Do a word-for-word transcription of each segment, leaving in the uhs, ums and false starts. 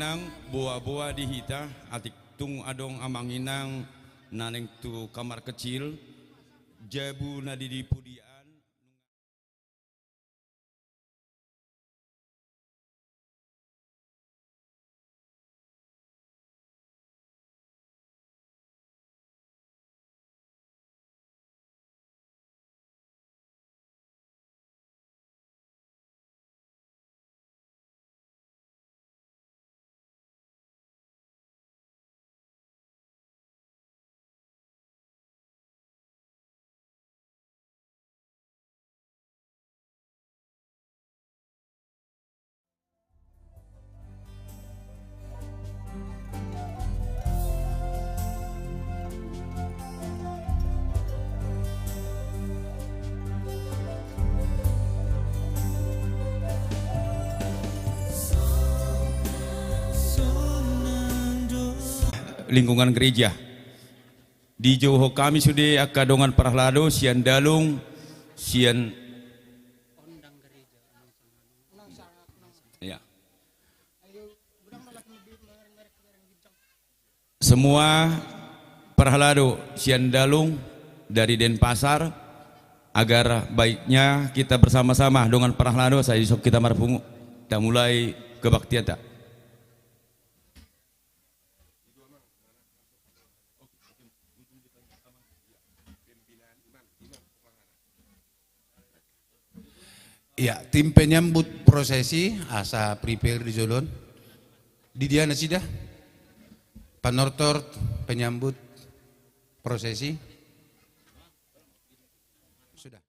Nang boa-boa di hita, atik tung adong amang inang na naeng tu kamar kecil, jabu na di, di pudian. Lingkungan gereja. Dijouhon hami sude angka dongan parhalado, sian dalung, sian, ya. Semua parhalado sian dalung dari Denpasar, agar baiknya kita bersama-sama dongan parhalado, sai dison hita marpungu, hita mulai kebaktianta. Ya, tim penyambut prosesi asa prepare di jolo on. Di dia nasida? Panortor penyambut prosesi. Sudah.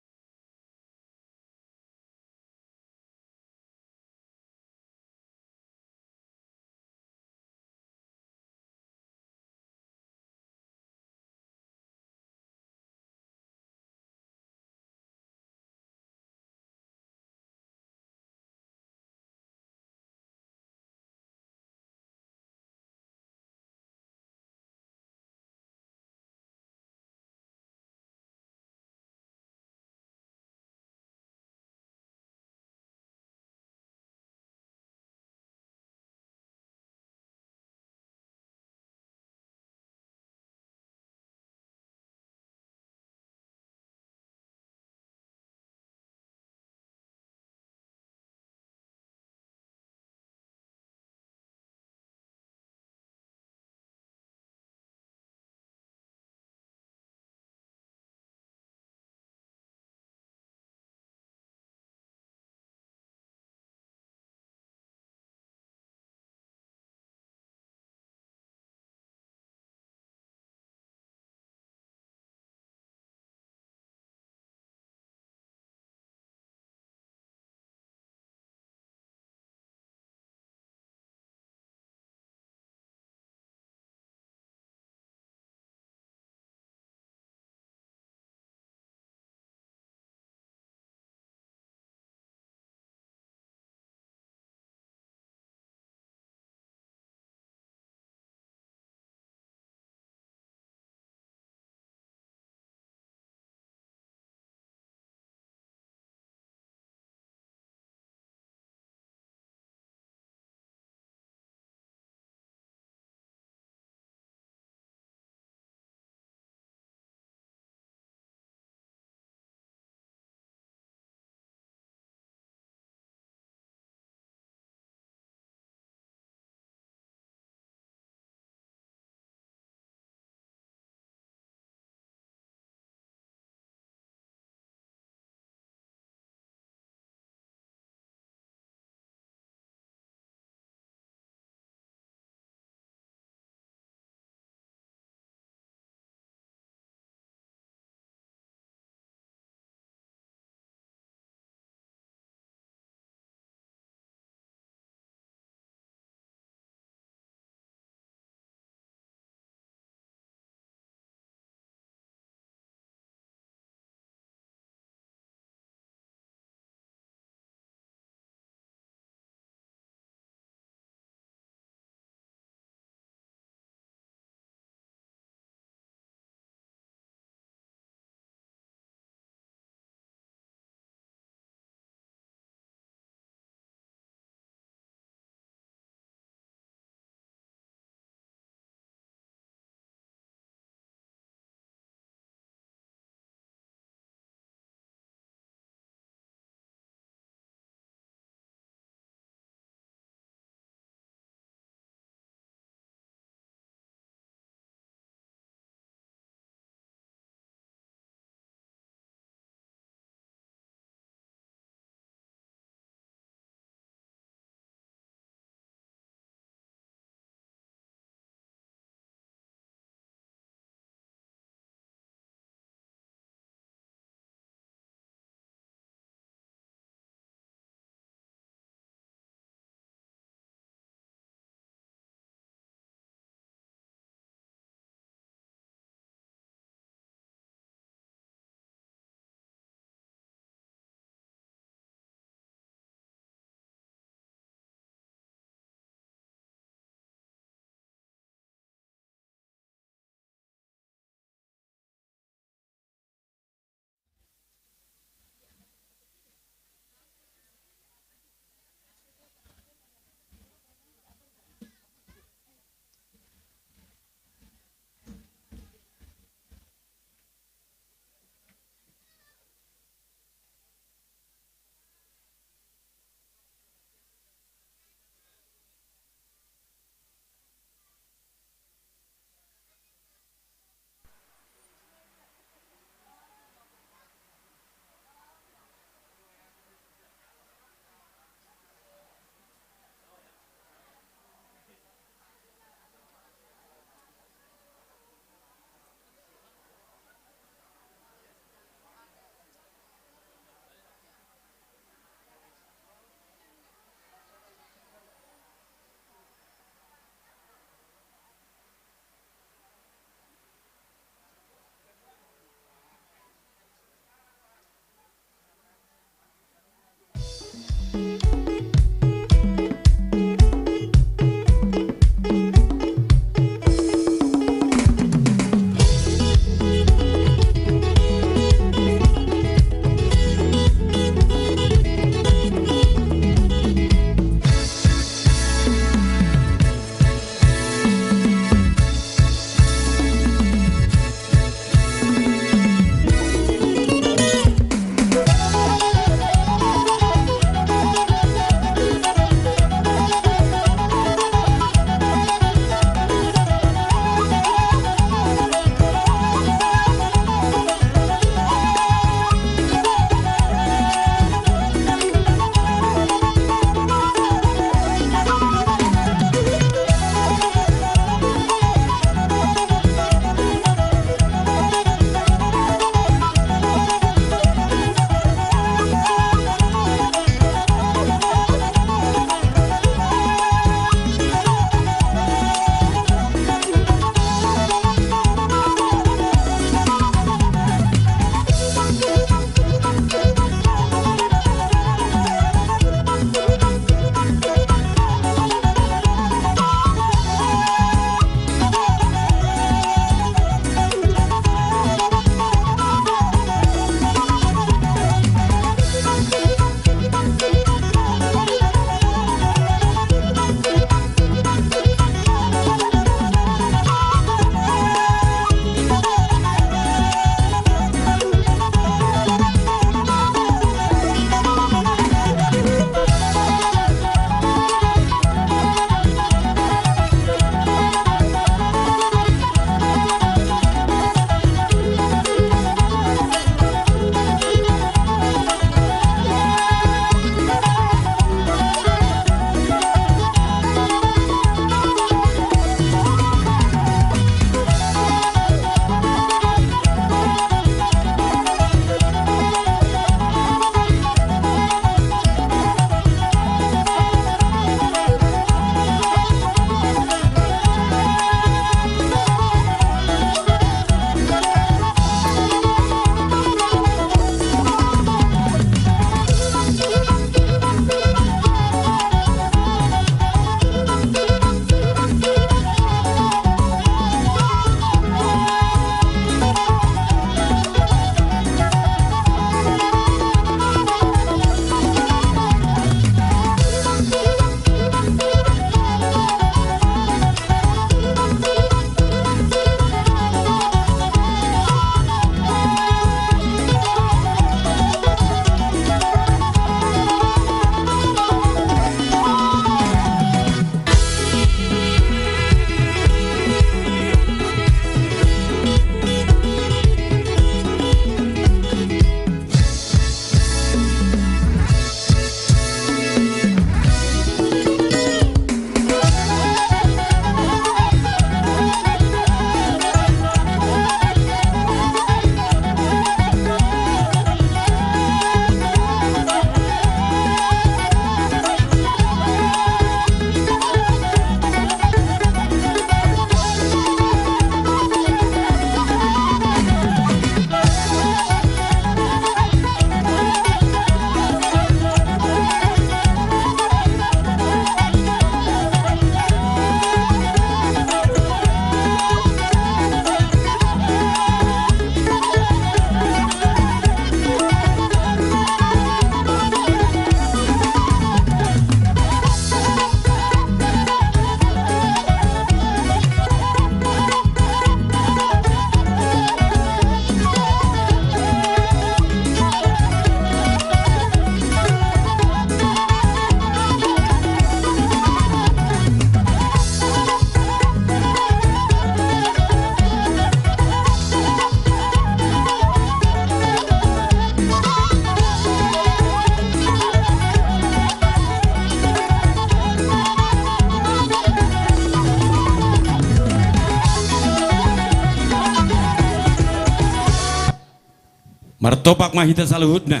Martopak ma hita saluhutna.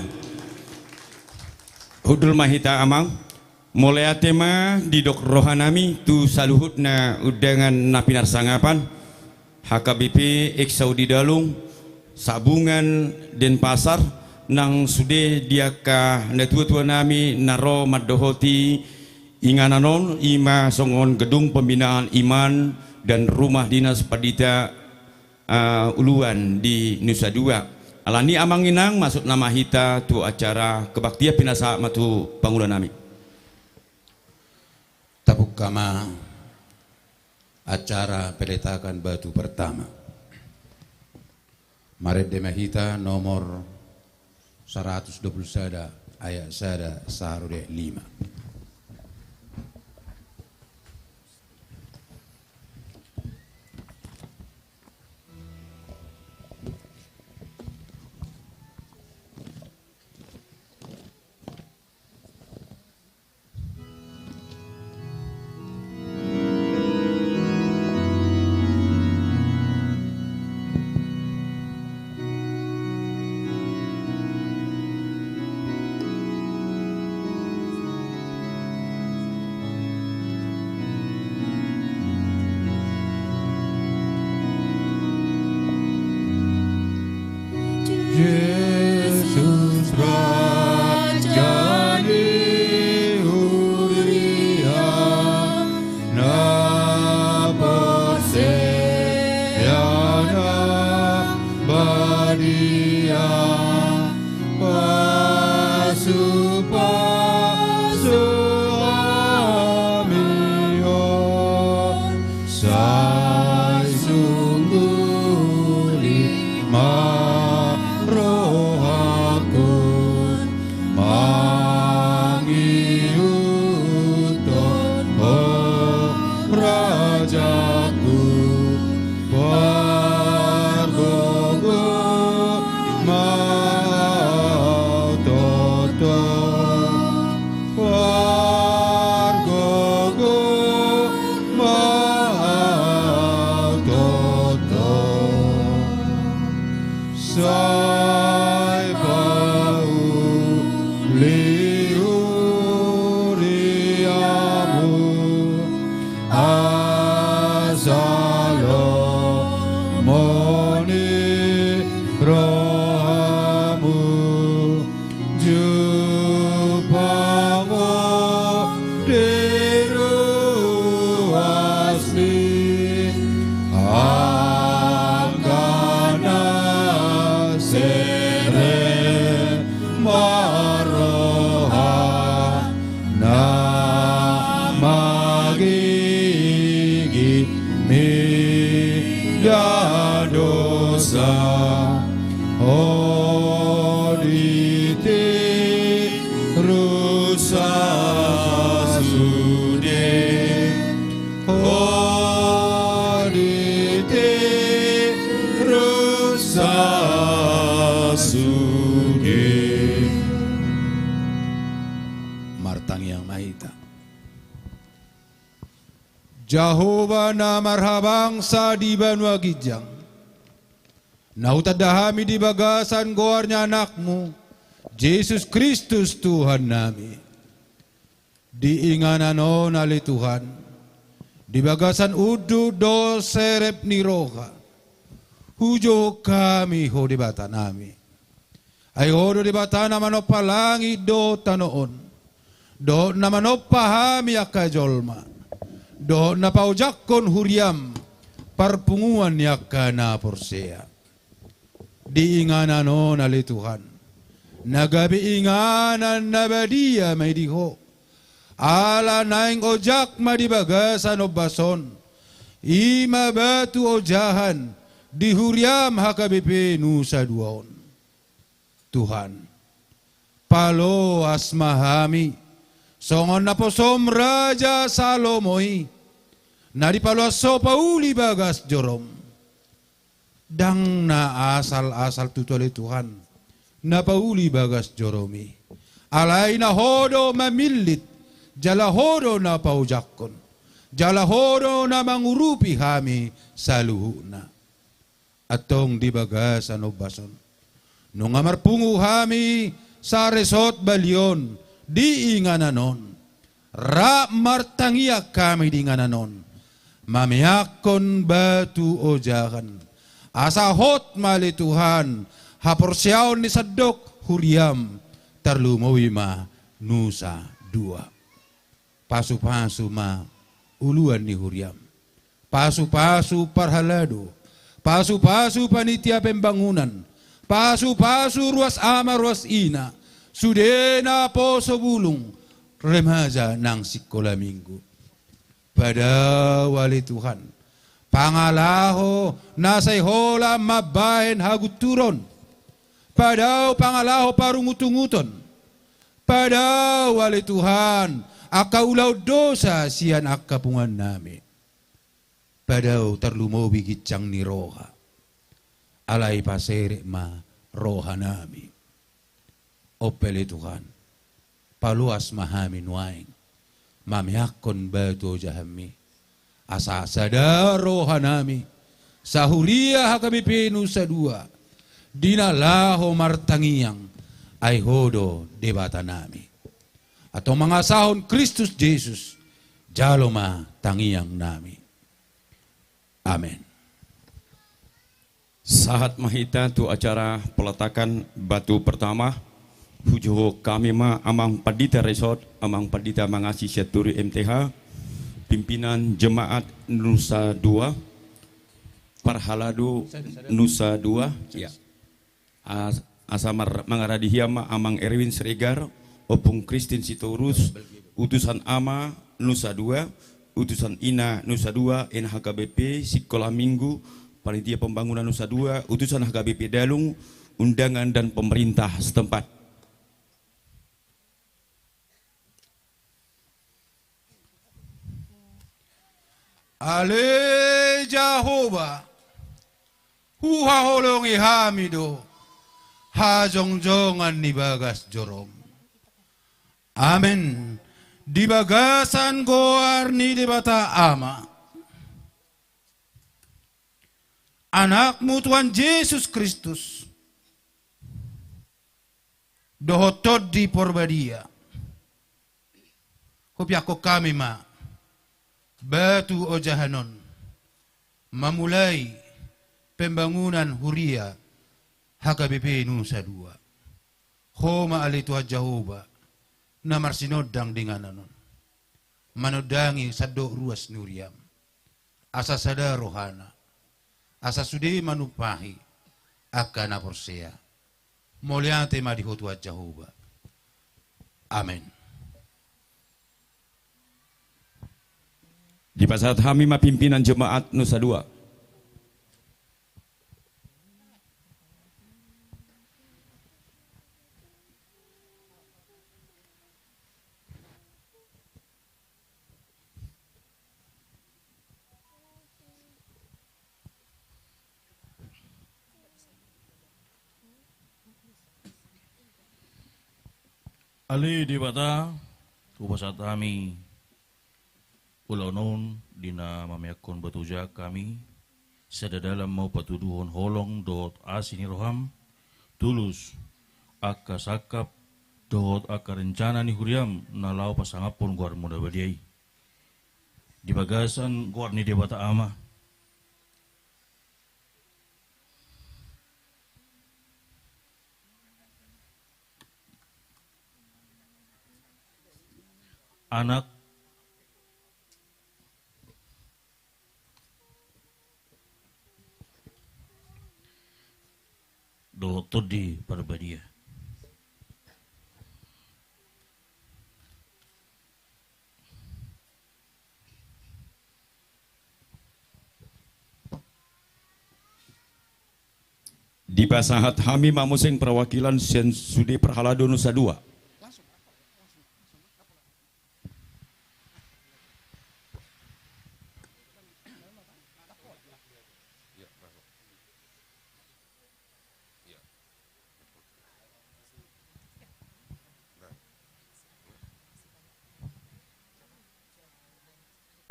Hundul ma hita, Amang. Mauliate ma didok rohanami tu saluhutna undangan na pinarsangapan, H K B P Eksaudi Dalung, Sabungan, Denpasar, nang sude di angka natuatuanami na ro mandohoti inganan on, i ma songon Gedung Pembinaan Iman dan Rumah Dinas Pandita, eh, Uluan di Nusa Dua. Alani, Amang Inang, masuk nama hita tu acara kebaktian, pinasahat ma tu panguloanami. Tabuka ma acara peletakan batu pertama. Marende ma hita nomor saratus dua pulu sada, ayat sada sahat tu ayat lima. Jesus, Raja ni huria, na porsea na badia, pasupasu hami on. Sai sungguli ma rohangku, mangihuthon ho rajaku, pargogo ma au toto. Pargogo ma au toto, sai pauli huriamu, asa lomo ni rohamu. Jumpa ma di ruas ni angka na serep marroha, na magigi mida dosa. Ho di tirusa sude, ho di tirusa sude. Martangiang ma hita. Jahowa na marhabangsa di banua ginjang, na hutanda hami di bagasan goar ni Anakmu, Jesus Kristus Tuhannami. Di inganan on ale Tuhan, di bagasan unduk dohot serep ni roha, hujou hami Ho Debatanami. Ai Ho do Debata na manompa langit dohot tano on, dohot na manompa hami angka jolma, dohot na paojakhon huriam parpunguan ni angka na porsea. Di inganan on ale Tuhan, na gabe inganan na badia ma i di Ho, ala naeng ojak ma di bagasan ombas on, i ma batu ojahan di huriam H K B P Nusa Dua on. Tuhan, paloas ma hami songon naposom Raja Salomo i, na dipaloas Ho pauli bagas jorom. Ndang na asal-asal tutu ale Tuhan na pauli bagas jorom i. Alai na Ho do mamillit, jala Ho do na paojakhon, jala Ho do na mangurupi hami saluhutna. Antong di bagasan ombas on, Nunga marpungu hami saresort balion di inganan on. Rap martangiang hami di inganan on, mameakkon batu ojahan. Asa hot ma ale Tuhan haporseaon ni sandok huriam, tarlumobi ma Nusa Dua. Pasupasu ma uluan ni huriam. Pasupasu parhalado, pasupasu panitia pembangunan, pasupasu ruas ama ruas ina, sude naposo bulung, remaja nang sikola minggu. Padao ale Tuhan pangalaho na sai holan mambahen hagunturon. Padao pangalaho parungutunguton. Padao ale Tuhan angka ulaon dosa sian angka punguannami. Padao tarlumobi ginjang ni roha. Alai paserep ma rohanami. Onpe ale Tuhan, paloas ma hami nuaeng mameakkon batu ojahanmi, asa sada rohanami sahuria H K B P Nusa Dua di na laho martangiang, ai Ho do Debatanami. Antong mangasahon Kristus Jesus, jalo ma tangiangnami. Amen. Sahat ma hita tu acara peletakan batu pertama. Hujohop hami ma Amang Pandita Resort, Amang Pandita Mangasi Sianturi M T H, pimpinan jemaat Nusa Dua, parhalado Nusa Dua, ya. As-, asa mar-, mangaradi hian ma Amang Erwin Siregar, Ompung Kristin Sitorus, utusan ama Nusa Dua, utusan ina Nusa Dua, ina H K B P, sikola minggu, panitia pembangunan Nusa Dua, utusan H K B P Dalung, undangan dan pemerintah setempat. Ale Jahowa, huhaholongi hami do hajongjongan ni bagas jorom. Amen. Di bagasan goar ni Debata Ama, Anakmu Tuhan Jesus Kristus, dohot Tondi Porbadia, hupeakkon hami ma batu ojahan on mamulai pembangunan huria H K B P Nusa Dua. Ho ma ale Tuhan Jahowa na marsinondang di inganan on, manondangi sandok ruas ni huriam, asa sada rohana, asa sude manumpahi angka na porsea. Mauliate ma di Ho Tuhan Jahowa. Amen. Dipasahat hami ma pimpinan jemaat Nusa Dua. Ale Debata, hupasahat hami ulaon on di na mameakkon batu ojahan hami, sada dalan ma patuduhon holong dohot asi ni roham, tulus angka sangkap dohot angka rencana ni huriam na laho pasangaphon goarmu na badia i. Di bagasan goar ni Debata Ama, Anak dohot Tondi Porbadia. Dipasahat hami ma muse perwakilan sian sude parhalado Nusa Dua.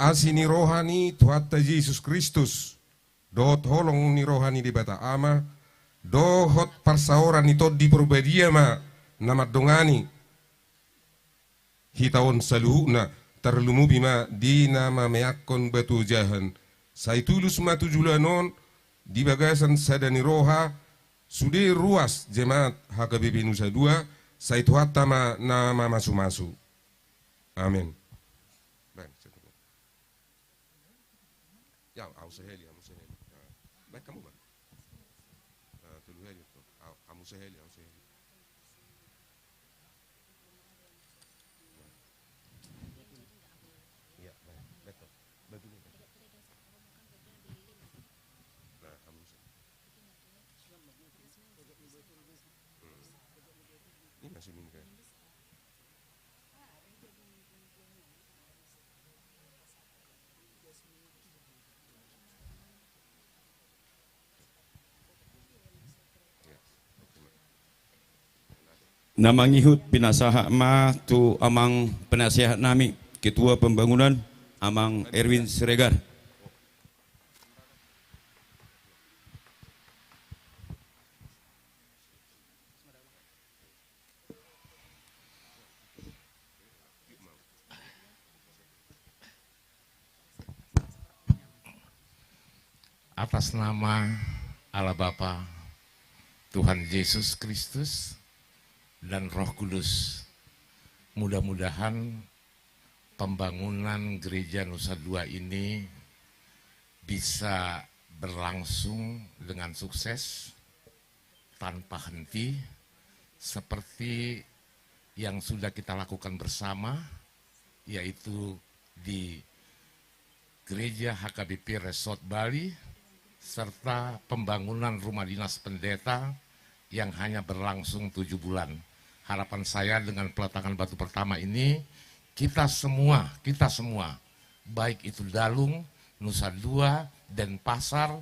Asi ni roha ni Tuhanta Jesus Kristus, dohot holong ni roha ni Debata Ama, dohot parsaoran ni Tondi Parbadia ma na mandongani hita on saluhutna, tarlumobi ma di na mameakkon batu ojahan. Sai tulus ma tu joloan on di bagasan sada ni roha sude ruas jemaat H K B P Nusa Dua, sai Tuhanta ma na mamasumasu. Amen. Baen, satu. Ya, hamu sahali, hamu sahali. Nah, baik kamu, Bang. Nah, tolu hali tu. Ha-, hamu sahali, hamu sahali. Nah. Iya, baik. Baik, Bang. Baik dulu, Bang. Nah, hamu sahali. Hmm. Ini masih minggu. Na mangihut pinasahat ma tu amang penasehat nami, Ketua Pembangunan, Amang Erwin Siregar. Atas nama Allah Bapa, Tuhan Yesus Kristus, dan Roh Kudus, mudah-mudahan pembangunan Gereja Nusa Dua ini bisa berlangsung dengan sukses, tanpa henti, seperti yang sudah kita lakukan bersama, yaitu di Gereja H K B P Resort Bali, serta pembangunan rumah dinas pendeta yang hanya berlangsung tujuh bulan. Harapan saya, dengan peletakan batu pertama ini, kita semua, kita semua, baik itu Dalung, Nusa Dua, Denpasar,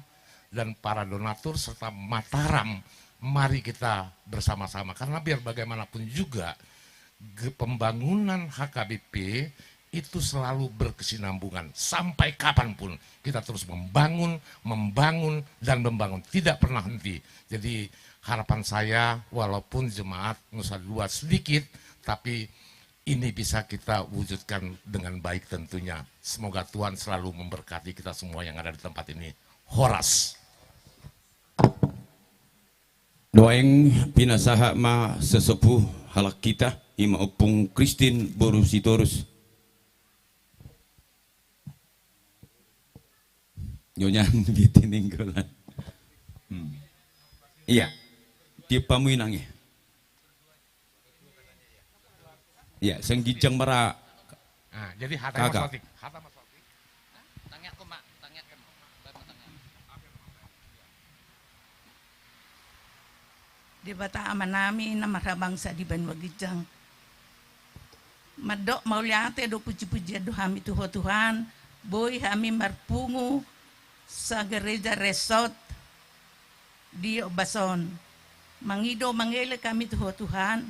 dan para donatur, serta Mataram, mari kita bersama-sama. Karena biar bagaimanapun juga, ge-, pembangunan H K B P itu selalu berkesinambungan. Sampai kapanpun kita terus membangun, membangun, dan membangun. Tidak pernah henti. Jadi, harapan saya, walaupun jemaat Nusa Dua sedikit, tapi ini bisa kita wujudkan dengan baik tentunya. Semoga Tuhan selalu memberkati kita semua yang ada di tempat ini. Horas. Nuaeng pinasahat ma sesepuh halak hita, i ma Ompung Christine boru Sitorus. Nyonya Biti Nainggolan. Hmm. Iya. Tiup hamu inang i. Iya, sengginjang mara. Ah, jadi hata Mas Otik. Hata Mas Otik. Tangiangkon ma, tangiangkon. Baen ma tangiang. Debata Amanami na marhabangsa di banua ginjang. Mandok mauliate do puji-pujian do hami tu Ho Tuhan, boi hami marpungu sagereja resort di ombas on. Mangido mangelek hami tu Ho Tuhan,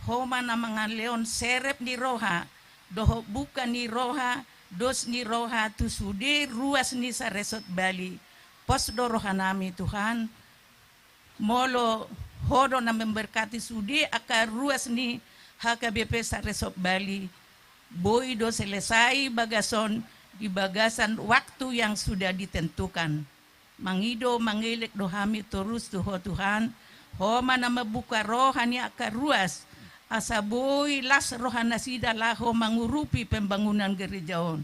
Ho ma na mangalehon serep ni roha, dohot buka ni roha, dos ni roha, tu sude ruas ni saresort Bali. Pos do rohanami Tuhan, molo Ho do na memberkati sude angka ruas ni H K B P saresort Bali, boi do selesai bagas on di bagasan waktu yang sudah ditentukan. Mangido mangelek do hami torus tu Ho Tuhan, Ho ma na mambuka roha ni angka ruas, asa boi las roha nasida laho mangurupi pembangunan gereja on.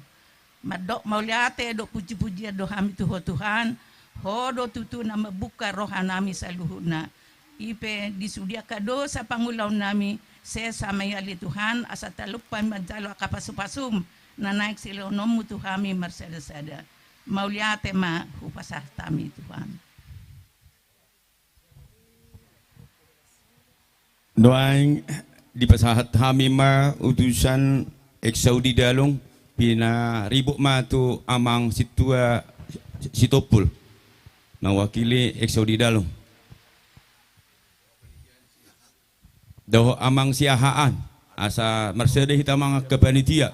Mandok mauliate do puji-pujian do hami tu Ho Tuhan, Ho do tutu na mambuka rohanami saluhutna. I pe di sude angka dosa pangulaonnami, sesa ma i ale Tuhan, asa talup hami manjalo angka pasu-pasum na naeng silehononmu tu hami marsada-sada. Mauliate ma hupasahat hami Tuhan. Nuaeng dipasahat hami ma utusan Eksaudi Dalung, pinaribot ma tu Amang Sintua Sitompul, mewakili Eksaudi Dalung. Dohot Amang Siahaan, asa marsada hita mangan angka panitia.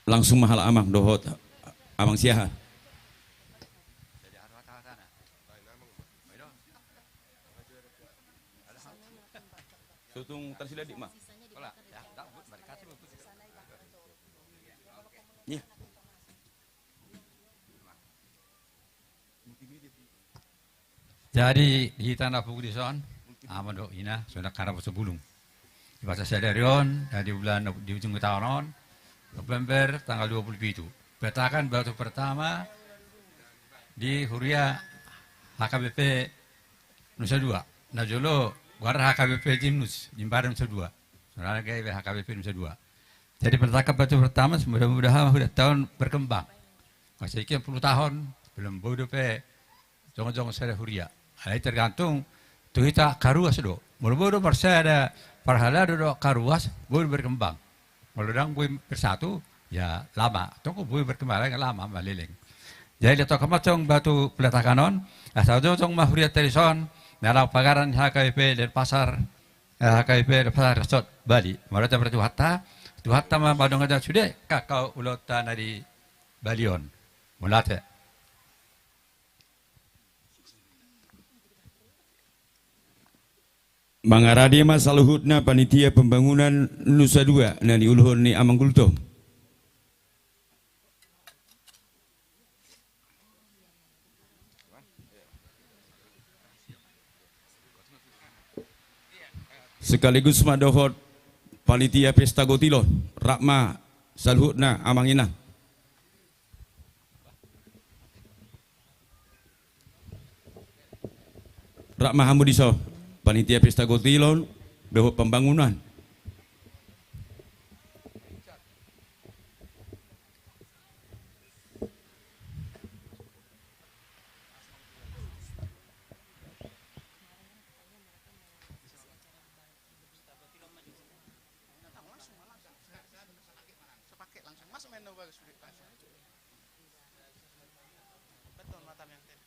Langsung ma halak amang dohot amang Siahaan. Sotung tarsiladik ma. Iya. Jadi di hita na poggi dison, ama dohot ina, sonang harapo so bulung. Di bagasan sadari on, di bulan, di ujung taon on, November tanggal dua puluh pitu, peletakan batu pertama di huria H K B P Nusa Dua. Na jolo goarna H K B P Jimnus, Jimbaran Nusa Dua. Sebenarnya gaya H K B P Nusa Dua. Jadi peletakan batu pertama, mudah-mudahan ma hudok taon berkembang. Masih kian puluh tahun, belum boi dope jongjong sada huria. Alai tergantung tu hita angka ruas do. Molo boi do marsada parhalado dohot angka ruas, boi berkembang. Molo ndang boi bersatu, ya lama. Tong boi berkembang, lama maleleng. Jadi letongkon ma tong batu peletakan on, asa jongjong ma hurianta dison, na laho pagaran H K B P Denpasar, H K B P Denpasar Resort Bali. Mauliate ma di Tuhanta, Tuhanta ma mandongani sude angka ulaonta na di Bali on. Mauliate. Mangarade ma saluhutna panitia pembangunan Nusa Dua na niuluhon ni Amang Gultom. Sekaligus ma dohot panitia pesta gotilon, rap ma saluhutna amang inang. Rap ma hamu dison, panitia pesta gotilon dohot pembangunan. Langsung ma, langsung. Sepaket langsung. Masuk main nau bagas sudah langsung. Betul mata menten.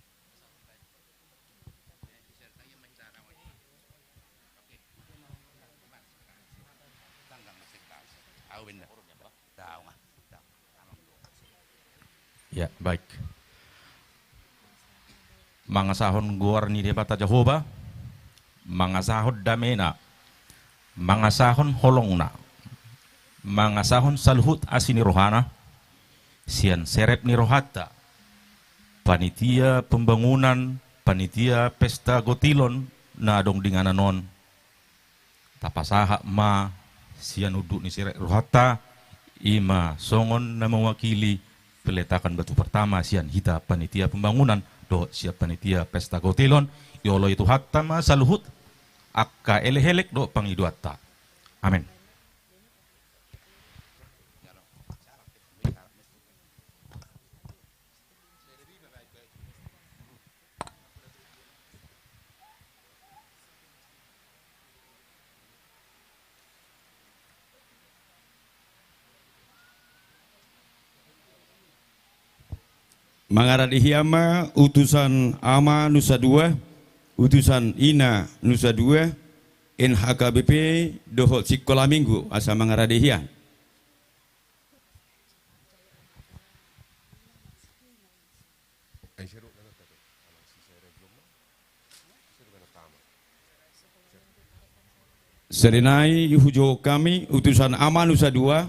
Au benda. Ya, baik. Mangasahon goar ni Debata Jahowa, mangasahon damena, mangasahon holongna, mangasahon saluhut asi ni rohana, sian serep ni rohanta, panitia pembangunan, panitia pesta gotilon na adong di inganan on, tapasahat ma sian unduk ni serep rohanta, i ma songon na mewakili peletakan batu pertama sian hita panitia pembangunan dohot sian panitia pesta gotilon, dioloi Tuhanta ma saluhut angka elek-elek dohot pangidoanta. Amen. Mangarade hian ma utusan ama Nusa Dua, utusan ina Nusa Dua, N H K B P dohot sikola minggu asa mangarade hian. Ai, sai do, amang, sisere belum ma. Sai do, amang, tama. Sere nai hujou hami utusan ama Nusa Dua,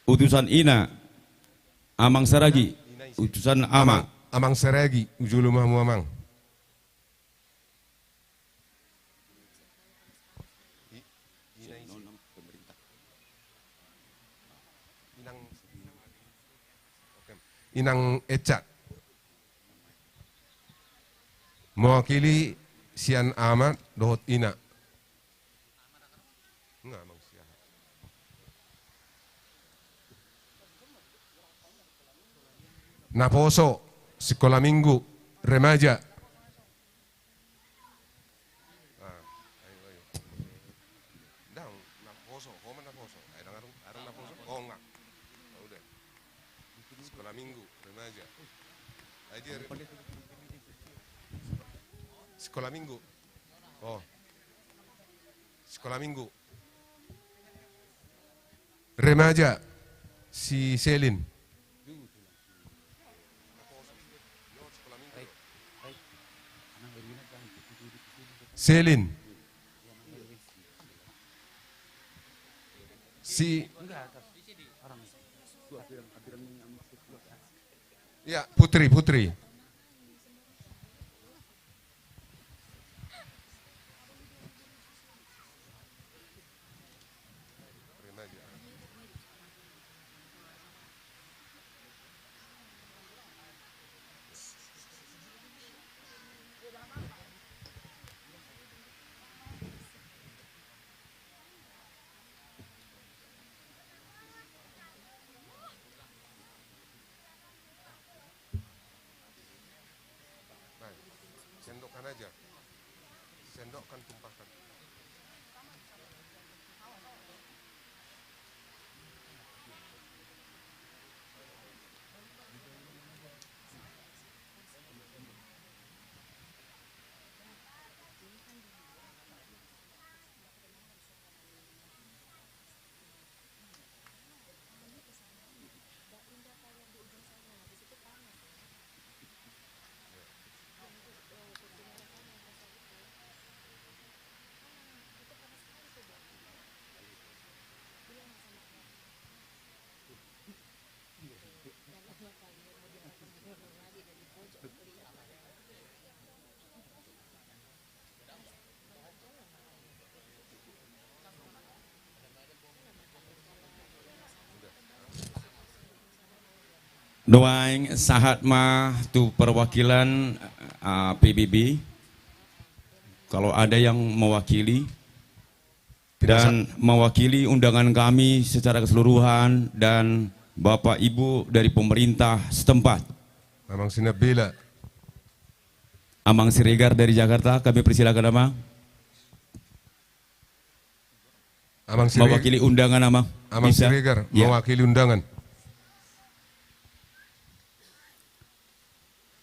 utusan ina, amang Saragi, ina isi. Utusan ama. Amang, amang Saragi, hujolo ma hamu, amang. I-, ina isi. Inang, inang Eca. Mewakili sian ama dohot ina. Nga, amang siaha. Naposo, sikola minggu, remaja. Ah, ayo, ayo. Ndang, naposo, ho ma naposo. Ai, ndang adong, adong naposo. Oh, nga. Oh, udah. Sikola minggu, remaja. Ai, dia re-, sikola minggu. Oh. Sikola minggu. Remaja, si Selin. Selin. Si, ya, Putri, Putri. Nah, sendokkan aja. Sendokkan, tumpahkan. Nuaeng sahat ma tu perwakilan, ah, P B B. Kalau ada yang mewakili dan mewakili undangan kami secara keseluruhan dan Bapak Ibu dari pemerintah setempat. Amang Sinabela. Amang Siregar dari Jakarta, kami persilakan, Amang. Amang Siregar. Mewakili undangan, Amang. Amang Siregar, ya. Mewakili undangan.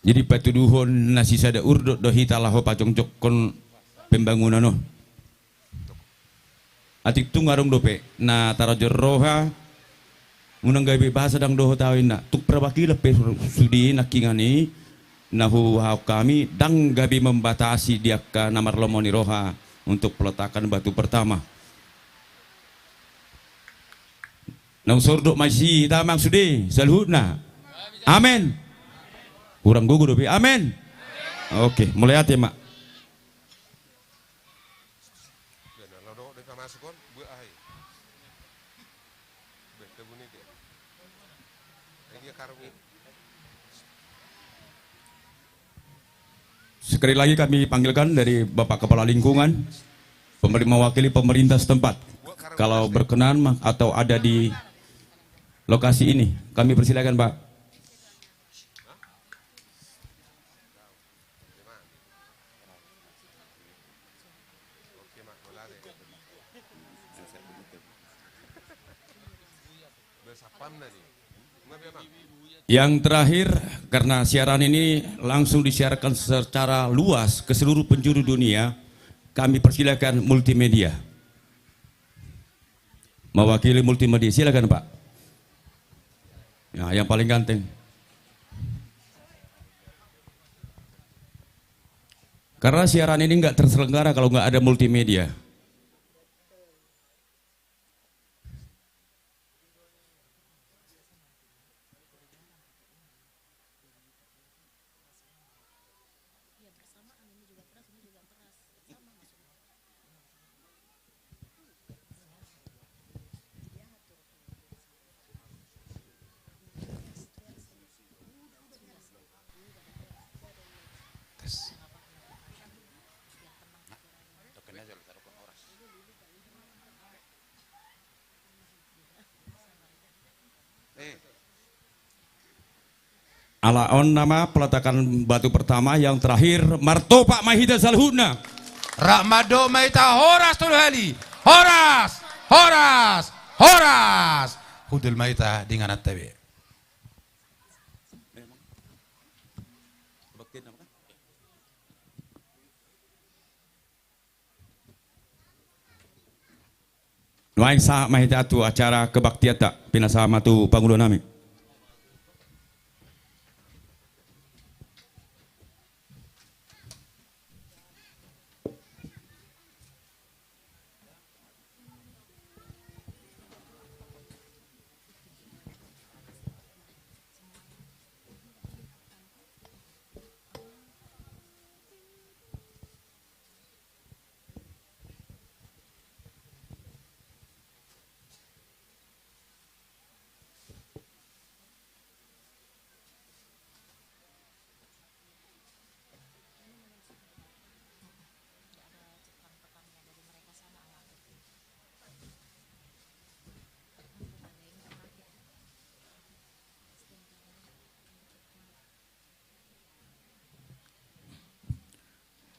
Jadi patuduhon na sisada urdot do hita laho pajongjonghon pembangunan on. Atik tung adong dope na tarajor roha, unang gabe bahasa ndang dohot au inna. Tung perwakilan pe sude nangkiningan i na huhahon hami ndang gabe membatasi di angka na marlomo ni roha untuk peletakan batu pertama. Naung sordot ma i si hita, Amang, sude saluhutna. Amen. Hurang gogo dope. Amen. Oke, mauliate ma. Sekali lagi kami panggilkan dari Bapak Kepala Lingkungan, pemer-, mewakili pemerintah setempat. Kalau berkenan ma-, atau ada di lokasi ini, kami persilakan, Pak. Yang terakhir, karena siaran ini langsung disiarkan secara luas ke seluruh penjuru dunia, kami persilakan Multimedia. Mewakili Multimedia, silakan, Pak. Ya, yang paling ganteng. Karena siaran ini nggak terselenggara kalau nggak ada Multimedia. Ala on nama peletakan batu pertama, yang terakhir, martopak ma hita saluhutna. Rap mandok ma hita horas tolu hali. Horas, horas, horas. Hundul ma hita di ingananta be. Nuaeng sahat ma hita tu acara kebaktianta, pinasahat ma tu pangulo nami.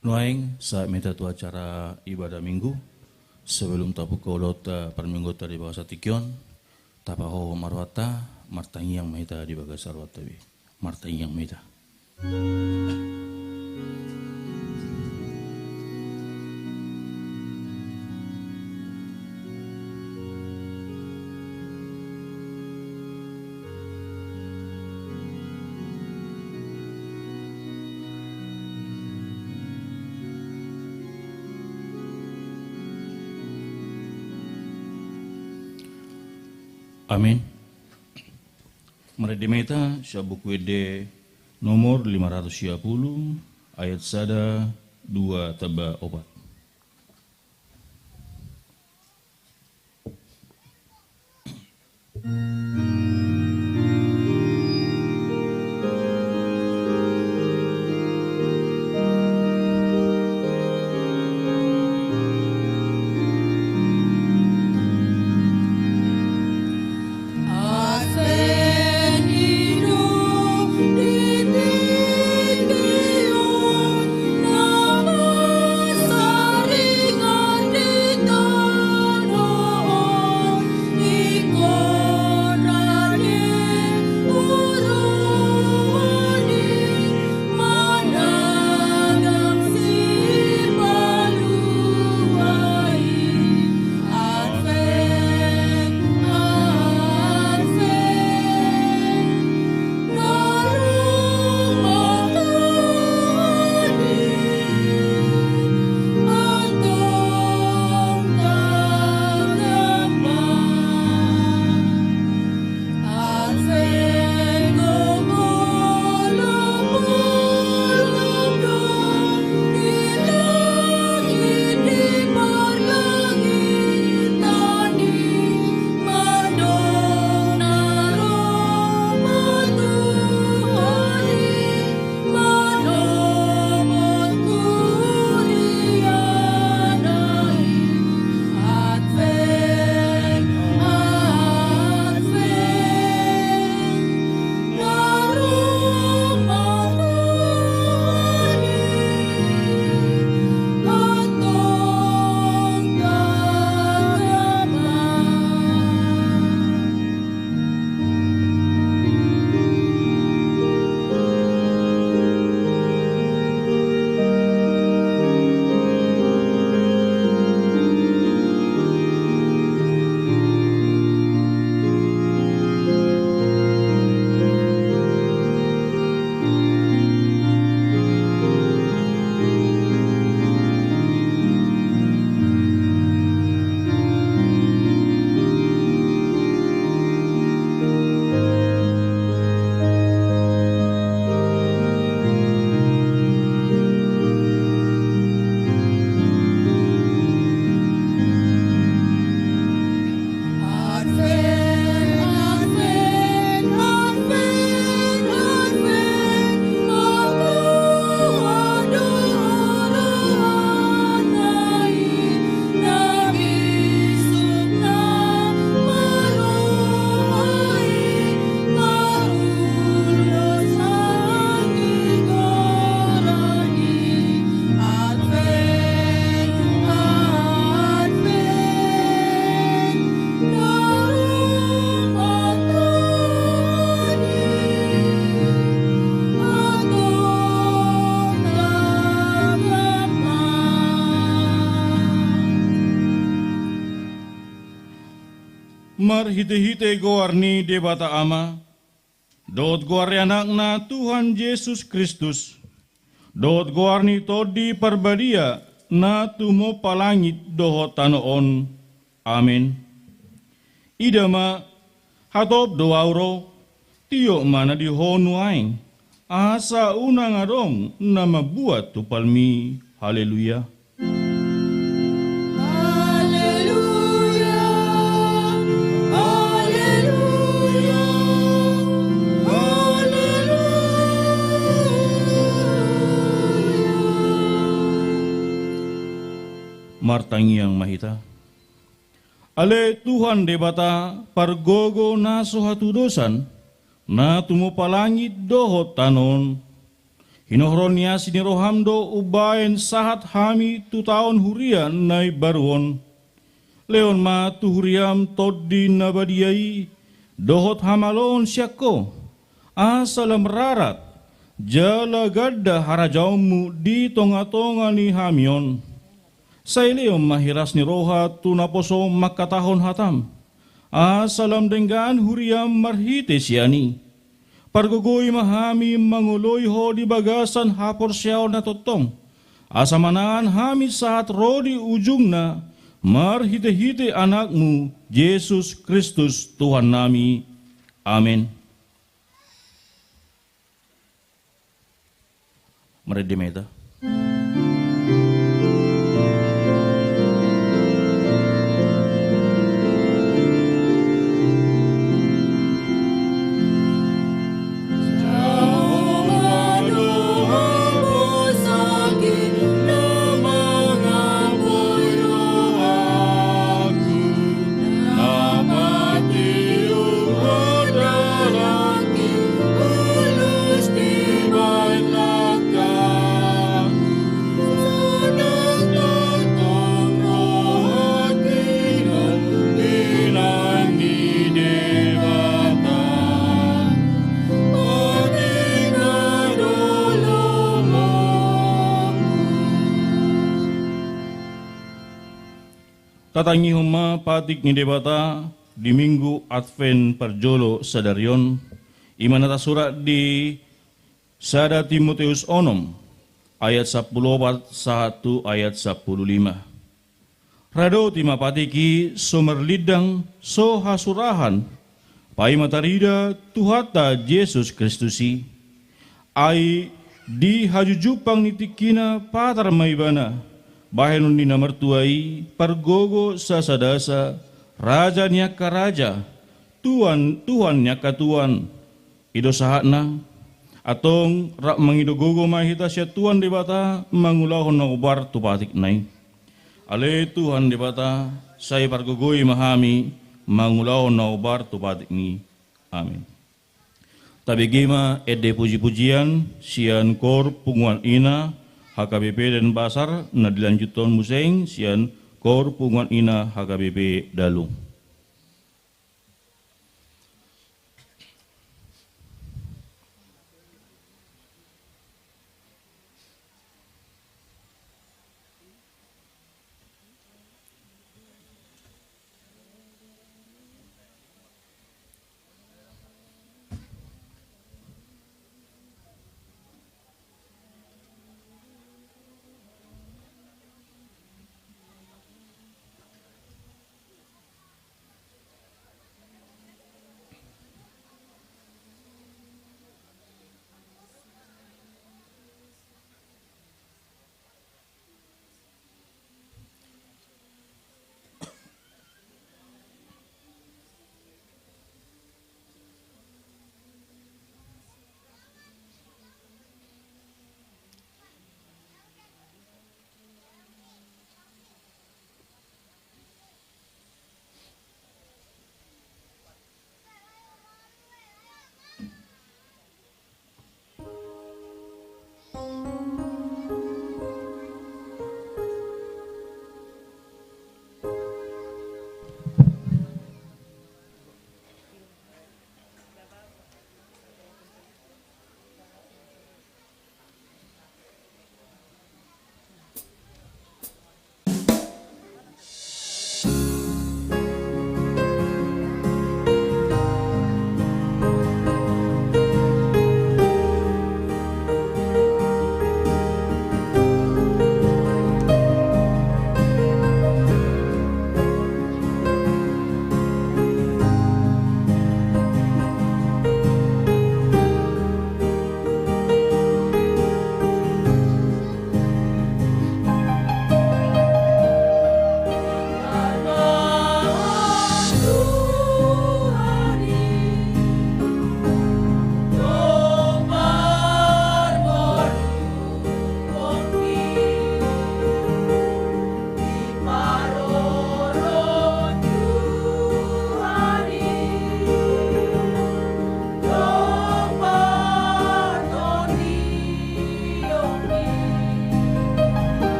Nuaeng sahat ma hita tu acara ibadah Minggu. Sebelum tabuka ulaonta parmingguonta di bagasan tingki on, tapahohom ma rohanta, martangiang ma hita di bagasan rohanta be. Martangiang ma hita. Amin. Marende ma hita sian Buku Ende nomor lima ratus sia pulu, ayat sada, dua tamba opat. Marhite-hite goar ni Debata Ama, dohot goar ni Anakna Tuhan Jesus Kristus, dohot goar ni Tondi Parbadia na tumompa langit dohot tano on. Amen. Ida ma, hatop do ahu ro, tiop ma na di ho nuaeng, asa unang adong na mambuat tumpalmi. Haleluya. Haleluya, haleluya, haleluya. Martangiang ma hita. Ale Tuhan Debata, pargogo na so hatudosan, na tumompa langit dohot tano on. Hinohoron ni asi ni roham do umbahen sahat hami tu taon huria na imbaru on. Lehon ma tu huriam Tondi na badia i, dohot hamaloon sian ho, asa lam rarat jala ganda harajaonmu di tonga-tonga ni hami on. Sai lehon ma hiras ni roha tu naposo mangkatahon hatam, asa lam denggan huriam marhite sian i. Pargogoi ma hami mangoloi ho di bagasan haporseaon na tongtong, asa mangan hami sahat ro di ujungna, marhite-hite Anakmu, Jesus Kristus Tuhannami. Amen. Marende ma hita. Tatangihon ma patik ni Debata di Minggu Advent parjolo sadari on, i ma na tasurat di sada Timoteus onom, ayat sampulu opat sahat tu ayat sampulu lima. Radoti ma patik i so marlindang, so hasurahan, paima tarida Tuhanta Jesus Kristus i. Ai di hajujumpang ni tingkina patar ma ibana, bahenon ni na martua i, pargogo sasadasa, raja ni angka raja, tuan, Tuhan ni angka tuan. I do sahatna. Antong rap mangido gogo ma hita sian Tuhan Debata mangulahon na hombar tu patikna i. Ale Tuhan Debata, sai pargogoi ma hami mangulahon na hombar tu patikmi. Amen. Tabege ma ende puji-pujian sian kor punguan ina H K B P Denpasar, na dilanjuthon muse sian kor punguan ina H K B P Dalung.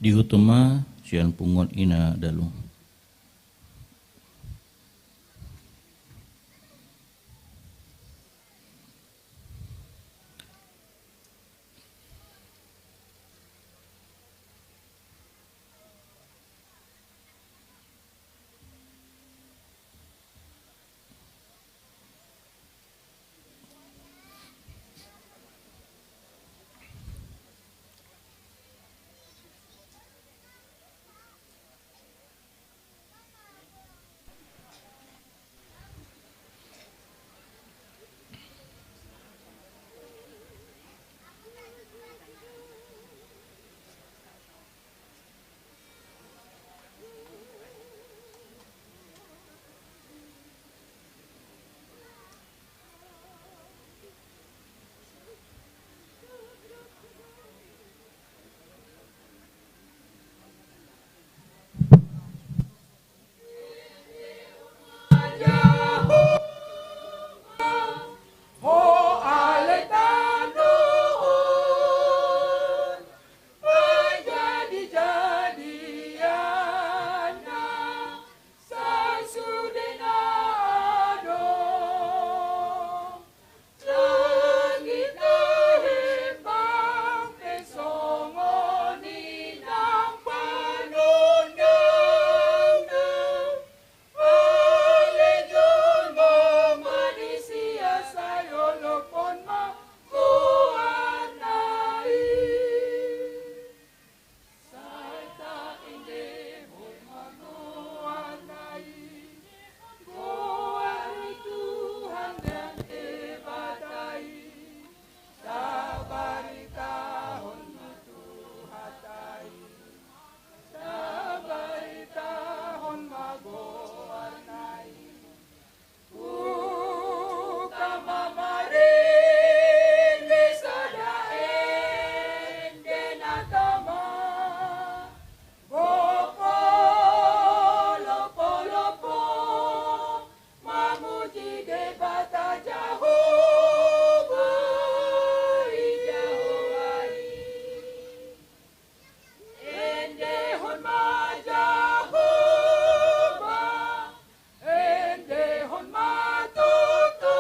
Dihutum ma sian punguan i na dalu. Langit na hembang pe songon i nang panondangna. Ale jolma manisia, sai olophon ma goarna i. Sai taendehon ma goarna i, goar ni Tuhan Debata i. Tabaritahon ma tu hata i, tabaritahon ma goarna i. Uka ma marende sada ende na tama. Gopo, lopo, lopo, mamuji Debata Jahowa i, Jahowa i. Endehon ma Jahowa, endehon ma toto.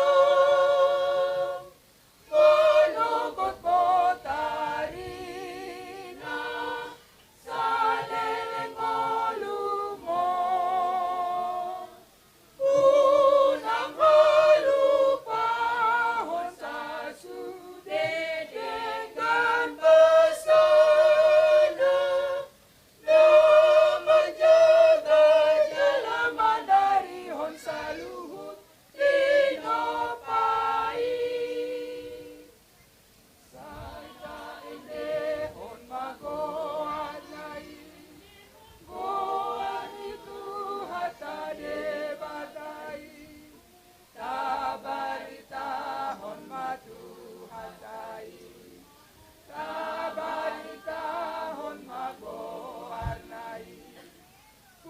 Manogot botarina saleleng ngolum on. Unang halupahon sasude denggan basana, na manjaga jala manarihon saluhut tinopa i. Sai taendehon ma goarna i, goar ni Tuhanta Debata i. Tabaritahon ma Tuhanta i, tabaritahon ma goarna i.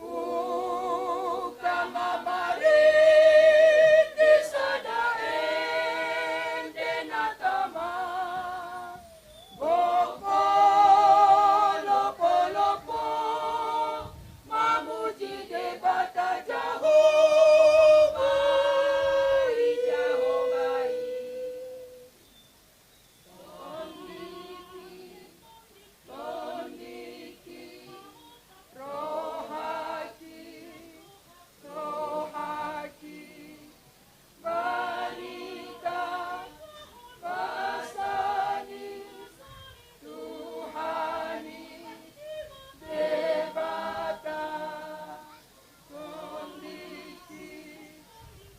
Uka ma marende sada ende na tama. Gopo, lopo, lopo, mamuji Debata Jahowa i, Jahowa i. Tondiki, tondiki, rohaki, rohaki, barita basa ni Tuhan i Debata. Tondiki,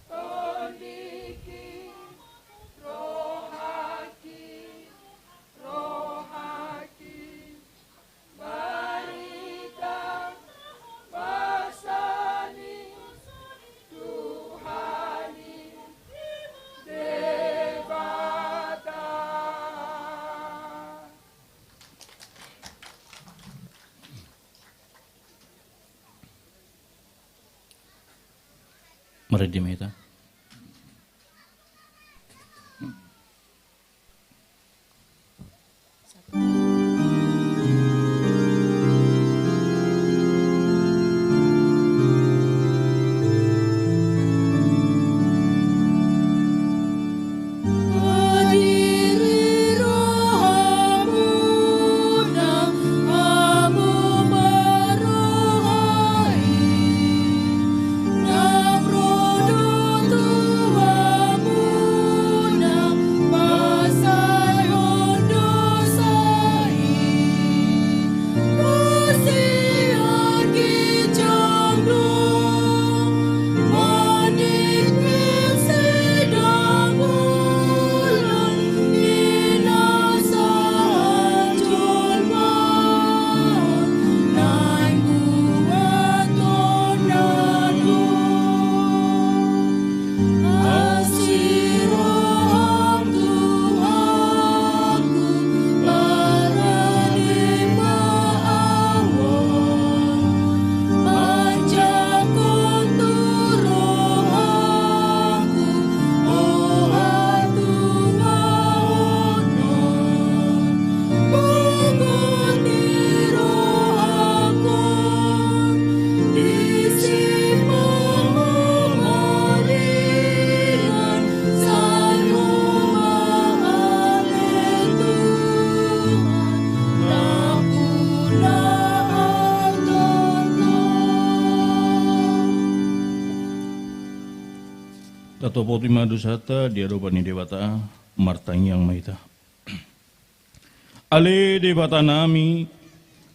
tondiki, rohaki, rohaki, barita basa ni Tuhan i Debata. Marende ma hita. Topoti ma dosanta di adopan ni Debata, martangiang ma hita. Ale Debata nami,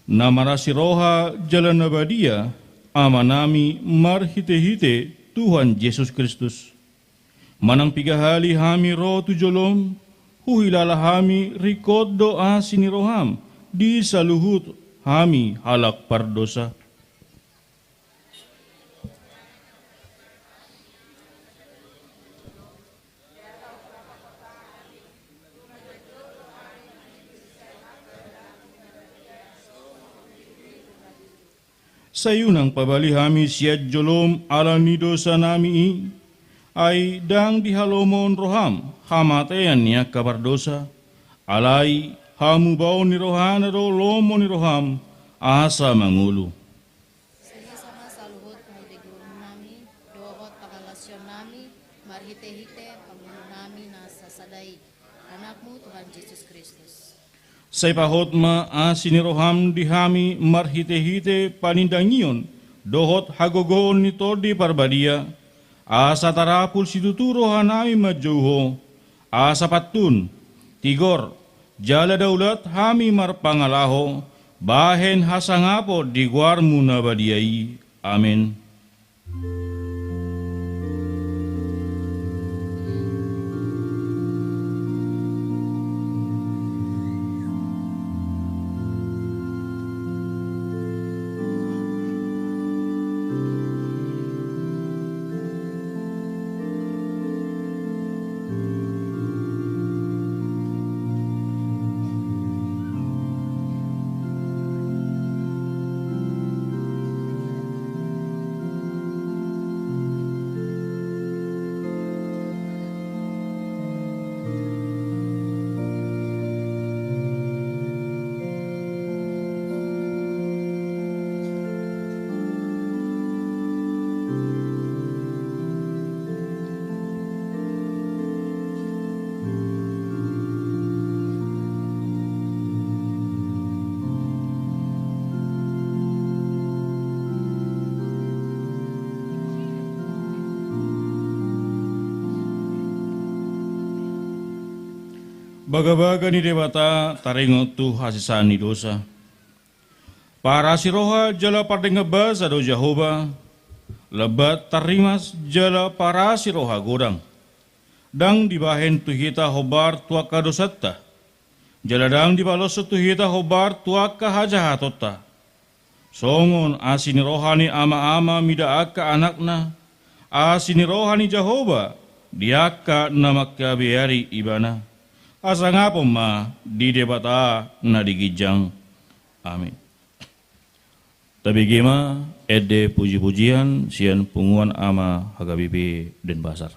na marasi roha jala na badia, Ama nami marhite-hite Tuhan Jesus Kristus. Manang piga hali hami ro tu jolom, huhilala hami ringkot do asi ni roham di saluhut hami halak pardosa. Sai unang pabali hami sian jolom ala ni dosa nami i, ai ndang dihalomohon roham hamatean ni angka pardosa, alai hamubaon ni rohana do lomo ni roham asa mangolu. Sai hesa ma saluhut mauliate nami, dohot pangalaosion nami, marhite-hite pangolu nami na sasada i, Anakmu Tuhan Jesus Kristus. Sai pahot ma asi ni roham di hami marhite-hite panindangion, dohot hagogoon ni Tondi Parbadia, asa tarapul situtu roha nami manjou Ho, asa pantun, tigor, jala daulat hami marpangalaho, bahen hasangapon di goarmu na badia i. Amen. Bagabaga ni Debata taringot tu hasesaan ni dosa. Parasi roha jala pardenggan basa do Jahowa, lambat tarrimas jala parasi roha godang. Ndang dibahen tu hita hombar tu angka dosanta, jala ndang dipaloshon tu hita hombar tu angka hajahatonta. Songon asi ni roha ni ama-ama mida angka anakna, asi ni roha ni Jahowa di angka na mangkabiari ibana. Hasangapon ma di Debata na di ginjang. Amin. Tabege ma ende puji-pujian sian Punguan Ama H K B P Denpasar.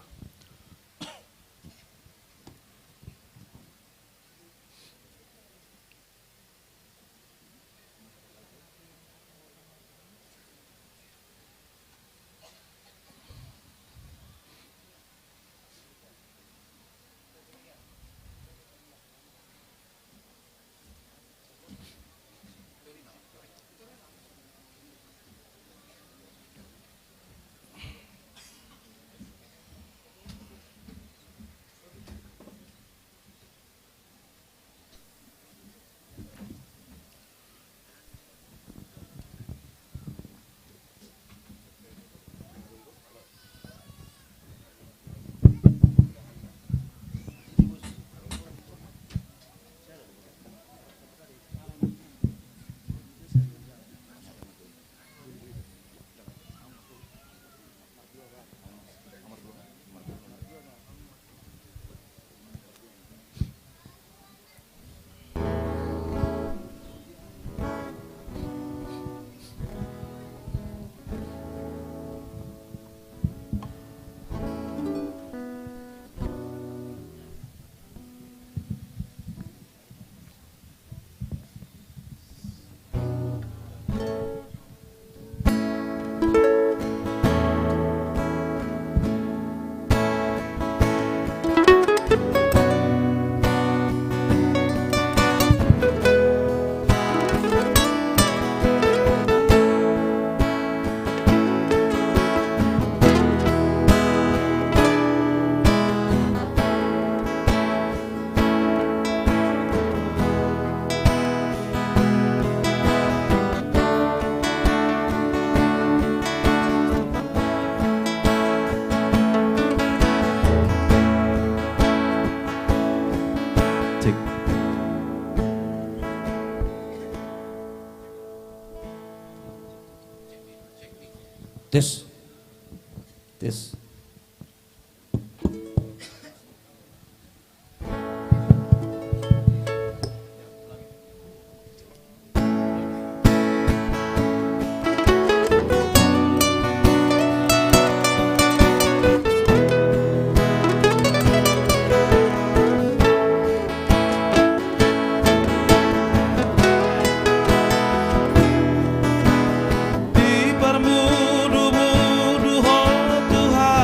Tes. Tes. Diparmudumudu Ho Tuhan.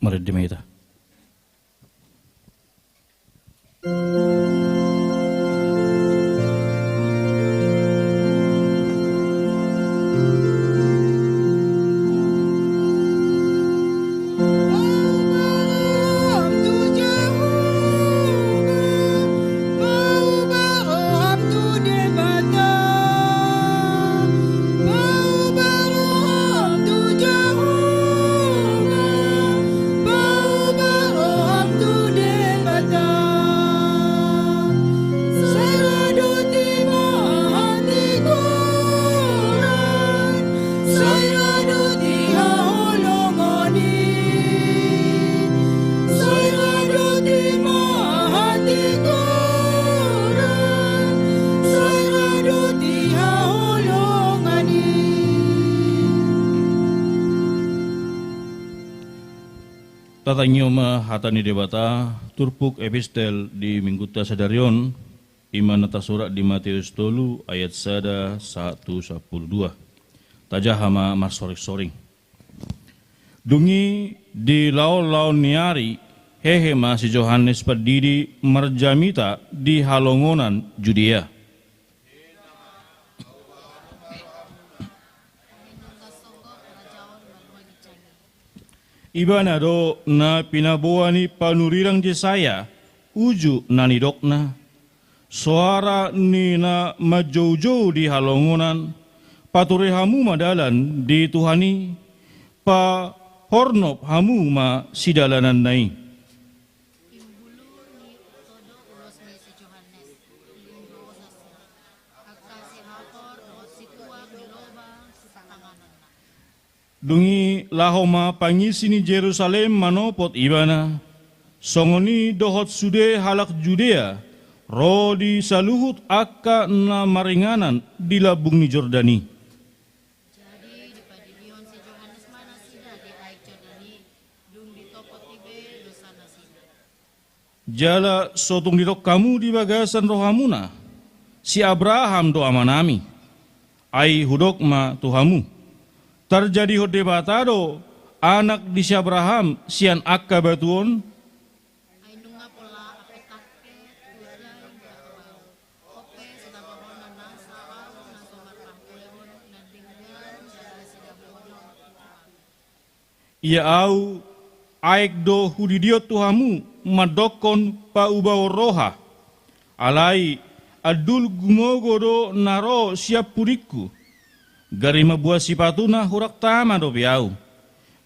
Marende ma hita. Tatangihon ma hata ni Debata, turpuk epistel di minggunta sadari on, i ma na tasurat di Mateus tolu ayat sada sahat tu sampulu dua. Tajaha ma marsoring-soring. Dung i di laon-laon ni ari, hehe ma si Johannes Pandidi marjamita di halongonan Judea. Ibana do na pinaboa ni panurirang Jesaya, uju na nidokna. Soara ni na manjoujou di halongonan, pature hamu ma dalan di Tuhan i, pahornop hamu ma sidalananna i. Imbulu ni uto do ulos ni si Johannes, limbaosasna, angka sihapor dohot situak ni loba sipatanganonna. Dung i laho ma pangisi ni Jerusalem manopot ibana, songon i dohot sude halak Judea, ro di saluhut angka na maringanan di lambung ni Jordan i. Jadi dipadidihon si Johannes ma nasida di aek Jordan i, dung ditopoti be dosanasida. Jala so tung didok hamu di bagasan rohamuna, si Abraham do amanami. Ai hudok ma tu hamu, tarjadihon Debata do anak di si Abraham sian angka batu on? Ai nunga pola apetak pe tu ahu, on pe sitabahonna nasa ahu na so marpangkilehon na denggan jala sidabuhon on tu ahu. Ia ahu, aek do hudidihon tu hamu mandokkon paubahon roha. Alai andul gumogo do na ro sian pudingku. Gari mambuat sipatuna hurang tama dope ahu.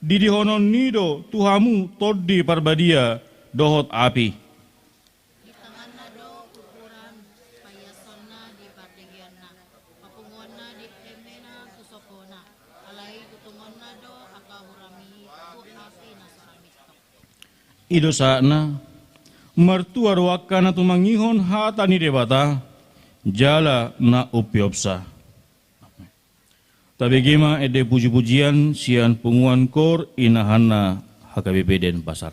Didihononni do tu hamu Tondi Parbadia dohot api. Di tanganna do purpura, paiasonna di pardegeanna, papunguonna di emena tu sokona, alai tutungonna do angka hurami tu api na so ra mintok. I do sahatna, martua do angka na tumangihon hata ni Debata, jala na umpeopsa. Tabege ma ende pujipujian sian punguan kor inahanna H K B P Denpasar.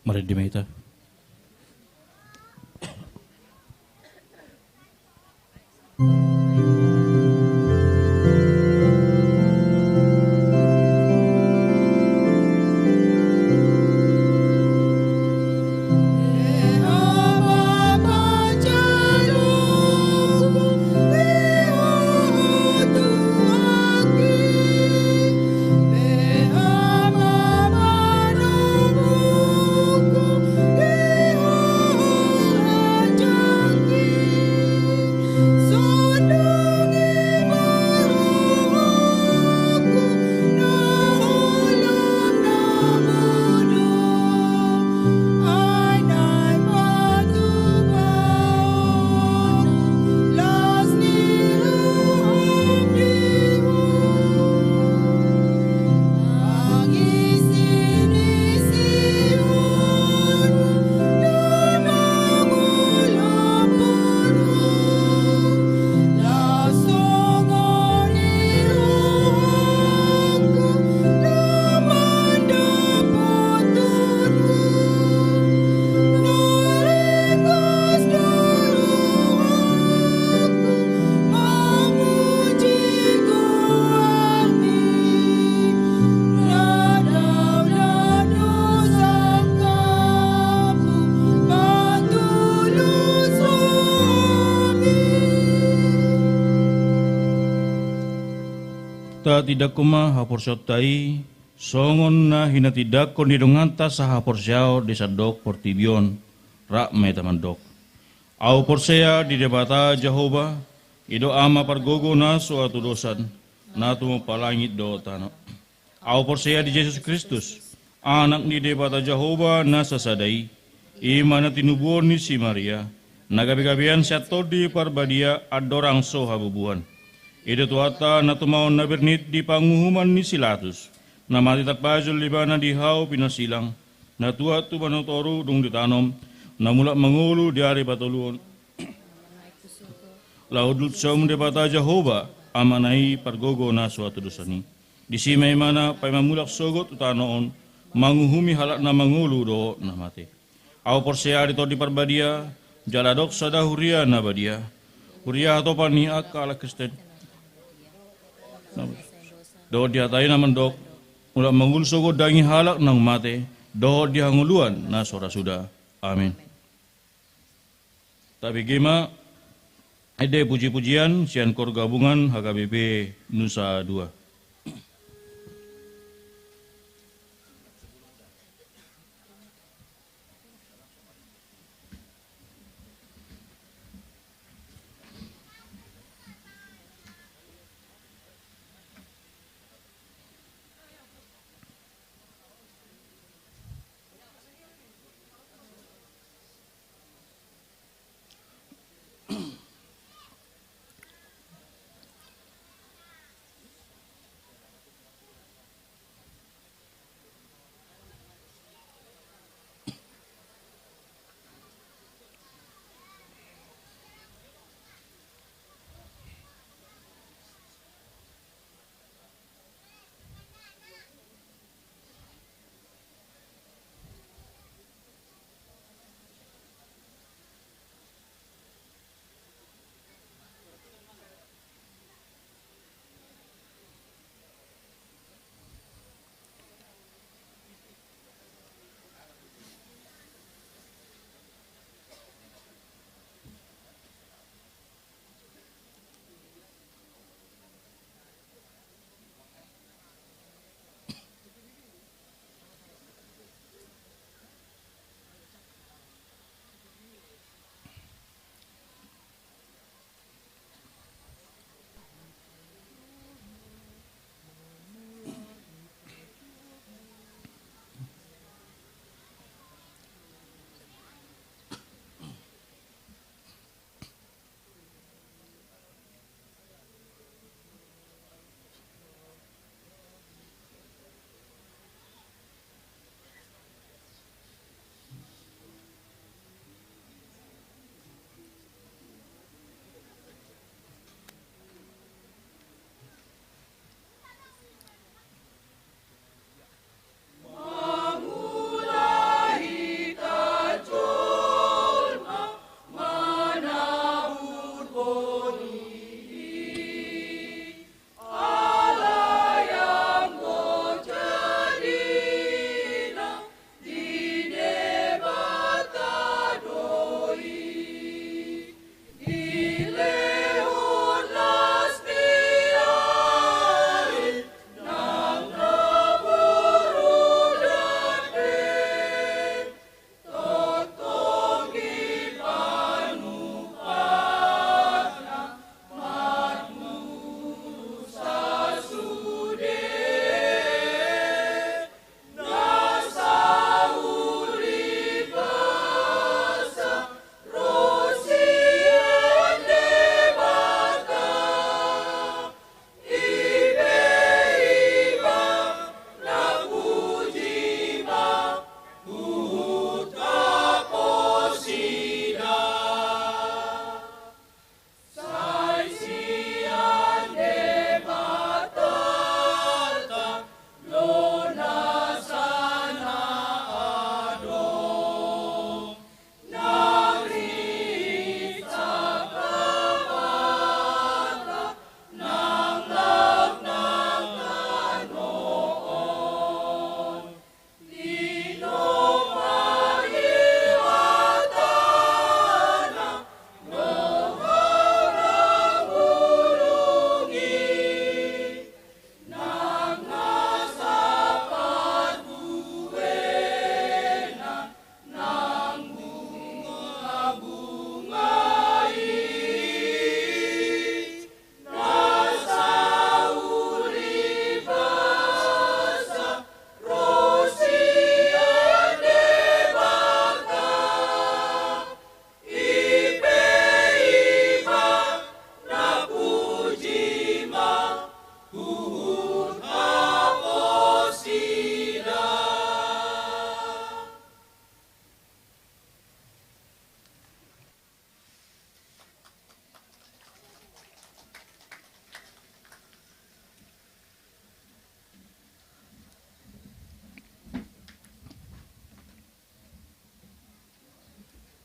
Marende ma hita. Tatindangkon ma haporseaonta i, songon na hinatindangkon ni donganta sahaporseaon di sandok portibi on. Rap ma hita mandok. Ahu porsea di Debata Jahowa, i do Ama pargogo na so hatudosan, na tumompa langit dohot tano. Ahu porsea di Jesus Kristus, Anak ni Debata Jahowa na sasada i, i ma na tinubuhon ni si Maria, na gabegabean sian Tondi Parbadia andorang so habubuhan. I do Tuhanta na tumaon na bernit di panguhuman ni si Latus, na mate tarpajol ibana di hau pinasilang, na tuat tu banua toru dung ditanom, na mulak mangolu di ari patoluhon. Laho hundul sian Debata Jahowa, Amana i pargogo na so hatudosan i. Disi ma ibana paima mulak sogot tu tano on, manguhumi halak na mangolu dohot na mate. Ahu porsea di Tondi Parbadia, jala adong sada huria na badia. Huria hatopan ni angka halak Kristen. Dohot di hata i na mandok, mulak mangolu so gondang ni halak naung mate, dohot di hangoluan na so ra suda. Amin. Tabege ma ende pujipujian sian Koor Gabungan H K B P Nusa Dua.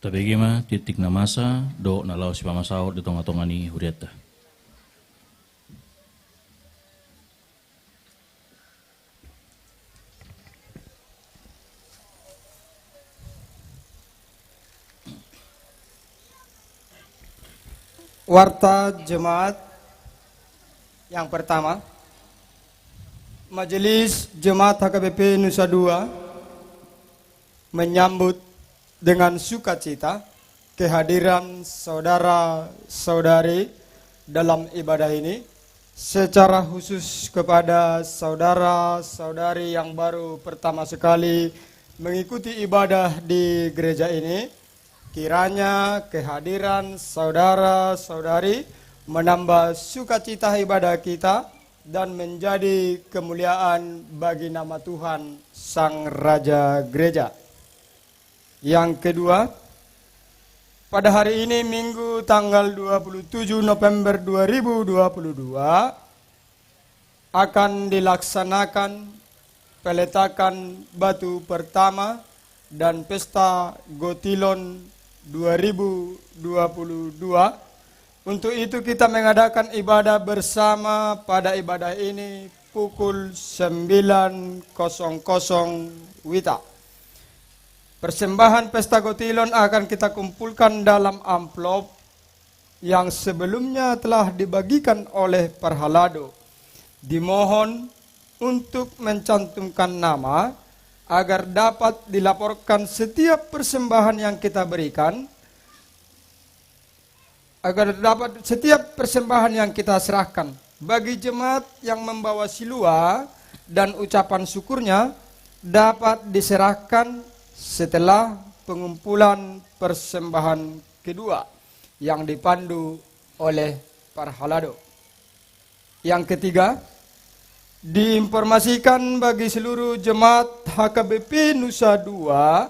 Tabege ma titikna masa dohot na laho sipamasaon di tonga-tonga ni hurianta. Warta Jemaat yang pertama, Majelis Jemaat H K B P Nusa Dua menyambut dengan sukacita kehadiran saudara-saudari dalam ibadah ini, secara khusus kepada saudara-saudari yang baru pertama sekali mengikuti ibadah di gereja ini. Kiranya kehadiran saudara-saudari menambah sukacita ibadah kita dan menjadi kemuliaan bagi nama Tuhan, Sang Raja Gereja. Yang kedua, pada hari ini, Minggu, tanggal dua puluh tujuh November dua ribu dua puluh dua, akan dilaksanakan peletakan batu pertama dan pesta Gotilon dua ribu dua puluh dua. Untuk itu, kita mengadakan ibadah bersama pada ibadah ini pukul sembilan kosong kosong WITA. Persembahan pesta Gotilon akan kita kumpulkan dalam amplop yang sebelumnya telah dibagikan oleh Parhalado. Dimohon untuk mencantumkan nama agar dapat dilaporkan setiap persembahan yang kita berikan, agar dapat setiap persembahan yang kita serahkan. Bagi jemaat yang membawa silua dan ucapan syukurnya dapat diserahkan setelah pengumpulan persembahan kedua yang dipandu oleh Parhalado. Yang ketiga, diinformasikan bagi seluruh jemaat H K B P Nusa Dua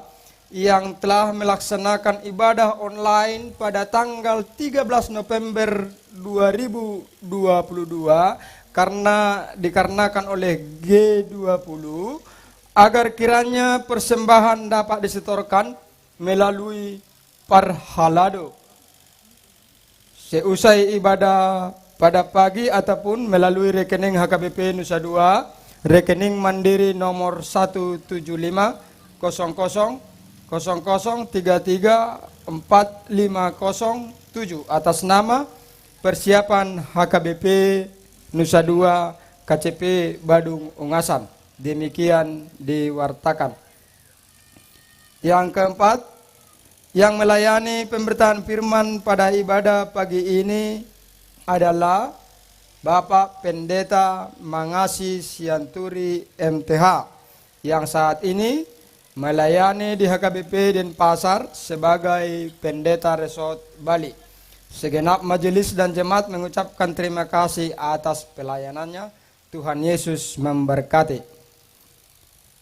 yang telah melaksanakan ibadah online pada tanggal tiga belas November dua ribu dua puluh dua, karena dikarenakan oleh G dua puluh, agar kiranya persembahan dapat disetorkan melalui Parhalado seusai ibadah pada pagi ataupun melalui rekening H K B P Nusa Dua, rekening Mandiri nomor satu tujuh lima kosong kosong kosong kosong tiga tiga empat lima kosong tujuh, atas nama Persiapan H K B P Nusa Dua, K C P Badung Ungasan. Demikian diwartakan. Yang keempat, yang melayani pemberitaan firman pada ibadah pagi ini adalah Bapak Pendeta Mangasi Sianturi, M T H, yang saat ini melayani di H K B P Denpasar sebagai Pendeta Resort Bali. Segenap majelis dan jemaat mengucapkan terima kasih atas pelayanannya. Tuhan Yesus memberkati.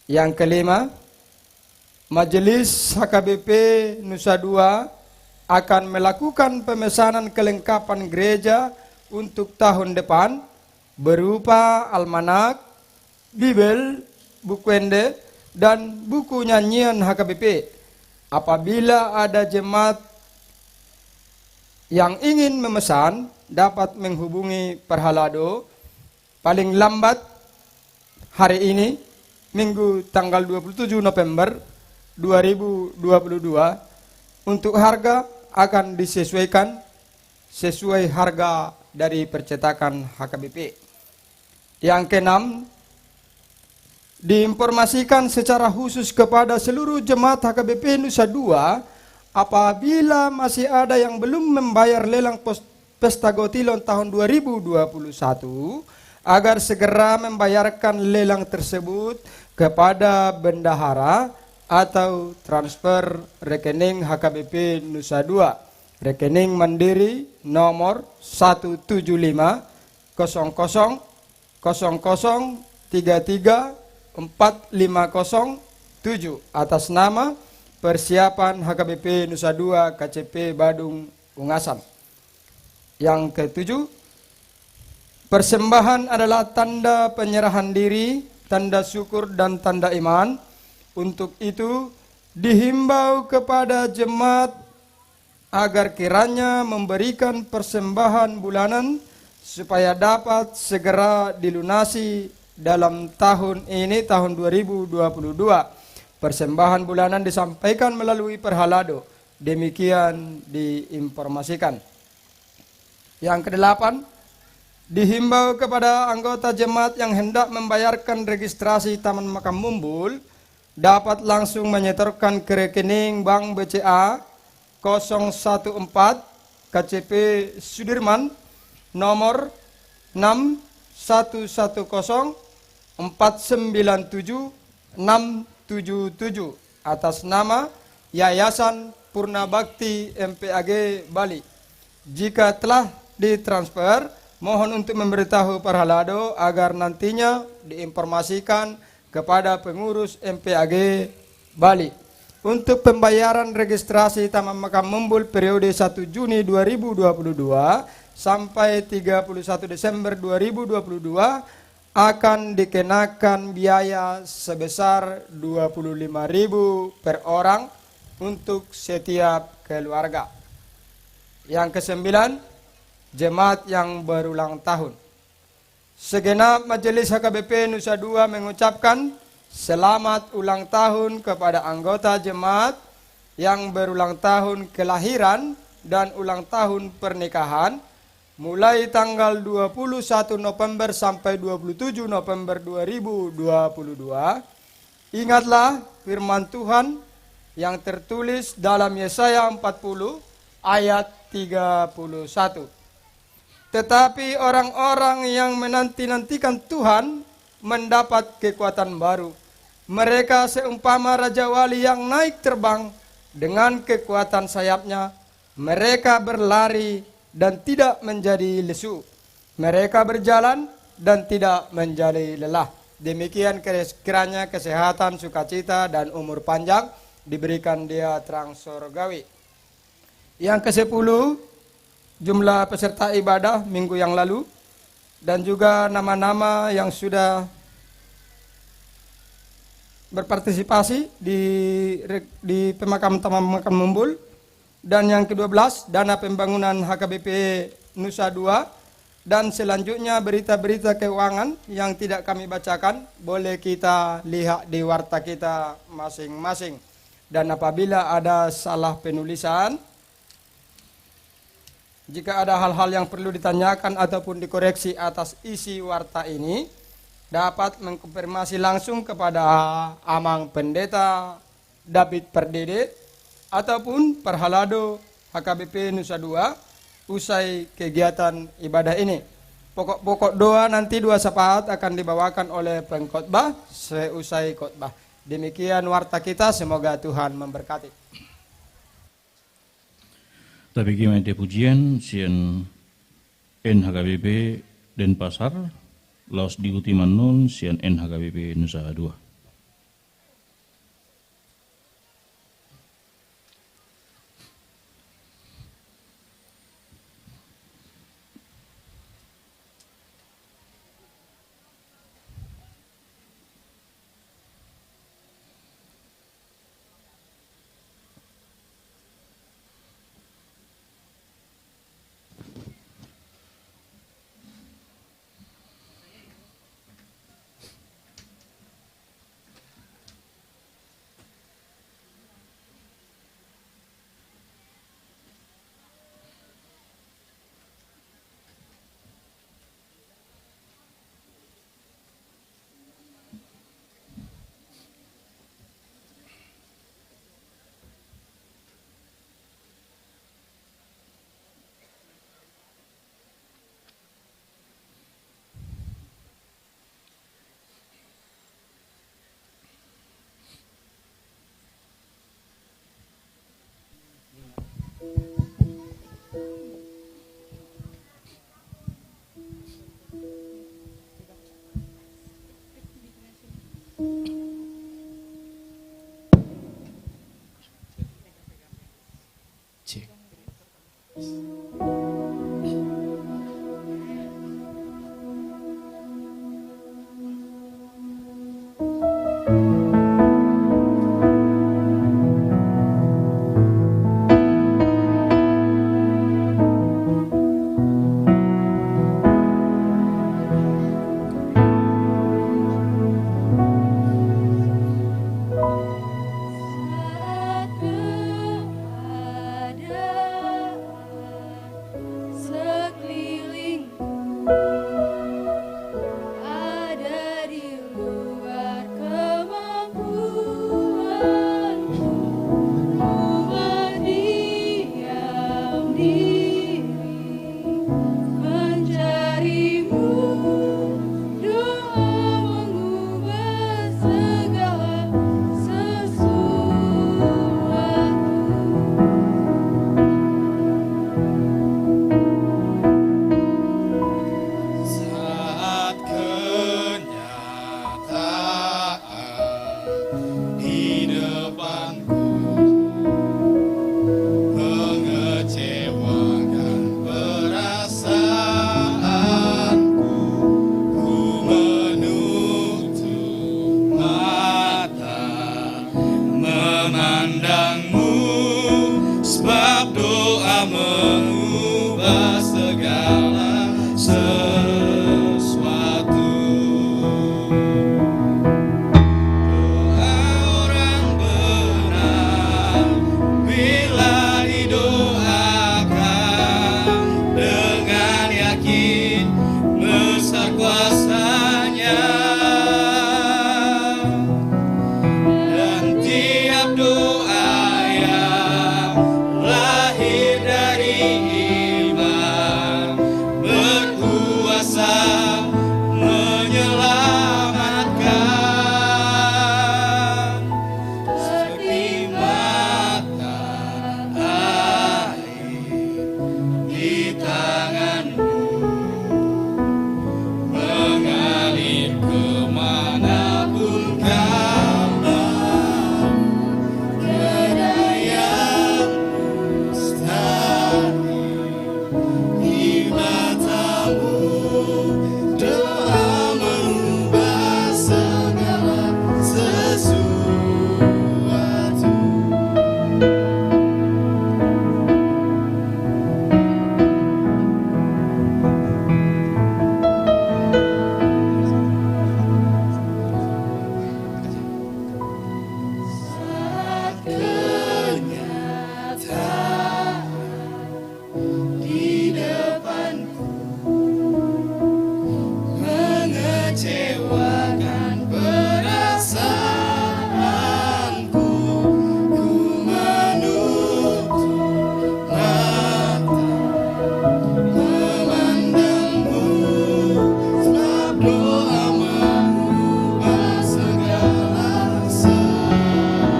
Yang kelima, Majelis H K B P Nusa Dua akan melakukan pemesanan kelengkapan gereja untuk tahun depan, berupa almanak, Bibel, buku ende, dan buku nyanyian H K B P. Apabila ada jemaat yang ingin memesan, dapat menghubungi Parhalado paling lambat hari ini, Minggu tanggal dua puluh tujuh November dua ribu dua puluh dua, untuk harga akan disesuaikan sesuai harga dari percetakan H K B P. Yang keenam, diinformasikan secara khusus kepada seluruh jemaat H K B P Nusa Dua, apabila masih ada yang belum membayar lelang pos-, Pesta Gotilon tahun dua ribu dua puluh satu, agar segera membayarkan lelang tersebut kepada bendahara atau transfer rekening H K B P Nusa Dua, rekening Mandiri nomor satu tujuh lima kosong kosong kosong kosong tiga tiga empat lima kosong tujuh, atas nama Persiapan H K B P Nusa Dua, K C P Badung Ungasan. Yang ketujuh, persembahan adalah tanda penyerahan diri, tanda syukur, dan tanda iman. Untuk itu, dihimbau kepada jemaat agar kiranya memberikan persembahan bulanan supaya dapat segera dilunasi dalam tahun ini, tahun dua ribu dua puluh dua. Persembahan bulanan disampaikan melalui parhalado. Demikian diinformasikan. Yang kedelapan, dihimbau kepada anggota jemaat yang hendak membayarkan registrasi Taman Makam Mumbul dapat langsung menyetorkan ke rekening Bank B C A kosong satu empat, K C P Sudirman, nomor enam satu satu kosong empat sembilan tujuh enam tujuh tujuh, atas nama Yayasan Purna Bakti M P A G Bali. Jika telah ditransfer, mohon untuk memberitahu parhalado agar nantinya diinformasikan kepada pengurus M P A G Bali. Untuk pembayaran registrasi Taman Makam Mumbul periode satu Juni dua ribu dua puluh dua sampai tiga puluh satu Desember dua ribu dua puluh dua akan dikenakan biaya sebesar dua puluh lima ribu per orang untuk setiap keluarga. Yang kesembilan, jemaat yang berulang tahun. Segenap Majelis H K B P Nusa Dua mengucapkan selamat ulang tahun kepada anggota jemaat yang berulang tahun kelahiran dan ulang tahun pernikahan, mulai tanggal dua puluh satu November sampai dua puluh tujuh November dua ribu dua puluh dua. Ingatlah firman Tuhan yang tertulis dalam Yesaya empat puluh ayat tiga puluh satu. Tetapi orang-orang yang menanti-nantikan Tuhan mendapat kekuatan baru. Mereka seumpama rajawali yang naik terbang dengan kekuatan sayapnya. Mereka berlari dan tidak menjadi lesu. Mereka berjalan dan tidak menjadi lelah. Demikian kes-, kiranya kesehatan, sukacita, dan umur panjang diberikan dia terang sorgawi. Yang kesepuluh, jumlah peserta ibadah minggu yang lalu, dan juga nama-nama yang sudah berpartisipasi di re-, di pemakam-, Taman Makam Mumbul. Dan yang kedua belas, dana pembangunan H K B P Nusa Dua. Dan selanjutnya berita-berita keuangan yang tidak kami bacakan, boleh kita lihat di warta kita masing-masing. Dan apabila ada salah penulisan, jika ada hal-hal yang perlu ditanyakan ataupun dikoreksi atas isi warta ini, dapat mengkonfirmasi langsung kepada Amang Pendeta David Pardede ataupun parhalado H K B P Nusa Dua usai kegiatan ibadah ini. Pokok-pokok doa nanti doa syafaat akan dibawakan oleh pengkhotbah seusai khotbah. Demikian warta kita, semoga Tuhan memberkati. Tabege ma di pujian sian N H K B P Denpasar, laos diuti ma annon sian N H K B P Nusa Dua. Cek. di depanku, mengecewakan perasaanku, ku menutup mata memandangmu, sebab doa mengubah segala sesuatu. Doa orang benar bila didoakan dengan yakin besar kuasanya. Dan tiap doa yang lahir dari iman berkuasa menyelamatkan. Seperti mata air di tanganmu, mengalir ke mana pun kau mau, tiada yang mustahil di matamu. Doa mengubah segala sesuatu. Saat kenyataan di depanku mengecewakan perasaanku, ku menutup mata memandangmu, sebab doa mengubah segala sesuatu.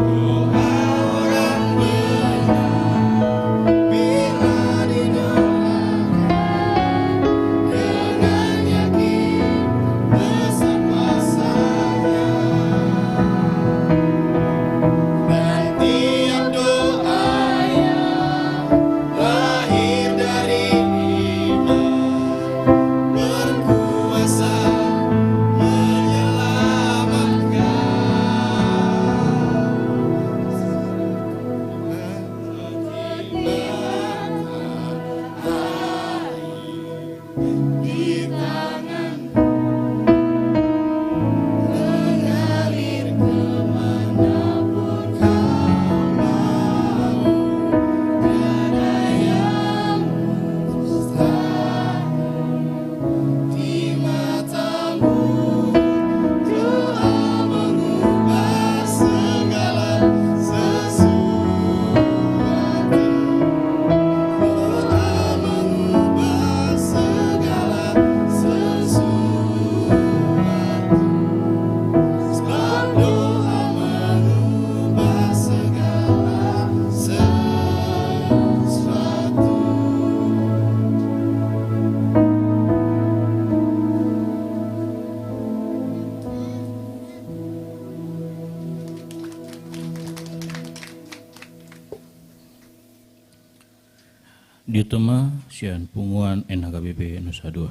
Doa orang benar bila didoakan dengan yakin besar kuasanya. Dan tiap doa yang lahir dari iman berkuasa menyelamatkan. Seperti mata air di tanganmu, mengalir ke mana pun kau mau, tiada yang mustahil di matamu. Doa mengubah segala sesuatu. Doa mengubah segala sesuatu. Sebab doa mengubah segala sesuatu. Diutama sian punguan N H K B P Nusa Dua.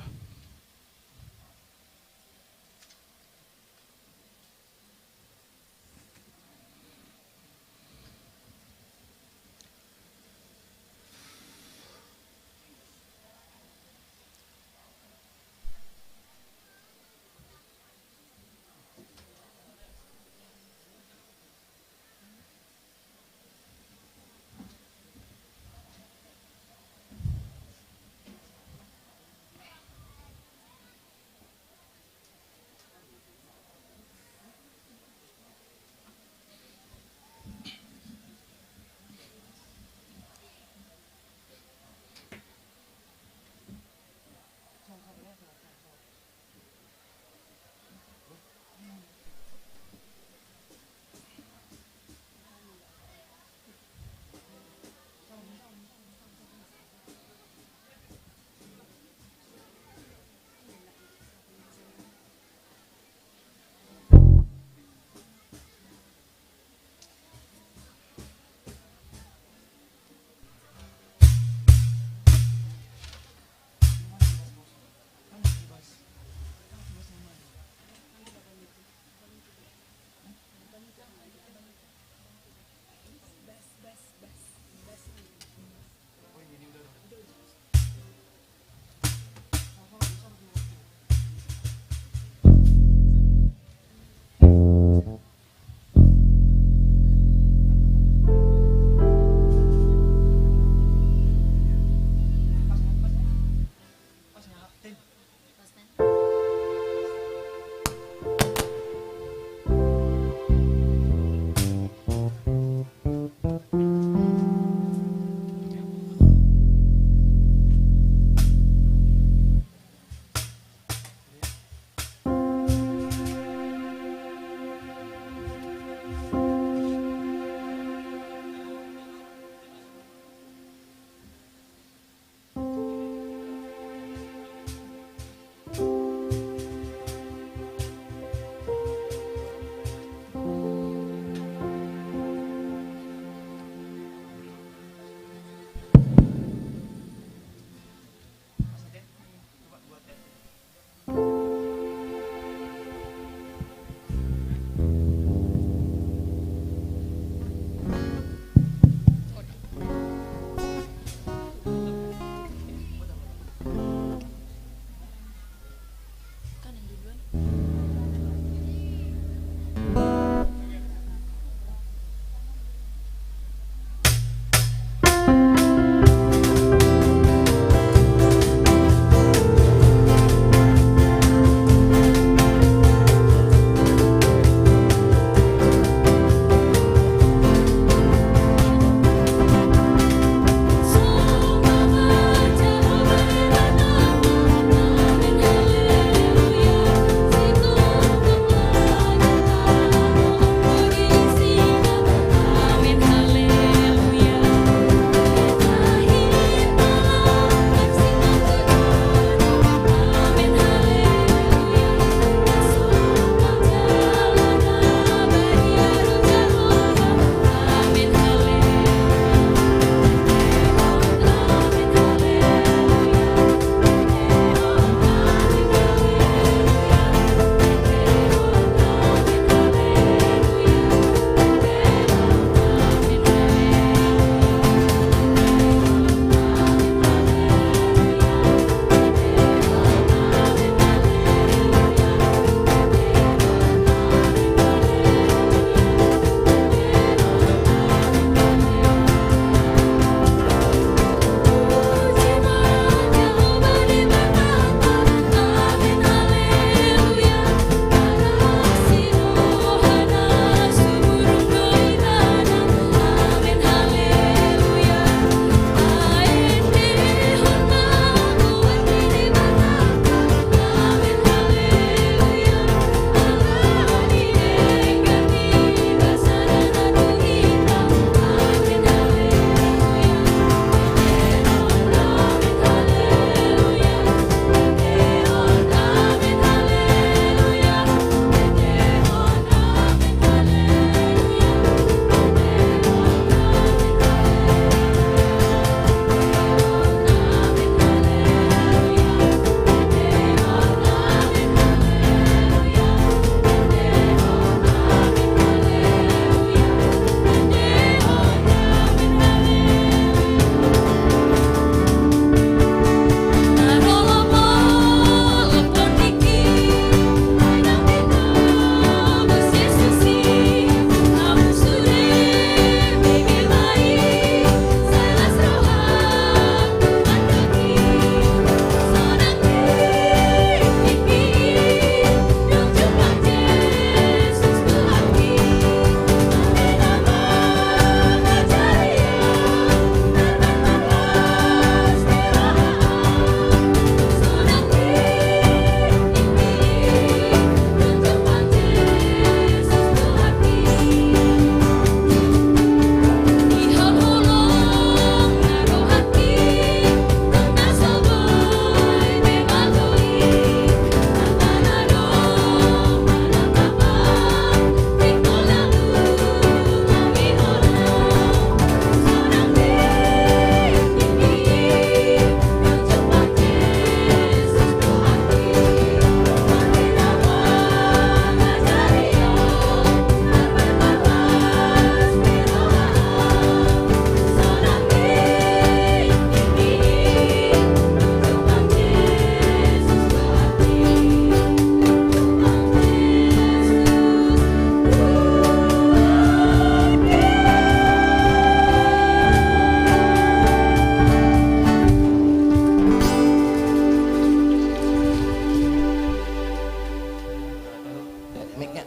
Ya.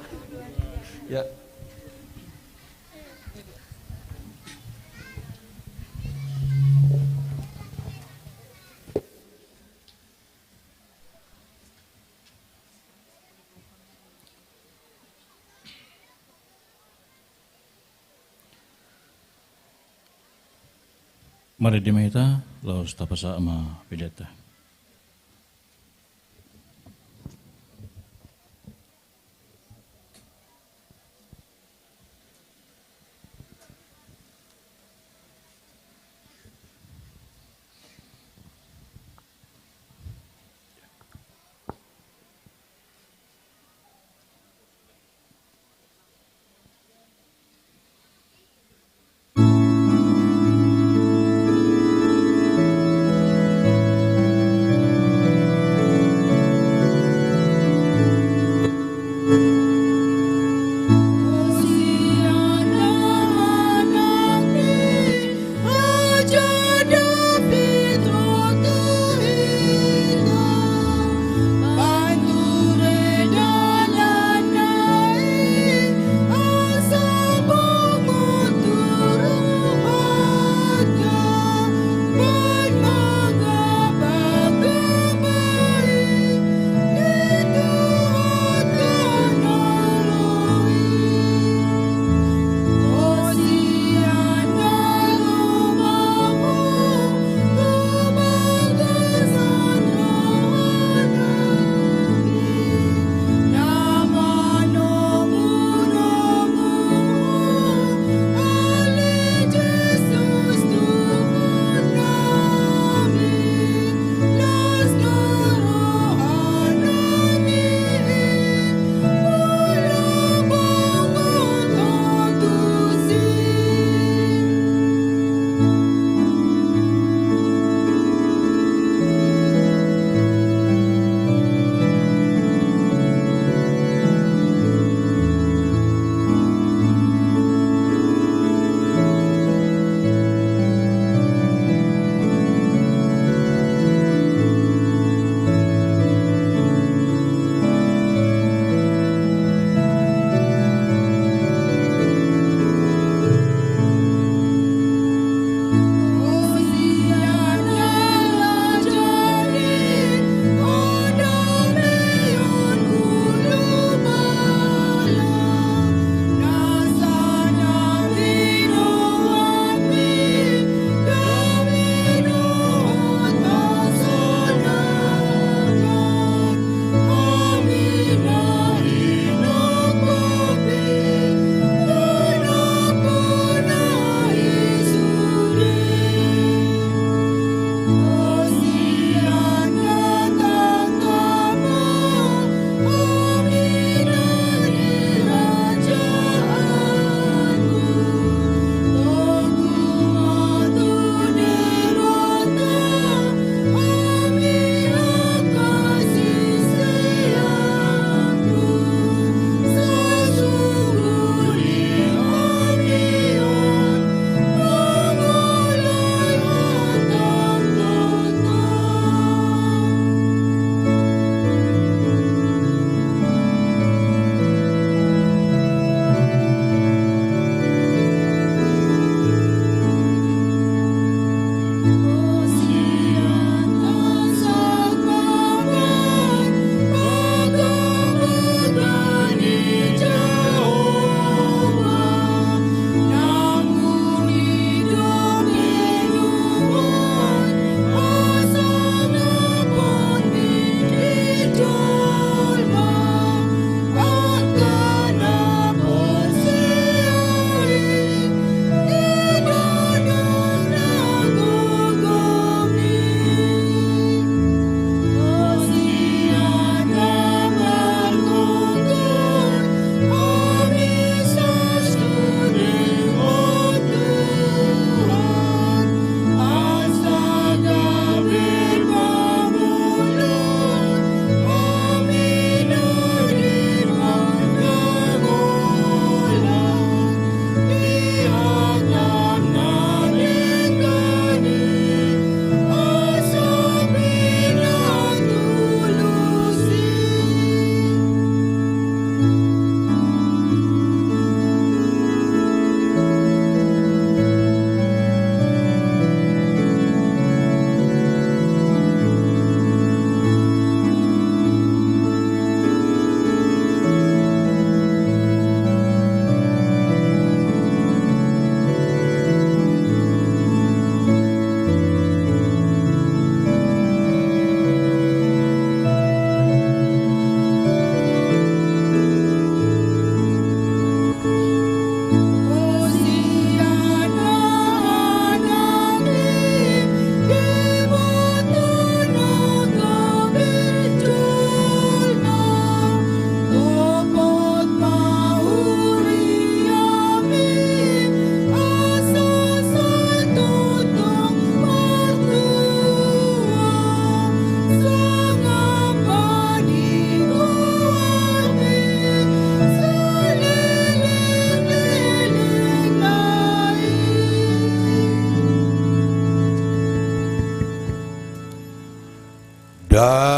Marende ma hita, laos tapasahat ma peleanta.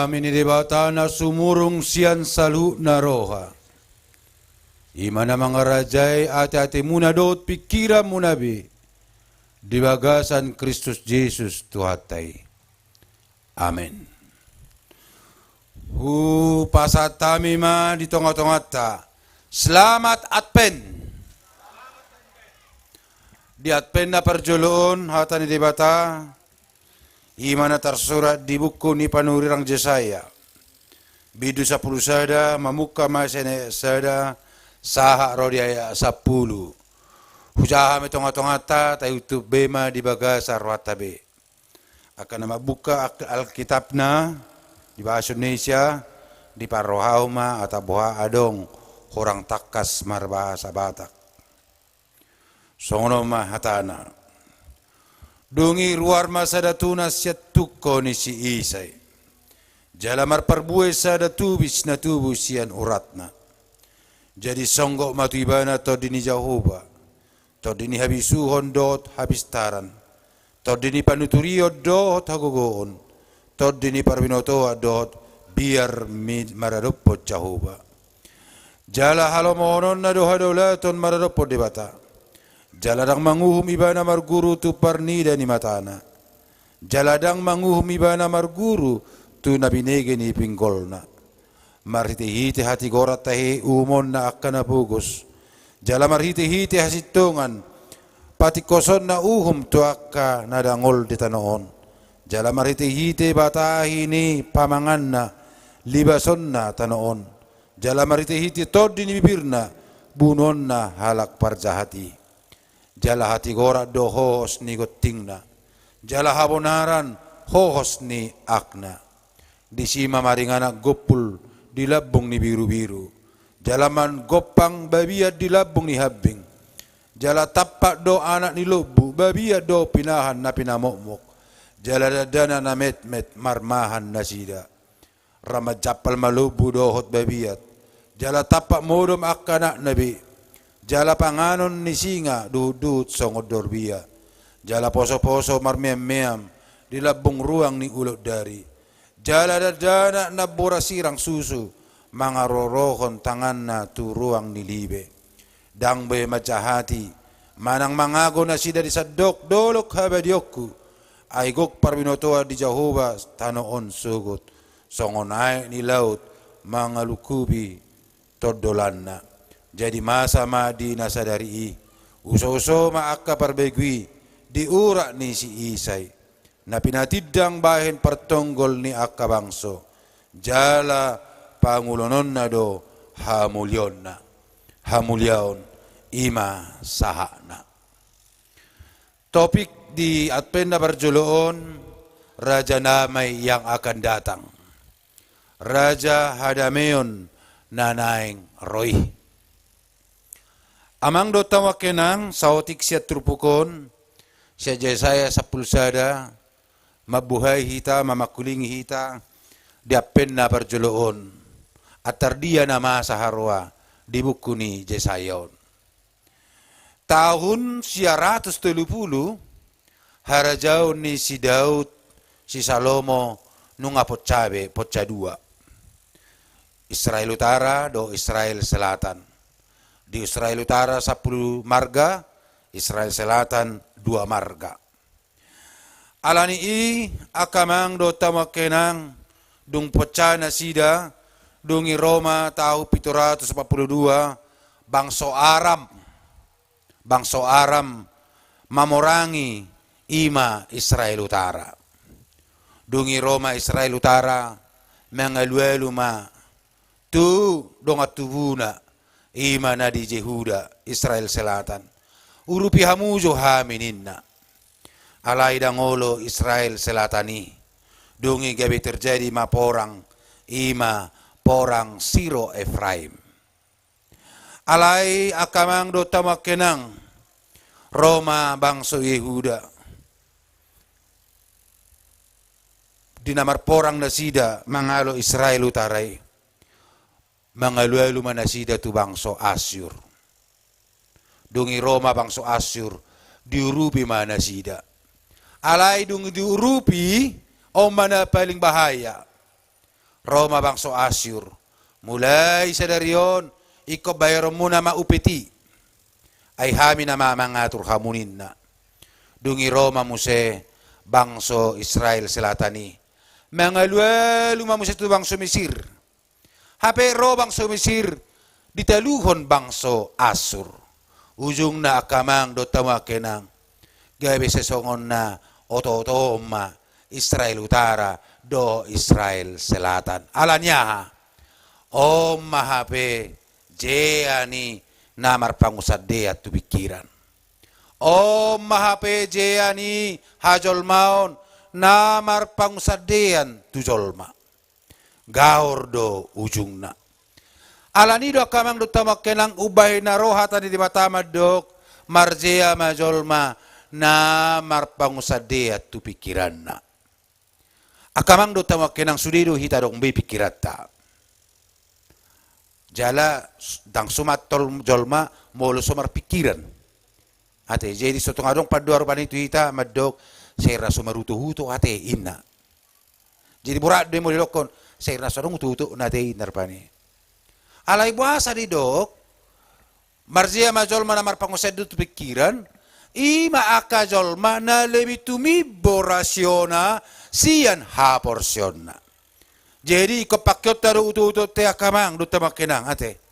Dame ni Debata na sumurung sian saluhutna roha, i ma na mangarajai ateatemuna dohot pingkiranmuna be di bagasan Kristus Jesus Tuhanta i. Amen. Hupasahat hami ma di tongatonganta Selamat Advent. Di Advent na parjolo on, hata ni Debata i ma na tarsurat di buku ni panurirang Jesaya, bindu sampulu sada, mamungka ma sian ayat sada sahat ro di ayat sampulu. Hujaha hami tongatonganta, taihutihut be ma di bagasan rohanta be. Angka na mambuka Alkitabna di bahasa Indonesia, diparrohahon ma ata boha adong hurang tangkas marbahasa Batak. Songon on ma hatana. Dung i ruar ma sada tunas sian tungko ni si Isai. Jala marparbue sada tubis na tubu sian uratna. Jadi songgop ma tu ibana tondi ni Jahowa, tondi ni habisuhon dohot hapistaran, tondi ni panuturion dohot hagogoon, tondi ni parbinotoan dohot biar maradophon Jahowa. Jala halomohononna do hadaulaton maradophon Debata. Jala ndang manguhum ibana marguru tu parnida ni matana. Jala ndang manguhum ibana marguru tu na binege ni pinggolna. Marhitehite hatigoran tahe uhumonna angka na pogos. Jala marhitehite hasintongan patingkosonna uhum tu angka na dangol di tano on. Jala marhitehite batahi ni pamanganna libasonna tano on. Jala marhitehite tondi ni bibirna bunuonna halak parjahat i. Jala hatigoran do hohos ni gontingna. Jala habonaran hohos ni akna. Disi ma maringanan gompul di lambung ni birubiru. Jala mangompang babiat di lambung ni hambing. Jala tampak do anak ni lombu, babiat do pinahan na pinamokmok. Jala dakdanak na metmet marmahan nasida. Ra manjampal ma lombu dohot babiat. Jala tampak modom angka anakna be. Jala panganon ni singa duhutduhut songon dorbia. Jala posoposo marmeammeam di lambung ruang ni ulaondari. Jala dakdanak na boras sirang susu mangarorohon tanganna tu ruang ni libe. Ndang be manjahati manang mangago nasida di sandok dolok habadiaonku. Ai gok parbinotoan di Jahowa tano on sogot, songon aek ni laut mangalungkupi tondolanna. Jadi masa ma di na sadari i, usouso ma angka parbegu i di urat ni si Isai, na pinatindang bahen partonggol ni angka bangso, jala pangulononna do hamuliaonna. Hamuliaon, i ma sahatna. Topik di Advent na parjolo on, Raja Damai yang akan datang. Raja hadameon na naeng ro i. Amang dohot hamu angka inang, saotik sian turpuk on, sian Jesaya sampulu sada, mambuhai hita, mamangkulingi hita di Advent na parjolo on. Antar dia na masa haroa di buku ni Jesaya on. Tahun sia ratus tolu pulu harajaon ni si Daud, si Salomo, nunga ponsa be, ponsa dua. Israel Utara dohot Israel Selatan. Di Israel Utara sampulu marga, Israel Selatan dua marga. Alani i, angka amang dohot hamu angka inang, dung ponsa nasida, dung i ro ma tahun pitu ratus opat pulu dua, bangso Aram, bangso Aram mamorangi i ma Israel Utara. Dung i ro ma Israel Utara, mangalualu ma tu dongan tubuna, i ma na di Jehuda, Israel Selatan. Urupi hamu jo hami ninna. Alai ndang olo Israel Selatan i. Dung i gabe terjadi ma porang, i ma porang Siro Efraim. Alai angka amang dohot hamu angka inang, ro ma bangso Jehuda. Di na marporang nasida mangalo Israel Utara i, mangalualu ma nasida tu bangso Asyur. Dung i ro ma bangso Asyur, diurupi ma nasida. Alai dung diurupi, on ma na paling bahaya. Ro ma bangso Asyur. Mulai sadari on, ingkon bayaronmuna ma upeti. Ai hami nama mangatur hamu ninna. Dung i ro ma muse bangso Israel Selatan i. Mangalualu ma muse tu bangso Misir. Hape ro bangso Misir ditaluhon bangso Asyur. Ujungna angka amang dohot hamu angka inang, gabe sesongon na oto-oto on ma Israel Utara dohot Israel Selatan. Alani aha? On ma hape jea ni na marpangunsandean tu pingkiran. On ma hape jea ni hajolmaon na marpangunsandean tu jolma. Gaor do ujungna. Alani do angka amang dohot hamu angka inang umbahen na ro hata ni Debata mandok, marjea ma jolma na marpangunsandean tu pingkiranna. Angka amang dohot hamu angka inang, sude do hita adong be pingkiranta. Jala s-, ndang so mantol jolma molo so marpingkiran. Ate, jadi so tung adong pandohan rupani tu hita mandok, sai ra so maruto-uto ate inna. Jadi borat do i molo didokkon, sai ra so adong uto-utona ate inna rupani. Alai boasa didok, marjea ma jolma na marpangunsandean tu pingkiran, i ma angka jolma na lebih tumimbo rasiona sian haporseaonna. Jadi ingkon pangkeonta do uto-utonta i angka amang dohot hamu angka inang ate.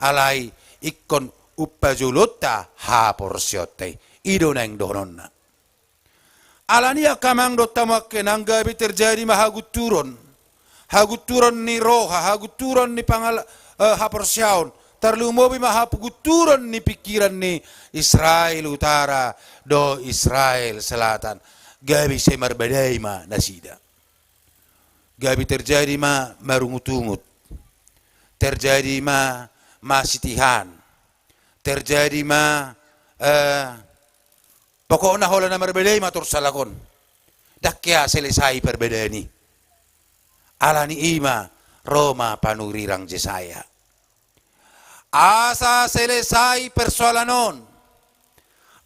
Alai ingkon umpajolonta haporseaonta i. I do naeng dohononna. Alani angka amang dohot hamu angka inang gabe terjadi ma hagunturon. Hagunturon ni roha, hagunturon ni pangal-, eh, haporseaon. Tarlumobi ma hagunturon ni pingkiran ni Israel Utara dohot Israel Selatan. Gabe sai marbadai ma nasida. Gabe terjadi ma marungut-ungut. Terjadi ma masitihan. Terjadi ma, eh, pokokna holan na marbadai ma torus halak on. Ndang hea selesai parbadaan i. Alani i ma ro ma panurirang Jesaya. Asa selesai persoalan on.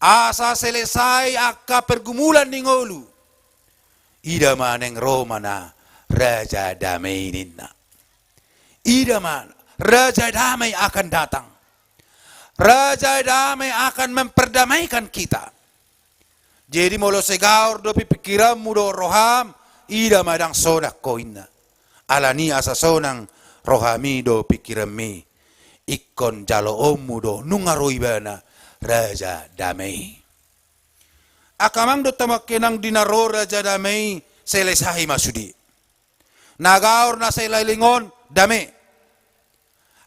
Asa selesai angka pergumulan ni ngolu. Ida ma naeng ro ma na Raja Damai ninna. Ida ma, Raja Damai akan datang. Raja Damai akan memperdamaikan kita. Jadi molo segaor dope pingkiranmu dohot roham, ida ma ndang sonang ho inna. Alani asa sonang rohami dohot pingkiranmi, ingkon jaloonmu do nunga ro ibana Raja Damai. Angka amang dohot hamu angka inang, di na ro Raja Damai selesai ma sude. Na gaor na saleleng on dame.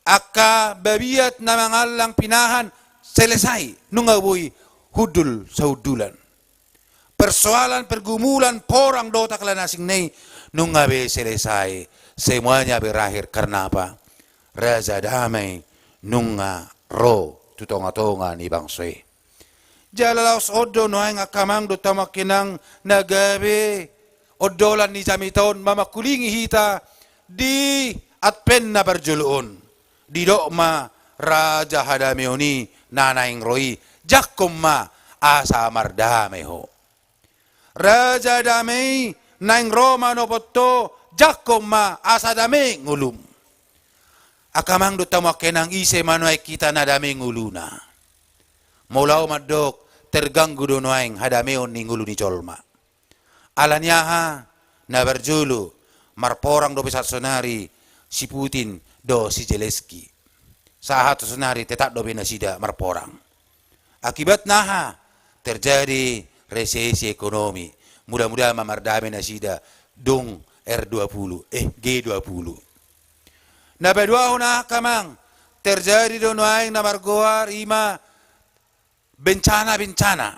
Angka babiat na mangallang pinahan selesai, nunga boi hundul sahundulan. Persoalan pergumulan porang dohot angka na asing na i nunga be selesai. Semuanya berakhir karena apa? Raja Damai nunga ro tu tonga-tonga ni bangso i. Jala laos on do nuaeng angka amang dohot hamu angka inang na gabe ondolan ni jamita on mamangkulingi hita di Advent na parjolo on. Didok ma Raja Hadameon i na naeng ro i, jangkon ma asa mardame ho. Raja Damai naeng ro manopot ho, jangkon ma asa dame ngolum. Angka amang dohot hamu angka inang, ise ma nuaeng hita na dame ngoluna? Molo au mandok, terganggu do nuaeng hadameon ni ngolu ni jolma. Alani aha? Na parjolo, marporang dope sahat sonari si Putin dohot si Zelensky. Sahat sonari tetap dope nasida marporang. Akibatna aha? Terjadi resesi ekonomi. Mudah-mudahan ma mardame nasida dung R dua puluh, eh, G dua puluh. Na paduahon angka amang, terjadi do nuaeng na margoar i ma bencana-bencana.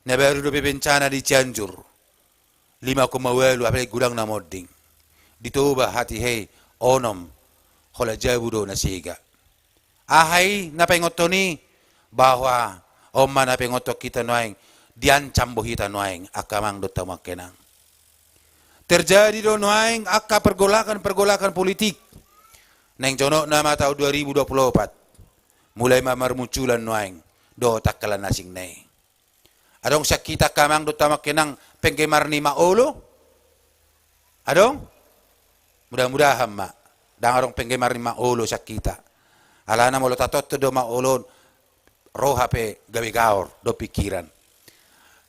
Na baru dope bencana di Cianjur, lima koma ualu, apalagi godang na monding. Di Toba hatiha i onom holan jabu do na sega. Aha i na paingothon i? Bahwa on ma na paingothon hita nuaeng, diancam do hita nuaeng angka amang dohot hamu angka inang. Terjadi do nuaeng angka pergolakan-pergolakan politik. Naeng jonokna ma taon dua ribu dua puluh opat. Mulai ma marmunculan nuaeng dohot angka na asing na i. Adong sian hita angka amang dohot hamu angka inang penggemar ni Mak Olo? Adong? Mudah-mudahan ma, ndang adong penggemar ni mak olo sian hita. Alana molo tatonton do mak olo on, roha pe gabe gaor do pikiran.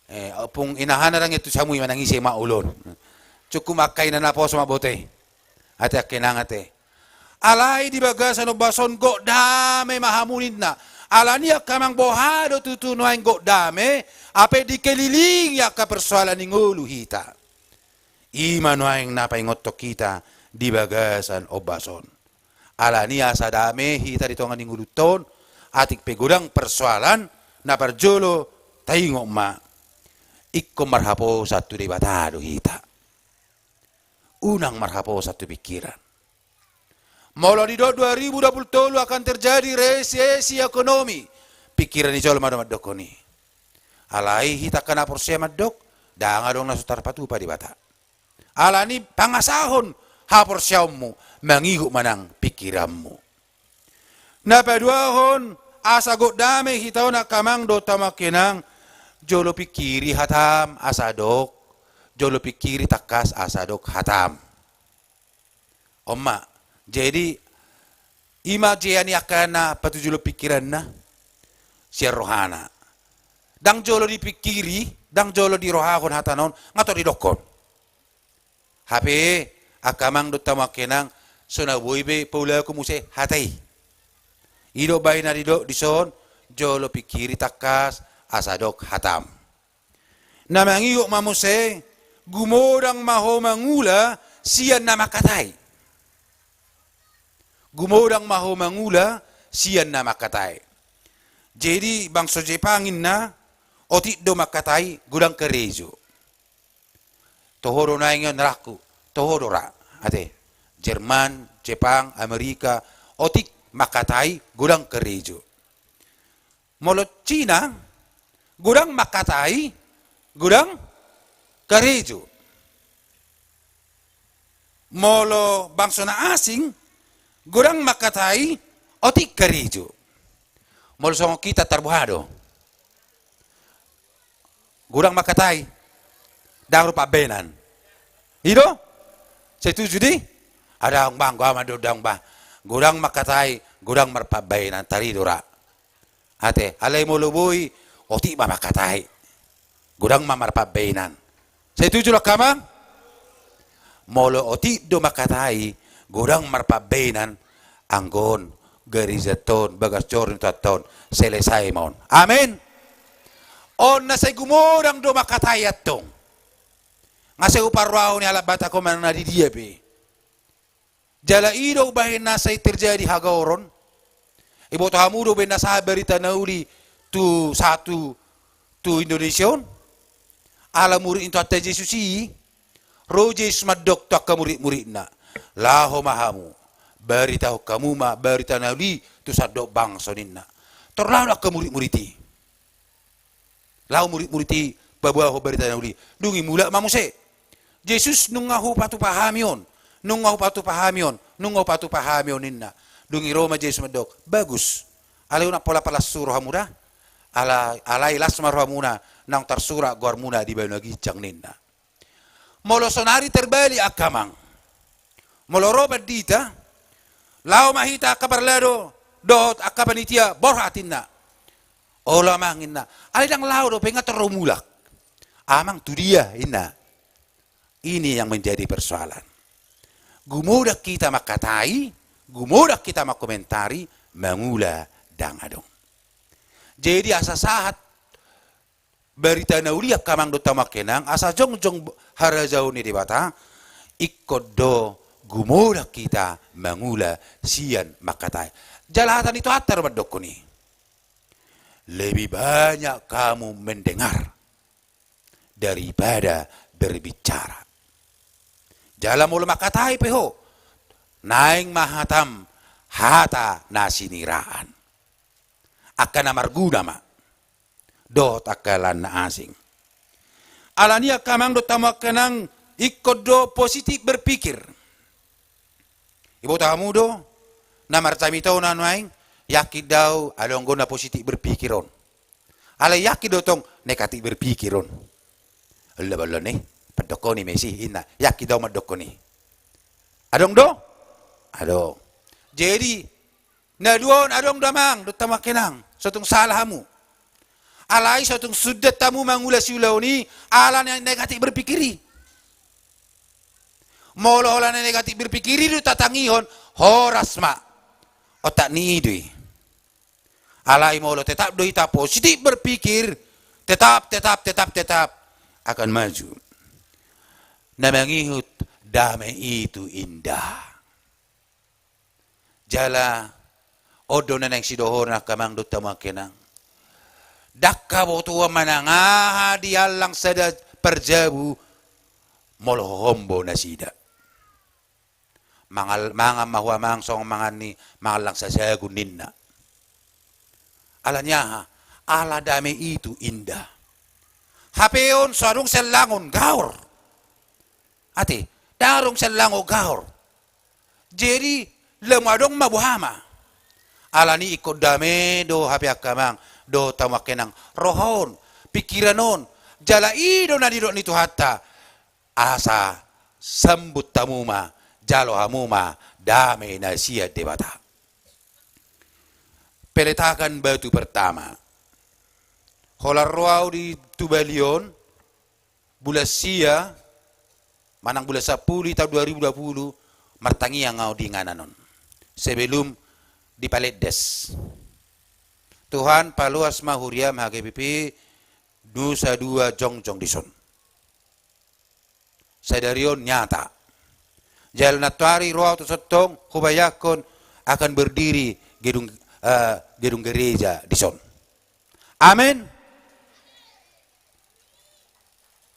Eh, ompung inahana ndang ia tu samu i manang ise mak olo on. Cukup angka ina naposo ma bote. Ate angka inang ate. Alai di bagasan ombas on gok dame ma hamu ninna. Alani angka amang boha do tutu nuaeng gok dame, hape dikelilingi angka persoalan ni ngolu hita. I ma nuaeng na paingothon hita di bagasan ombas on. Alani asa dame hita di tonga ni ngolunta on, atik pe godang persoalan, na parjolo taingot ma. Ingkon marhaposan tu Debata do hita. Unang marhaposan tu pikiran. Molo didok dua ribu dua puluh tolu akan terjadi resesi ekonomi, pikiran ni jolma do mandokkon i. Alai hita angka na porsea mandok, ndang adong na so tarpatupa Debata. Alani pangasahon haporseaonmu, mangihut manang pikiranmu. Na paduahon, asa gok dame hita on angka amang dohot hamu angka inang, jolo pikiri hatam asa dok, jolo pikiri tangkas asa dok hatam. On ma, jadi i ma jea ni angka na patujolo pikiranna sian rohana. Ndang jolo dipikiri, ndang jolo dirohahon hata on, nga tor didokkon. Hape angka amang dohot hamu angka inang, so na boi be paulakon muse hata i. I do bahen na didok dison, jolo pikiri tangkas asa dok hatam. Na mangihut ma muse, gumodang ma ho mangula sian na mangkatai. Gumodang ma ho mangula sian na mangkatai. Jadi bangso Jepang inna, otik do mangkatai, godang karejo. Toho do nuaeng on, rangku, toho do ra. Ate, Jerman, Jepang, Amerika, otik mangkatai, godang karejo. Molo Cina, godang mangkatai, godang karejo. Molo bangso na asing, godang mangkatai, otik karejo. Molo songon hita tarboha do. Godang mangkatai, ndang ro pambahenan. I do? Setuju di? Adong bang, gua ma do adong bang. Godang mangkatai, godang marpambahenan, tarido ra. Ate, alai molo boi, otik ma mangkatai. Godang ma marpambahenan. Setuju do angka amang? Molo otik do mangkatai, godang marpambahenan, anggo on, gareja on, bagas joro ni Tuhanta on, selesai ma on. Amin. On na sai gumodang do mangkatai antong. Nga sai huparrohahon i halak Batak on manang na di dia pe. Jala i do umbahen na sai terjadi hagaoron. Iboto hamu do umbahen na sahat barita na uli tu satu tu Indonesia on. Ala murid ni Tuhanta Jesus i, ro Jesus mandok tu angka murid-muridna, laho ma hamu, baritahon hamu ma barita na uli tu sandok bangso ninna. Tor laho do angka murid-murid i. Laho murid-murid i paboahon barita na uli. Dung i mulak ma muse. Jesus, nunga hupatupa hami on. Nunga hupatupa hami on. Nunga hupatupa hami on ninna. Dung i ro ma Jesus mandok, bagus. Alai unang pola palas suro hamu da. Ala, alai las ma rohamuna, naung tarsurat goarmuna di banua ginjang ninna. Molo sonari terbalik angka amang. Molo ro pandita, laho ma hita angka parlado dohot angka panitia, borhat inna. Olo amang inna. Alai ndang laho dope, nga tor ro mulak. Amang tu dia inna. Ini yang menjadi persoalan. Gumodang hita mangkatai, gumodang hita mangkomentari, mangula ndang adong. Jadi asa sahat barita na uli angka amang dohot hamu angka inang, asa jongjong harajaon ni Debata, ingkon do gumodang hita mangula sian mangkatai. Jala hata ni Tuhanta do mandokkon i. Lebih banyak kamu mendengar daripada berbicara. Jala molo mangkatai pe ho, naeng ma hatam hata na siniraan. Angka na marguna ma. Dohot angka na asing. Alani angka amang dohot hamu angka inang, ingkon do positif berpikir. Iboto hamu do, na marjamita on nuaeng, yakin do au, adong do na positif berpikir on. Alai yakin do tong negatif berpikir on. Olo, olo ni, pandokkon i ma i, inna, yakin do au mandokkon i. Adong do? Adong. Jadi, na dua on adong do amang dohot hamu angka inang, so tung salah hamu. Alai so tung sundat hamu mangula siulaon i, ala na negatif berpikir i. Molo holan na negatif berpikir i do tatangihon, horas ma. Otak ni i do i. Alai molo tetap do hita positif berpikir, tetap, tetap, tetap, tetap akan maju. Na mangihut, damai itu indah. Jala on do na naeng sidohonon angka amang dohot hamu angka inang. Ndang habotoan manang aha diallang sada parjabu molo hohom do nasida. Mangal-, mangan ma ho amang songon mangan ni mangallang sasagun ninna. Ala ni aha? Ala damai itu indah. Hape on so adong siallangon gaor. Ate, ndang adong siallangon gaor. Jadi, lamu adong ma boha ma. Ala ni ingkon damai do hape angka amang dohot hamu angka inang roha on, pikiran on, jala i do na nidok ni Tuhanta. Asa sambut hamu ma, jalo hamu ma damai na sian Debata. Peletakan batu pertama. Holan ro au di tu Bali on, bulan sia, manang bulan sampulu i taon dua ribu dua pulu, martangiang au di inganan on. Sebelum dipaleddes. Tuhan, paloas ma huriam H K B P Nusa Dua jongjong dison. Sadari on nyata. Jala nantoari ro au tu son tong, hubayangkon akan berdiri gedung, eh, gedung gereja dison. Amin.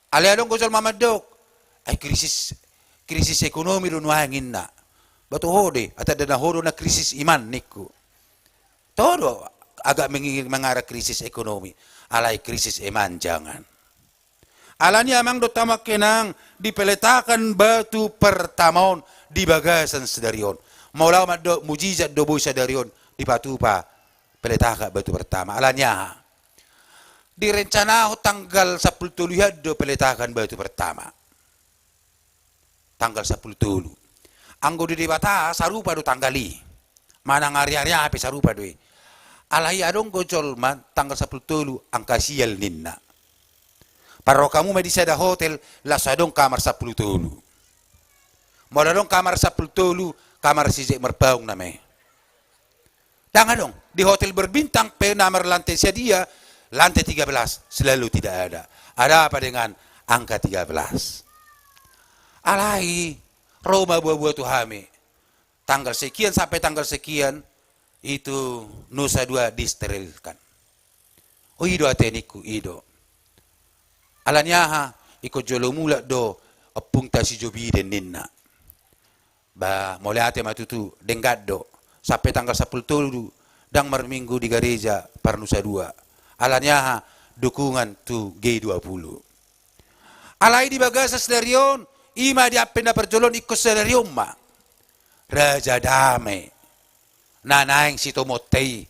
Alai adong do jolma mandok, ai krisis, krisis ekonomi do nuaeng inna. Ba toho do i, ate nda na ho do na krisis iman ningku. Toho do agak mengi-, mengarah krisis ekonomi. Alai krisis iman jangan. Ala ni amang dohot hamu angka inang, di peletakan batu pertama on di bagasan sadari on. Molo au mandok mujizat do boi sadari on dipatupa peletakan batu pertama. Ala ni aha? Direncanahon tanggal sampulu tolu i do peletakan batu pertama. Tanggal sampulu tolu. Anggo di Debata sarupa do tanggal i. Manang ari-ari aha pe sarupa do i. Alai adong do jolma tanggal sampulu tolu angka sial ninna. Parrohamu ma di sada hotel, laos adong kamar sampulu tolu. Molo adong kamar sampulu tolu, kamar si Jack Merbaung nama i. Ndang adong. Di hotel berbintang pe na marlantai sadia, lantai tiga belas, selalu tidak ada. Ada apa dengan angka tiga belas? Alai, ro ma buabua tu hami. Tanggal sekian sampai tanggal sekian, itu Nusa Dua disterilkan. O, i do ate ningku, i do. Ala ni aha? Ingkon jolo mulak do ompungta si Joe Biden ninna. Ba, mauliate ma tutu, denggan do. Sampe tanggal sampulu tolu, ndang marminggu di gareja Parnusa dua. Ala ni aha? Dukungan tu G dua puluh. Alai di bagasan sadari on, i ma di ampe na parjolo on, ingkon sadari on ma Raja Dame na naeng sitomonta i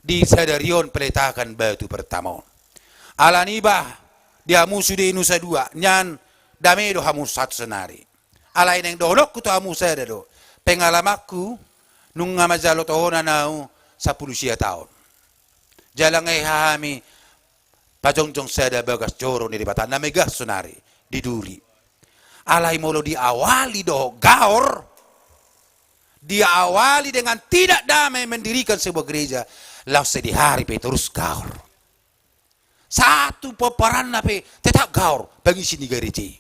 di sadari on peletakan batu pertama on. Ala ni i bah, di hamu sude Nusa Dua, nian dame do hamu sahat sonari. Alai naeng dohononku tu hamu sada do pengalamanku, nunga manjalo tohonan au sampulu sia taon. Jala nunga hami pajongjong sada bagas joro ni Debata na megah sonari di duri. Alai molo diawali dohot gaor, diawali dengan tidak damai mendirikan sebuah gereja, laos sadihari pe torus gaor. Satu pomparanna pe tetap gaor pangisi ni gareja i.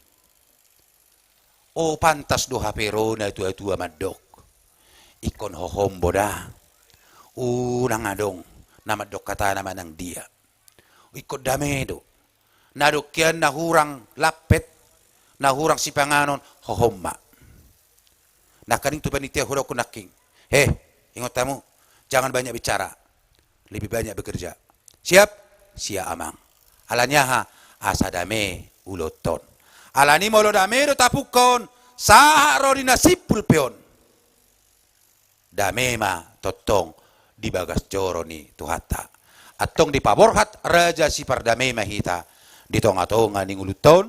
O, pantas do hape ro natuatua mandok, ingkon hohom do da. Unang adong na mandok hata na manang dia. Ingkon dame do. Na adong hian na hurang lampet, na hurang sipanganon, hohom ma. Nangkaning tu panitia hudokkon nangkin, he, ingot hamu, jangan banyak bicara, lebih banyak bekerja. Siap? Siap, Amang. Ala ni aha? Asa dame ulaonta on. Ala ni molo dame do tapungka on, sahat ro di na simpul pe on, dame ma tongtong di bagas joro ni Tuhanta. Antong dipaborhat Raja Sipardame ma hita di tongatonga ni ngolunta on,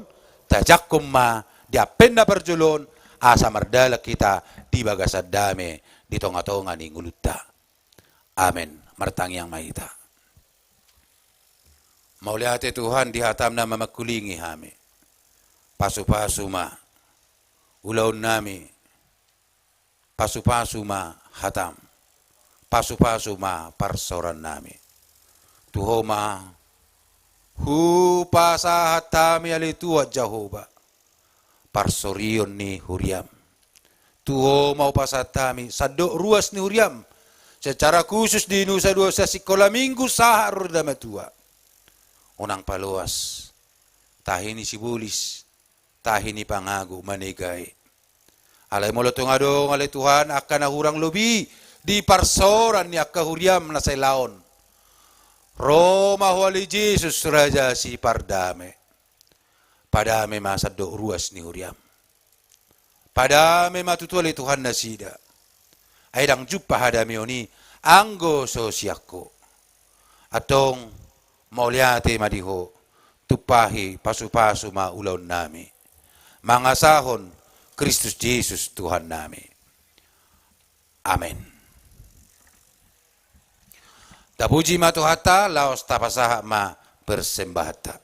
tajangkon ma di ampe na parjolo on asa mardalan hita di bagasan dame di tonga-tonga ni ngolunta. Amen. Martangiang ma hita. Mauliate Tuhan di hatam na mamangkulingi hami. Pasu-pasu ma ulaonnami. Pasu-pasu ma hatam. Pasu-pasu ma parsaorannami. Tu Ho ma hupasahat hami ale Tuhan Jahowa, parsorion ni huriam. Tu Ho ma hupasahat hami sandok ruas ni huriam, secara khusus di nusa dua sikola minggu sahat ro di dame tua. Unang paloas tahi ni sibolis, tahi ni pangago manegai. Alai molo tung adong ale Tuhan angka na hurang lobi di parsaoran ni angka huriam na sailaon, ro ma Ho ale Jesus, Raja Sipardame. Padame ma sandok ruas ni huriam. Padame ma tutu ale Tuhan nasida. Ai ndang jumpa hadameon i anggo so sian Ho. Antong mauliate ma di Ho, tumpahi pasu-pasu ma ulaonnami. Mangasahon Kristus Jesus Tuhannami. Amen. Tapuji ma Tuhanta, laos tapasahat ma persembahanta.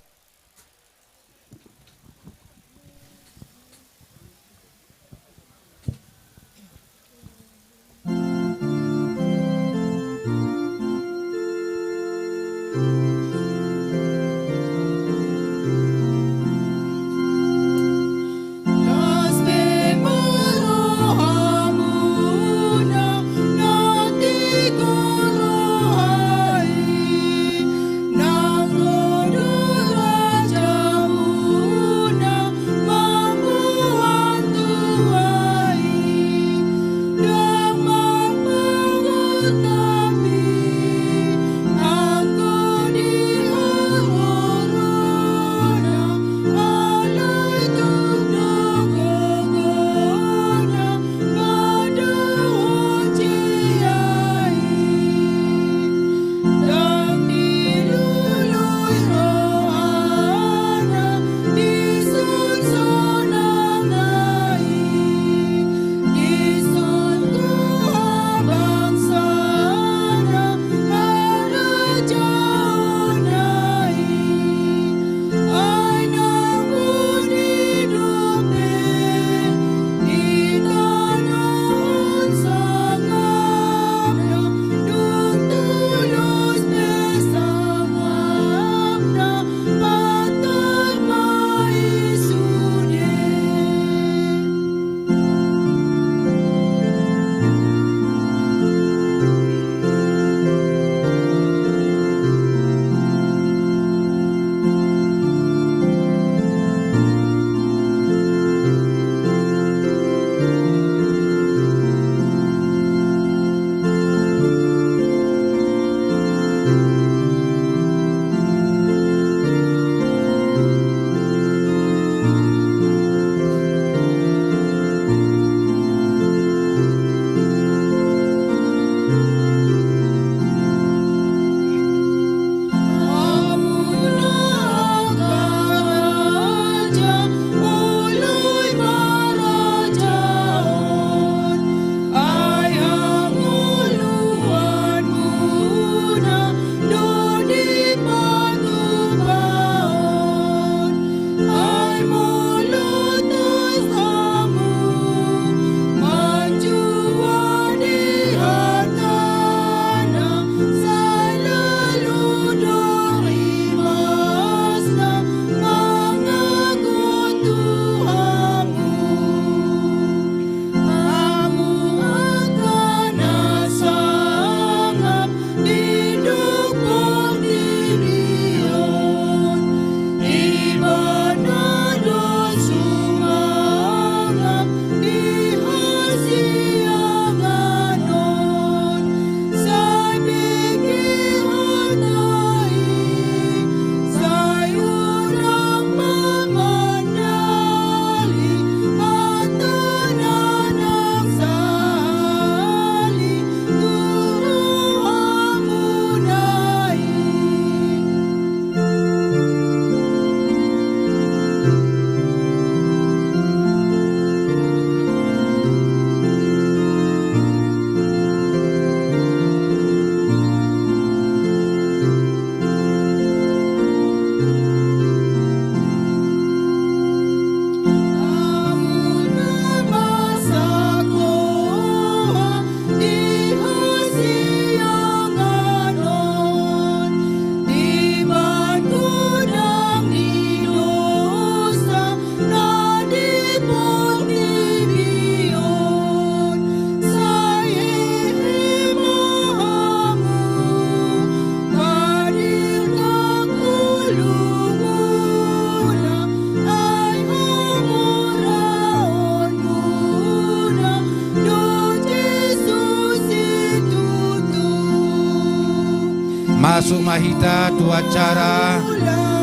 Masuk ma hita tu acara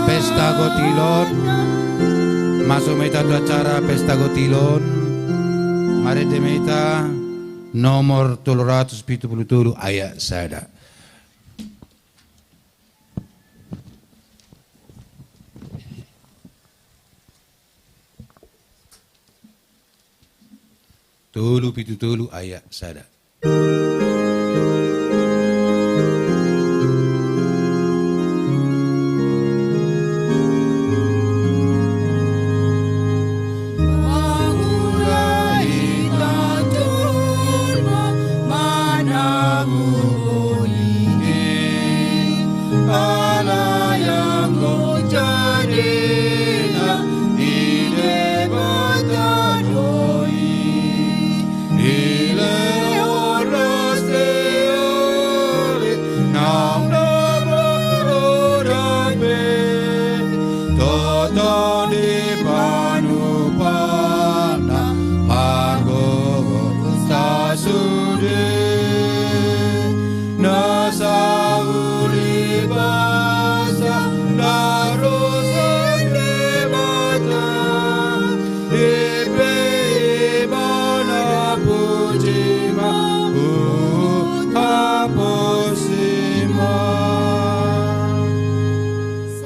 Pesta Gotilon. Masuk ma hita tu acara Pesta Gotilon. Marende ma hita nomor tolu ratus pitu pulu tolu ayat sada. Tolu pitu tolu ayat sada.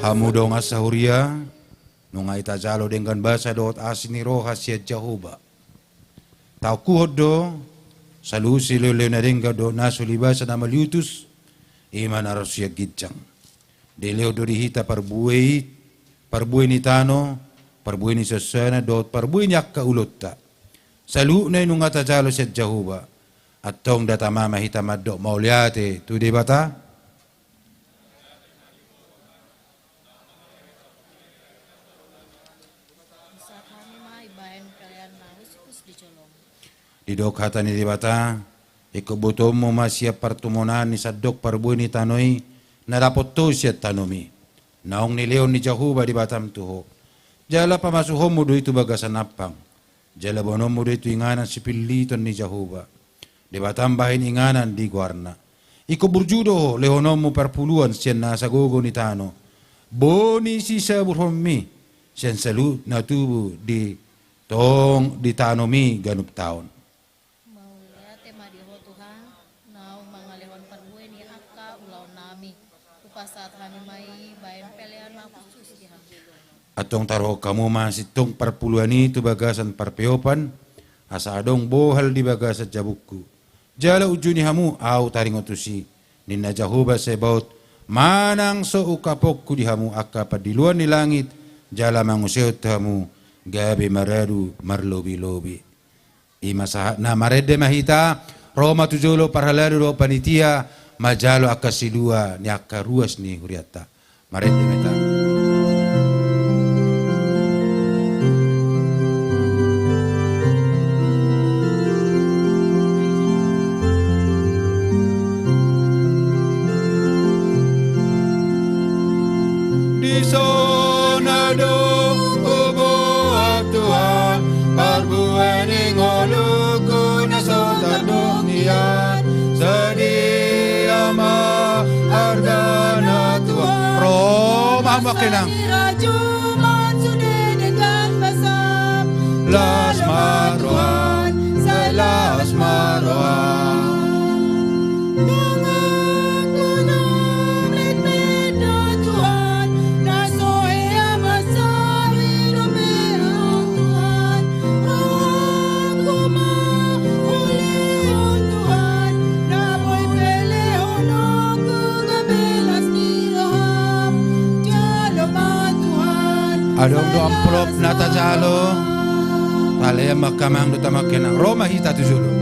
Hamu dongan sahuria, nunga hita jalo denggan basa dohot asi ni roha sian Jahowa. Taokuhon do, saluhut silehonlehon na denggan dohot na so ulibasa na maliutus, i ma na ro sian ginjang. Dilehon do di hita parbue i, parbue ni tano, parbue ni saonsaonan dohot parbue ni angka ulaonta. Saluhutna i nunga tajalo sian Jahowa. Antong datang ma hita mandok mauliate tu Debata. Sahat hami ma ibaen pelean na hushus di jolom. Didok hata ni Debata, ingkon botoonmu ma sian partumonaon ni sandok parbue ni tano i, na dapot ho sian tanomi, naung nilehon ni Jahowa Debatam tu ho. Jala pamasuhonmu do i tu bagasan ampang. Jala boanonmu do i tu inganan sipilliton ni Jahowa. Debatam bahen inganan di goarna. Ingkon burju do ho lehononmu parpuluan sian nasa gogo ni tano, boi ni sisaburhonmi sian saluhut na tubu di tong di tanomi ganup taon. Mauliate ma di ho Tuhan, naung mangalehon parbue ni angka ulaonnami. Hupasahat hami ma i baen pelean na hushus di hamu. Antong taruhon hamu ma sintong parpuluan i tu bagasan parpeopan, asa adong bohal di bagasan jabungku. Jala unjuni hamu ahu taringot tusi, ninna Jahowa Sebaot, manang so ungkaponku di hamu angka pandiloan ni langit, jala mangusehon tu hamu gabe maradu marlobilobi. I ma sahatna, marende ma hita, ro ma tu jolo parhalado dohot panitia, manjalo angka silua ni angka ruas ni hurianta. Marende ma hita. Dison do huboan Tuhan, parbue ni ngolungku na so tardok nian, sadia ma argana Tuhan. Ro ma hamu angka inang. Sai rajuman sude denggan basam. Las ma roham, sai las ma roham. Donganku na metmet do Tuhan, na so hea mansai dope Ho Tuhan. Rohangku ma hulehon Tuhan, na boi pe lehononku gabe las ni roham. Jalo ma Tuhan. Adong do amplop na tajalo. Talean ma angka amang dohot angka inang, ro ma hita tu jolo.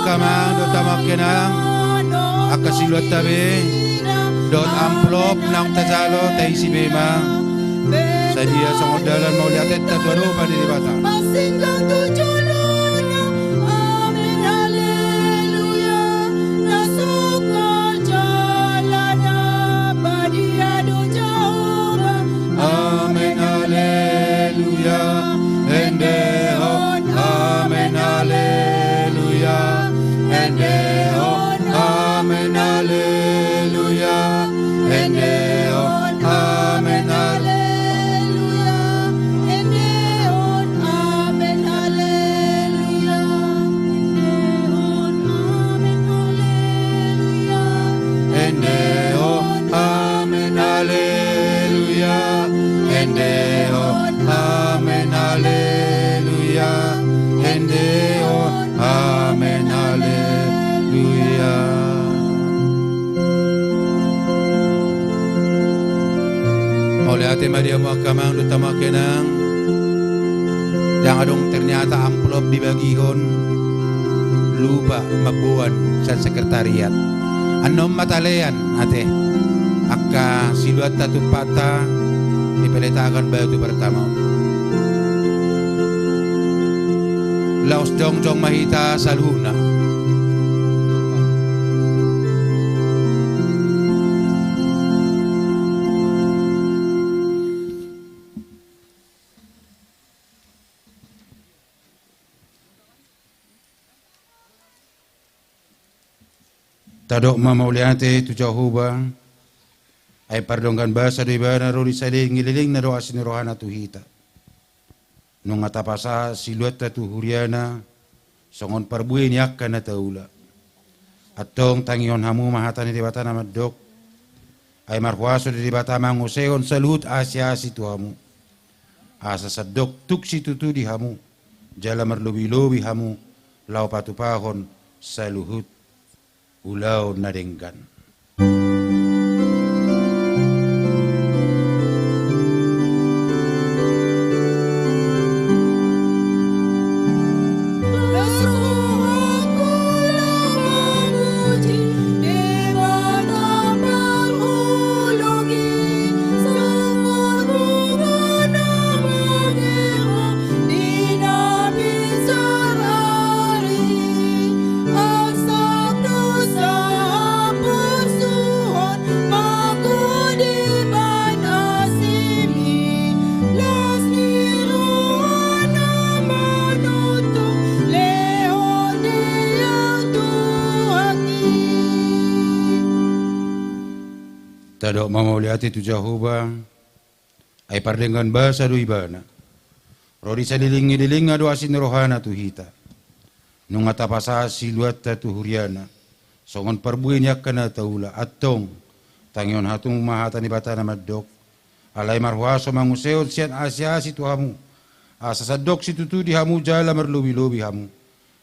Angka amang dohot inang, angka siluanta be, dohot amplop naung tajalo, taisi be ma. Sadia songon dalan mauliatenta tu adopan ni Debata. Pasingkop tu jolona, amen, haleluya. Na sungkal jala na badia do Jahowa. Amen, haleluya. Endehon, amen, haleluya. Endehon, amen, haleluya. Endehon, amen, haleluya. Endehon, amen, haleluya. Endehon, amen, haleluya. Endehon, amen, haleluya. Endehon, amen, haleluya. Endehon, amen, haleluya. Mauliate ma di hamu angka amang dohot inang. Ndang adong ternyata amplop dibagihon, lupa mamboan sian sekretariat. Annon ma talean ate angka siluanta tumpakta di peletakan batu pertama. Laos jongjong ma hita saluhutna. Tadok ma mauliate tu Jahowa, ai pardenggan basa do Ibana, ro di saleleng ni lelengna do asi ni rohana tu hita. Nunga tapasahat siluanta tu huriana, songon parbue ni angka na taula. Antong tangihon hamu ma hata ni Debata na mandok, ai marhuaso do Debata mangusehon saluhut asi-asi tu hamu. Asa sandok tuk situtu di hamu, jala marlobi-lobi hamu, laho patupahon saluhut ulaon na denggan. Tadok ma mauliate tu Jahowa. Ai pardenggan basa do Ibana. Ro di saleleng ni lelengna do asi ni rohana tu hita. Nunga tapasahat siluanta tu huriana, songon parbue ni angka na taula. Antong tangihon hamu ma hata ni Debata na mandok, alai marhuaso mangusehon sian asi-asi tu hamu, asa sandok situtu di hamu jala marlobi-lobi hamu,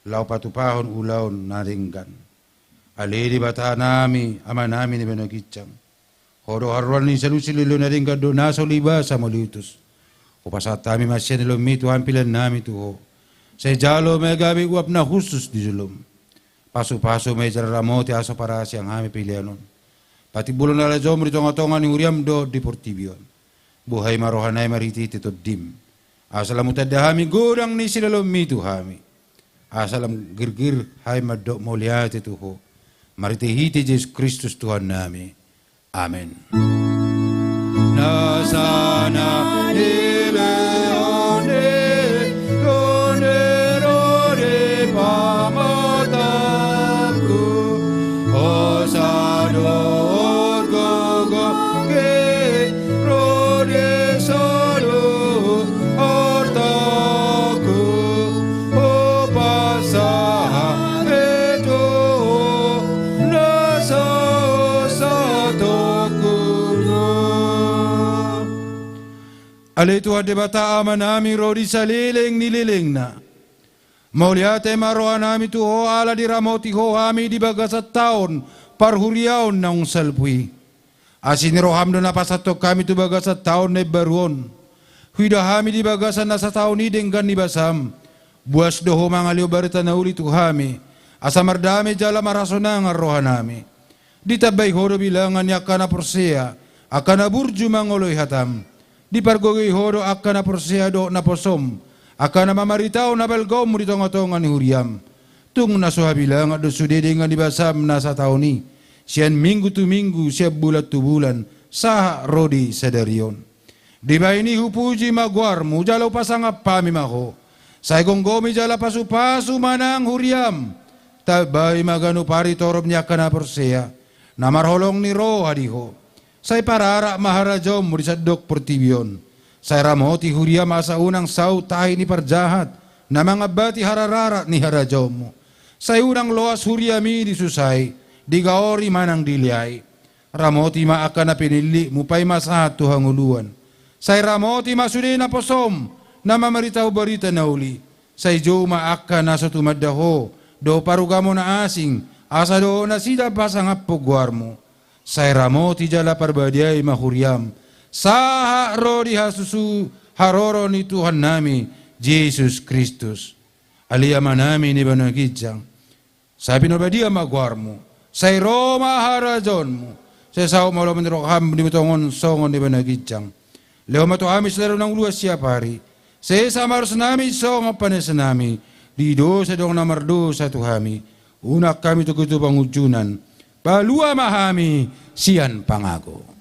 laho patupahon ulaon na denggan. Ale Debatanami, Amanami na di banua ginjang, Ho do haroroan ni saluhut silehonlehon na denggan dohot na so liba sa mauliutus. Hupasahat hami ma sian joloMi Tuhan peleannami tu Ho. Sai jalo ma i gabe uap na hushus di joloM. Pasupasu ma i jala ramoti asa so parasiang hami pelean on. Patimbulhon halajoM di tonga-tonga ni huriaM dohot di portibi on. Buhai ma rohanami marhite-hite TondiM. Asa lam hutanda hami godang ni silehonlehonMi tu hami. Asa lam girgir hami mandok mauliate tu Ho. Marhite-hite Jesus Kristus Tuhannami. Amen. Nasa na nilehon ni Tuhan i ro di pamatangku, hosa dohot gogo i ro di saluhut artaku. Hupasahat i tu Ho na sahat-sahat tongtong. Ale Tuhan Debata Amanami ro di saleleng ni lelengna. Mauliate ma rohanami tu Ho ala diramoti Ho hami di bagasan taon parhuriaon naung salpu i. Asi ni rohaM do na pasahathon hami tu bagasan taon na imbaru on. Huida hami di bagasan na sataon i denggan ni basaM. Boas do Ho mangalehon barita na uli tu hami. Asa mardame jala marhasonangan rohanami. Ditambai Ho do bilangan ni angka na porsea, angka na burju mangoloi hatam. Dipargogoi Ho do angka na porsea dohot naposom, angka na mamaritahon habalgaonmu di tongatonga ni huriam. Tung na so habilangan do sude denggan ni basam na sataon i, sian minggu tu minggu, sian bulan tu bulan, sahat ro di sadari on. Dibahen i hupuji ma goarmu, jala hupasangap hami ma Ho. Sai gomgomi jala pasupasu ma nang huriam. Tambai ma ganup ari torop ni angka na porsea, na marholong ni roha di Ho. Sai pararak ma harajaonmu di sandok portibi on. Sai ramoti huriam asa unang saut tahi ni parjahat, na mangambati harararat ni harajaonmu. Sai unang loas huriam i disusai, digaori manang dileai. Ramoti ma angka na pinillitmu paima sahat tu hangoluan. Sai ramoti ma sude naposom, na mamaritahon barita na uli. Sai jou ma angka na so tumanda Ho, dohot parugamo na asing, asa dohot nasida pasangaphon goarmu. Sai ramoti jala parbadiai ma huriam, sahat ro di hasusu haroro ni Tuhannami, Jesus Kristus. Ale Amanami na di banua ginjang. Sai pinarbadia ma goarmu, sai ro ma harajaonmu, sai saut ma lomo ni roham di tonga on songon di banua ginjang. Lehon ma tu hami sadari on hangoluan siapari. Sesa ma arosnami songon panesanami di dosa di dongan na mardosa tu hami. Unang hami togihon tu pangunjunan. Palua ma hami sian pangago.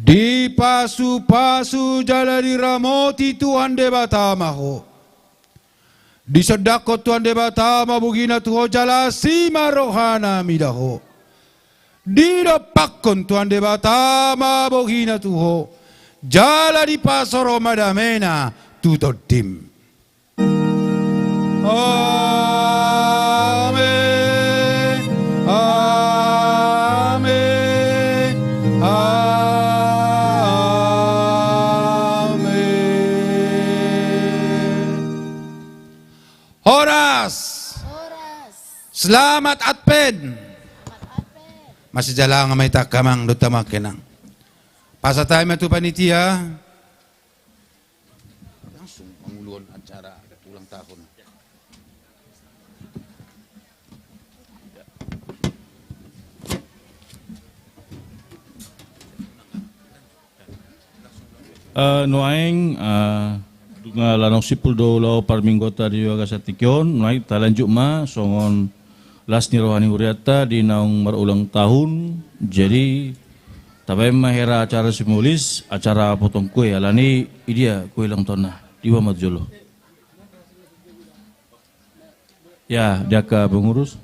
Dipasupasu jala diramoti Tuhan Debata ma ho. Disondangkon Tuhan Debata ma bogina tu ho jala asi ma rohana mida ho. Didompakkon Tuhan Debata ma bogina tu ho jala dipasoro ma damena tu tondim. Amen. Amen. Amen. Horas. Horas. Selamat Advent. Selamat Advent. Masijalahan ma hita angka amang dohot hamu angka inang. Pasahat hami ma tu panitia. Langsung manguluhon acara ulang tahun. Eh, nuaeng, eh, nunga lam simpul do ulaon parmingguonta di bagasan tingki on, nuaeng talanjut ma songon las ni roha ni hurianta di naung marulang tahun. Jadi tabaen ma hera acara simbolis, acara potong kue, alani i dia kue ulang tahunna. Diboan ma tu jolo. Ya, di angka pengurus.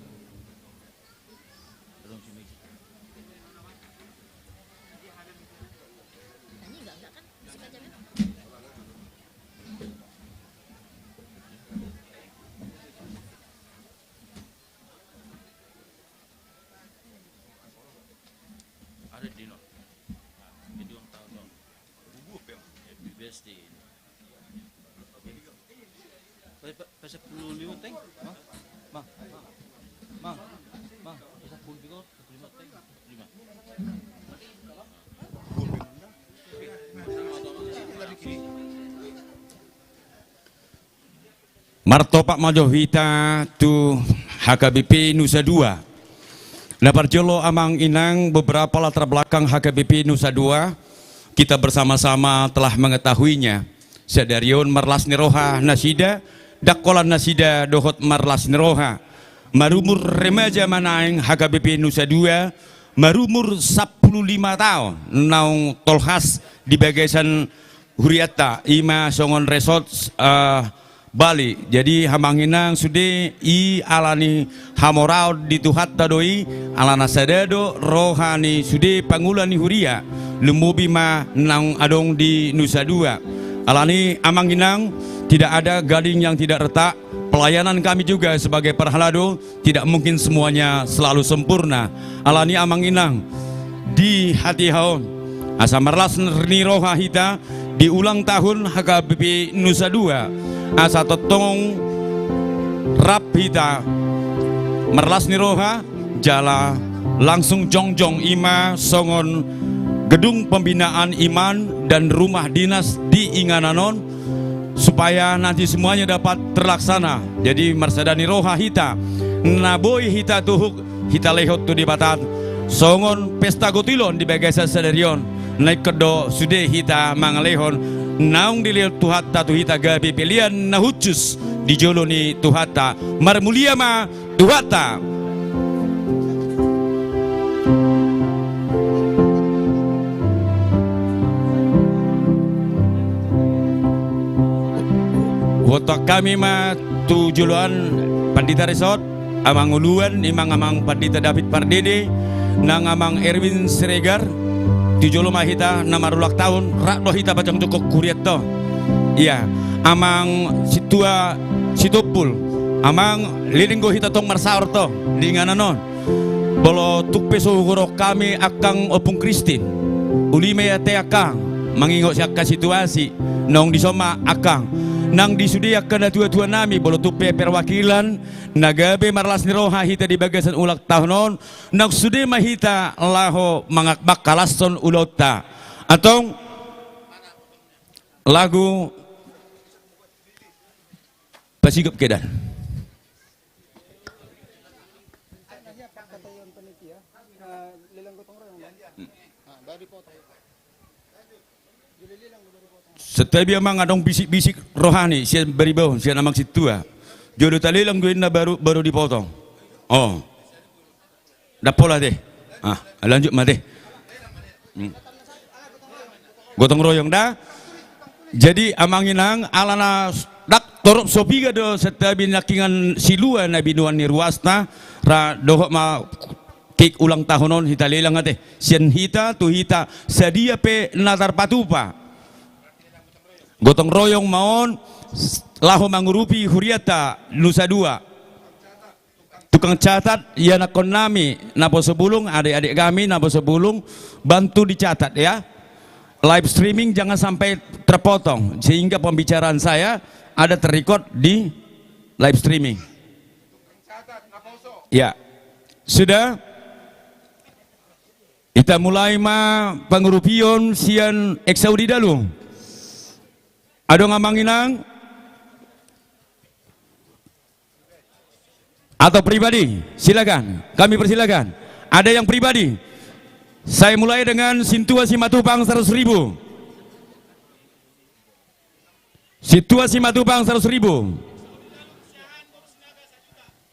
Happy birthday. Pe, pe, pe sepuluh lima teng, Mang. Mang. Mang. Mang. Pe sepuluh lima, sepuluh lima teng. Lima. Martopak ma jo hita tu H K B P Nusa Dua. Na parjolo amang inang, beberapa latar belakang H K B P Nusa Dua, kita bersama-sama telah mengetahuinya. Sadari on marlas ni roha nasida, ndang holan nasida dohot marlas ni roha. Marumur remaja ma naeng H K B P Nusa Dua, marumur sampulu lima taon, naung tolhas di bagasan hurianta, i ma songon resort, eh, Bali. Jadi amang inang sude i alani hamoraon di Tuhanta do i, alana sada do roha ni sude pangula ni huria. lumobi ma naung adong di Nusa Dua. Alani amang inang, tidak ada gading yang tidak retak. Pelayanan kami juga sebagai parhalado tidak mungkin semuanya selalu sempurna. Alani amang inang, di hatiha on, asa marlas ni roha hita di ulang tahun H K B P Nusa Dua, asa tongtong rap hita marlas ni roha, jala langsung jongjong i ma songon gedung pembinaan iman dan rumah dinas di inganan on, supaya nanti semuanya dapat terlaksana. Jadi marsada ni roha hita, na boi hita tuhuk, hita lehon tu Debata, songon pesta gotilon di bagasan sadari on, na ingkon do sude hita mangalehon naung dilehon Tuhanta tu hita gabe pelean na hushus di jolo ni Tuhanta. Marmulia ma Tuhanta. Huontok hami ma tu joloan pandita resort, amang uluan, imang amang pandita David Pardede, nang amang Erwin Siregar, tu jolo ma hita na marulang tahun, rap do hita pajongjongkon hurianta. Ia, amang sintua Sitompul, amang leleng do hita tong marsaor tong di inganan on. Molo tung pe so hugoarhon hami angkang Ompung Kristin, uli ma i ate angkang, mangingot sian angka situasi, naung dison ma angkang. Nang di sude angka natuatua nami, molo tung pe perwakilan, na gabe marlas ni roha hita di bagasan ulang tahun on, naung sude ma hita laho manga-, manghalashon ulaonta. Antong, lagu pasigop kedan. Santabi amang, adong bisik-bisik rohani sian bariba on, sian amang sintua. Jolo talelang do inna baru, baru dipotong. Oh. Ndang pola ate. Ah, lanjut ma ate. Hmm. Gotong royong da. Jadi amang inang, alana ndang torop so piga do santabi nangkingan silua na binoan ni ruasna, ra dohot ma kek ulang tahun on hita lelang ate. Sian hita tu hita sadia pe na tarpatupa. Gotong royong ma on, laho mangurupi hurianta Nusa Dua. Tukang catat, ianakkon nami naposo bulung, adik-adik kami naposo bulung, bantu dicatat ya. Live streaming jangan sampai terpotong, sehingga pembicaraan saya ada terrecord di live streaming. Ya. Sudah? Hita mulai ma pangurupion sian Eksaudi Dalu. Adong amang inang? Atau pribadi? Silakan, kami persilakan. Ada yang pribadi? Saya mulai dengan Sintua Simatupang seratus ribu. Sintua Simatupang seratus ribu.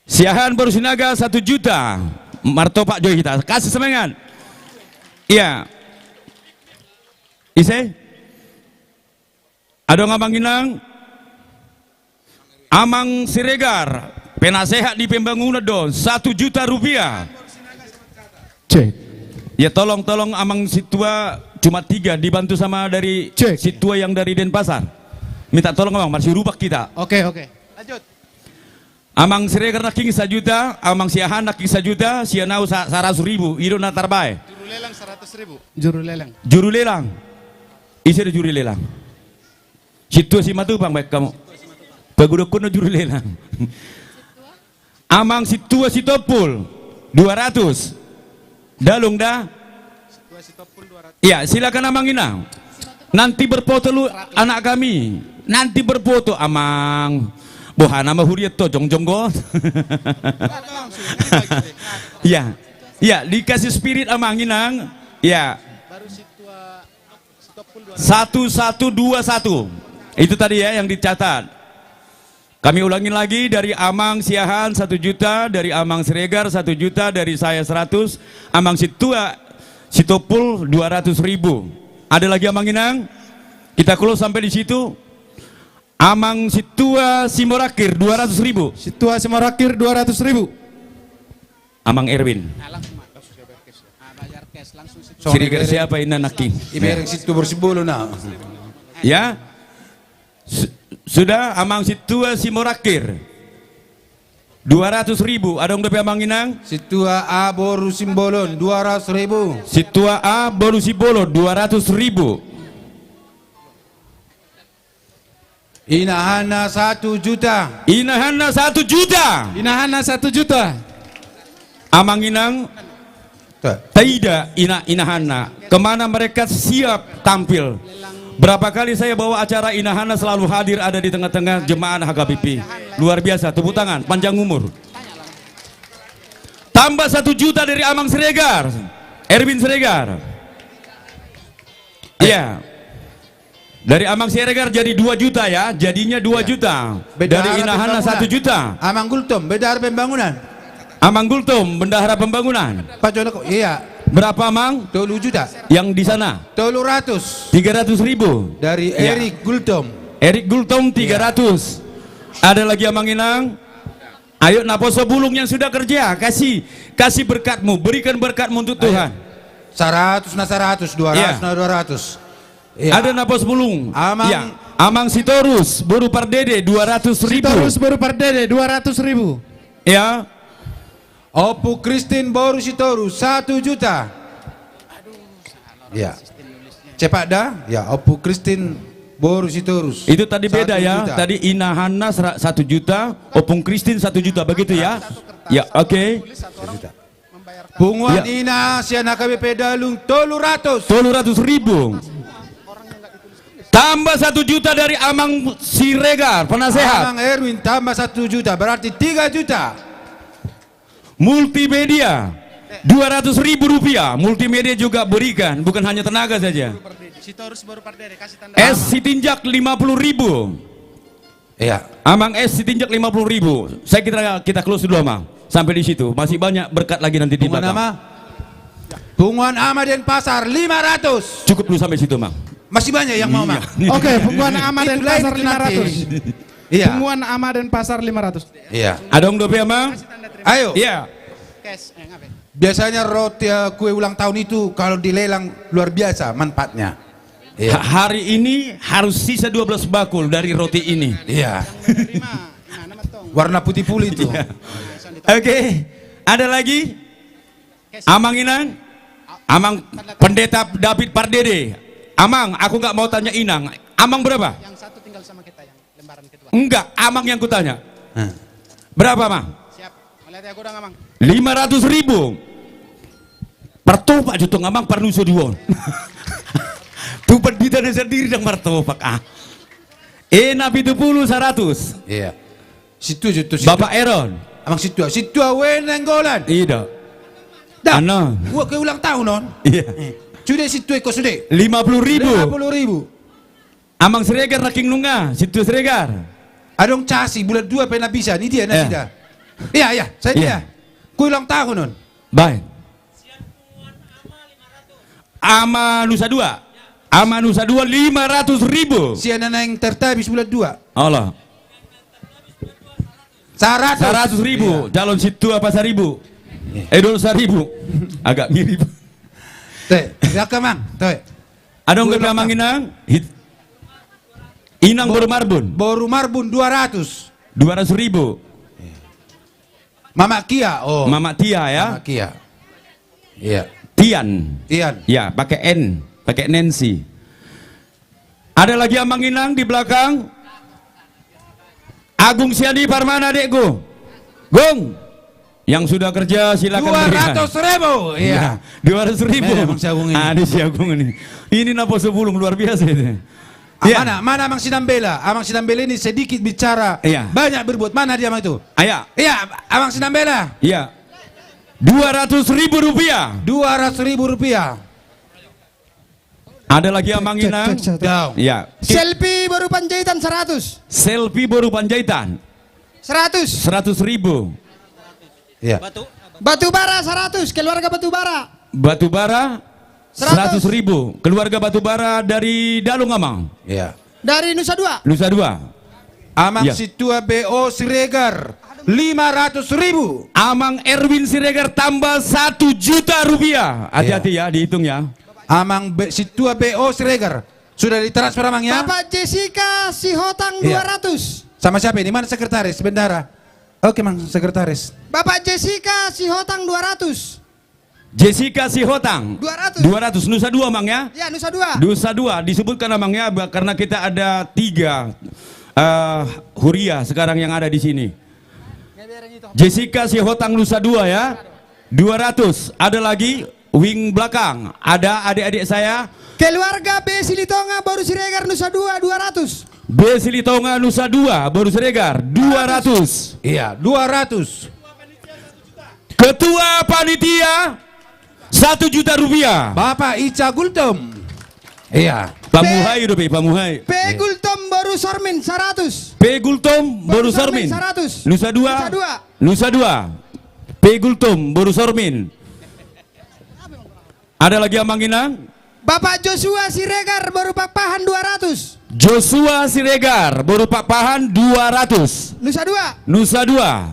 Siahaan boru Sinaga satu juta. Martopak jo hita. Kasih semangat. Iya. Ise? Adong amang inang? Amang Siregar, penasehat di pembangunan do, satu juta rupiah. Cek. Ya, tolong, tolong amang sintua, cuma tiga, dibantu sama dari Cek. Sintua yang dari Denpasar. Minta tolong amang, marsiurupan hita. Oke, oke. Lanjut. Amang Siregar nangkin sajuta, amang Siahaan nangkin sajuta, sian au sa-, saratus ribu, i do na tarbaen. Juru lelang saratus ribu. Juru lelang. Juru lelang. Ise do juru lelang? Sintua Simatupang baen hamu. Pagodokkon do juru lelang. Amang Sintua Sitompul, dua ratus. Dalung da? Iya, silakan amang inang. Nanti berfoto lu anak kami. Nanti berfoto amang. Boha nama hurian to jongjong got. Iya. Iya, dikasih spirit amang inang. Iya. Satu satu dua satu. Itu tadi ya yang dicatat. Kami ulangi lagi, dari Amang Siahaan satu juta, dari Amang Siregar satu juta, dari saya seratus, Amang Sintua Sitompul dua ratus ribu. Ada lagi Amang Inang? Kita close sampai di situ. Amang Sintua Simorangkir dua ratus ribu. Sintua Simorangkir dua ratus ribu. Amang Erwin. Ah, langsung, Mak. Ah, bayar cash. Siregar siapa ini, nangkin? Ibereng Sintua boru Simbolon, nah. Ya. Su-, sudah, Amang Sintua Simorakir. Dua ratus ribu, adong dope, Amang Inang? Sintua A boru Simbolon, dua ratus ribu. Sintua A boru Simbolon, dua ratus ribu. Inahanna satu juta. Inahanna satu juta. Inahanna satu juta. Amang Inang, taida ina-, inahanna. Kemana mereka siap tampil. Berapa kali saya bawa acara, inahanna selalu hadir ada di tengah-tengah jemaat H K B P. Luar biasa, tepuk tangan, panjang umur. Tambah satu juta dari Amang Siregar. Erwin Siregar. Iya. Dari Amang Siregar jadi dua juta ya, jadinya dua juta. Dari inahanna satu juta. Amang Gultom, Bendahara Pembangunan. Amang Gultom, Bendahara Pembangunan. Pak Jonoko, iya. Berapa, Amang? Tolu juta. Yang di sana? Tolu ratus. Tiga ratus ribu. Dari Erik Gultom. Erik Gultom, tiga ratus. Ada lagi, Amang Inang? Ayo, naposo bulung yang sudah kerja, kasih, kasih berkat-Mu, berikan berkat-Mu untuk Tuhan. Saratus na saratus, dua ratus na dua ratus. Iya. Ada naposo bulung. Amang. Ya. Amang Sitorus boru Pardede, dua ratus ribu. Sitorus boru Pardede, dua ratus ribu. Ya. Ompu Kristin boru Sitorus, satu juta. Ya. Cepat dah. Ya, Ompu Kristin boru Sitorus. Itu tadi beda ya. Satu juta. Tadi inahanna sera-, satu juta, Ompung Kristin satu juta, begitu ya? Ya, oke. Satu juta. Punguan ina sian H K B P Dalung, tolu ratus. Tolu ratus ribu. Tambah satu juta dari Amang Siregar, penasehat. Amang Erwin tambah satu juta, berarti tiga juta. Multimedia, dua ratus ribu rupiah. Multimedia juga berikan, bukan hanya tenaga saja. Sitorus boru Pardede, kasih tanda. Es Sitinjak, lima puluh ribu. Iya. Amang Es Sitinjak, lima puluh ribu. Saya kira kita close dulu, Amang. Sampai di situ. Masih banyak berkat lagi nanti di belakang. Punguan Ama. Punguan Ama Denpasar, lima ratus. Cukup dulu sampai situ, Amang. Masih banyak yang mau, Amang? Iya. Oke, Punguan Ama Denpasar, lima ratus. Iya. Punguan Ama Denpasar, lima ratus. Iya. Adong dope, Amang? Ayo. Iya. Biasanya roti, eh, kue ulang tahun itu kalau dilelang luar biasa manfaatnya. Iya. Ha-, hari ini harus sisa dua belas bakul dari roti ini. Iya. Warna putih puli itu. Iya. Oke. Ada lagi? Amang Inang? Amang Pendeta David Pardede. Amang, aku nggak mau tanya Inang. Amang berapa? Enggak, Amang yang kutanya. Hah. Berapa, Amang? Siap. Melihat ya, gudang, Amang. Lima ratus ribu. Partopak jo tong, Amang, parnusu duon. Tu pandita na sandiri ndang martopak, ah. E na pitu pulu, saratus. Iya. Situ, situ, situ. Bapak Eron. Amang Sintua, Sintua Ue Nainggolan. Iya. Dah. Ano. Gua ke ulang tahun, on. Iya. Eh. Sude Sintua, iko sude. Lima puluh ribu. Lima puluh ribu. Amang Siregar nangkin nunga, Sintua Siregar. Adong casi, bulan dua pe na bisa, ni dia, na sida. Iya, iya, saya dia. Ku ulang tahun, on. Baik. Ama Nusa Dua. Ama Nusa Dua, lima ratus ribu. Sian na naeng tertabis bulan dua. Allah. Saratus. Saratus ribu. Iya. Calon Sintua Pasaribu. Iya. Eh, Dolok Saribu. Agak mirip. Te, ya, Amang. Te. Adong dope, Amang Inang? Hit. Inang boru Marbun. Boru Marbun, dua ratus. Dua ratus ribu. Mama Kia, oh. Mama Tia, ya? Mama Kia. Iya. Tian. Tian. Ya, pakai N, pakai Nancy. Ada lagi, Amang Inang, di belakang? Agung Siani Parmana, adekku. Gung. Yang sudah kerja, silakan berikan. Dua ratus ribu, iya. Iya, dua ratus ribu. Memang si Agung ini. Ada si Agung ini. Ini naposo bulung luar biasa itu. Ah, iya. Mana, mana Amang Sinambela? Amang Sinambela ini sedikit bicara, iya, banyak berbuat. Mana dia, Amang, itu? Iya. Iya, Amang Sinambela. Iya. Dua ratus ribu rupiah. Dua ratus ribu rupiah. Ada lagi, Amang Inang? Cek, cek, cek, cek. Daong. Ya. Selfie boru Panjaitan, seratus. Selfie boru Panjaitan. Seratus. Seratus ribu. Ya. Batu. Batubara, seratus. Keluarga Batubara. Batubara, seratus. Seratus ribu. Keluarga Batubara dari Dalung, Amang. Ya. Dari Nusa Dua. Nusa Dua. Amang Sintua B O Siregar. Lima ratus ribu. Amang Erwin Siregar tambah satu juta rupiah. Hati-hati ya, dihitung ya. Amang B-, Sintua B O Siregar. Sudah ditransfer, Amang, ya? Bapak Jessica Sihotang, dua ratus. Sama siapa ini? Mana sekretaris, bendahara? Oke, Mang, sekretaris. Bapak Jessica Sihotang, dua ratus. Jessica Sihotang. Dua ratus. Dua ratus. Nusa Dua, Mang, ya? Ya, Nusa Dua. Nusa Dua. Disebutkan, Amang, ya, ba-, karena kita ada tiga, eh, huria sekarang yang ada di sini. Jessica Sihotang, Nusa Dua, ya. Dua ratus. Ada lagi wing belakang. Ada adik-adik saya. Keluarga B Silitonga boru Siregar Nusa Dua, dua ratus. B Silitonga Nusa Dua boru Siregar, dua ratus. Iya, dua ratus. Ketua panitia, satu juta rupiah. Bapak Ica Gultom. Iya. Pamuhai dope, pamuhai. P Gultom boru Sormin, seratus. P Gultom boru Sormin, seratus. Nusa Dua. Nusa Dua. Nusa Dua. P Gultom boru Sormin. Ada lagi, Amang Inang? Bapak Joshua Siregar boru Pakpahan, dua ratus. Joshua Siregar boru Pakpahan, dua ratus. Nusa Dua. Nusa Dua.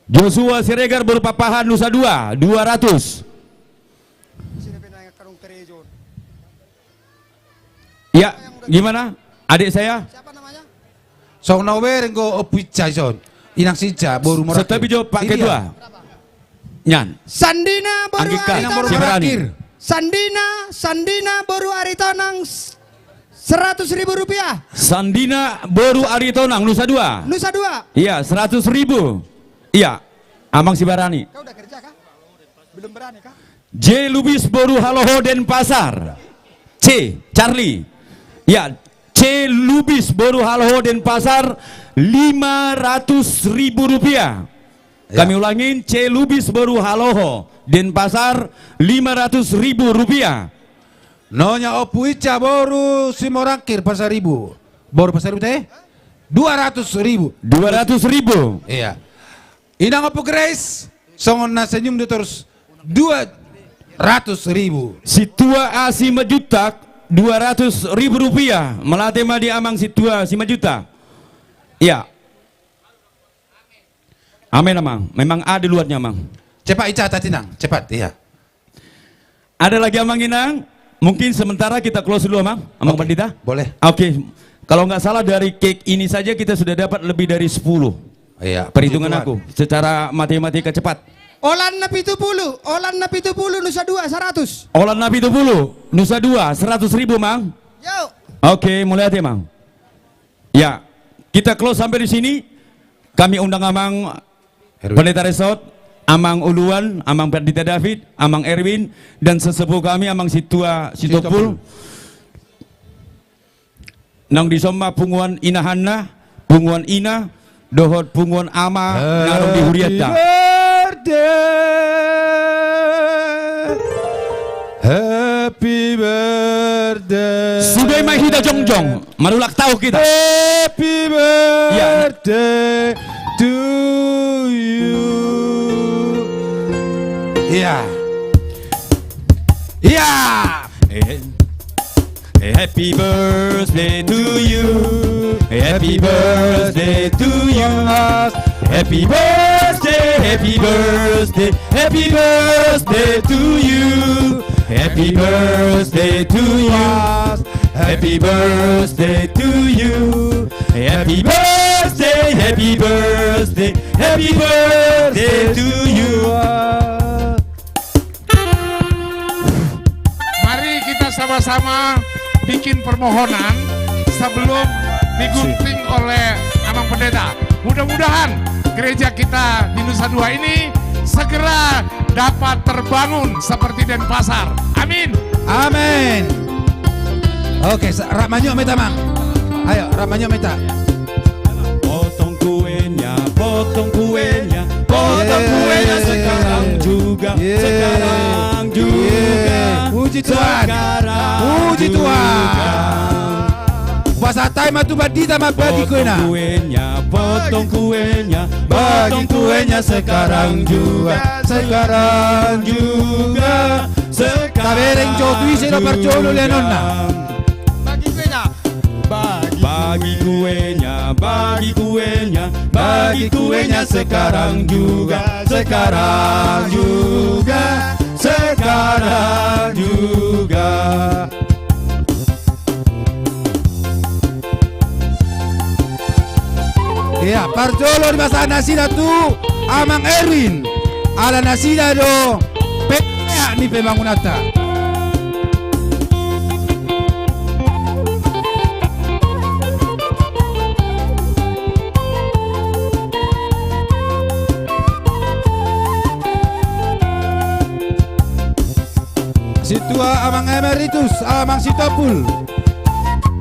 Joshua Siregar boru Pakpahan, Nusa Dua, dua ratus. Ya, gimana? Adik saya? Siapa namanya? Song na ubereng go Ompu Ica ison. Inang Sinca boru Morakhir. Setapi jawab, Pak Ketua. Nian. Sandina boru Aritonang. Sandina, Sandina boru Aritonang, s-, seratus ribu rupiah. Sandina boru Aritonang, Nusa Dua. Nusa Dua. Iya, seratus ribu. Iya, Amang Sibarani. Kau udah kerja kah? Belum berani kah? J Lubis boru Haloho, Denpasar. C, Charlie. Ya, C Lubis boru Haloho, Denpasar, lima ratus ribu rupiah. Ya. Kami ulangin, C Lubis boru Haloho, Denpasar, lima ratus ribu rupiah. Nonya Ompu Ica boru Simorangkir, Pasaribu. Boru Pasaribu te? Dua ratus ribu. Dua ratus ribu. Iya. Inang Ompu Grace, songon na senyum do torus, dua ratus ribu. Sintua A Simanjuntak, dua ratus ribu rupiah. Mauliate ma di Amang Sintua Simanjuntak. Iya. Amin, Amang. Memang ada luarnya, Amang. Cepat dicatat, Inang. Cepat, iya. Ada lagi, Amang Inang? Mungkin sementara kita close dulu, Amang. Amang Pandita? Boleh. Oke. Kalau nggak salah, dari cake ini saja kita sudah dapat lebih dari sepuluh. Iya, perhitungan aku secara matematika cepat. Olan na pitu pulu, olan na pitu pulu, Nusa Dua, seratus. Olan na pitu pulu, Nusa Dua, seratus ribu, Mang. Yo. Oke, mauliate, Mang. Ya, kita close sampai di sini. Kami undang Amang Erwin. Pendeta Resort, Amang Uluan, Amang Pandita David, Amang Erwin, dan sesepuh kami, Amang Sintua Sitompul. Sitompul. Naung dison ma punguan inahanna, punguan ina, dohot punguan ama, na adong di hurianta. Happy birthday. Happy birthday. Sude ma hita jongjong, marulak taon hita. Happy birthday to you. Iya. Iya. Eh. Happy birthday to you. Happy birthday to you. Happy birthday, happy birthday, happy birthday to you. Happy birthday to you. Happy birthday to you. Happy birthday, happy birthday, happy birthday to you. Mari kita sama-sama bikin permohonan sebelum digunting oleh Amang Pendeta. Mudah-mudahan gereja kita di Nusa Dua ini segera dapat terbangun seperti Denpasar. Amin. Amin. Oke, sa-, rap manyok ma hita, Mang. Ayo, rap manyok ma hita. Potong kuenya, potong kuenya, potong kuenya sekarang juga, sekarang juga. Puji Tuhan. Puji Tuhan. Pasahat hami ma tu pandita mambagi kuena. Potong kuenya, potong kuenya, potong kuenya sekarang juga, sekarang juga, sekarang juga. Tabereng jo tu ise do parjolo leanonna. Bagi kuenya. Bagi kuenya, Bagi kuenya, bagi kuenya sekarang juga, sekarang juga, sekarang juga. Iya, parjolo dipasahat nasida tu Amang Erwin. Ala nasida do penggerak ni pembangunanta. Sintua Amang Emeritus, Amang Sitompul.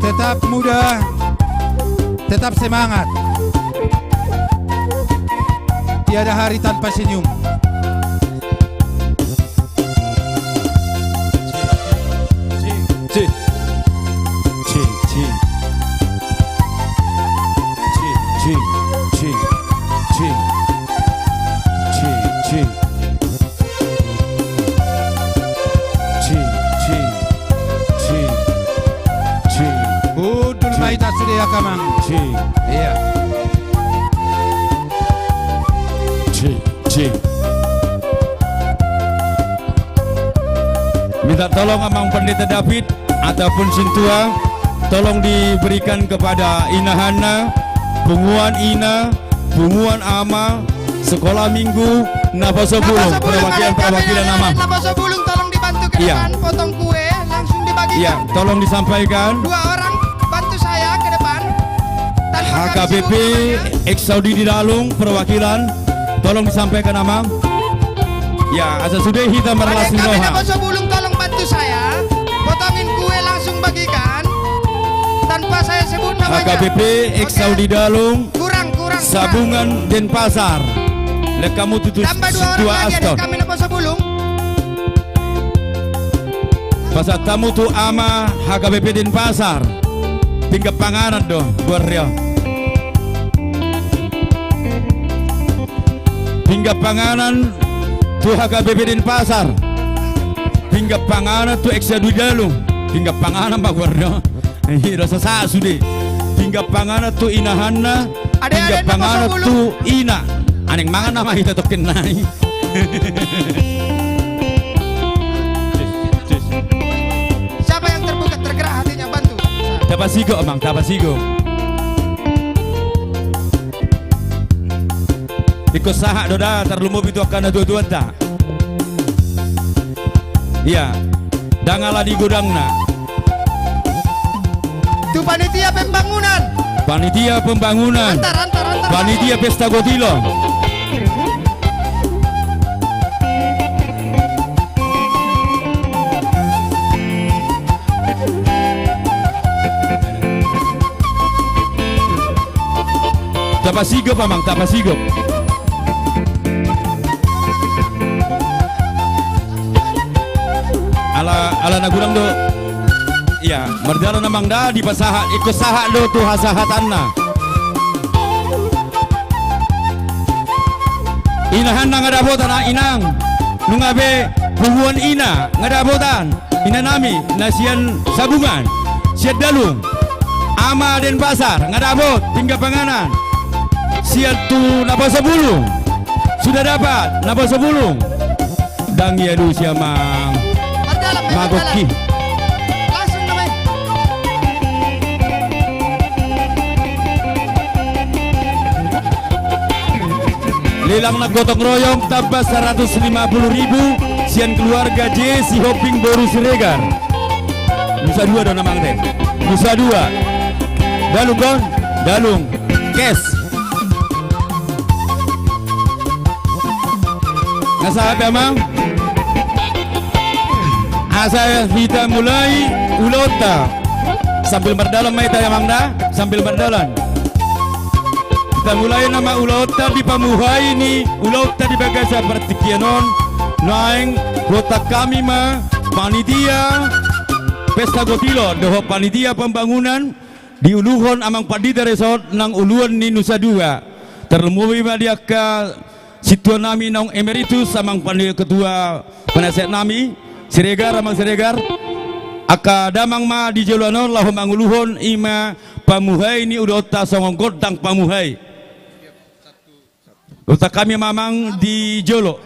Tetap muda, tetap semangat. Tiada hari tanpa senyum. Cing, cing, cing. Cing, cing. Cing, cing, cing. Cing, cing. Cing, cing. Cing, cing. Hundul ma hita sude, angka amang. Cing. Iya. Cing, cing. Minta tolong Amang Pendeta David ataupun sintua, tolong diberikan kepada inahanna, punguan ina, punguan ama, sekolah minggu, naposo bulung, perwakilan-perwakilan ama. Naposo bulung tolong dibantu ke depan, potong kue, langsung dibagikan. Iya, tolong disampaikan. Dua orang, bantu saya ke depan. Tanpa kami sebut namanya. H K B P Eksaudi Dalung, perwakilan. Tolong disampaikan, Amang. Ya, asa sude hita marlas ni roha. Naposo bulung, tolong bantu saya. Potongin kue, langsung bagikan. Tanpa saya sebut namanya. H K B P Eksaudi Dalung. Kurang, kurang, kurang. Sabungan Denpasar. Lek hamu tutu. Tambah dua orang lagi, ada kami naposo bulung. Pasahat hamu tu ama H K B P Denpasar. Pinggan panganan do, goarna. Pinggan panganan tu H K B P Denpasar. Pinggan panganan tu Eksaudi Dalung. Pinggan panganan ma goarna. Ih, rasa sa sude. Pinggan panganan tu inahanna. Pinggan panganan tu ina. Unang mangan nama hita tokin nai. Siapa yang terbuka, tergerak hatinya, bantu. Tapasigop, Amang, tapasigop. Ingkon sahat do da, tarlumobi tu angka natuatuanta. Iya, ndang ala di godangna. Tu panitia pembangunan. Panitia pembangunan. Antar, antar, antar. Panitia pesta gotilo. Tapasigop, Amang, tapasigop. Ala, ala na godang do. Iya, mardalan, Amang, da dipasahat, ingkon sahat do tu hasahatanna. Inahanna nga dapotan, ah, inang. Nunga be punguan ina nga dapotan. Inanami na sian Sabungan, sian Dalung. Ama Denpasar, nga dapot pinggan panganan. Sian tu naposo bulung. Sudah dapat naposo bulung. Ndang dialusi, Amang. Mardalan, mardalan. Magokki. Langsung namai. Lelang na gotong royong tambah seratus lima puluh ribu sian keluarga J Sihombing boru Siregar. Nusa Dua do, Amang, te. Nusa Dua. Dalung, Amang. Dalung. Kes. Nga sahat, Amang. Asa hita mulai ulaonta. Sambil mardalan ma hita, Amang, da. Sambil mardalan. Hita mulai nama ulaonta di pamuhai ni ulaonta di bagasan partingkian on. Naeng boan hami ma panitia pesta gotilo dohot panitia pembangunan diuluhon Amang Pandita Resort nang uluan ni Nusa Dua. Tarlumobi ma di angka sintuanami naung emeritus, Amang Pandita, ketua penasehatnami Siregar, Amang Siregar. Angka damang ma di joloan on laho manguluhon, i ma Pamuhai ni ulaonta songon gondang pamuhai. Utak hami mamang di jolo.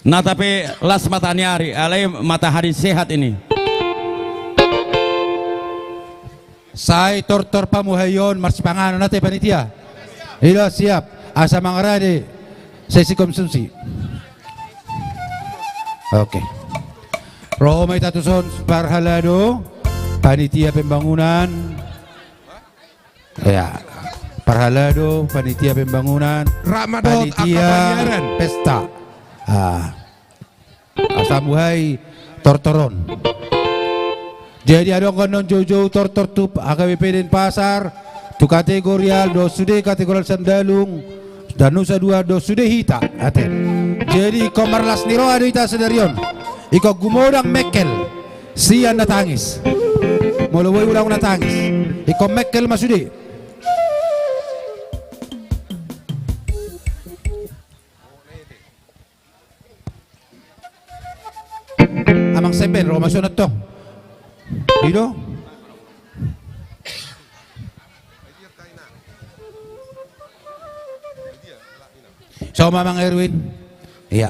Nata pe las mataniari, alai matahari sehat ini. Sai tortor pamuhaion marsipanganon ate panitia. Ilo siap, asa mangarade sesi konsumsi. Oke. Ro ma hita tuson parhalado panitia pembangunan. Ya. Parhalado panitia pembangunan, panitia pesta. Ah. Asa muhai tortoron. Jadi adong kan non joujou tortor tu H K B P Denpasar, tu kategorial dohot sude kategorial Sandalung, dan Nusa Dua dohot sude hita ate. Jadi ingkon marlas ni roha do hita sadari on. Ingkon gumodang mengkel. Sian na tangis. Molo boi ulang na tangis. Ingkon mengkel ma sude. Amang Seben, ro ma sude tong. Ido. Sama Amang Erwin. Iya.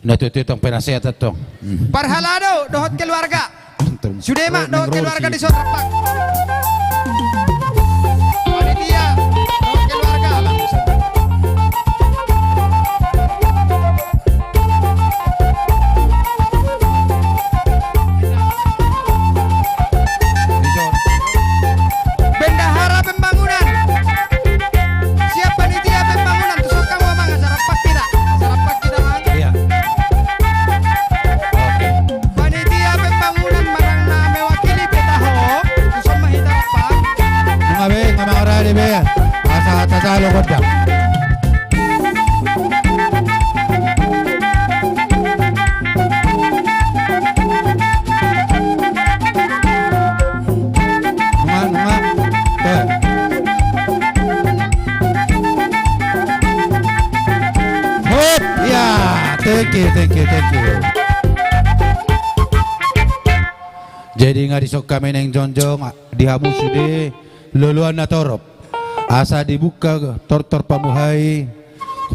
Na tutu tong penasehat tong. Parhalado dohot keluarga. Sude ma dohot keluarga di son rap. Panitia dohot keluarga. Bendahara pembangunan. Siap panitia pembangunan, tuson hamu amang, asa rap hita. Asa rap hita, Mang. Iya. Oke. Panitia pembangunan manang na mewakili P T H, tuson ma hita rap. Nunga be, nunga mangarade be. Asa tajalo gondang. Nunga, nunga. Eh. Hop, ya, thank you, thank you, thank you. Jadi nga dison hami naeng jongjong di hamu sude loloan na torop. Asa dibuka tortor pamuhai,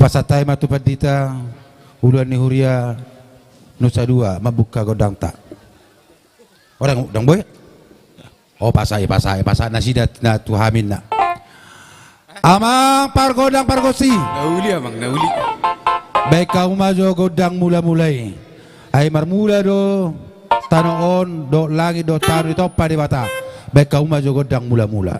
pasahat hami ma tu pandita, uluan ni huria Nusa Dua, mambuka gondangta. O, ndang, ndang boi. O, pasahat, pasahat, pasahat nasida na tu hami na. Amang pargondang pargonsi. Na uli, amang, na uli. Baen hamu ma jo gondang mula-mula i. Ai marmula do tano on, dohot langit, dohot tano ditompa Debata. Baen hamu ma jo gondang mula-mula.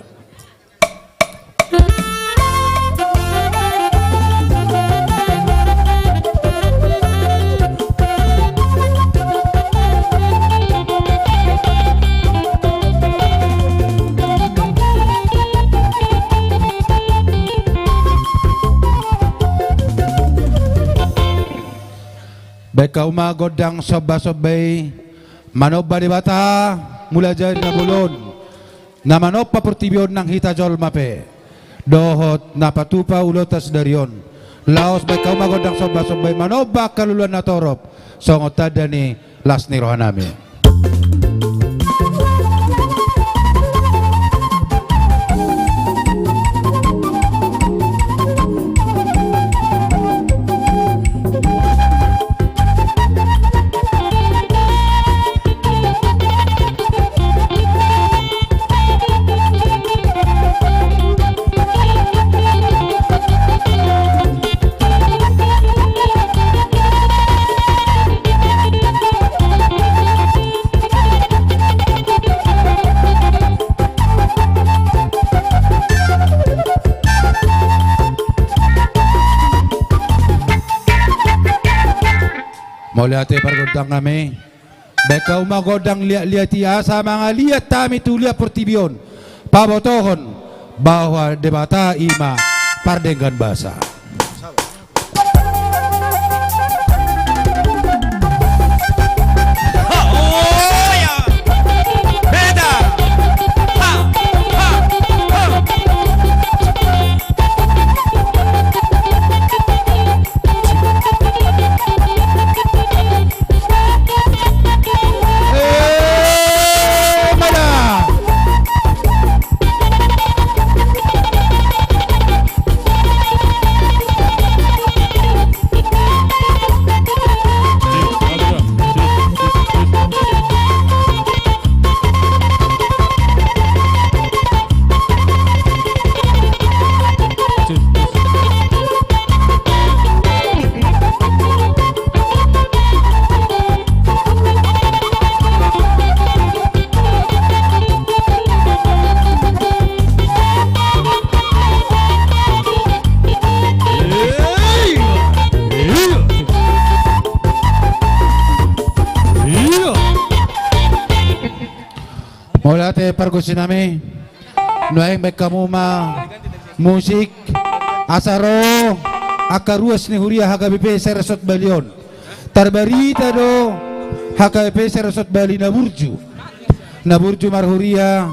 Baen hamu ma gondang somba-somba i, manomba Debata mulajadi na bolon, na manompa portibi on nang hita jolma pe, dohot na patupa ulaonta sadari on. Laos baen hamu ma gondang somba-somba i manomba angka loloan na torop, songon tanda ni las ni rohanami. Mauliate pargondangnami. Baen hamu ma gondang liat-liat i asa mangaliat hami tu liat portibi on. Pabotohon bahwa Debata i ma pardenggan basa. pargonsi nami. Nuaeng baen hamu ma musik asa ro angka ruas ni huria H K B P Serasot Bali on. Tarbarita do H K B P Serasot Bali na burju. Na burju marhuria,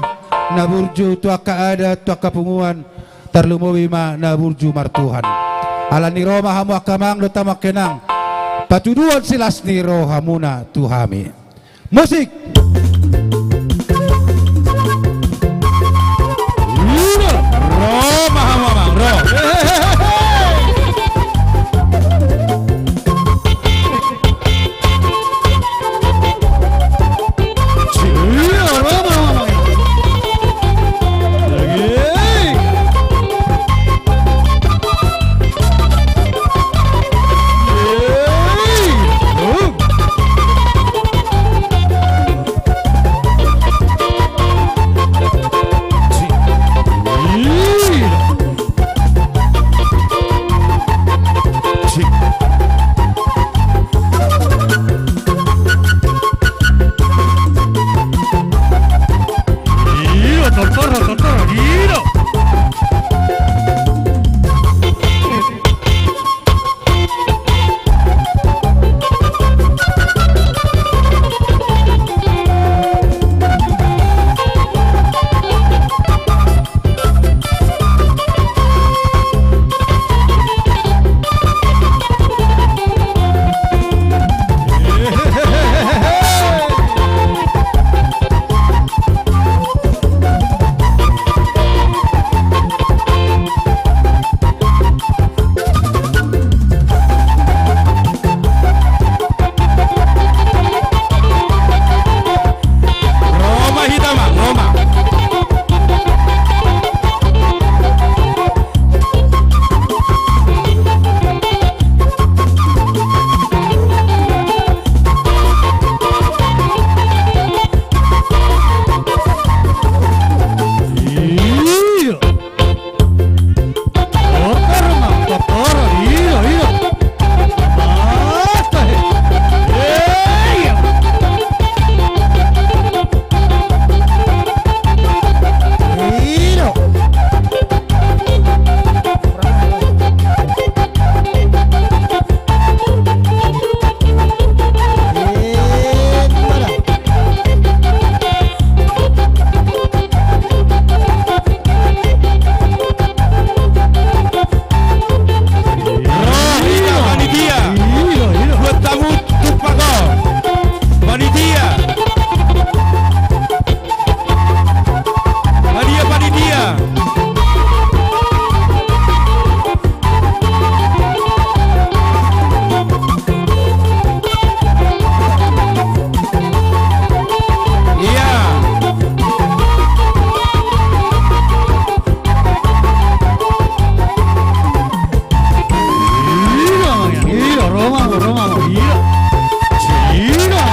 na burju tu angka adat, tu angka punguan, tarlumobi ma na burju martuhan. Alani ro ma hamu angka amang dohot hamu angka inang, patuduhon silas ni rohamuna tu hami. Musik. Ro ma hamu amang, ro. Ro ma hita amang, ro ma. Panitia. Buat tamu tumpako. Panitia. Panitia, panitia. Iya. Iya, iya, Roma, Roma, iya. Iya.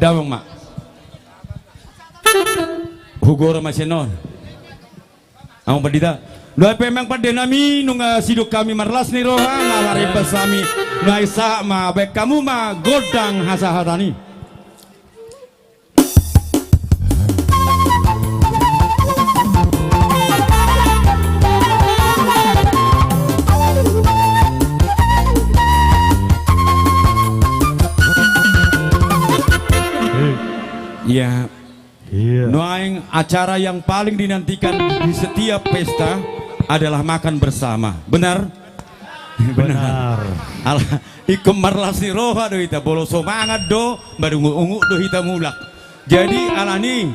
Damang ma. Hugoro ma sian on. Amang Pandita. Dohot pe amang pande nami, nunga sidok hami marlas ni roha, nunga marembas hami, nunga sahat ma, baen hamu ma gondang hasahaton i. Iya. Iya. Nuaeng acara yang paling dinantikan di setiap pesta adalah makan bersama. Benar? Benar. Benar. Ala, ingkon marlas ni roha do hita, molo so mangan do, marungut-ungut do hita mulak. Jadi, alani,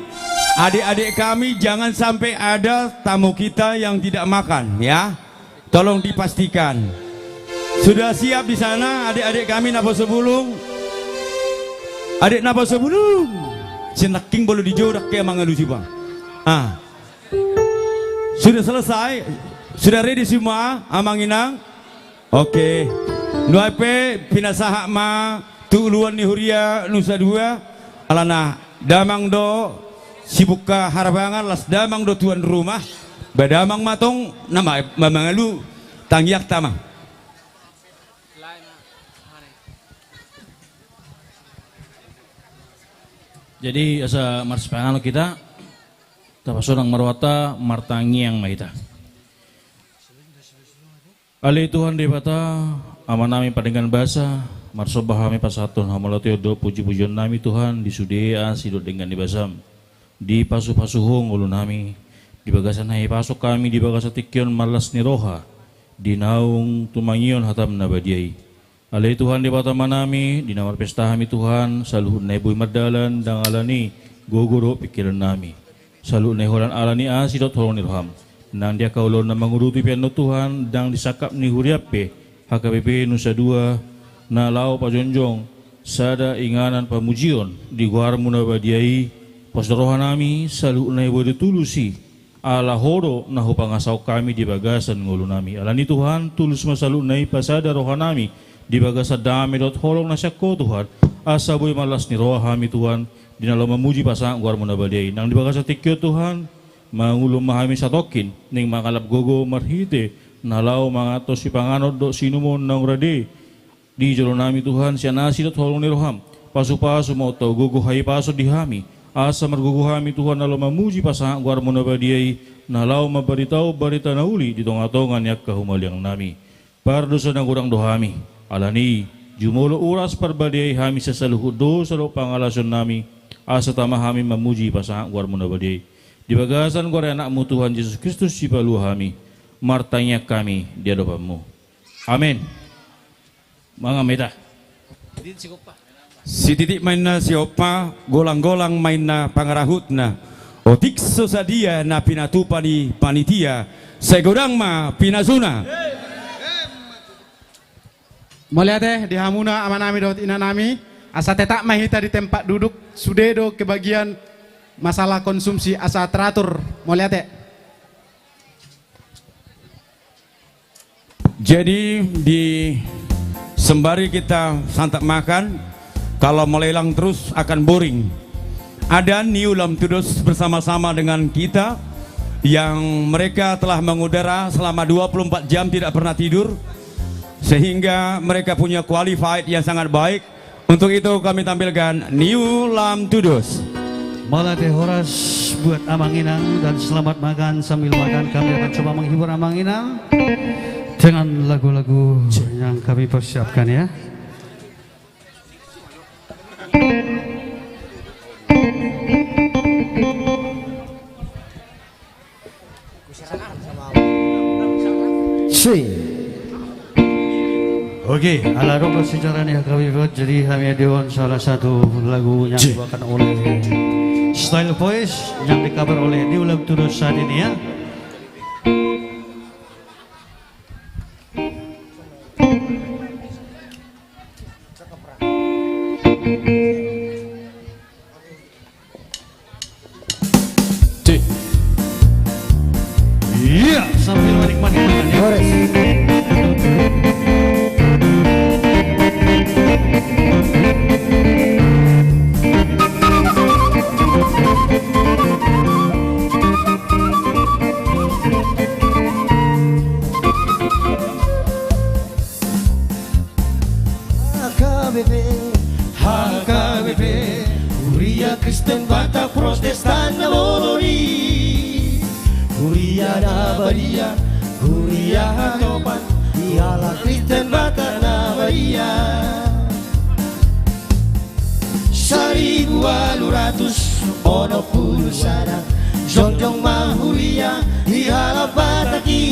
adik-adik kami, jangan sampai ada tamu kita yang tidak makan, ya. Tolong dipastikan. Sudah siap di sana adik-adik kami naposobulung? Adik naposobulung. Sinangkin bolo di jodak ke mangalusi, Bang. Ah. Sudah selesai? Sudah ready semua, Amang Inang? Oke. Nuaeng pe pinasahat ma tu uluan ni huria Nusa Dua, alana damang do sibuka harabangan, las damang do tuan rumah, ba damang ma tong na ma-, ma-, mangalu tangiangta ma. Jadi asa marsipanganon hita, tapasonang ma rohanta, martangiang ma hita. Ale Tuhan Debata, Amanami pardenggan basa, marsomba hami pasahathon hamauliateon dohot pujipujionnami Tuhan di sude asi dohot denggan ni basaM. Dipasupasu Ho ngolunami, di bagasan hahipason hami di bagasan tingki on marlas ni roha, di naung tumangihon hataM na badia i. Ale Tuhan Debata Amanami, di na marpesta hami Tuhan, saluhutna i boi mardalan, ndang alani gogo dohot pingkirannami. Saluhutna i holan alani asi dohot holong ni rohaM. Nang di angka ulaon na mangurupi pe annon Tuhan, ndang di sangkap ni huriaM pe, H K B P Nusa Dua, na laho pajongjong sada inganan pamujion di goarMu na badia i, pos do rohanami, saluhutna i boi do tulus i, ala Ho do na hupangasahon hami di bagasan ngolunami. Alani Tuhan, tulus ma saluhutna i pasada rohanami di bagasan dame dohot holong na sian Ho Tuhan, asa boi marlas ni roha hami Tuhan, di na laho mamuji pasahat goarMu na badia i. Nang di bagasan tingki on Tuhan, mangulon ma hami satongkin, naeng mangalap gogo marhite na laho manganhon sipanganon dohot siinumon naung rade di jolonami Tuhan, sian asi dohot holong ni rohaM. Pasupasu ma on tu gogo hahipason di hami, asa margogo hami Tuhan na laho mamuji pasahat goarMu na badia i, na laho mambaritahon barita na uli di tongatonga ni angka humaliangnami. Pardosa na godang do hami, alani i, jumolo uras parbadiai hami sian saluhut dosa dohot pangalaosionnami, asa tama hami mamuji pasahat goarMu na badia i. Di bagasan goar ni AnakMu Tuhan Jesus Kristus Sipalua hami, martangiang hami di adopanMu. Amen. Mangan ma hita. Sititik ma inna sihompa, golanggolang ma inna pangarahutna. Otik so sadia na pinatupa ni panitia, sai godang ma pinasuna. Mauliate di hamuna amanami dohot inanami, asa tetap ma hita di tempat duduk, sude do kebagian masalah konsumsi asa teratur. Mauliate. Jadi, di sembari kita santap makan, kalau melelang terus akan boring. Ada New Lamtudos bersama-sama dengan kita, yang mereka telah mengudara selama dua puluh empat jam tidak pernah tidur, sehingga mereka punya qualified yang sangat baik. Untuk itu kami tampilkan New Lamtudos. Mauliate horas buat Amang Inang dan selamat makan. Sambil makan kami akan coba menghibur Amang Inang dengan lagu-lagu yang kami persiapkan ya. Sing. Oke, ala adong do sicara ni H K B P, jadi hami adong salah satu lagu yang dibawakan oleh Style Voice yang di-cover oleh New Lamtudos saat ini ya. Iya, sambil menikmati makan ya. Horas. Kristen Batak Protestan na bolon i, huria na badia, huria hatopan, di halak Kristen Batak na badia. Saribu ualu ratus onom pulu sada, jongjong ma huria di halak Batak i.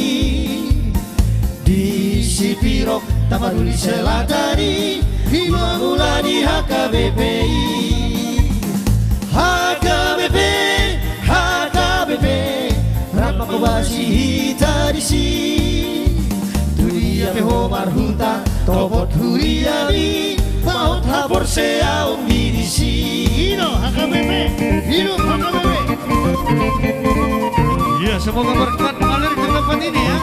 Di Sipirok, Tapanuli Selatan i, i ma mula ni H K B P i. H K B P, H K B P, rap mangobasi hita disi. Tu dia pe ho marhuta, topot huriami, pahot haporseaon i disi. I do H K B P, hidup H K B P. Iya, semoga berkat mengalir ke tempat ini, ya.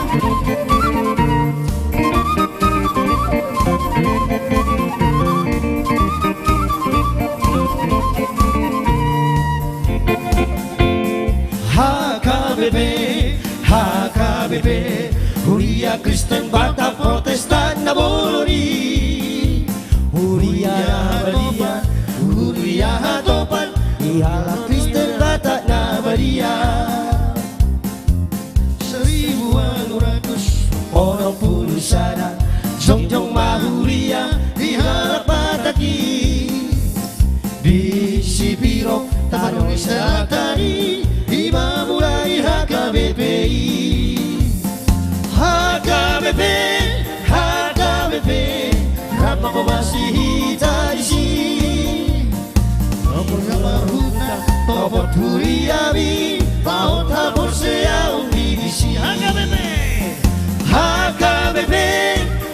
H K B P, H K B P, huria Kristen Batak Protestan na bolon i. Huria na badia, huria hatopan, di halak Kristen Batak na badia. Saribu ualu ratus onom pulu sada, jongjong ma huria di halak Batak i. Di Sipirok, Tapanuli Selatan i, i ma mula ni H K B P i. H K B P, H K B P, rap mangobasi hita disi. Topot na marhuta, topot huriami, pahot haporseaon i disi. H K B P, H K B P,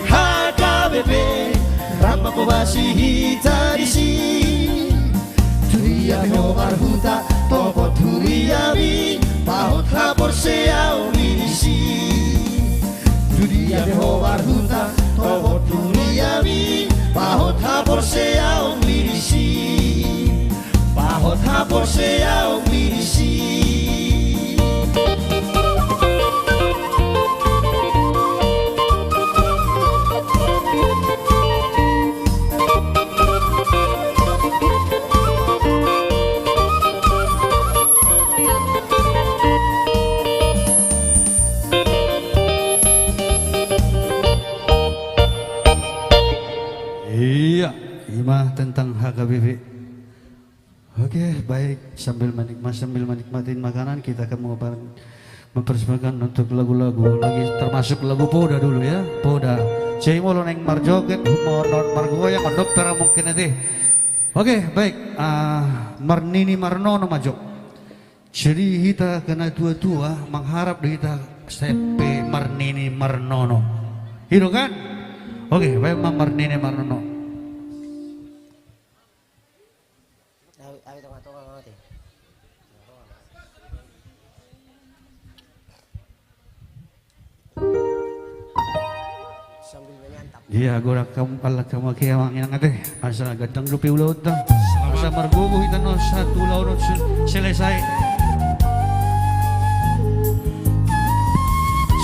H K B P, rap mangobasi hita disi. Tu dia pe ho marhuta, topot huriami, pahot haporseaon i disi. Tu dia pe ho marhuta, topot huriami, pahot haporseaon i disi. Pahot haporseaon i disi. Iya, i ma tentang H K B P. Oke, baik. Sambil menikma-, sambil menikmati makanan, kita akan memper-, mempersembahkan untuk lagu-lagu lagi, termasuk lagu Poda dulu, ya. Poda. Sai molo naeng marjoget, molo margoyang, on dokter mungkin nanti. Oke, baik. Ah, marnini marnono ma jo. Jadi hita angka na tua-tua mangharap do hita sahat pe marnini marnono. I do kan? Oke, baen ma marnini marnono. Awi, awi tonga-tonga mate. Sambil menyantap. Iya, godang hamu, pala hamu ake amang inang ate. Asa gandang dope ulaonta. Selamat. Asa margogo hita on sahat tu ulaon on se-, selesai.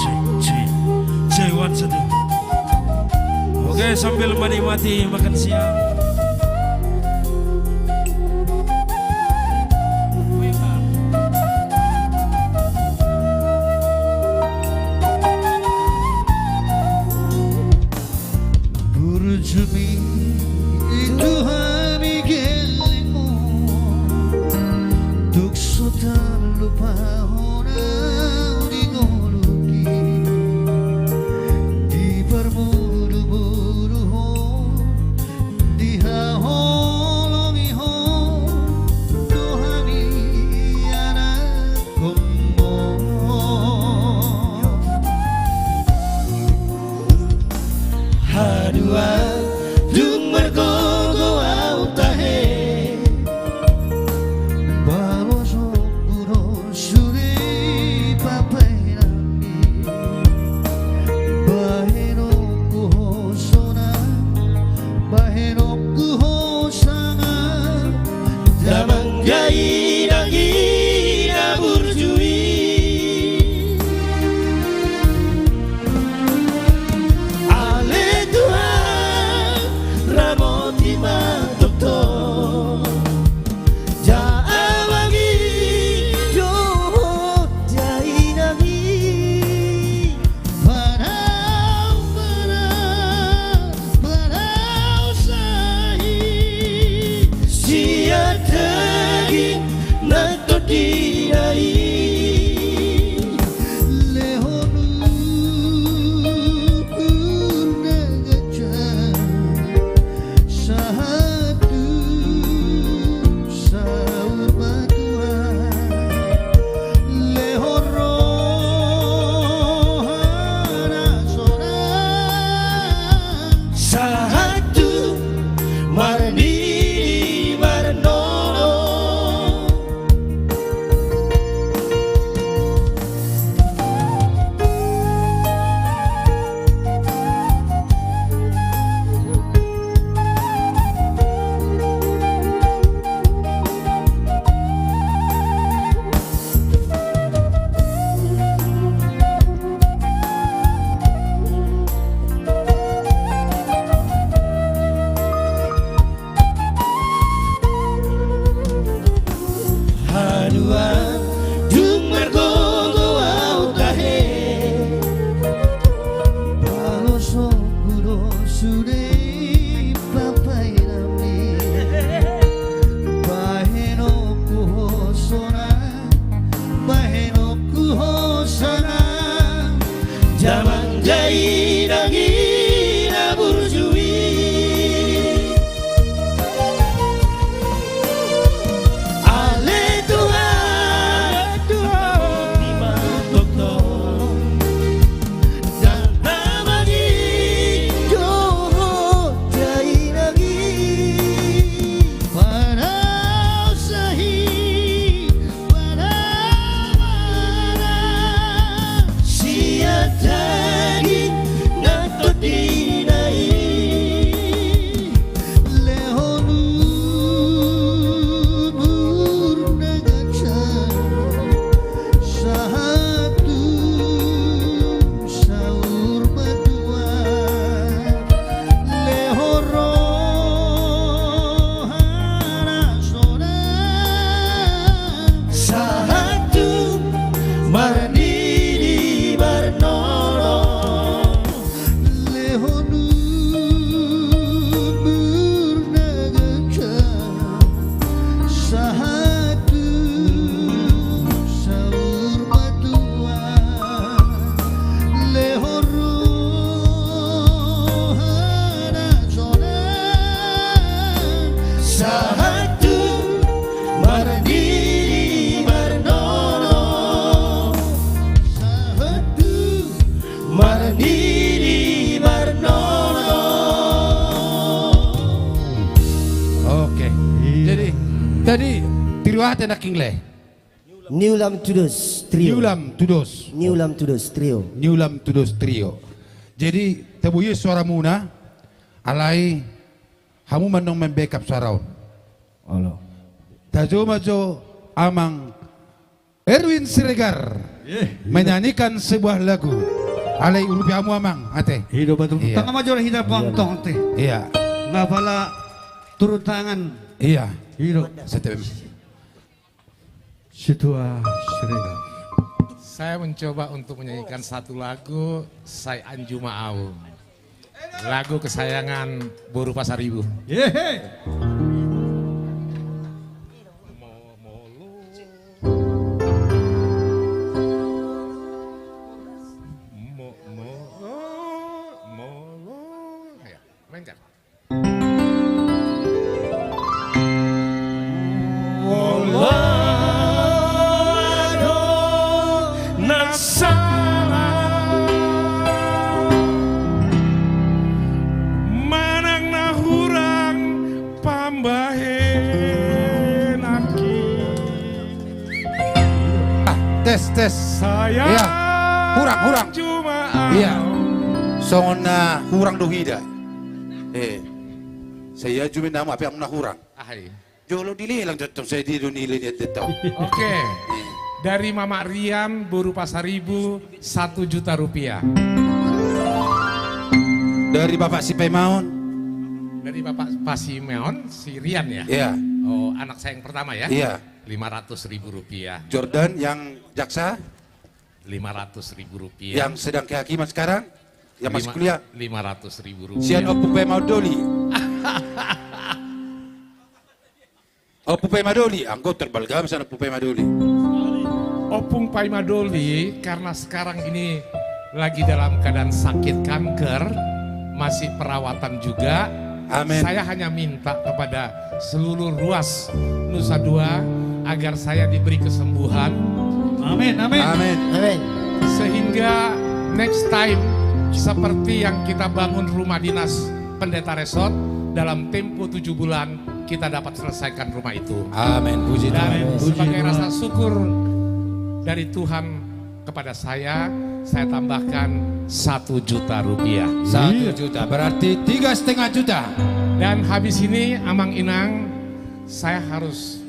Cek, cek. Cek, one, satu. Oke, sambil menikmati makan siang. Burju mi tu hami gellengmu, tung so tarlupaon au di ngolungki, di parmudu-muduhon, di Damang dainang i na burju i. Ale Tuhan, Tuhan, i ma tongtong. Ndang na mangido ho dainang i. Panaosahi, panamana, sian daging nang tondina i. Lehon umur na ganjang, sahat tu saur matua. Lehon roha na sonang, sahat tu marnini marnono. Lehon umur na ganjang, sahat tu saur matua. Lehon roha na sonang, sahat tu marnini marnono. Sahat tu marnini marnono. Oke. Iya. Jadi, tadi trio aha, Nangkin, lae? Niulam Tudos Trio. Niulam Tudos. Niulam Tudos Trio. Niulam Tudos Trio. Jadi, tabo i suaramuna, alai hamu ma annon membackup suara on. Olo. Tajou ma jo Amang Erwin Siregar, eh, iya, menyanyikan sebuah lagu. Alai urupi hamu, Amang, ate. I do, batu. Iya. Tangkas ma jo hita pantong, ate. Iya. Nga pala turun tangan. Iya. I do. Setem. Situa Siregar. Saya mencoba untuk menyanyikan satu lagu, Sai Anju Ma Au. Lagu kesayangan Boru Pasaribu. Yehe. Mo-, molo. Mo-, mo-, molo. Ya, mainkan. Molo adong na sala manang na hurang pambahenanki. Ah, tes, tes. Iya. Hurang, hurang. Iya. Songon na hurang do huida. Eh. Sai anju ma hamu, hape hamu na hurang. Aha i? Jolo dilelang tongtong, sai dia do nilai ni antong. Oke. Iya. Dari Mamak Rian, Boru Pasaribu, satu juta rupiah. Dari Bapak Sipaimaon. Dari Bapak Pasimaon, si Rian, ya? Iya. Oh, anak saya yang pertama, ya? Iya. Lima ratus ribu rupiah. Jordan yang jaksa? Lima ratus ribu rupiah. Yang sedang kehakiman sekarang? Yang masih kuliah? Lima ratus ribu rupiah. Sian Ompu Paimaon Doli. Ompu Paimaon Doli, anggo terbalgam sian Ompu Paimaon Doli. Ompu Paimaon Doli, karena sekarang ini lagi dalam keadaan sakit kanker, masih perawatan juga. Amin. Saya hanya minta kepada seluruh ruas Nusa Dua agar saya diberi kesembuhan. Amin, amin. Amin. Amin. Sehingga next time, seperti yang kita bangun rumah dinas Pendeta Resort, dalam tempo tujuh bulan, kita dapat selesaikan rumah itu. Amin. Puji Tuhan. Dan sebagai rasa syukur dari Tuhan kepada saya, saya tambahkan satu juta rupiah. Satu juta, berarti tiga setengah juta. Dan habis ini, Amang Inang, saya harus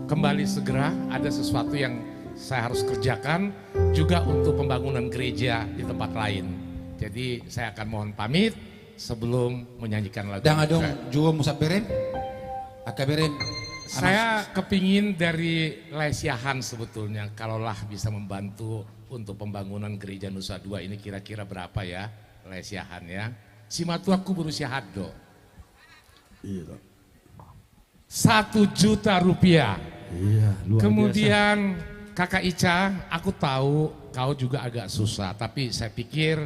kembali segera, ada sesuatu yang saya harus kerjakan juga untuk pembangunan gereja di tempat lain. Jadi, saya akan mohon pamit sebelum menyanyikan lagu. Ndang adong juga musab berem? Angka berem. Saya kepingin dari Lae Siahaan sebetulnya, kalaulah bisa membantu untuk pembangunan gereja Nusa Dua ini kira-kira berapa ya, Lae Siahaan ya? Simatuangku Boru Siahaan do. Iya, Pak. Satu juta rupiah. Iya, luar biasa. Kemudian, Kakak Ica, aku tahu Kau juga agak susah, tapi saya pikir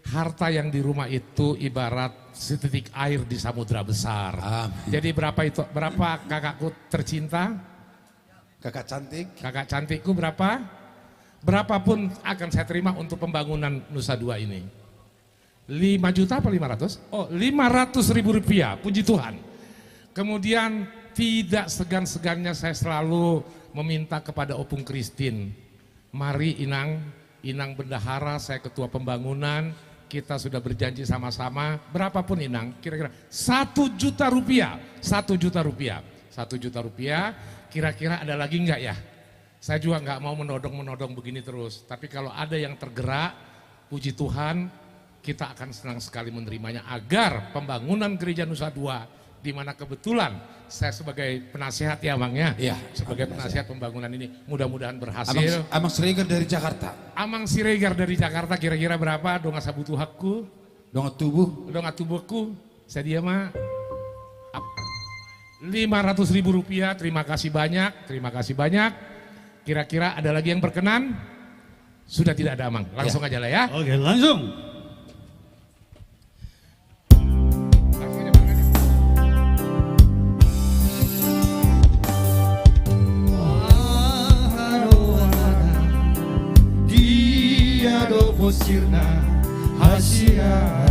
harta yang di rumah itu ibarat setitik air di samudra besar. Amin. Jadi berapa itu, berapa kakakku tercinta? Kakak cantik. Kakak cantikku berapa? Berapapun akan saya terima untuk pembangunan Nusa Dua ini. Lima juta apa lima ratus? Oh, lima ratus ribu rupiah. Puji Tuhan. Kemudian tidak segan-segannya saya selalu meminta kepada Opung Christine. Mari Inang, Inang bendahara, saya ketua pembangunan, kita sudah berjanji sama-sama, berapapun Inang, kira-kira satu juta rupiah, satu juta rupiah, satu juta rupiah, kira-kira ada lagi nggak ya? Saya juga nggak mau menodong-menodong begini terus, tapi kalau ada yang tergerak, puji Tuhan, kita akan senang sekali menerimanya agar pembangunan Gereja Nusa Dua, di mana kebetulan saya sebagai penasihat ya, Amang, ya? Iya, sebagai penasihat pembangunan ini, mudah-mudahan berhasil. Amang, Amang Siregar dari Jakarta. Amang Siregar dari Jakarta, kira-kira berapa dongan sabutuhakku? Dongan tubuh. Dongan tubuhku, sadia ma? Ap-, lima ratus ribu rupiah, terima kasih banyak, terima kasih banyak. Kira-kira ada lagi yang berkenan? Sudah tidak ada, Amang. Langsung aja lah ya. Oke, langsung. Dia do bosirna hasian.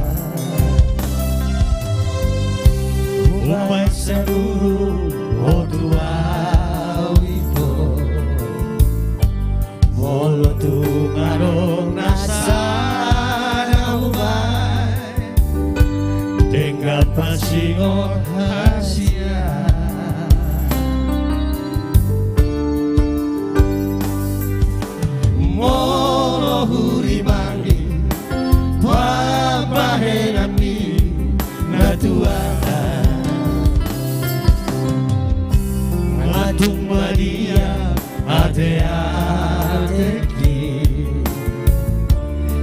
Umbaen saluhut otua ito. Molo tung adong na sada hubaen, denggan pasingot hasian. Molo hurimangi pambahenan ni na tua, nga tung badia ate-ateki.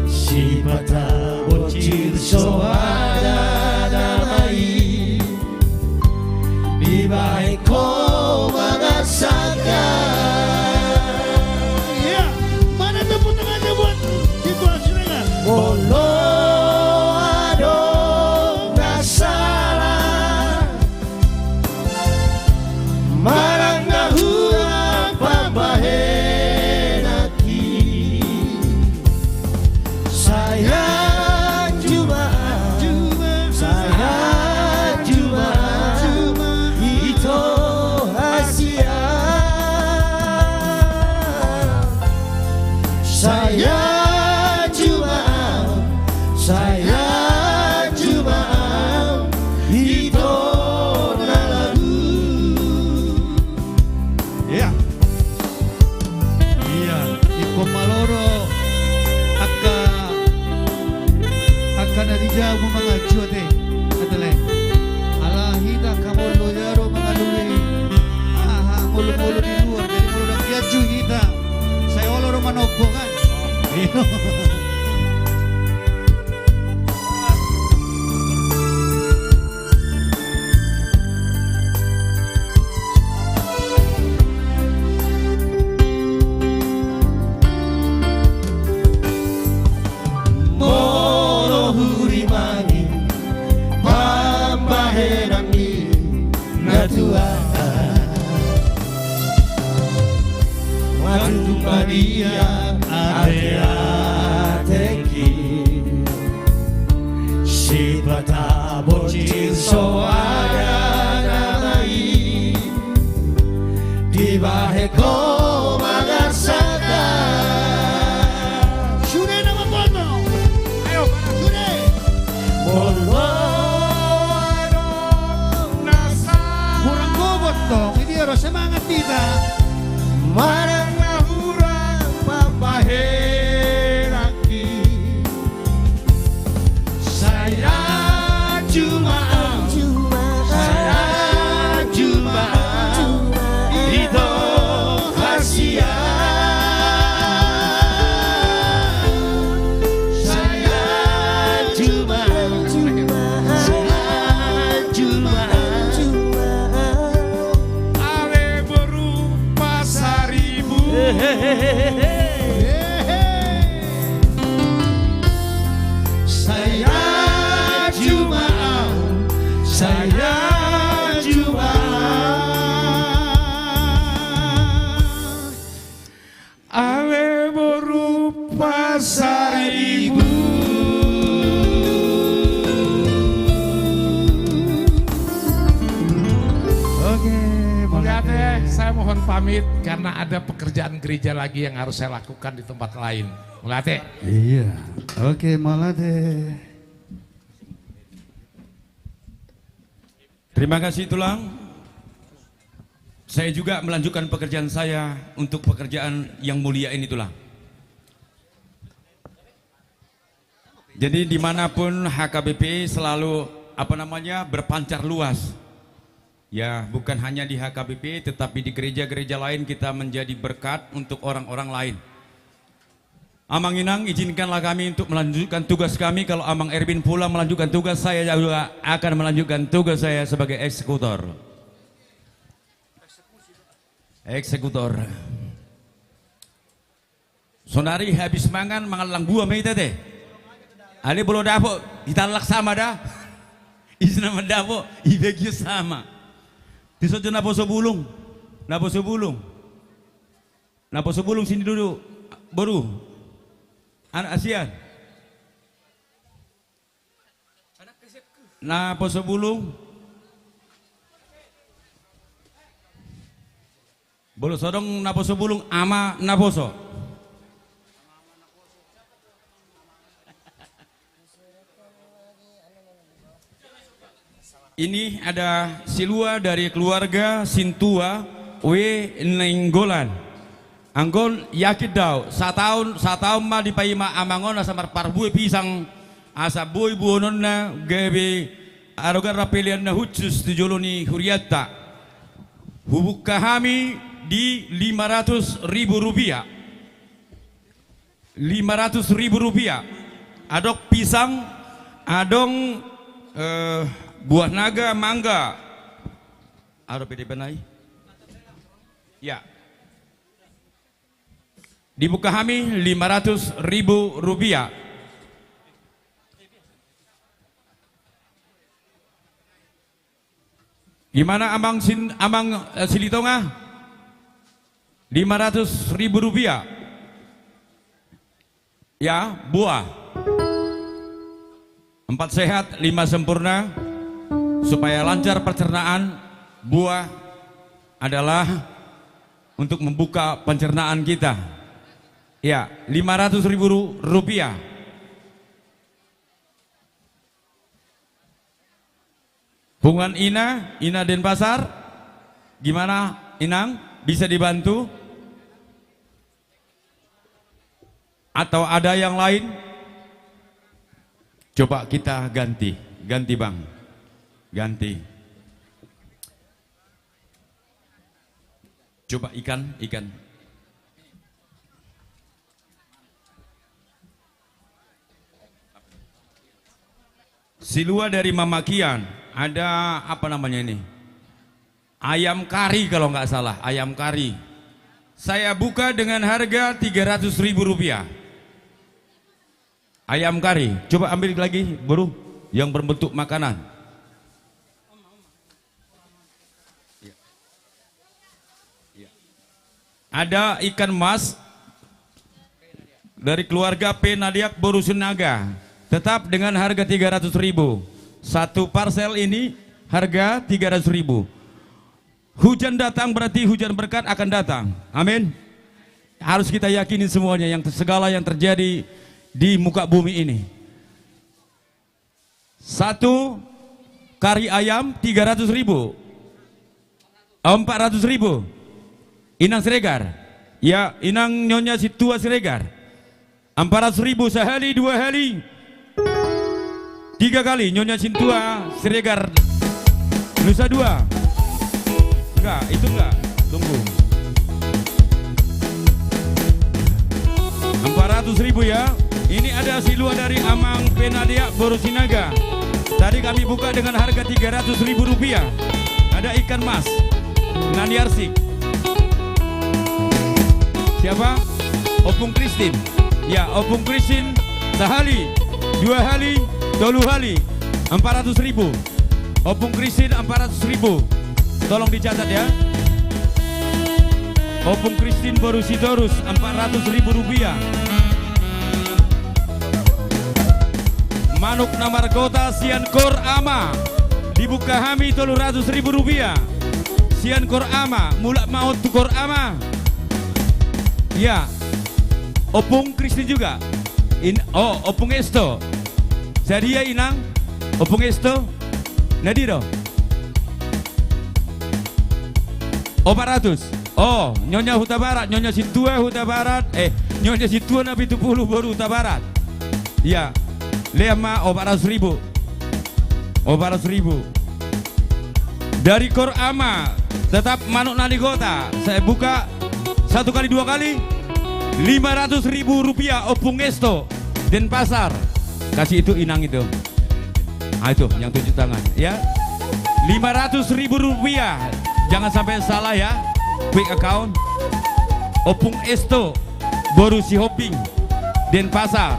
Sipata bocil so ada damai, dibahen ho mangasangka. Iya, mana tepuk tangannya buat situasi dengan Molo adong na sala, manang na hurang pambahenanki. Sai hanju ma, sai hanju ma, ito hasian. Sai hanju ma, sai hanju ma, ito na lagu. Iya. Iya, ingkon malo do angka, angka na di jabu manganju ate, ate le. Ala hita angka molo jaro mangalului aha, ngolu-ngolu di luar, jadi molo dang dianju hita, sai olo do manombo kan. Iya. Molo hurimangi pambahenan ni na tua, nga tung badia ate-ateki. Sipata bocil so ada damai, dibahen ho mangasangka. Sude na mamboto. Ayo, sude. Molo adong na sa. Hurang gogot tong, i dia ro semangat hita. Manang na hurang pam Pamit karena ada pekerjaan gereja lagi yang harus saya lakukan di tempat lain. Mauliate. Iya. Oke, mauliate. Terima kasih, Tulang. Saya juga melanjutkan pekerjaan saya untuk pekerjaan yang mulia ini, Tulang. Jadi, dimanapun H K B P selalu, apa namanya, berpancar luas. Ya, bukan hanya di H K B P, tetapi di gereja-gereja lain kita menjadi berkat untuk orang-orang lain. Amang Inang, izinkanlah kami untuk melanjutkan tugas kami. Kalau Amang Erwin pulang melanjutkan tugas, saya juga akan melanjutkan tugas saya sebagai eksekutor. Eksekutor. Sonari habis mangan, mangallang buah ma hita te. Ale molo dapot, hita allang sama da. Ise na mandapot, ibege sama. Dison jo naposo bulung. Naposo bulung. Naposo bulung sini duduk. Boru. Anak asian. Naposo bulung. Molo so adong naposo bulung, ama naposo. Ini ada silua dari keluarga Sintua W Nainggolan. Anggo on yakin do ahu, sataon, sataon ma dipaima amang on asa marparbue pisang, asa boi buononna gabe arogan rapelean na khusus tu jolo ni hurianta. Hubuka hami di lima ratus ribu rupiah. Lima ratus ribu rupiah. Adong pisang, adong, eh, buah naga, mangga. Adong pede benai. Ya. Dibuka hami lima ratus ribu rupiah. Di mana Amang Sin-, Amang, eh, Silitonga? Lima ratus ribu rupiah. Ya, buah. Empat sehat, lima sempurna. Supaya lancar pencernaan, buah adalah untuk membuka pencernaan kita. Ya, lima ratus ribu ru-, rupiah. Punguan Ina, Ina Denpasar, gimana Inang? Bisa dibantu? Atau ada yang lain? Coba kita ganti, ganti Bang, ganti. Coba ikan, ikan. Silua dari Mama Kian, ada apa namanya ini? Ayam kari kalau nggak salah, ayam kari. Saya buka dengan harga tiga ratus ribu rupiah. Ayam kari, coba ambil lagi, Bro, yang berbentuk makanan. Ada ikan mas dari keluarga P Nadiak boru Sinaga, tetap dengan harga tiga ratus ribu. Satu parsel ini harga tiga ratus ribu. Hujan datang berarti hujan berkat akan datang. Amin. Harus kita yakini semuanya, yang segala yang terjadi di muka bumi ini. Satu kari ayam tiga ratus ribu. Empat ratus ribu. Inang Siregar. Ya, Inang Nyonya Sintua Siregar. Empat ratus ribu sehali, dua hali. Tiga kali Nyonya Sintua Siregar. Nusa Dua. Enggak, itu enggak. Tunggu. Empat ratus ribu ya. Ini ada silua dari Amang Penadia boru Sinaga. Tadi kami buka dengan harga tiga ratus ribu rupiah. Ada ikan mas. Nani arsik. Siapa? Opung Kristin. Ya, Opung Kristin sahali, dua hali, tolu hali, empat ratus ribu. Opung Kristin empat ratus ribu. Tolong dicatat ya. Opung Kristin boru Sitorus empat ratus ribu rupiah. Manuk na margota sian Kor Ama. Dibuka hami tolu ratus ribu rupiah. Sian Kor Ama, mulak ma on tu Kor Ama. Iya. Ompung Kristi juga. In-, oh, Ompung Esto. Sadia, Inang? Ompung Esto? Na dia do? Opat ratus. Oh, Nyonya Hutabarat, Nyonya Sintua Hutabarat, eh, Nyonya Sintua Napitupulu boru Hutabarat. Iya. Lehon ma opat ratus ribu. Opat ratus ribu. Dari Kor Ama, tetap Manuk Nadegota. Saya buka satu kali, dua kali. Lima ratus ribu rupiah, Ompung Esto, Denpasar. Kasih itu Inang itu. Ah, itu yang tunjuk tangan, ya. Lima ratus ribu rupiah. Jangan sampai salah, ya. Quick account. Ompung Esto, boru Sihombing, Denpasar.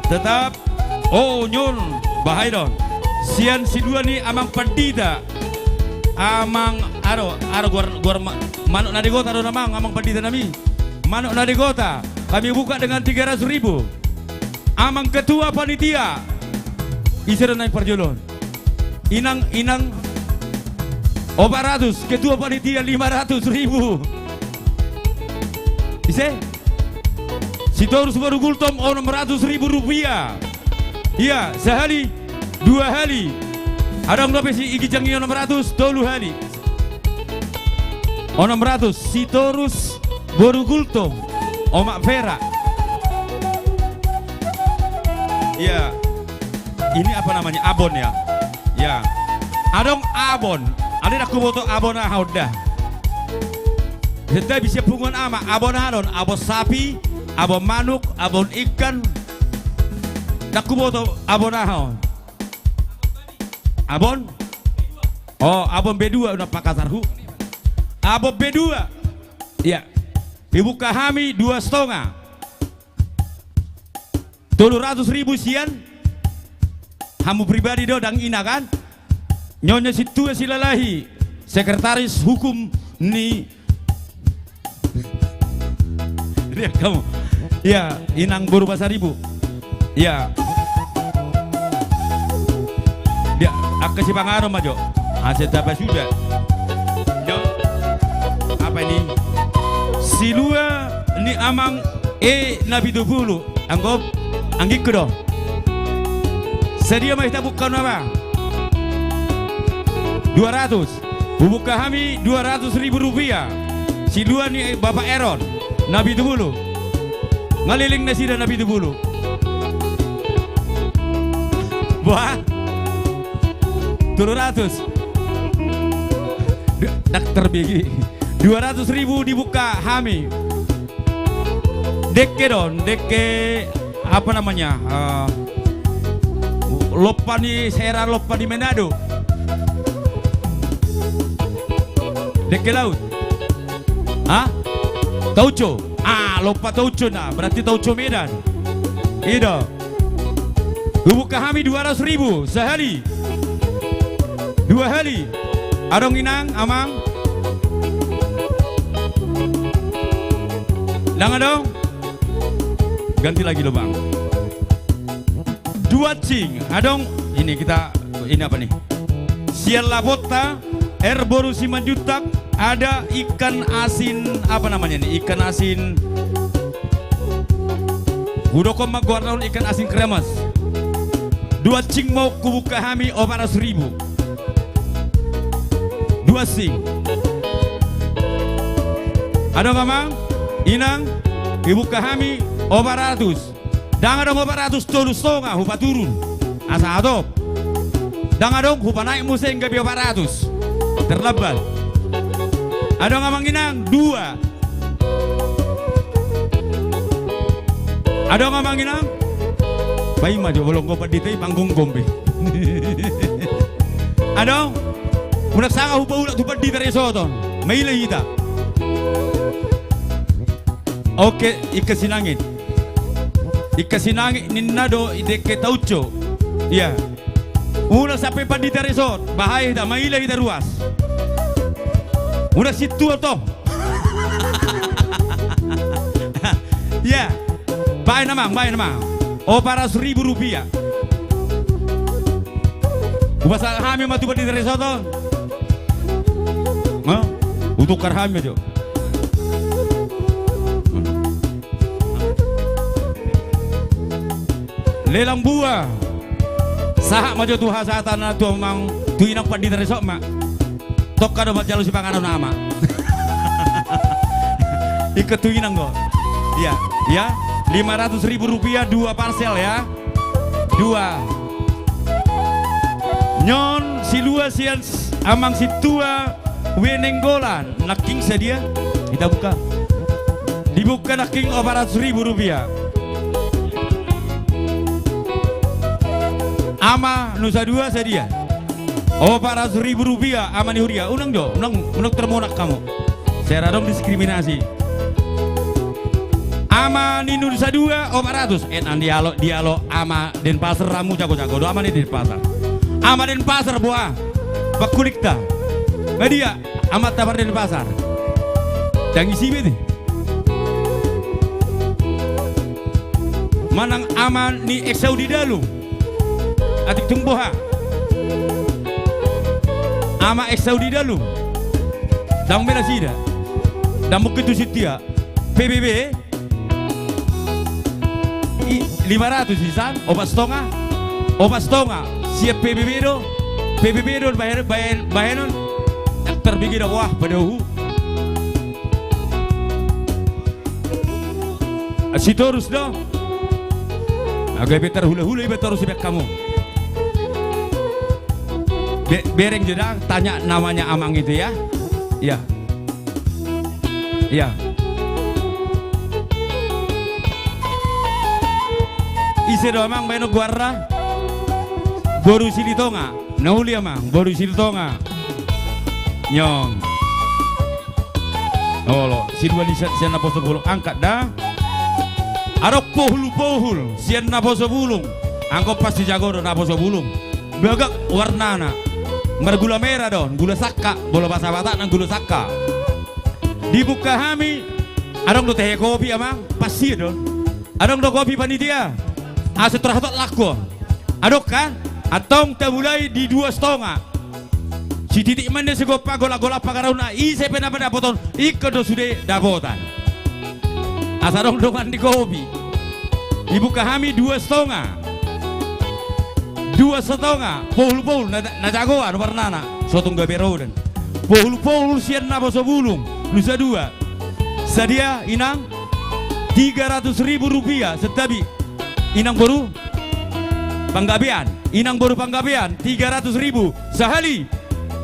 Tetap, oh, nyon, bahai don. Sian silua ni Amang Pandita. Amang, aro, aro, goar, goar ma-, Manuk Nadegota do, Amang, Amang Pandita nami. Manuk Nadegota, kami buka dengan tiga ratus ribu. Amang Ketua Panitia. Ise do na parjolo on? Inang, Inang, opat ratus, Ketua Panitia lima ratus ribu. Ise? Sitorus boru Gultom, onom ratus ribu rupiah. Iya, sahali, dua hali. Adong dope si Igijang i onom ratus, tolu hali. Onom ratus, Sitorus boru Gultom, Omak Vera. Iya. Ini apa namanya? Abon, ya? Ya. Adong abon. Alai ndang huboto abon aha on da. Hita bisa punguan ama, abon aha on? Abon sapi, abon manuk, abon ikan. Ndang huboto abon aha on. Abon? Oh, abon B dua, na pakasarhu. Abon B dua. Iya. Dibuka hami dua setengah. Tolu ratus ribu sian hamu pribadi do, dang ina kan? Nyonya Sintua Silalahi, sekretaris hukum ni. Lihat kamu. Ya, Inang boru Pasaribu. Ya. Dia angka sipanganon ma jo. Asa tapa suda. Jo. Apa ini? Silua ni Amang E Napitupulu. Anggo, anggingku do. Sadia ma hita buka nama? Dua ratus. Hubuka hami dua ratus ribu rupiah. Silua ni Bapak Eron Napitupulu. Ngalilingna nasida Napitupulu. Boha? Tolu ratus. Dang terbigi. Dua ratus ribu dibuka hami. Dengke don, dengke apa namanya? Eh, lompa ni Sera, lompa ni Manado. Dengke laut. Hah? Tauco. Ah, lompa tauco na. Berarti tauco Medan. I do. Hubuka hami dua ratus ribu sahali. Dua hali. Adong Inang, Amang? Dang adong? Ganti lagi lubang. Dua cing. Adong. Ini kita, ini apa nih? Sian Laponta. Er boru Simanjuntak, ada ikan asin, apa namanya nih? Ikan asin. Hudok ma goarna on, ikan asin kremes. Dua cing ma on, hubuka hami opat ratus ribu. Dua cing. Adong Amang, Inang, dibuka hami opat ratus. Dang adong opat ratus tolu setengah, hupaturun. Asa hatop. Dang adong, hupanaek muse gabe opat ratus. Terlambat. Adong Amang Inang, dua. Adong Amang Inang. Paima jo, bolong gopan di tei panggung gombe. Adong. Unang sanga hupaulak tu pandita riasahon. Maila hita. Oke, ikan sinangit. Ikan sinangit ninna do i dengke tauco. Iya. Unang sampe pandita riasahon, bahaya hita, maila hita ruas. Unang sintua tong. Iya. Baen Amang, baen Amang. Opat ratus ribu rupiah. Hupasahat hami ma tu Pandita Resort on. Hah? Hutukar hami ma jo. Lelang buah. Sahat ma jo tu hasahatan na tu amang, tu inang Pandita Resort ma. Tongka do manjalo sipanganon ama. Ingkon tu inang do. Iya, iya. Lima ratus ribu rupiah dua parsel ya. Dua. Nion silua sian s-, amang Sintua W Nainggolan. Nangkin sadia? Kita buka. Dibuka nangkin opat ratus ribu rupiah. Ama Nusa Dua sadia? Opat ratus ribu rupiah, ama ni huria. Unang jo, unang, unang termonak hamu. Sai ra adong diskriminasi. Ama ni Nusa Dua, opat ratus. Eh, nang dialog, dialog ama Denpasar hamu, jago-jago do ama ni Denpasar. Ama Denpasar boha? Pangkulikta. Nga dia, amanta par Denpasar. Dang isi be di. Manang ama ni Eksau di Dalu. Atik tung boha? Ama Eksau di Dalu. Dang be nasida. Dang mungkin tu sintia. P B B. I, lima ratus isan, opat stonga. Opat stonga. Sian P B B do. P B B do bahen, bahen, bahenon. Daftar bigi do, wah, pada uhu. Sitorus do. Gabe tarhulahula iba torus iba hamu. Be-, bereng jo da, tanya namanya amang itu ya. Ya. Ya. Ise do amang, bahenon goarna? Boru Silitonga. Na uli amang, boru Silitonga. Nion. Olo, si dua lisan sian Naposo Bulung, angkat da. Adong pohul-pohul sian Naposo Bulung. Anggo pasti jago do Naposo Bulung. Bagak warnana. Margula merah do on, gula sangka. Molo bahasa Batak nang gula sangka. Dibuka hami. Adong do teh kopi amang, pasti do on. Adong do kopi panitia. Asa tarhatop laku. Adong kan? Antong tamulai di dua stonga. Sititik ma nian sigompa, golap-golap pangarauna, ise pe na padapoton, ingkon do sude dapotan. Asa adong dongan ni kopi. Dibuka hami dua stonga. Dua stonga, pohul-pohul, na, na jagoan warnana, so tung gabe ro den. Pohul-pohul sian Naposo Bulung, Nusa Dua. Sadia inang? Tiga ratus ribu rupiah, santabi. Inang boru Panggabean. Inang boru Panggabean, tiga ratus ribu. Sahali,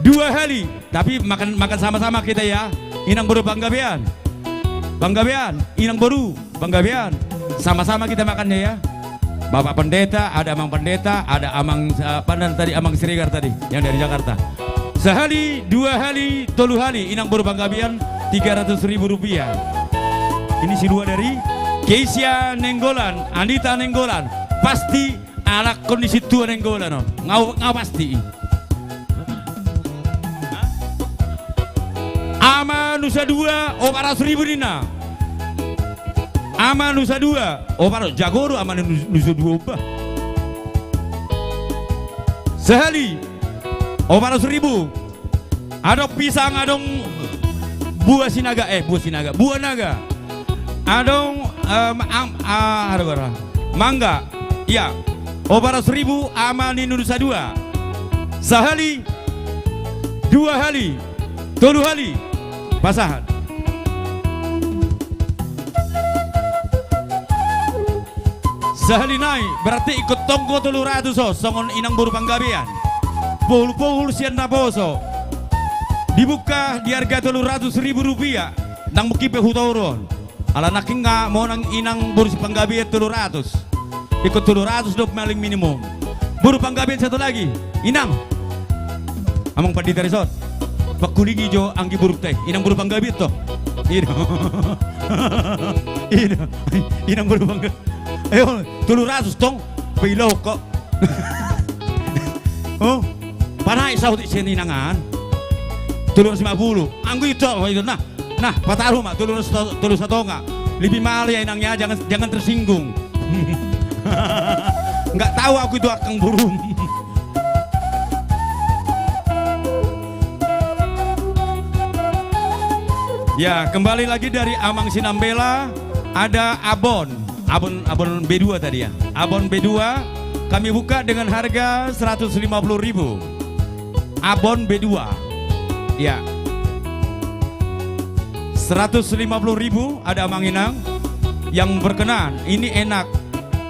dua hali. Tapi makan, makan sama-sama kita ya. Inang boru Panggabean. Panggabean, inang boru Panggabean. Sama-sama kita makannya ya. Bapak Pendeta, ada Amang Pendeta, ada Amang, eh, apa namanya tadi, Amang Siregar tadi yang dari Jakarta. Sahali, dua hali, tolu hali, inang boru Panggabean, tiga ratus ribu rupiah. Ini si dua dari Keisha Nainggolan, Anita Nainggolan. Pasti anakkon ni Sintua Nainggolan on. Nga, nga pasti i. Ama Nusa Dua, opat ratus ribu ninna. Ama Nusa Dua, opat ratus, jago do Ama Nus-, Nusa Dua, bah. Sahali, opat ratus ribu. Adong pisang, adong buah sinaga, eh, buah sinaga, buah naga. Adong, em, am-, ah, adong, adong. Mangga. Iya. Opat ratus ribu, Ama ni Nusa Dua. Sahali, dua hali, tolu hali. Pasahat. Sahali nai, berarti ingkon tonggo tolu ratus on, songon inang boru Panggabean. Pohul-pohul sian Naposo. Dibuka di harga tolu ratus ribu rupiah, nang mungkin pe hutoro on. Ala nangkin nga monang inang boru si Panggabean tolu ratus. Ingkon tolu ratus do paling minimum. Boru Panggabean satu lagi. Inang. Amang Pandita Resort. Pangkulingi jo anggi borunta i. Inang boru Panggabean to. Inang. Inang. Inang boru Panggabean. Ayo, tolu ratus tong. Pailahon ho. Oh. Panaek saotik sian inangan. Tolu ratus lima puluh. Anggo ito, nah. Nah, pataru ma, tolu, tolu satonga. Lebih mahal ya inangnya, jangan, jangan tersinggung. Nggak tahu aku itu akang burung. Ya, kembali lagi dari Amang Sinambela, ada abon. Abon, abon B dua tadi ya. Abon B dua, kami buka dengan harga seratus lima puluh ribu. Abon B dua. Ya. Seratus lima puluh ribu ada Amang Inang yang berkenan. Ini enak.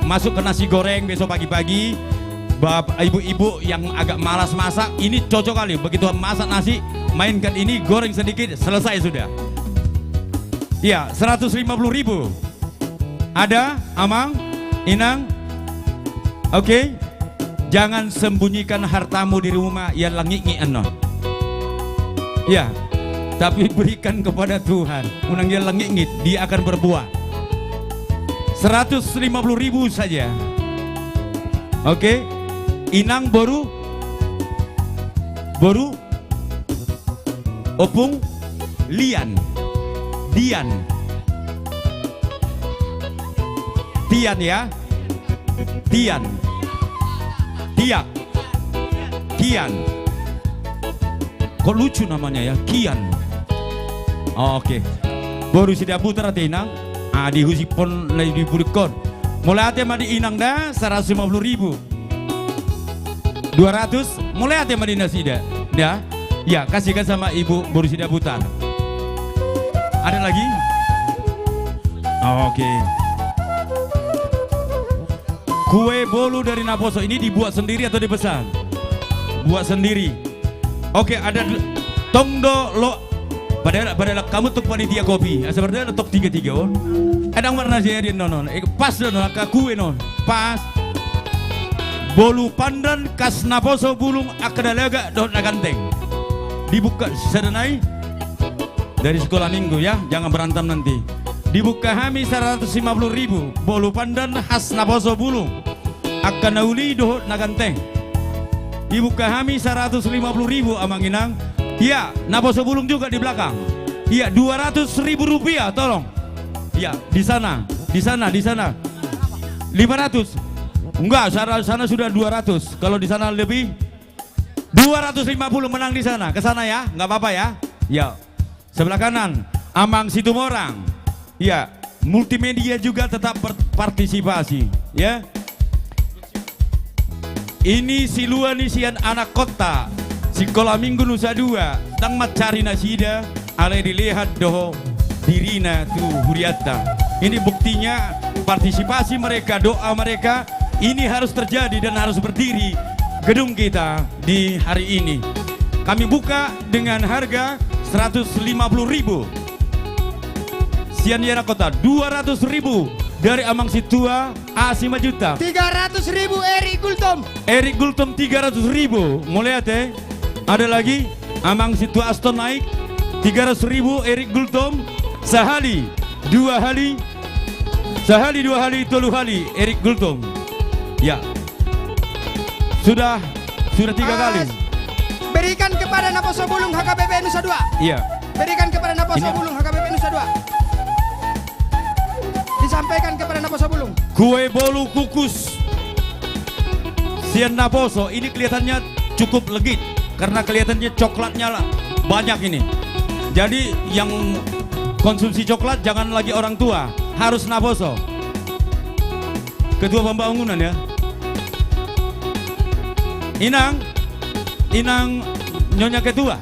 Masuk ke nasi goreng besok pagi-pagi. Bap-, ibu-ibu yang agak malas masak, ini cocok kali. Begitu masak nasi, mainkan ini, goreng sedikit, selesai sudah. Iya, seratus lima puluh ribu. Ada, Amang, Inang? Oke. Jangan sembunyikan hartamu di rumah, ia langit-ngit ano. Ya, tapi berikan kepada Tuhan. Unang ia langit-ngit, dia akan berbuah. Seratus lima puluh ribu saja. Oke. Inang, boru. Boru. Opung. Lian. Dian. Tian ya. Tian. Tiak. Kian. Kok lucu namanya ya, Kian. Oke. Boru Sidabutar ate Inang. Ah, di husipon lai di burikon. Mauliate ma di Inang da, seratus lima puluh ribu. Dua ratus, mauliate ma di nasida. Ya. Ya, kasihkan sama Ibu Boru Sidabutar. Ada lagi? Oke. Kue bolu dari Naposo ini dibuat sendiri atau dipesan? Buat sendiri. Oke, ada d-, tong do lo, padahal, padahal kamu tuk panitia kopi. Asa padahal tok tiga-tiga on. Adong warna jadi nonon. Eh, pas do non, angka kue non. Pas. Bolu pandan khas Naposo Bulung, angka Dalaga dohot na ganteng. Dibuka sada nai. Dari sekolah minggu ya, jangan berantem nanti. Dibuka hami seratus lima puluh ribu, bolu pandan khas Naposo Bulung. Angka na uli dohot na ganteng. Dibuka hami seratus lima puluh ribu, Amang Inang. Iya, Naposo Bulung juga di belakang. Iya, dua ratus ribu rupiah, tolong. Iya, di sana, di sana, di sana. Lima ratus. Enggak, sana, sana sudah dua ratus. Kalau di sana lebih, dua ratus lima puluh menang di sana. Ke sana ya, nggak apa-apa ya. Ya. Sebelah kanan, Amang Situmorang. Ya, multimedia juga tetap berpartisipasi, ya. Ini silua ni sian anak kota, Sikola Minggu Nusa Dua, ndang mansari nasida, alai dilehon do dirina tu hurianta. Ini buktinya partisipasi mereka, doa mereka, ini harus terjadi dan harus berdiri gedung kita di hari ini. Kami buka dengan harga seratus lima puluh ribu. Sian Yara Kota, dua ratus ribu dari Amang Situa, A Simanjuntak. Tiga ratus ribu Erik Gultom. Erik Gultom tiga ratus ribu. Mauliate. Ada lagi, Amang Situa Aston naik, tiga ratus ribu Erik Gultom, sahali, dua hali, sahali, dua hali, tolu hali, Erik Gultom. Ya. Sudah, sudah tiga kali. Ah, berikan kepada Naposo Bulung H K B P Nusa Dua. Iya. Berikan kepada Naposo Bulung H K B P Nusa Dua. Disampaikan kepada Naposo Bulung. Kue bolu kukus sian Naposo, ini kelihatannya cukup legit karena kelihatannya coklatnya lah banyak ini. Jadi yang konsumsi coklat jangan lagi orang tua, harus Naposo. Ketua Pembangunan ya. Inang, Inang Nyonya Ketua.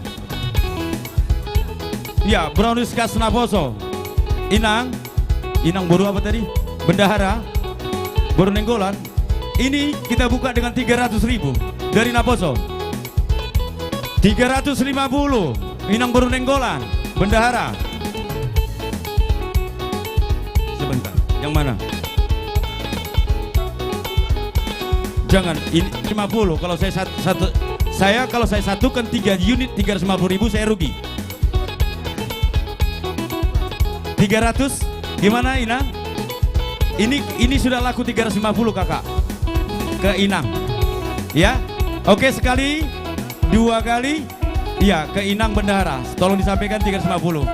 Ya, brownies khas Naposo. Inang, Inang boru apa tadi? Bendahara, Boru Nainggolan. Ini kita buka dengan tiga ratus ribu dari Naposo. Tiga ratus lima puluh, Inang Boru Nainggolan, Bendahara. Sebentar, yang mana? Jangan, ini lima puluh. Kalau saya sat-, satu, saya kalau saya satukan tiga unit tiga ratus lima puluh ribu, saya rugi. Tiga ratus, gimana, Inang? Ini, ini sudah laku tiga ratus lima puluh, Kakak. Ke Inang. Ya. Oke, sekali, dua kali. Iya, ke Inang Bendahara. Tolong disampaikan tiga ratus lima puluh.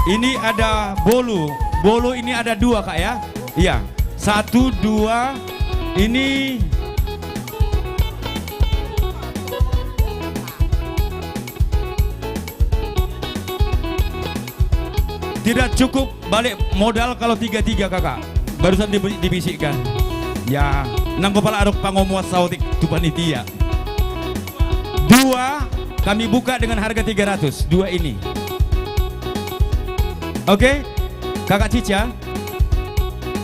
Ini ada bolu. Bolu ini ada dua, Kak, ya. Iya. Satu, dua. Ini Tidak cukup balik modal kalau tiga-tiga, Kakak. Barusan dibi-, dibisikkan. Ya, nang kepala adong pangomoan saotik tu panitia. Dua, kami buka dengan harga tiga ratus. Dua ini. Oke? Kakak Cica?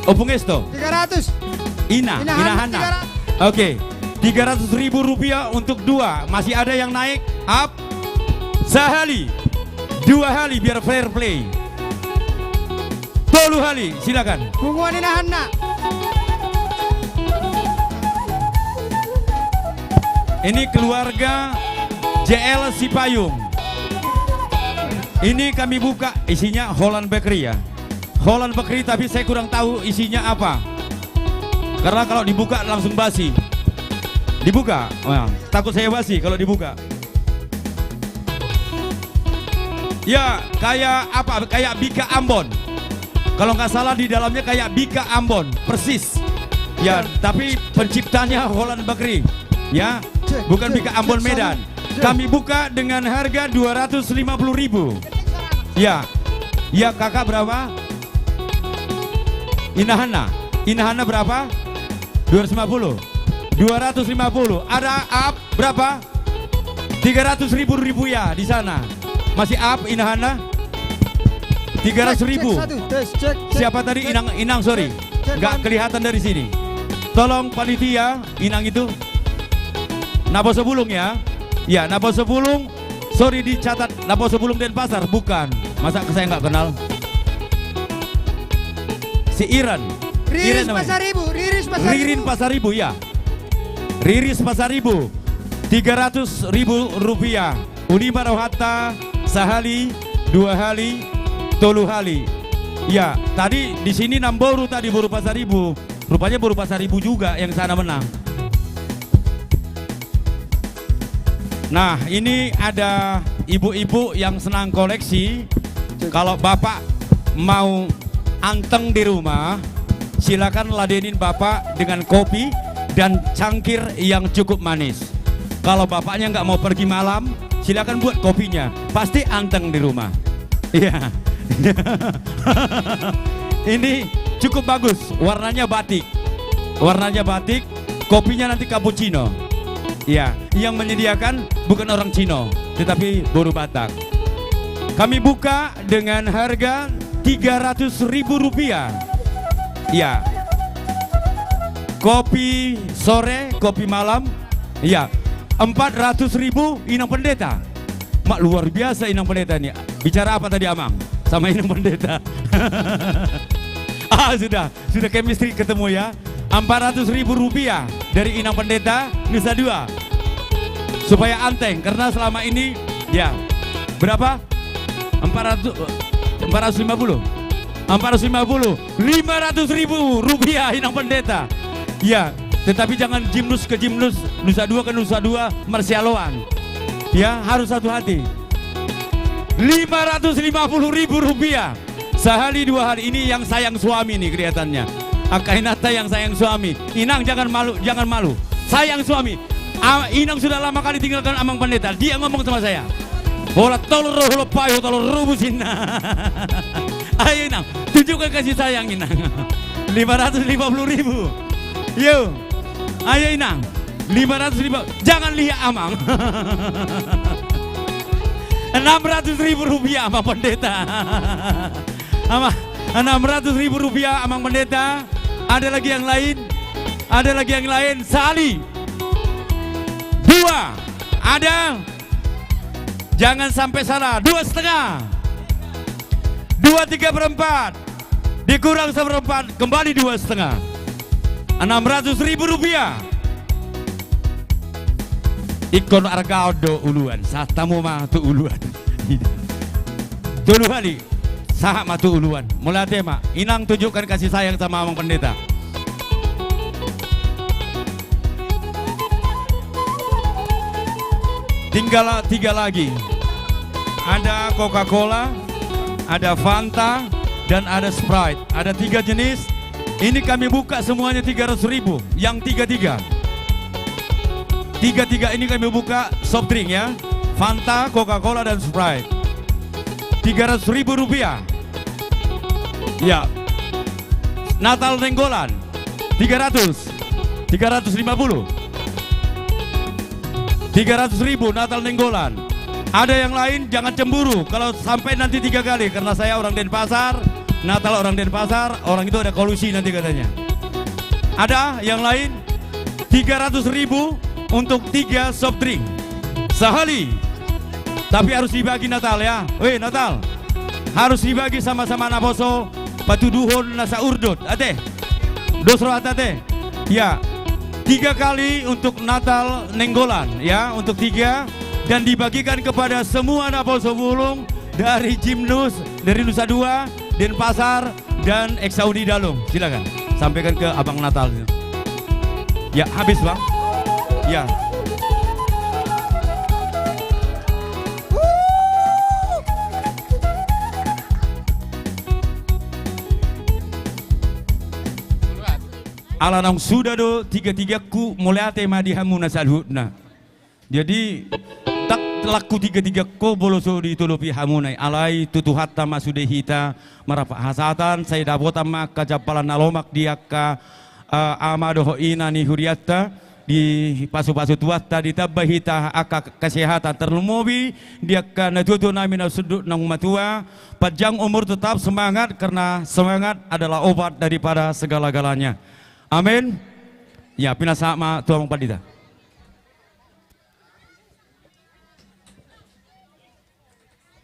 Ompung Esto? Tiga ratus. Ina, Ina Ina Hanna, Hanna. Tiga ratus. Oke. Tiga ratus ribu rupiah untuk dua. Masih ada yang naik? Up. Sahali. Dua hali biar fair play. Tolu hali, silakan. Punguan Ina Hanna. Ini keluarga J L Sipayung. Ini kami buka, isinya Holland Bakery ya. Holland Bakery, tapi saya kurang tahu isinya apa. Karena kalau dibuka langsung basi. Dibuka? Wah, takut saya basi kalau dibuka. Ya, kayak apa? Kayak Bika Ambon. Kalau nggak salah di dalamnya kayak Bika Ambon, persis. Ya, tapi penciptanya Holland Bakery. Ya, bukan Bika Ambon Medan. Kami buka dengan harga dua ratus lima puluh ribu. Ya. Ya, Kakak berapa? Ina Hanna. Ina Hanna berapa? Dua ratus lima puluh. Dua ratus lima puluh. Ada up berapa? Tiga ratus ribu rupiah di sana. Masih up, Ina Hanna? Tiga ratus ribu. Cek, cek satu, tes, cek, cek. Siapa tadi? Cek. Inang, Inang, sorry. Cek, cek, nggak kelihatan dari sini. Tolong panitia, Inang itu. Naposobulung ya. Ya, Naposobulung. Sorry, dicatat Naposobulung Denpasar, bukan. Masa saya nggak kenal? Si Iren. Riris Iren namanya. Pasaribu, Riris Pasaribu. Ririn Pasaribu, ya. Riris Pasaribu, tiga ratus ribu rupiah. Uli ma rohanta, sahali, dua hali, tolu hali. Ya, tadi di sini namboru tadi, boru Pasaribu. Rupanya boru Pasaribu juga yang sana menang. Nah, ini ada ibu-ibu yang senang koleksi. Kalau Bapak mau anteng di rumah, silakan ladenin Bapak dengan kopi dan cangkir yang cukup manis. Kalau Bapaknya nggak mau pergi malam, silakan buat kopinya. Pasti anteng di rumah. Iya. Ini cukup bagus, warnanya batik. Warnanya batik, kopinya nanti cappuccino. Ya, yang menyediakan bukan orang Cino, tetapi boru Batak. Kami buka dengan harga tiga ratus ribu rupiah. Ya. Kopi sore, kopi malam. Ya. Empat ratus ribu, Inang Pendeta. Mak, luar biasa Inang Pendeta ini. Bicara apa tadi Amang sama Inang Pendeta? Ah, sudah. Sudah chemistry ketemu ya. Empat ratus ribu rupiah dari Inang Pendeta Nusa Dua. Supaya anteng, karena selama ini, ya, berapa? Empat ratus, empat ratus lima puluh. Empat ratus lima puluh. Lima ratus ribu rupiah Inang Pendeta. Ya, tetapi jangan Gimnus ke Gimnus, Nusa Dua ke Nusa Dua, marsialoan. Ya, harus satu hati. Lima ratus lima puluh ribu rupiah. Sehari dua hari ini yang sayang suami nih kelihatannya. Angka inanta yang sayang suami. Inang, jangan malu, jangan malu. Sayang suami. A-, Inang sudah lama kali tinggalkan Amang Pendeta. Dia ngomong sama saya. Holan tolu ro hulompa i, tolu ro businna. Ayo Inang, tunjukkan kasih sayang Inang. Lima ratus lima puluh ribu. Yo. Ayo Inang. Lima ratus ribu. Jangan lihat Amang. Enam ratus ribu rupiah Amang Pendeta. Amang, enam ratus ribu rupiah Amang Pendeta. Ada lagi yang lain? Ada lagi yang lain? Sali. Dua. Ada? Jangan sampai salah. Dua setengah. Dua tiga perempat. Dikurang seperempat, kembali dua setengah. Enam ratus ribu rupiah. Ingkon arga on do uluan, sahat hamu ma tu uluan. Tolu hali, sahat ma tu uluan. Mauliate ma, Inang tunjukkan kasih sayang sama Amang Pendeta. Tinggal tiga lagi. Ada Coca-Cola, ada Fanta, dan ada Sprite. Ada tiga jenis. Ini kami buka semuanya tiga ratus ribu. Yang tiga-tiga. Tiga-tiga ini kami buka soft drink ya. Fanta, Coca-Cola, dan Sprite. Tiga ratus ribu rupiah. Ya. Natal Nainggolan, tiga ratus, tiga ratus lima puluh. Tiga ratus ribu Natal Nainggolan. Ada yang lain, jangan cemburu kalau sampai nanti tiga kali, karena saya orang Denpasar, Natal orang Denpasar, orang itu ada kolusi nanti katanya. Ada yang lain? Tiga ratus ribu untuk tiga soft drink. Sahali. Tapi harus dibagi Natal ya. Weh, Natal. Harus dibagi sama-sama naposo, patuduhon na saurdot. Ate. Dos roha ate. Ya. Tiga kali untuk Natal Nainggolan ya, untuk tiga, dan dibagikan kepada semua naposo bulung dari Jimnus, dari Nusa Dua, Denpasar, dan Eksaunida Long. Silakan sampaikan ke Abang Natal. Ya, habis, Bang. Ya. Ala naung suda do tiga-tigangku, mauliate ma di hamu na saluhutna. Jadi, tak laku tiga-tigangku molo so ditolopi hamuna i. Alai tu Tuhanta ma sude hita marhahasahaton, sai dapotan ma angka jampalan na lomak di angka, eh, ama dohot ina ni hurianta, dipasu-pasu Tuhanta, ditamba hita angka kesehatan, tarlumobi di angka natuatua nami na sundut naung matua, panjang umur, tetap semangat, karena semangat adalah obat daripada segala-galanya. Amin. Ya, pinasahat ma tu Amang Pandita.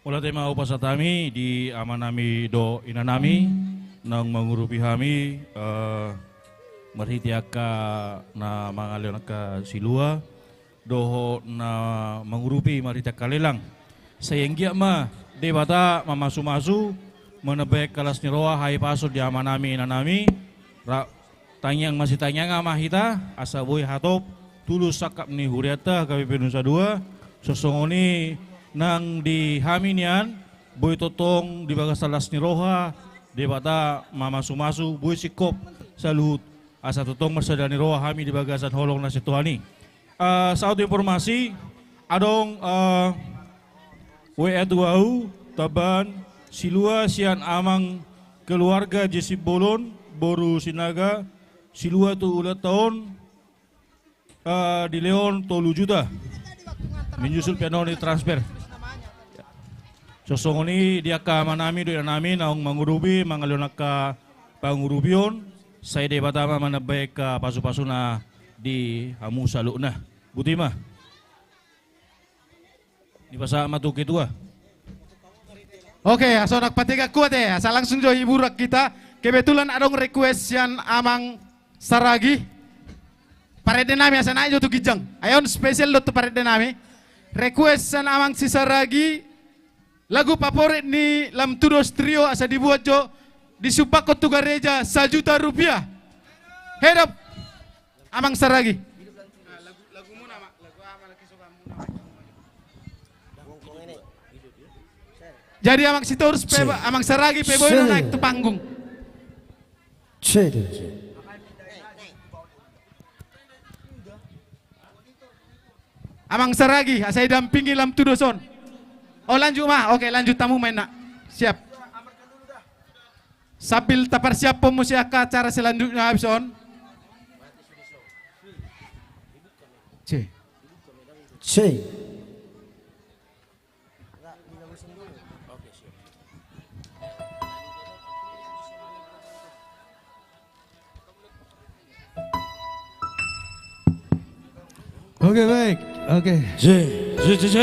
Mauliate ma hupasahat hami di amanami dohot inanami naung mangurupi hami, eh, marhite angka na mangalehon angka silua dohot na mangurupi marhite angka lelang. Sai anggiat ma Debata mamasu-masu, manambai angka las ni roha, hahipason di amanami inanami, ra-, tangiang masitangiangan ma hita, asa boi hatop tulus sangkap ni hurianta H K B P Nusa Dua. Songon i nang di hami nian, boi tongtong di bagasan las ni roha, Debata mamasu-masu, boi singkop saluhut, asa tongtong marsada ni roha hami di bagasan holong na sitaonon i. Eh, saut informasi, adong, eh, W A tu ahu, tambahan, silua sian amang keluarga J Simbolon, boru Sinaga, silua tu ulaonta on, eh, dilehon tolu juta. Menyusul penalti transfer. Songon i di angka amanami dohot inanami naung mangurupi, mangalehon angka pangurupion, sai Debata ma manambai angka pasu-pasuna di hamu saluhutna. Boti ma. Dipasahat ma tu ketua. Oke, asa unang pategak hua ate, asa langsung jo hiburan hita. Kebetulan adong request sian Amang Saragi. Parendenami, asa naik jo tu ginjang. Ai on spesial do tu parendenami. Request sian Amang si Saragi. Lagu favorit ni Lam Tudos Trio, asa dibuat jo, disumbangkon tu gareja sajuta rupiah. Hedop, Amang Saragi. Jadi Amang Sitorus pe, Amang Saragi pe boi do naik tu panggung. Amang Saragi, asa idampingi Lam Tudos on. Oh, lanjut ma. Oke, lanjut hamu ma inna. Siap. Sambil taparsiaphon muse angka acara selanjutnya habis on. C. C. Oke, baik. Oke. J, J, J, J.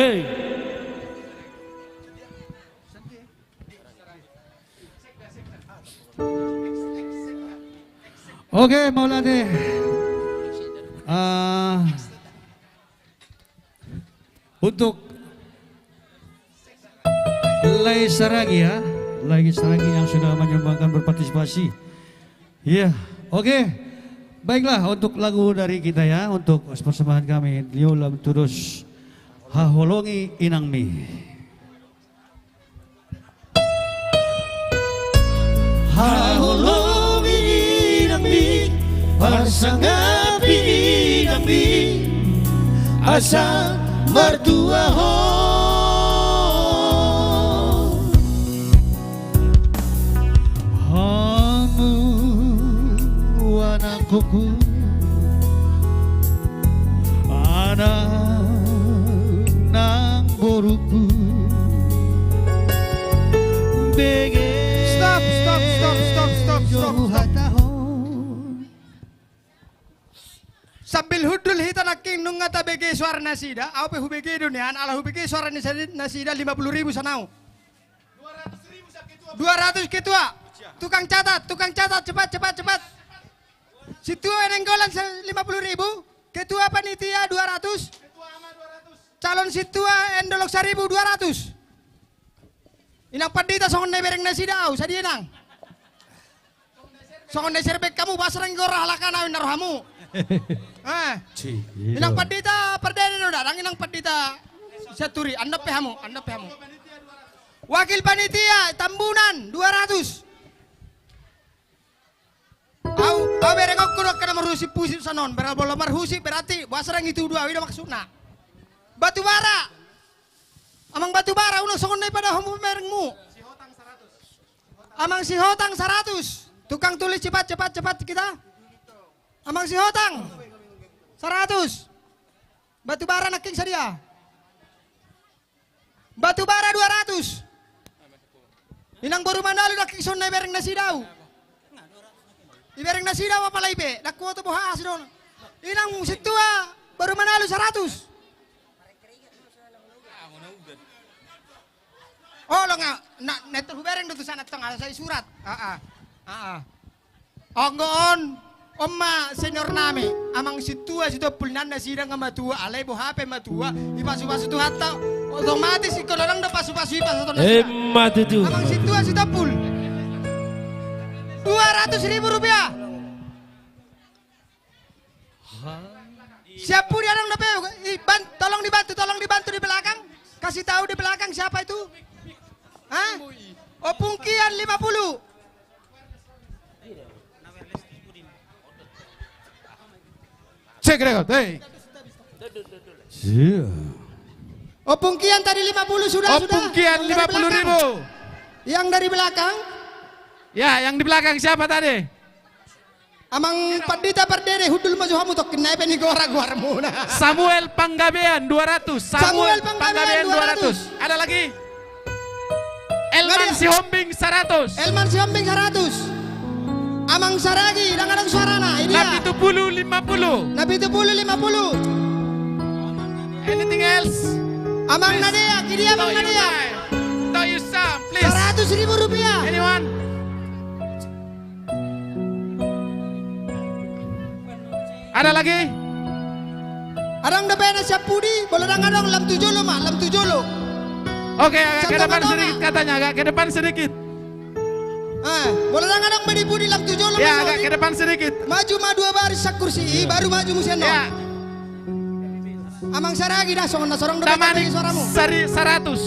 Oke, mauliate. Ah, untuk Lai Saragi ya, Lai Saragi yang sudah menyumbangkan, berpartisipasi. Iya, oke. Baiklah, untuk lagu dari kita ya, untuk persembahan kami, Trio Lam Tudos, Haholongi Inangmi. Haholongi inangmi, parsangapi inangmi, asa martua ho. Buku anak nang boruku bege. Stop, stop, stop, stop, stop, stop, stop. Sambil hundul hita nangkin nunga tabege suara nasida, au pe hubege do nian, ala hubege suara nasida, nasida lima puluh ribu sanau. Dua ratus ketua. Tukang catat, tukang catat, cepat, cepat, cepat. Sintua Nainggolan se-, lima puluh ribu. Ketua panitia dua ratus. Calon sintua Endolok Saribu dua ratus. Inang pandita songon na ibereng nasida au, sadia inang. Songon na iserbek hamu, boasa dang igora halak an au inna rohamu. Eh. Inang pandita pardede do, dang inang pandita sianturi, andop pe hamu, andop pe hamu. Wakil panitia Tambunan dua ratus. Au, au bereng on, kudok kena marhusip-husip sanon, berarti marhusip, berarti boasa dang itudu au, i do maksudna. Batubara. Amang Batubara, unang songon na ipadao hamu berengmu. Amang Sihotang saratus. Tukang tulis, cepat, cepat, cepat kita. Amang Sihotang saratus. Batubara nangkin sadia. Batubara dua ratus. Inang boru Manalu nangkin songon na ibereng nasida au. Ibereng nasida au apalai pe. Dang huboto boha asi do on. Inang sintua boru Manalu saratus. Olo nga, na, na itu hubereng do tu sana tong, asa i surat. Aa, aa. Anggo on, on ma senior nami, Amang Sintua Sitompul, nian nasida nga matua, alai boha pe matua, ipasu-pasu Tuhanta, otomatis ingkon adong do pasu-pasu i pasahaton nasida. Emma tutu. Amang Sintua Sitompul. Dua ratus ribu rupiah. Siap pudi adong dope, i, ban-, tolong dibantu, tolong dibantu di belakang. Kasih tahu di belakang siapa itu. Hah? Opung Kian lima puluh. Cek rekam, hei. Iya. Opung Kian tadi lima puluh sudah, sudah. Opung Kian lima puluh ribu. Yang dari belakang. Ya, yang di belakang siapa tadi? Amang Pandita Pardede, hundul ma jo hamu, tongkin nai pe nigora goarmuna. Samuel Panggabean dua ratus. Samuel Panggabean dua ratus. Ada lagi? Elman Sihombing saratus. Elman Sihombing saratus. Amang Saragi, dang adong suarana, i dia. Napitupulu lima puluh. Napitupulu lima puluh. Anything else? Amang Nadea, i dia Amang Nadea. Don't use time, please. Saratus ribu rupiah. Anyone? Ada lagi? Adong dope na siap pudi, molo dang adong lam tu jolo ma, lam tu jolo. Oke, agak ke depan sedikit katanya, agak ke depan sedikit. Eh, molo dang adong be di pudi lam tu jolo ma. Ya, agak ke depan sedikit. Maju ma dua baris sakursi i, baru maju muse annon. Ya. Amang Saragi da, songon na so adong dope. Damanik saratus.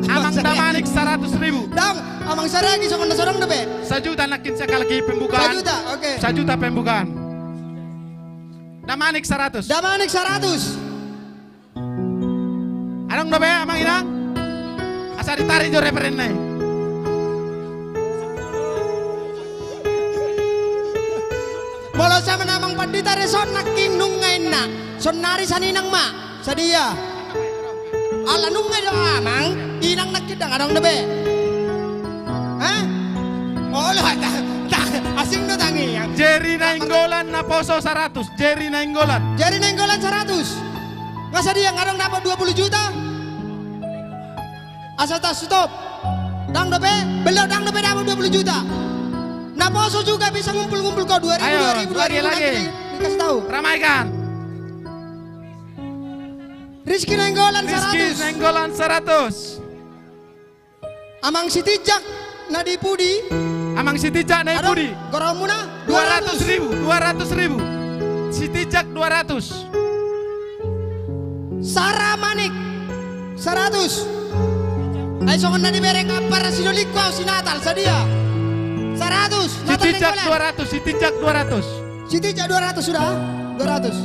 Amang Damanik saratus ribu. Dang, Amang Saragi songon na so adong dope. Sajuta nangkin sekali lagi pembukaan. Sajuta, oke. Sajuta pembukaan. Damanik saratus. Damanik saratus. Adong dope, Amang Inang? Asa ditarik jo referenna i. Molo sian Amang Pandita Reson nangkin nunga inna. Sonnari sian Inang ma. Sadia. Ala nunga do Amang, Inang nangkin dang adong dope. Hah? Olo, ta, ta, asing do tangiang. Jeri Nainggolan naposo saratus. Jeri Nainggolan. Jeri Nainggolan saratus. Nga sadia, nga dang dapot dua puluh juta? Asa ta stop. Dang dope, belum, dang dope dapot dua puluh juta. Naposo juga bisa ngumpul-ngumpul kau dua ribu, ayo, dua ribu, lagi, dua ribu, lagi. Nanti di-, dikasih tahu. Ramaikan. Rizky Nainggolan saratus. Rizky Nainggolan saratus. Amang Sitinjak na di pudi? Amang Sitinjak na di pudi? Adong goarmuna? Dua ratus ribu, dua ratus ribu. Sitinjak dua ratus. Sara Manik saratus. Ai songon na dibereng ampara si Dolingku au si Natal, sadia? Saratus. Natal Nainggolan. Sitinjak dua ratus, Sitinjak dua ratus. Sitinjak dua ratus sudah? Dua ratus.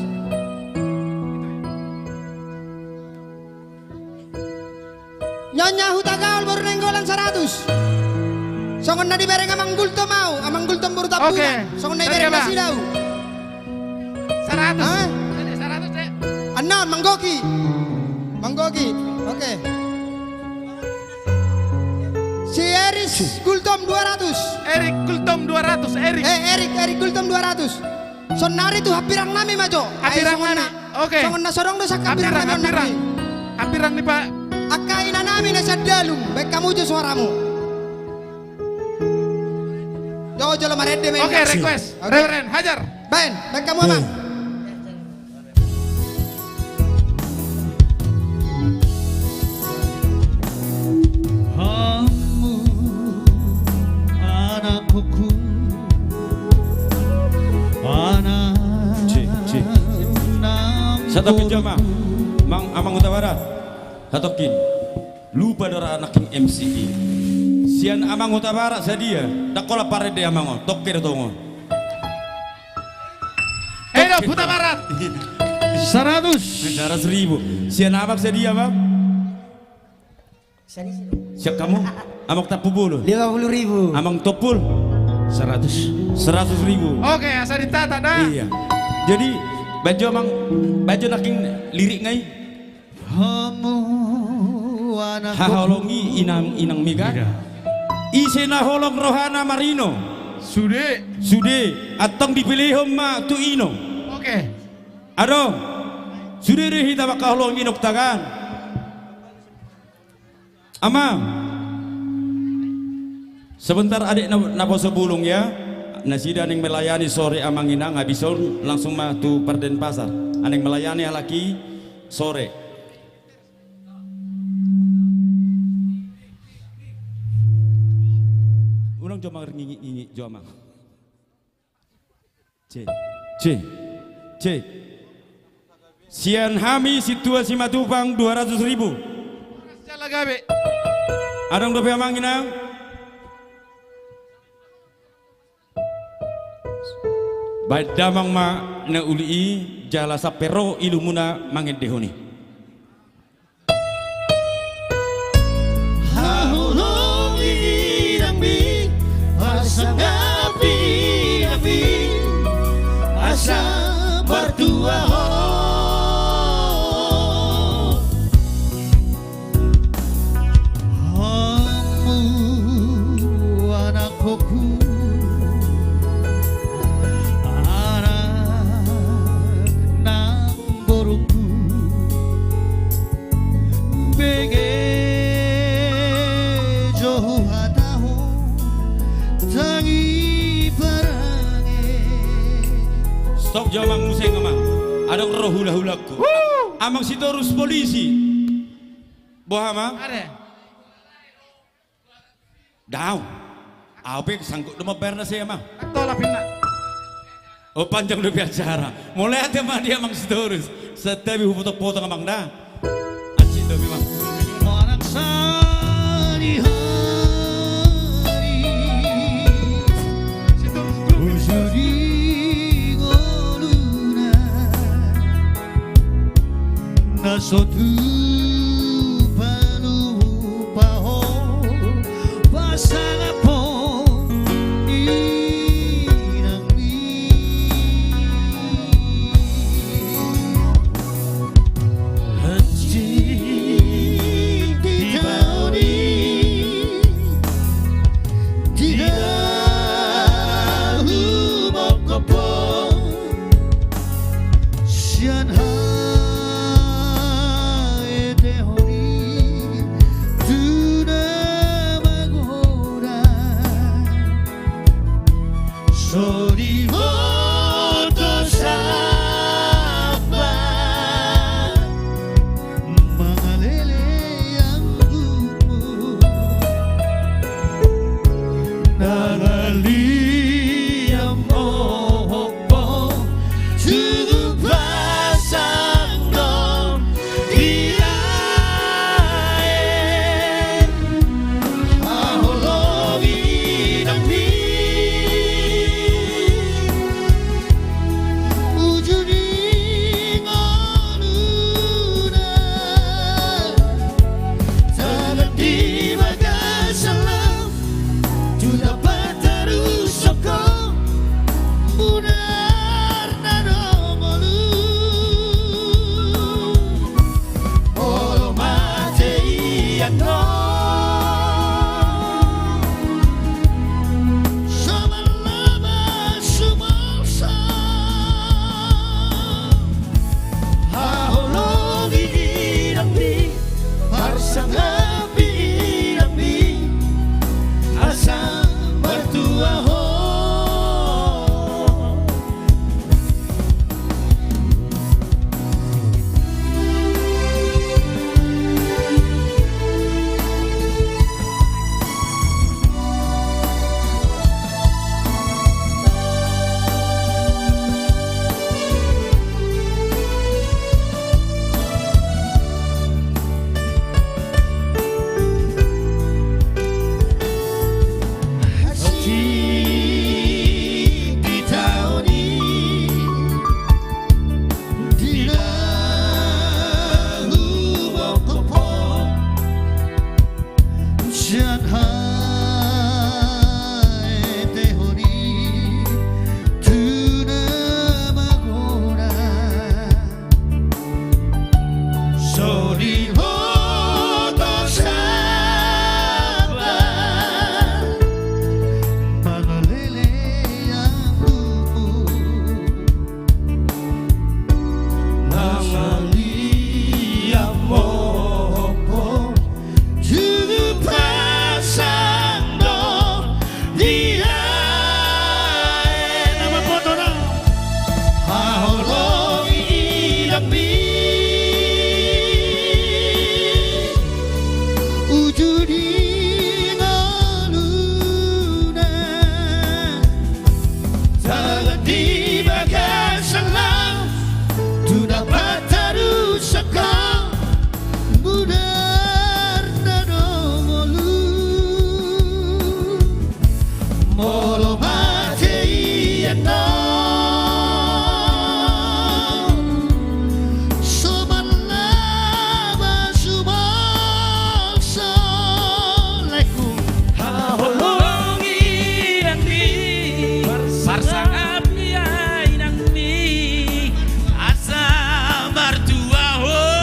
Nyonya Hutagaol boru Nainggolan saratus. Songon na dibereng Amang Gultom au, Amang Gultom boru Tambunan. Oke. Songon na dibereng nasida au. Seratus. Hah? Seratus, Dek. Annon, Mang Goki. Mang Goki. Oke. Si Eris Gultom dua ratus. Erik Gultom dua ratus, Erik. Eh, Erik, Erik Gultom dua ratus. Saonnari tu hambirang nami ma jo. Hambirang nami. Oke. Songon na so adong do sian hambirang nami on. Hambirang, hambirang. Hambirang ni Pak. Angka ina nami na sian Dalung, baen hamu jo suaramu. Jo, jolo marende ma. Oke, request. Oke. Reverend, hajar. Baen, baen hamu, Amang. Hamu anak hukum, anak. Cik, cik. Satokin jo, Amang. Mang, Amang Hutabarat. Satokin. Lupa do ra anak king M C I. Sian Amang Hutabarat sadia. Ndang holan parende Amang on. Tokke do tongon. Hei, Hutabarat. Seratus. Seratus ribu. Sian Amang sadia, Bang? Sian hamu? Amang Tampubolon. Lima puluh ribu. Amang Tompul. Seratus. Seratus ribu. Oke, asa ditata da. Iya. Jadi, baen jo Amang, baen jo nangkin lirik nai. Hamu anak. Haholongi inang, inang Mega. Iya. Ise na holong rohana marino. Sude. Sude, antong dipelehon ma tu ino. Oke. Adong. Sude do hita mangkaholongi inongta kan. Amang. Sebentar adek na, naposo bulung ya. Nasida naeng melayani sore Amang Inang, habis on langsung ma tu Pardenpasar. Naeng melayani halak i sore. Unang jo mangingit-ingit jo, Amang. Cek. Cek. Cek. Sian hami Sintua Simatupang dua ratus ribu. Jala gabe. Adong dope, Amang Inang? Baen damang ma na uli i, jala sampe ro ilumuna mangendehon i. Haholongi inangmi, pasangap inangmi, asa martua ho. Hamu anak hoku, anak nang borungku, bege jo huhatahon tangi parange. Stop jo, Amang, muse, Amang. Adong ro hulahulangku. Amang Sitorus polisi. Boha, Amang? Ada. Daong. Au pe sanggup do mambayar na sema. Tolap inna. O, panjang dope acara. Mauliate ma di Amang Sitorus. Santabi hupotong-potong, Amang, da. Asik dope, Amang. Manang sadihari. Sitorus grup. Uju di ngoluna. Na so tupa lupa ho pasangapon inangmi. Hansit di taon i, di na humongkop ho. Sian haetehon i tu na magodang. So diboto sapa mangalele anggukmu. Na laliang mohop ho tu pasang do di lae. Haholongi inangmi, uju di ngoluna. Tangan di bagasan laut, tu Tampak Tarus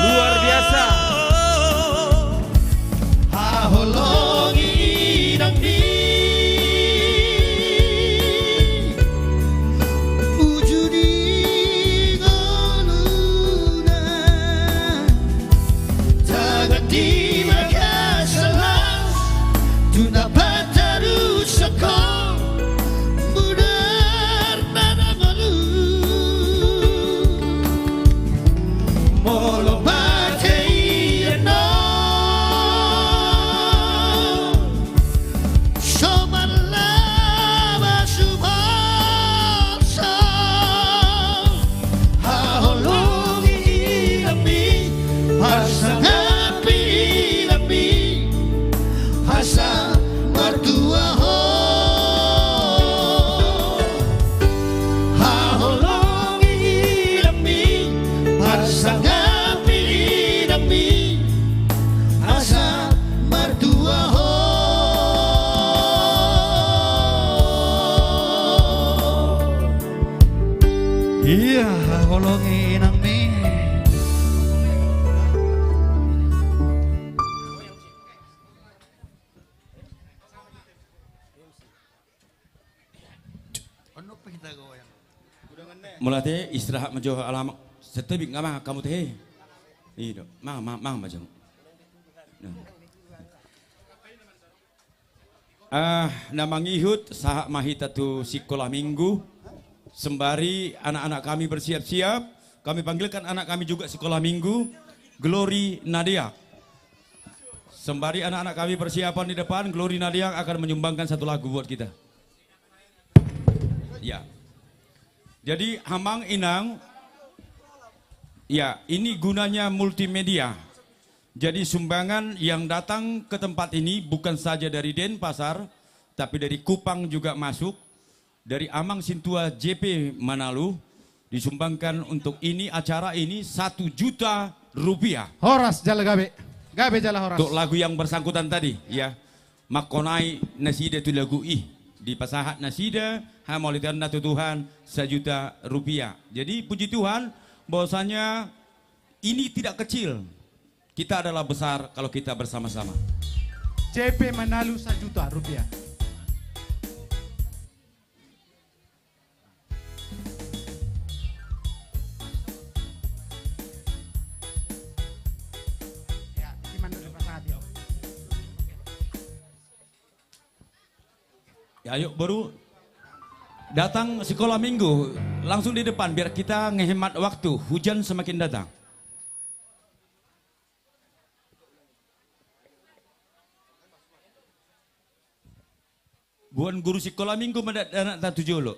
Luar biasa. Ia, haholongi inangmi. Mauliate, istirahat ma jo alamak. Setebik nga mangan hamu tehe. Ido, mangan, mangan, mangan ma jo. Nah. Ah, na mangihut, sahat ma hita tu sikola minggu. Sembari anak-anak kami bersiap-siap, kami panggilkan anak kami juga sikola minggu, Glory Nadia. Sembari anak-anak kami persiapan di depan, Glory Nadia akan menyumbangkan satu lagu buat kita. Ya. Jadi, Amang Inang, ya, ini gunanya multimedia. Jadi, sumbangan yang datang ke tempat ini bukan saja dari Denpasar, tapi dari Kupang juga masuk. Dari Amang Sintua J P Manalu, disumbangkan untuk ini, acara ini, satu juta rupiah. Horas jala gabe. Gabe jala horas. Untuk lagu yang bersangkutan tadi, ya. Mangkonai nasida tu lagu i. Dipasahat nasida, hamauliateonna tu Tuhan, sajuta rupiah. Jadi, puji Tuhan, bahwasanya ini tidak kecil. Kita adalah besar kalau kita bersama-sama. J P Manalu sajuta rupiah. Ayo, boru. Datang sekolah minggu, langsung di depan, biar kita ngehemat waktu. Hujan semakin datang. Boan guru sikola minggu ma da-, anakta tu jolo.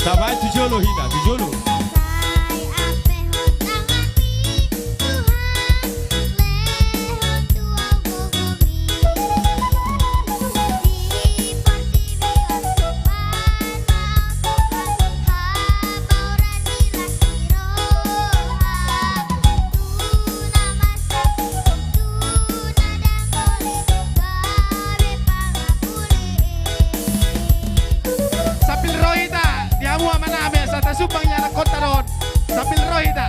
Tabaen tu jolo hita, tu jolo. Sambil ro hita, di hamu amanami, asa tasumbang ni anakhonta dohot. Sambil ro hita.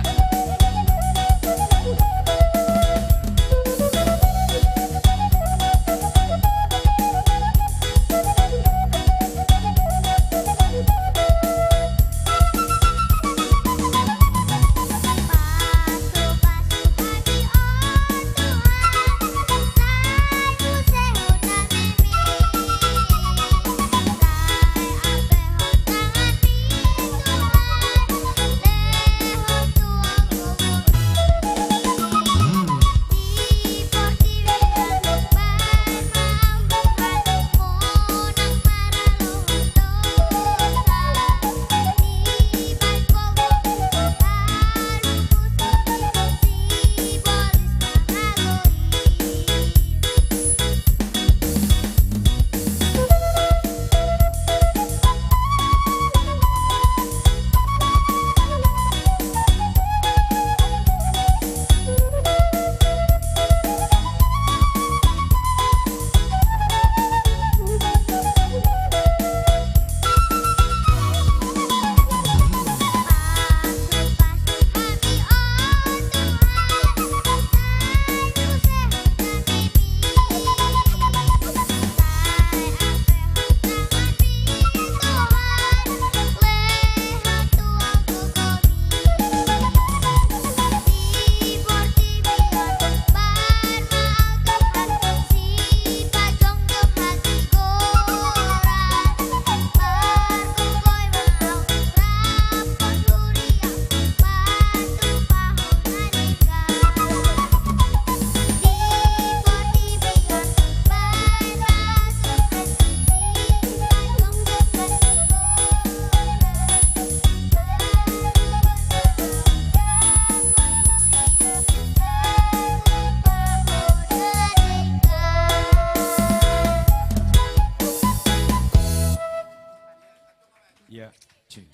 Iya, cek.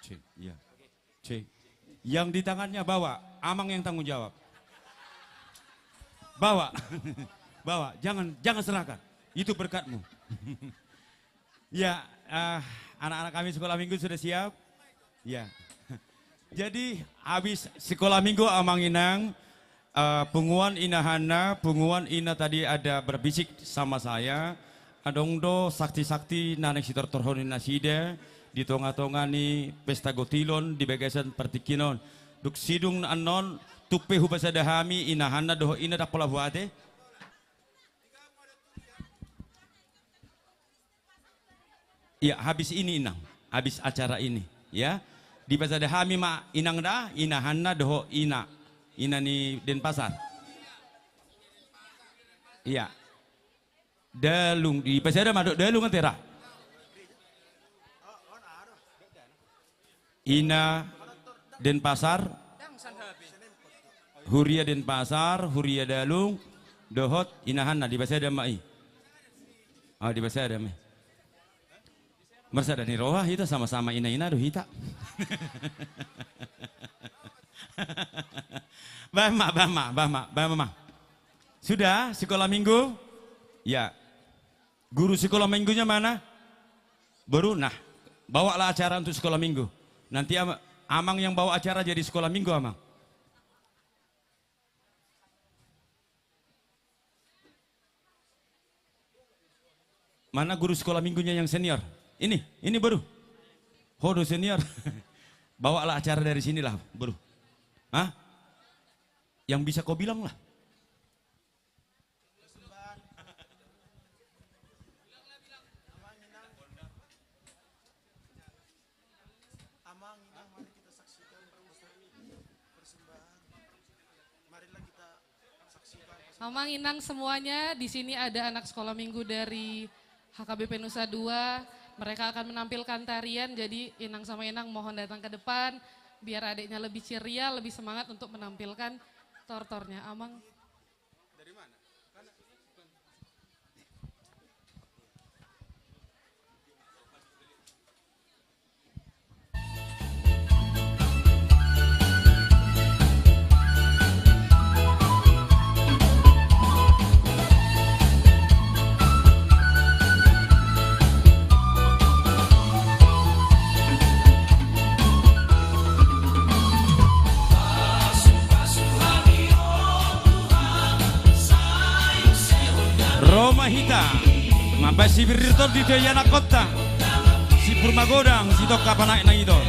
Cek, iya. Cek. Yang di tangannya bawa, amang yang tanggung jawab. Bawa. Bawa, jangan, jangan serahkan. Itu berkatmu. Ya, eh, anak-anak kami sekolah minggu sudah siap? Ya. Jadi, habis sekolah minggu, amang inang, eh, punguan ina Hanna, punguan ina tadi ada berbisik sama saya, adong do sakti-sakti na naeng sitortorhon ni nasida di tonga-tonga ni pesta gotilon di bagasan partingkian on. Dung sidung annon, tung pe hupasada hami ina Hanna dohot ina, ndang pola huate. Iya, habis ini, Inang. Habis acara ini, ya. Dipasada hami ma, Inang, da, ina Hanna dohot ina, ina ni Denpasar. Iya. Dalung, dipasada ma dohot Dalung ate ra. Ina Denpasar, huria Denpasar, huria Dalung, dohot inahanna, dipasada ma i. Oh, dipasada ma i. Marsada ni roha hita, sama-sama ina-ina do hita. Baen ma, baen ma, baen ma, baen ma. Sudah sekolah minggu? Ya. Guru sekolah minggunya mana? Boru, nah, bawalah acara untuk sekolah minggu. Nanti ama-, amang yang bawa acara jadi sekolah minggu, amang. Mana guru sekolah minggunya yang senior? Ini, ini boru. Ho do senior. Bawalah acara dari sinilah, boru. Hah? Yang bisa kau bilang lah. Amang, Inang, mari kita saksikan persembahan. Marilah kita saksikan persembahan. Amang, Inang semuanya, di sini ada anak sekolah minggu dari H K B P Nusa Dua. Mereka akan menampilkan tarian, jadi Inang sama Inang mohon datang ke depan, biar adiknya lebih ceria, lebih semangat untuk menampilkan tortornya. Amang. Ro ma hita mambaen sipir ni tondi tu ianakkonta, si Pur Magodang, si Tongka Panaek Nangiton.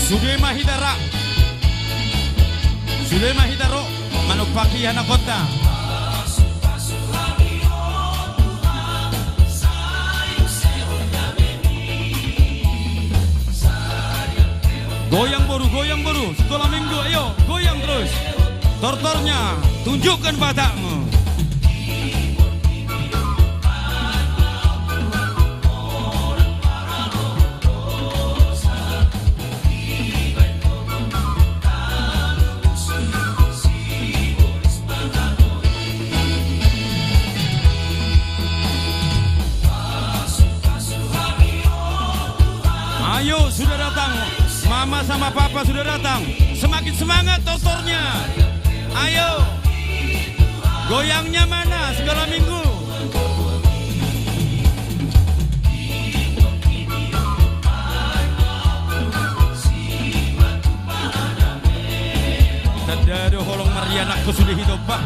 Sude ma hita ra. Sude ma hita ro manumpahi ianakkonta. Goyang boru, goyang boru. Sekolah minggu, ayo, goyang terus. Tortornya, tunjukkan badanmu. Ayo, sudah datang. Mama sama papa sudah datang. Semakin semangat tortornya. Ayo. Goyangnya mana sekolah minggu? Tanda do holong marianakku sude hita, Pak.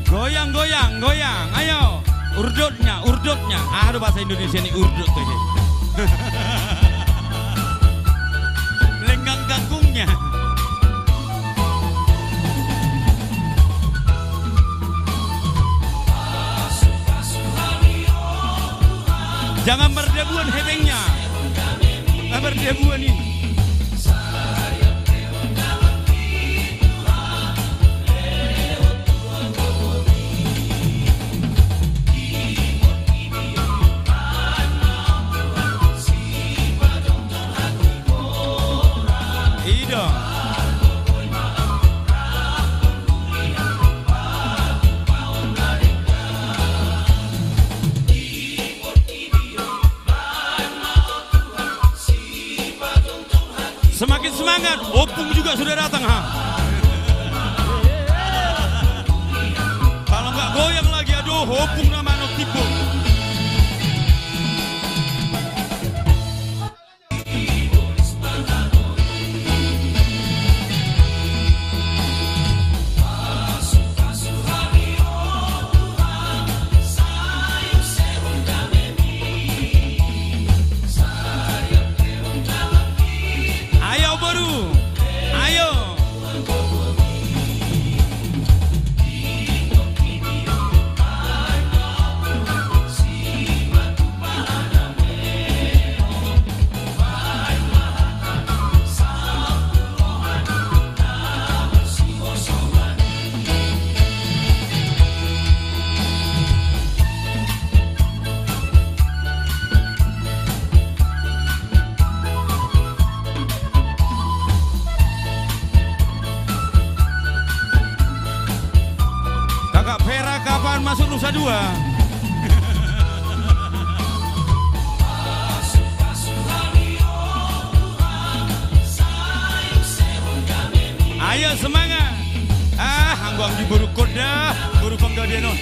Goyang, goyang, goyang. Ayo. Urdotnya, urdotnya. Ah, aduh, bahasa Indonesia ni urdot tuh, ya. Lenggang gagungnya. Jangan mardabuan hepengnya. Ah, mardabuan i. I do. Semakin semangat, ompung juga sudah datang, ha. Kalau nggak goyang lagi, aduh, ompung na manuk tipu. Sadua. Ayo semangat. Ah, anggo anggi boru konda, boru panggabean on.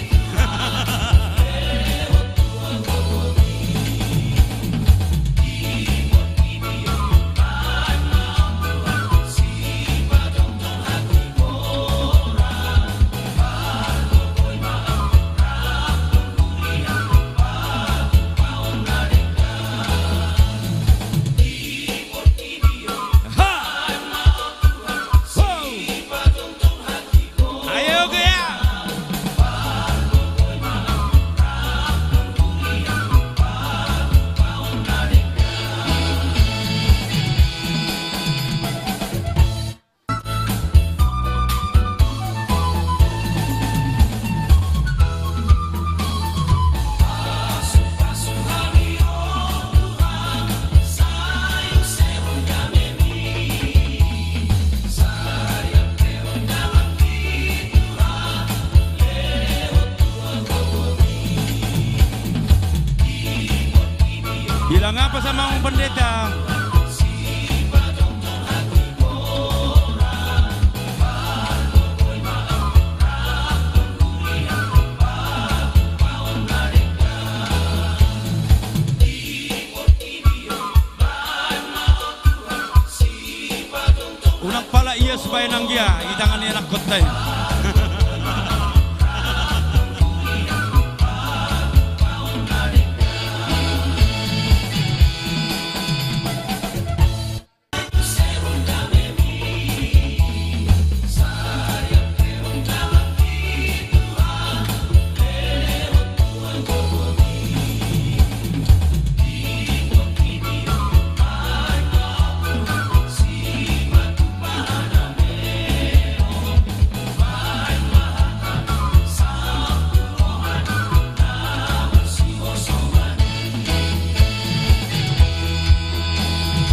Ayo, goyang. Bilang apa sama Amang Pendeta? Unang pala ia supahi nanggia i tangan ni anak kotta i.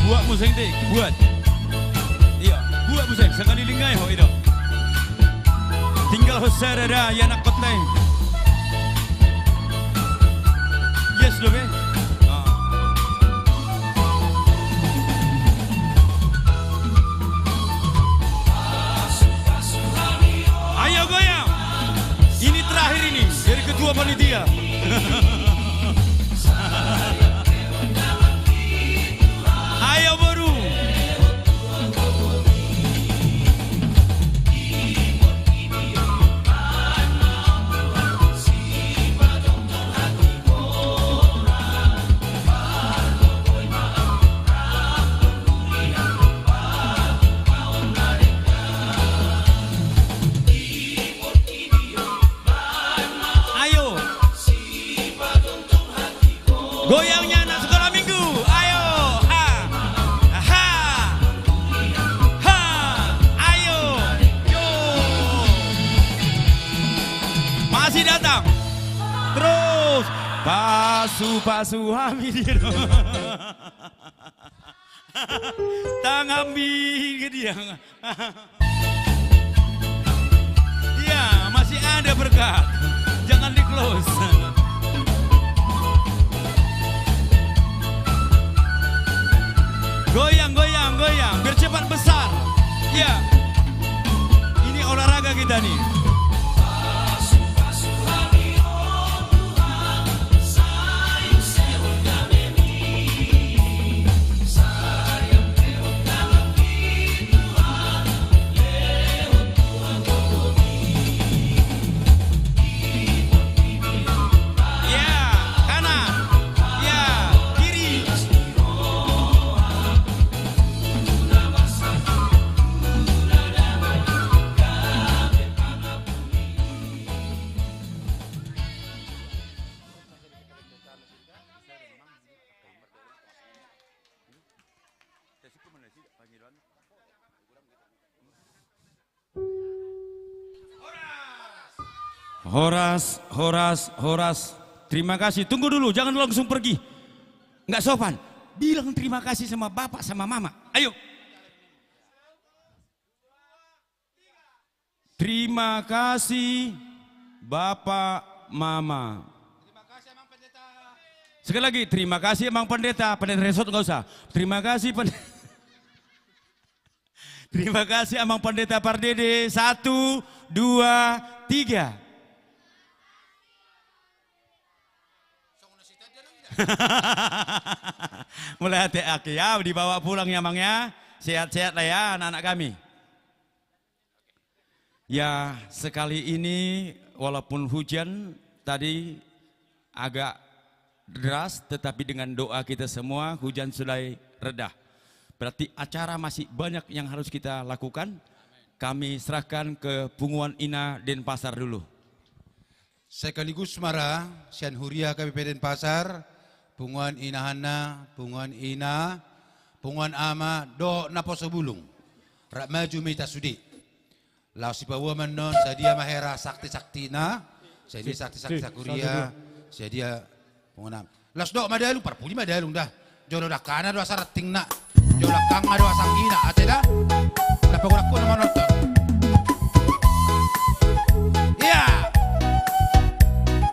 Buat muse, Dik, buat. Iya, buat muse, sakali lingai ho, ido. Tinggal ho sada da, i anak kotta i. Yes, dope. Ah. Ayo goyang. Ini terakhir ini dari ketua panitia. Ayo, boru. Ayo. Goyangnya anak sekolah minggu. Ayo. Ha. Ha. Ha. Ayo. Yo. Masih datang. Terus. Pasu-pasu hami dia. Tangan bingit dia. Iya, masih ada berkat. Jangan di-close. Goyang, goyang, goyang. Biar cepat besar. Iya. Ini olahraga kita nih. Ya, kanan. Ya, kiri. Horas, horas, horas. Terima kasih. Tunggu dulu, jangan langsung pergi. Nggak sopan. Bilang terima kasih sama bapak, sama mama. Ayo. Terima kasih, Bapak, Mama. Sekali lagi, terima kasih Amang Pendeta. Pendeta Resort nggak usah. Terima kasih Pendeta. Terima kasih Amang Pendeta Pardede. Satu, dua, tiga. Mulai hati aki ya, dibawa pulang ya Mang ya. Sehat-sehat lah ya anak-anak kami. Ya, sekali ini walaupun hujan tadi agak deras, tetapi dengan doa kita semua, hujan sudah reda. Berarti acara masih banyak yang harus kita lakukan. Kami serahkan ke Punguan Ina Denpasar dulu. Sekaligus ma ra, sian Huria K B P Denpasar, Punguan Ina Hanna, Punguan Ina, Punguan Ama, dohot Naposo Bulung. Rap maju ma hita sude. Laos sipaboa ma annon, sadia ma hera sakti-saktina, sadia sakti-sakti Huria, sadia Punguan Ama. Laos dohot ma dalung, parpudi ma dalung da. Jolo dangkana do asa rantingna. Jolo dangkana do asa anggina, ate da. Dapot godang kona manonton. Ia.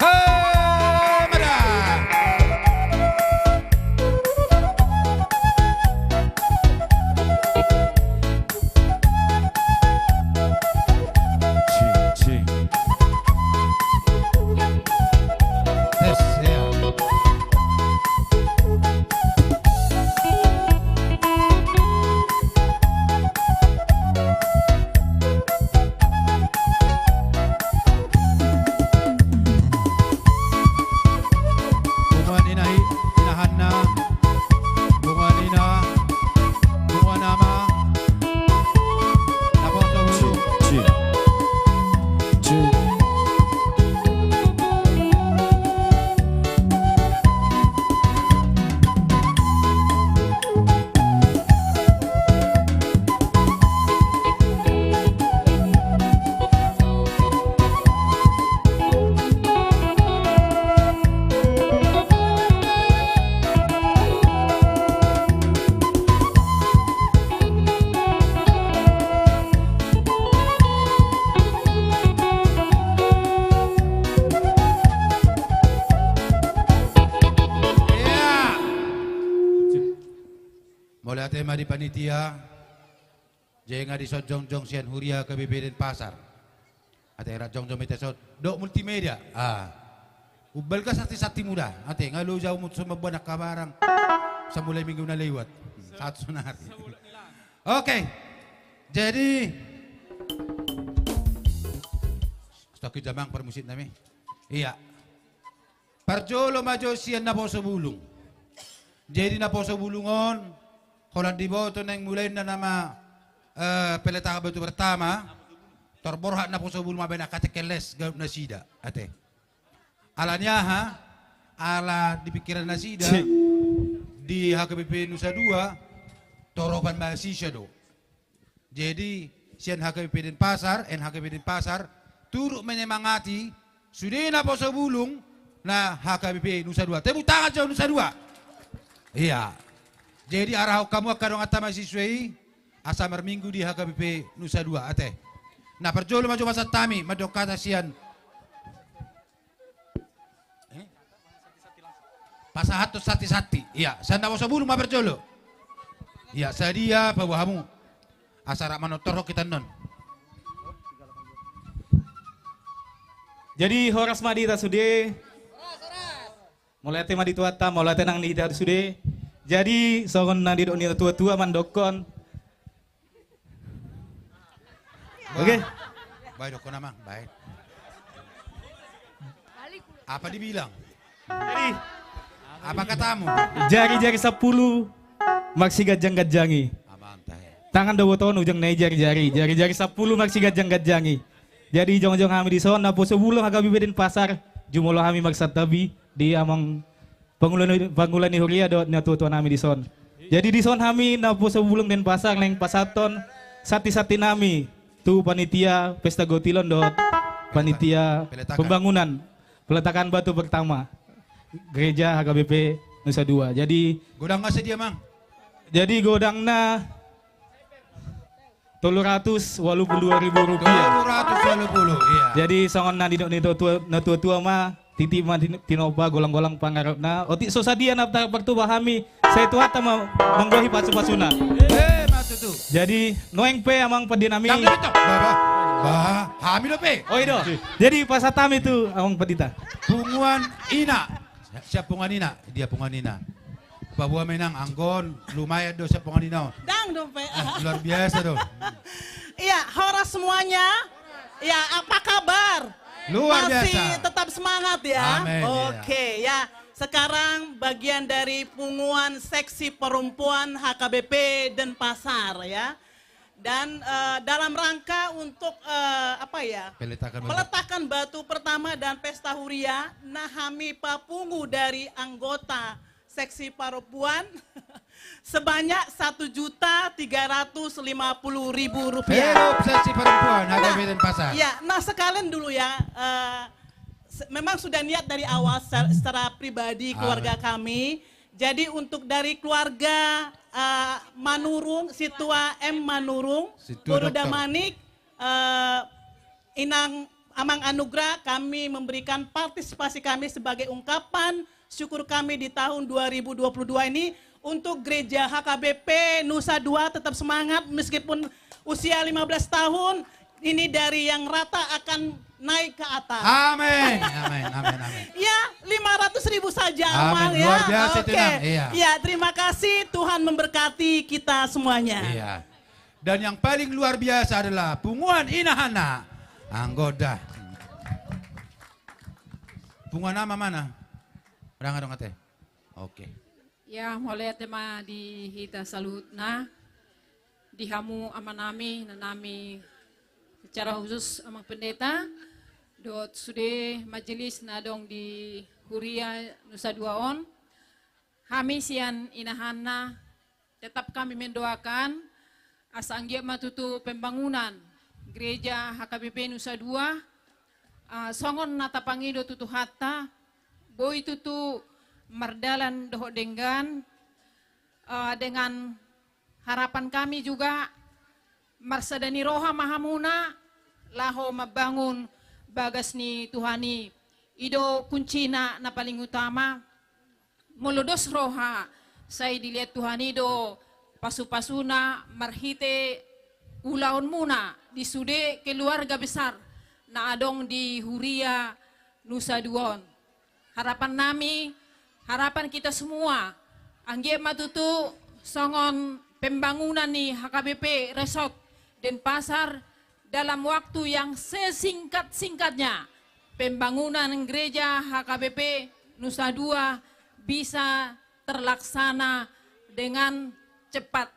Hei, mada. Cing, cing. Tes, ya. Punguan Ina, Ina Hanna, Punguan Ina, Punguan Ama, Naposo Bulung. Cing, cing. Ia. Mauliate ma di panitia. Jadi nga dison jongjong sian Huria K B P Denpasar. Ate, rap jongjong ma hita dison. Dohot multimedia. Ah. Umbalga santi-santimu da. Ate, nga lo jau mut so mamboan angka barang. Samulai minggu na lewat. Sahat sonari. Oke. Jadi, stok jamang parmusik nami. Ia. Parjolo ma jo sian Naposo Bulung. Jadi Naposo Bulung on, holan diboto naeng mulaina nama, eh, peletakan batu pertama, tor borhat Naposo Bulung mambaen angka tengkel les ganup nasida, ate. Ala ni aha, ala di pikiran nasida, cik, di H K B P Nusa Dua, toropan mahasiswa do. Jadi, sian H K B P Denpasar, N H K B P Denpasar, turut menyemangati sude Naposo Bulung na H K B P Nusa Dua. Tepuk tangan jo Nusa Dua. Ia. Jadi, arahon hamu angka donganta mahasiswa i, asa marminggu di H K B P Nusa Dua, ate. Na parjolo ma jo pasahat hami, mandok hata sian Eh? Pasahathon santi-santi. Ia, sian Naposo Bulung ma parjolo. Ia, sadia paboa hamu. Asa rap manortor hita annon. Jadi, horas ma di hita sude. Mauliate ma di Tuhanta, mauliate nang di hita sude. Jadi, songon na nidok ni natua-tua mandokkon. Oke. Baik, dokkon amang, baik. Apa dibilang? Jadi, apa katamu? Jari-jari sampulu marsiganjang-ganjangi. Amang tahe. Tangan do botohon ujungna i jari-jari. Jari-jari sampulu marsiganjang-ganjangi. Jadi jongjong hami dison, Naposo Bulung H K B P Denpasar, jumolo hami marsantabi di amang pangula ni, pangula ni huria dohot natua-tua nami dison. Jadi dison hami Naposo Bulung Denpasar naeng pasahathon santi-santi nami tu panitia pesta gotilon dohot panitia peletakan, pembangunan, peletakan batu pertama gereja H K B P Nusa Dua. Jadi godangna sadia, Mang? Jadi godangna tolu ratus walu pulu dua ribu rupiah. Tolu ratus walu pulu, iya. Jadi songon na nidok ni tua-, na tua-tua ma, titi ma tin-, tinompa, golang-golang pangarapna. Otik so sadia na partubu hami, sai Tuhanta ma manggohi pasu-pasuna. Eh, ma tutu. Jadi nuaeng pe amang pande nami. Bah, bah, bah, hami dope. Oh, i do. Jadi pasahat hami tu amang pandita. Punguan ina. Siap punguan ina, dia punguan ina. Paboa ma inang, anggo on lumayan do siap punguan ina on. Ndang dope. Ah, luar biasa do. Iya, horas semuanya. Ya, apa kabar? Luar biasa. Masih tetap semangat ya? Amin, iya. Oke, ya. Sekarang bagian dari punguan seksi perempuan H K B P Denpasar ya. Dan, eh, dalam rangka untuk, eh, apa ya? Peletakan batu. Peletakan batu pertama dan pesta huria, na hami papungu dari anggota seksi perempuan sebanyak satu juta tiga ratus lima puluh ribu rupiah. Hidup seksi perempuan, H K B P Denpasar. Nah, ya, nah, sekalian dulu ya, eh, se-, memang sudah niat dari awal secara, secara pribadi keluarga kami. Jadi untuk dari keluarga, eh, Manurung, Situa M Manurung, Situa Boru Doktor Damanik, eh, Inang Amang Anugrah, kami memberikan partisipasi kami sebagai ungkapan syukur kami di tahun dua ribu dua puluh dua ini untuk Gereja H K B P Nusa Dua tetap semangat meskipun usia lima belas tahun, ini dari yang rata akan naik ke atas. Amin, amin, amin, amin. Ya, lima ratus ribu saja, Amang, ya. Amin, luar biasa itu, Nang. Iya. Ya, terima kasih, Tuhan memberkati kita semuanya. Iya. Dan yang paling luar biasa adalah punguan Ina Hanna. Anggo da. Punguan ama mana? Ndang adong ate. Oke. Ya, mauliate ma di hita saluhutna, di hamu amanami, inanami, secara khusus Amang Pendeta, dohot sude majelis na adong di Huria Nusa Dua on. Hami sian Ina Hanna, tetap kami mendoakan, asa anggiat ma tutu pembangunan Gereja H K B P Nusa Dua, ah, songon na tapangido tu Tuhanta, boi tutu mardalan dohot denggan, ah, dengan harapan kami juga marsada ni roha ma hamuna laho mambangun bagas ni Tuhan i. I do kuncina na paling utama. Molo dos roha, sai dilehon Tuhan i do pasu-pasuna marhite ulaonmuna di sude keluarga besar na adong di Huria Nusa Dua on. Harapan nami, harapan kita semua, anggiat ma tutu songon pembangunan ni H K B P Resort Denpasar, dalam waktu yang sesingkat-singkatnya, pembangunan gereja H K B P Nusa Dua bisa terlaksana dengan cepat.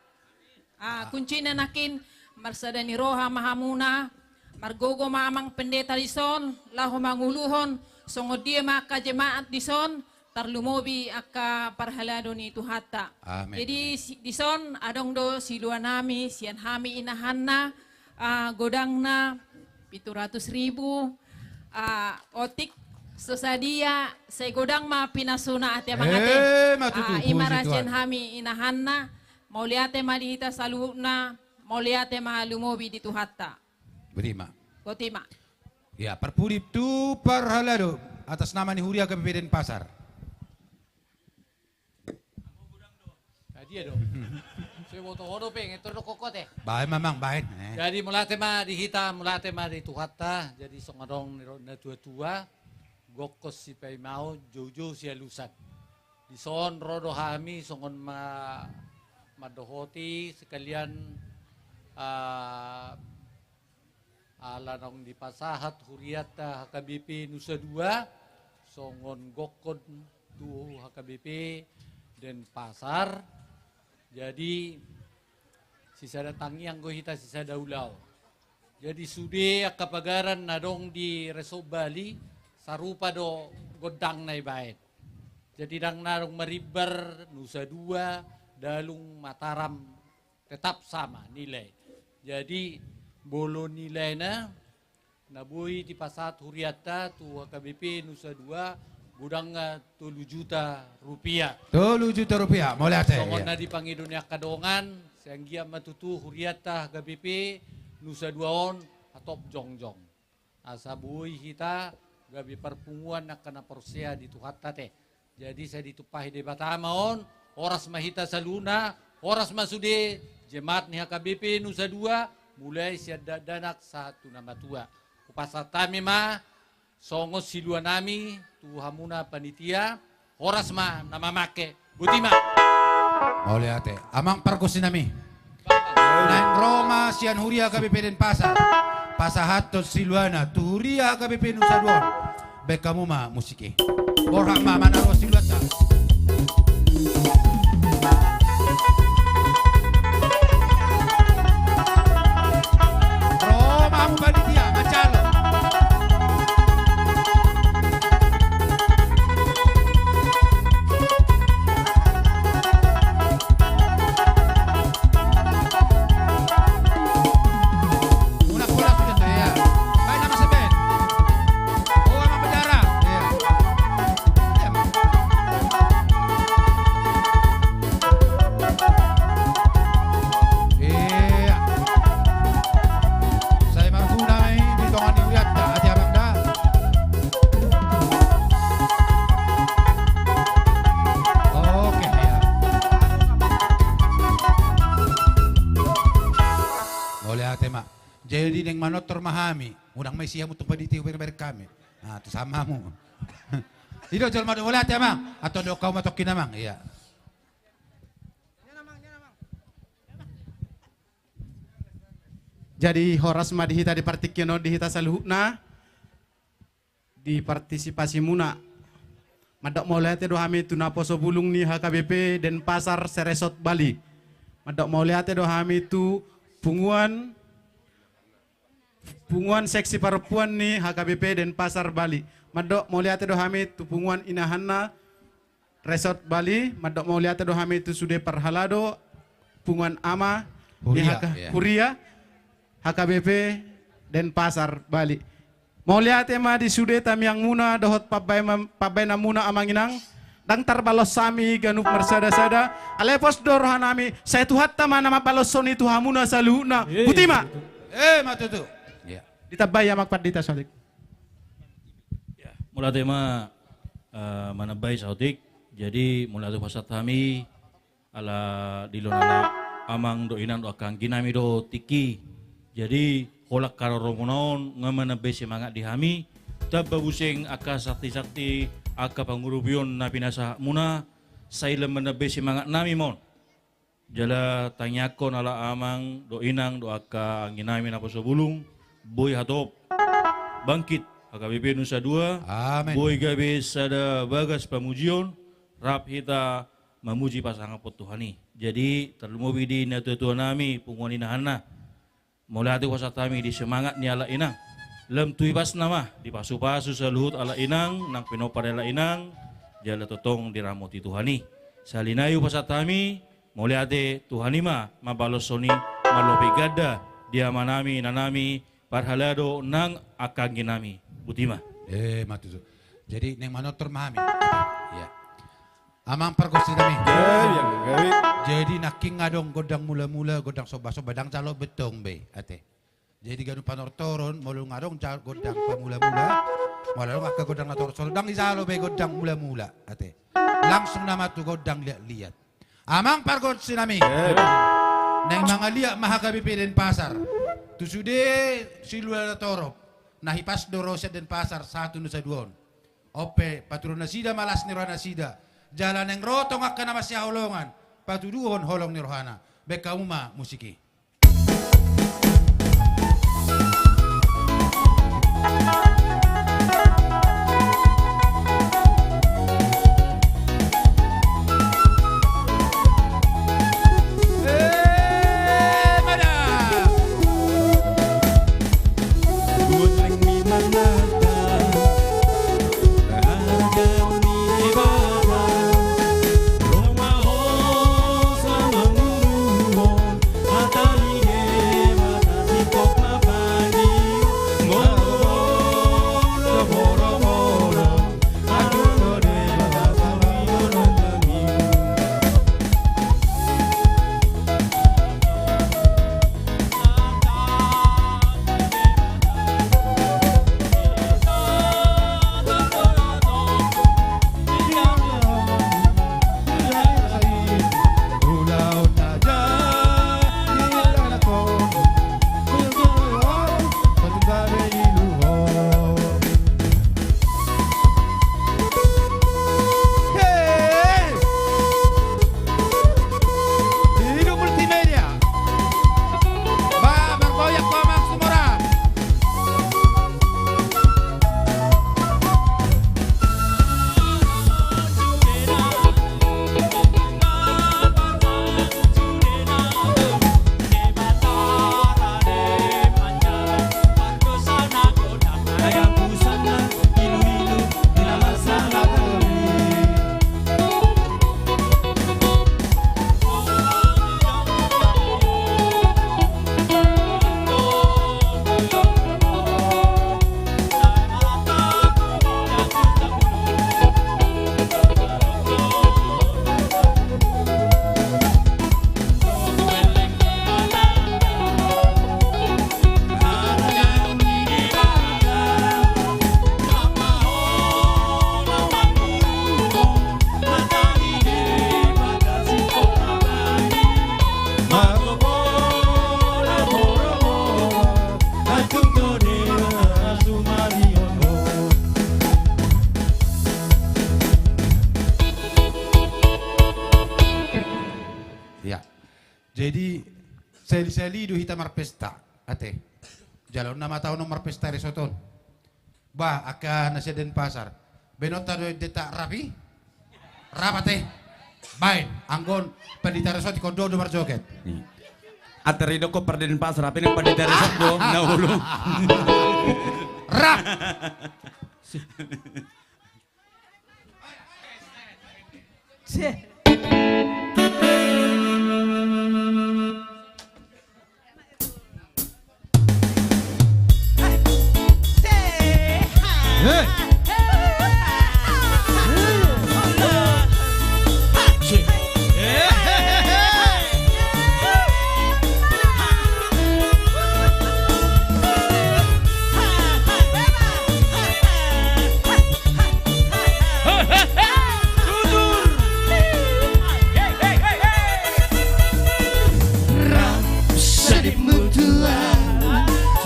Ah, kuncina nangkin, marsada ni roha ma hamuna, margogo ma Amang Pendeta dison, laho manguluhon songon dia ma angka jemaat dison, tarlumobi angka parhalado ni Tuhanta. Amin. Jadi, amin, si-, dison adong do siluanami, sian hami Ina Hanna, ah, godangna pitu ratus ribu, ah, otik so sadia, sai godang ma pinasuna ate Amang ate. Eh, ma tutu. Ah, i ma ra sian hami Ina Hanna, mauliate ma di hita saluhutna, mauliate ma lumobi di Tuhanta. Boti ma. Boti ma. Ya, parpudi tu parhalado atas nama ni Huria H K B P Denpasar. Nah, dia do. Sai boto ho dope, ngetor do kokot e. Baen ma Amang, baen. Eh. Jadi mauliate ma di hita, mauliate ma di Tuhanta. Jadi songon adong ni ro-, na tua-tua, gokkon sipaimaon, joujou sialusan. Dison ro do hami songon ma-, mandohoti sekalian, ah, ala naung dipasahat hurianta H K B P Nusa Dua, songon gokkon tu H K B P Denpasar. Jadi, sisada tangiang do hita, sisada ulaon. Jadi, sude angka pagaran na adong di Resort Bali, sarupa do gondangna ibaen. Jadi, ndang na adong marimbar, Nusa Dua, Dalung, Mataram, tetap sama nilai. Jadi, molo nilaina na boi dipasahat hurianta tu H K B P Nusa Dua, godangna tolu juta rupiah. Tolu juta rupiah, mauliate. Songon na dipangido ni angka dongan, Ate, anggiat ma tutu hurianta H K B P Nusa Dua on hatop jongjong. Asa boi hita gabe parpunguan angka na porsea di Tuhanta ate. Jadi sai ditumpahi Debata ma on, horas ma hita saluhutna, horas ma sude jemaat ni H K B P Nusa Dua, mulai sian dakdanak sahat tu na matua. Hupasahat hami ma songon siluanami tu hamuna panitia, horas ma na mamangke. Boti ma. Mauliate. Amang pargonsinami. Naeng ro ma sian huria H K B P Denpasar pasahathon siluana tu huria H K B P Nusa Dua on. Baen hamu ma musik i. Borhat ma manang ro siluanta. Ro ma hamu panitia manjalo. Iya. Sai marguna ma i di tonga ni hurianta, ate amang da. Oke, iya. Mauliate ma. Jadi naeng manortor ma hami. Unang ma isi hamu tu panitia, bereng-bereng hami. Nah, tu sama hamu. I do jolma do, mauliate amang. Atau do kau ma tongkin amang. Iya. Jadi horas ma di hita di partingkian on, di hita saluhutna, di partisipasimuna. Mandok mauliate do hami tu naposo bulung ni H K B P Denpasar se-Resort Bali. Mandok mauliate do hami tu punguan, punguan seksi parompuan ni H K B P Denpasar Bali. Mandok mauliate do hami tu punguan inahanna Resort Bali, mandok mauliate do hami tu sude parhalado, punguan ama, huria, H K, iya, huria, H K B P Denpasar Bali. Mauliate ma di sude tangiangmuna dohot pambaen-, pambaenanmuna amang inang, ndang tarbalos hami ganup marsada-sada, alai pos do rohanami, sai Tuhanta ma na mambaloshon i tu hamuna saluhutna. Iya, boti ma. Iya, betul. Eh, ma tutu. Iya. Ditambai amang pandita saotik. Ya, mauliate ma, eh, manambai saotik. Jadi mauliate hupasahat hami ala dilehon amang dohot inang dohot angka angginami do tingki. Jadi holan haroromuna on nga manambai semangat di hami. Tamba muse angka santi-santi, angka pangurupion na pinasahatmuna, sai lam manambai semangatnami ma on. Jala tangiangkon ala amang dohot inang dohot angka angginami naposo bulung, boi hatop bangkit H K B P Nusa Dua, amen, boi gabe sada bagas pamujion, rap hita mamuji pasangaphon Tuhan i. Jadi tarlumobi di natuatuanami, punguan inahanna. Mauliate hupasahat hami di semangat ni halak inang. Lam tu ipasna ma dipasupasu saluhut halak inang nang pinompar ni halak inang, jala tongtong diramoti Tuhan i. Sahali nai hupasahat hami, mauliate, Tuhan i ma mambaloshon i marlopi ganda di amanami, inanami, parhalado nang angka angginami. Boti ma. Eh, ma tutu. Jadi naeng manortor ma hami. Iya. Amang pargonsinami. Jadi nangkin adong gondang mula-mula, gondang somba-somba, ndang jalo be tong be, ate. Jadi ganup panortoron, molo nga adong ja-, gondang pamula-mula, molo adong angka gondang na torus-torus, ndang dijalo be gondang mula-mula, ate. Langsung nama tu gondang liat-liat. Amang pargonsinami. Naeng mangaliat ma H K B P Denpasar. Tu sude silua na torop, na hipas do ro sian Denpasar sahat tu Nusa Dua on. On pe, patuduhon nasida ma las ni rohanasida. Jala naeng ro tong angka na marsihaholongan, patuduhon holong ni rohana. Baen hamu ma musik i. Iya. Jadi, sahali-sahali do hita marpesta, ate. Jalo nama taon on marpesta resort on. Bah, angka na sian Denpasar. Baenonta do endenta rap i? Rap ate. Baen, anggo on pandita resort ingkon do marjoget. Iya. Ate, ridok ho par Denpasar, rap i nang pandita resort do, na olo. Rap. Rap sadimmu tuan,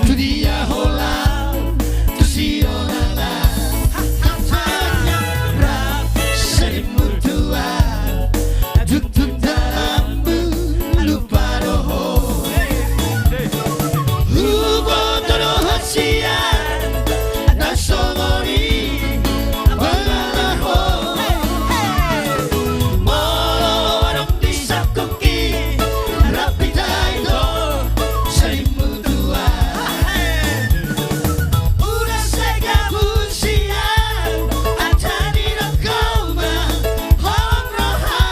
tu dia ho laho, tu si dongan. Rap sadimmu tuan, tu, tu dalanmu lupa do ho. Huboto do hasian, na songon i pangalaho. Molo adong di sangkupki, rap i tahi do, sadimmu tuan. Unang sai gabus sian, ata didok ho ma, hon roha.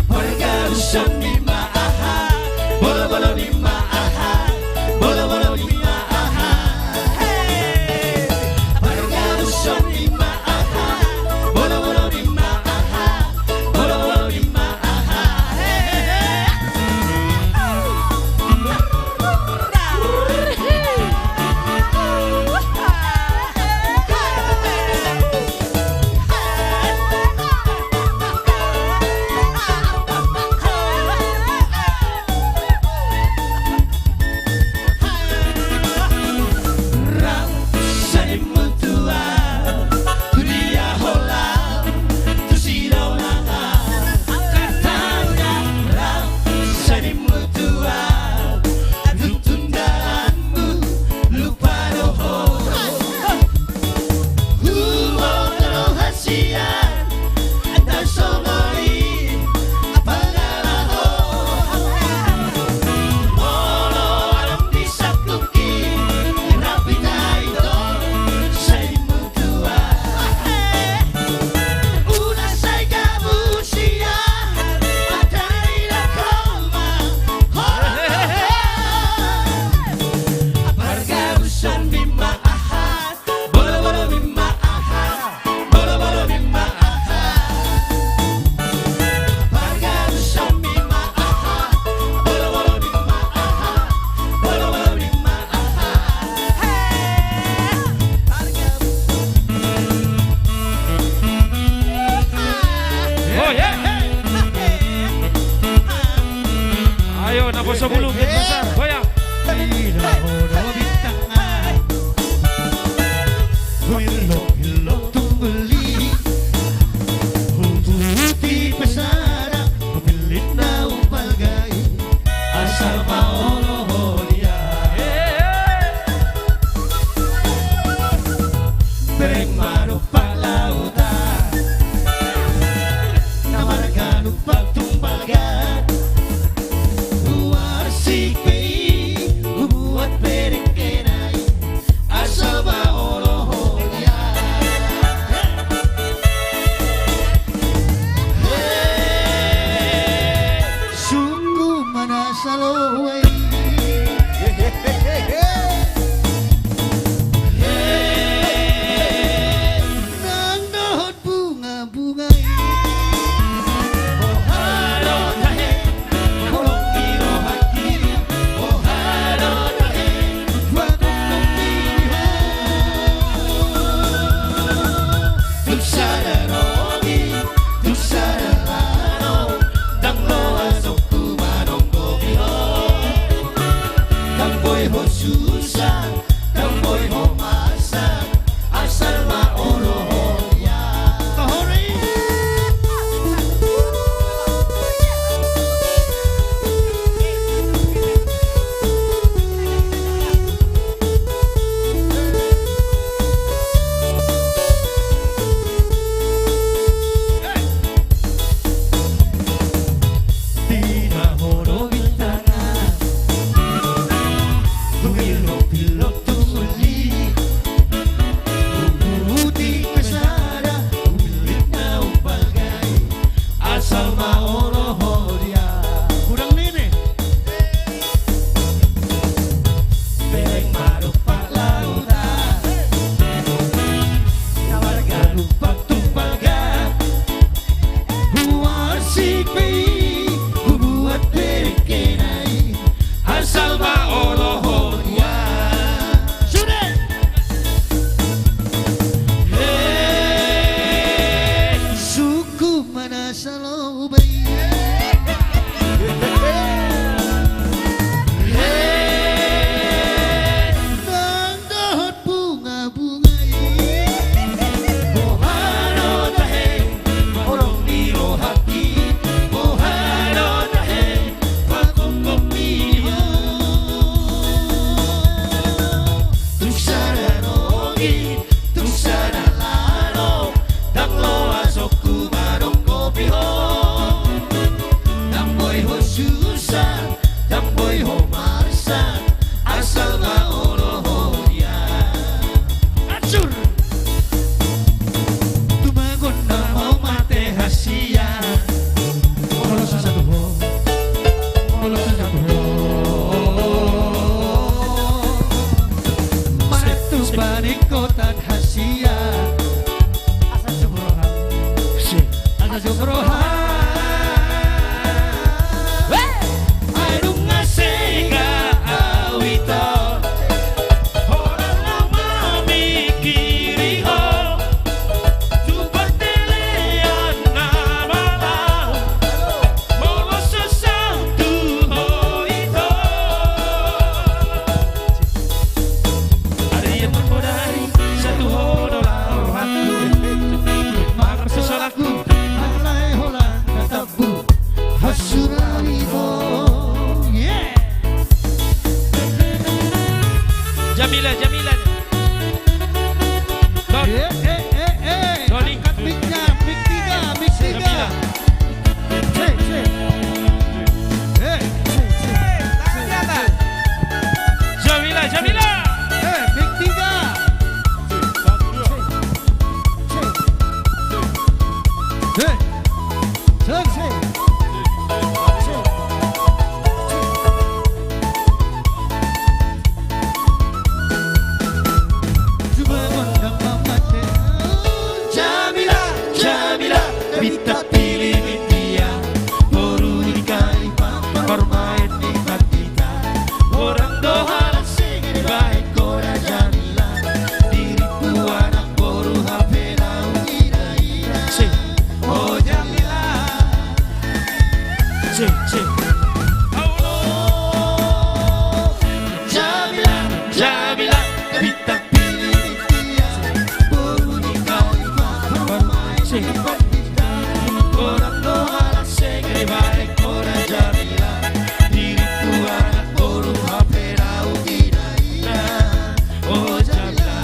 Pargabuson ni ma aha, bolobolo ni ma aha, bolobolo ni ma aha. Pargabuson ni ma aha, bolobolo ni ma aha, bolobolo ni ma aha. Rap sadimmu tuan, tu dia ho laho, tu si dongan. Rap sadimmu tuan, tu, tu dalanmu lupa do ho. Huboto do hasian, na songon i pangalaho. Molo adong di sangkupki, rap i tahi do, sadimmu tuan. Unang sai gabus sian, ata didok ho ma, hon roha. Pargabuson ni ma aha, bolobolo ni ma aha, bolobolo ni ma aha. Pargabuson ni ma aha, bolobolo ni ma aha, bolobolo ni ma aha. Pargabuson. Oh, yeah. Ayo, naposobulung, Denpasar, goyang. Di laho do bintang, huillohillo tung bulli, hutututi pesada, hupillit na umpalgai, asa maolo ho dia. Bereng ma dompak lauta, na marganumpang tumpalga, huarsik pe i, hubuat pe dengke. Pe i hubuat berengkena i, asal ma olohon ia. Sude. He, suku mana salo bai. He, nang dohot bunga bunga i. Boha do tahe, holong ni rohangki. Boha do tahe, pangkongkong ni ho. Tung sada nonggi, tung sada lalo, ndang loas ho manongkopi ho. Ndang boi ho susa, ndang boi ho marsak, asal ma olohon ia. Acur. Tumagon na mau mate hasian. Molo sasatu ho, molo sasatu ho. Mate tu panik kotan hasian. Asa sumroha. Si. Asa sumroha. Weh. Ai nunga sega au ito. Holan na mamikiri ho. Tu partelean na malang. Molo so sasatu ho ito. Ari ia marpodari satu ho do laho rohangku. Marsosolanku alai holan na tambu. Hasurali ho. Yeah. Jamila, Jamila. Don. Eh, eh, eh, eh. Doni. Angkat mic-nya, mic tiga, mic tiga. Jamila. Cek, cek. Eh, cek, cek. Tangan di atas. Jamila, Jamila. Eh, mic tiga. Cek, cek. Eh. Cek, cek. Cek. Jamila, Jamila, bintang pilih dia, boru ni Kalipa, parmaen ni Pandita, godang do halak senge dibahen ho da Jamila, diriku anak boru hape naung ina-ina. Si. O Jamila. Si, si. Jamila, Jamila, bintang pilih dia. Boru ni Kalipa, parmaen ni Pandita. Godang do halak senge dibahen ho da Jamila. Diriku anak boru hape naung ina-ina. O Jamila.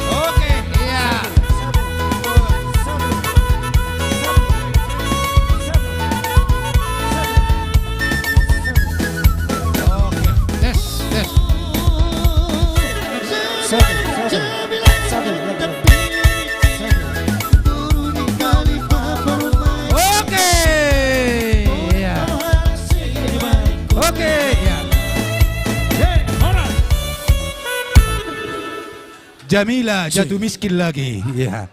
Oke, tes, tes. Satu, satu, satu, satu. Oke, iya. Oke, iya. Jamila jatuh miskin lagi. Iya.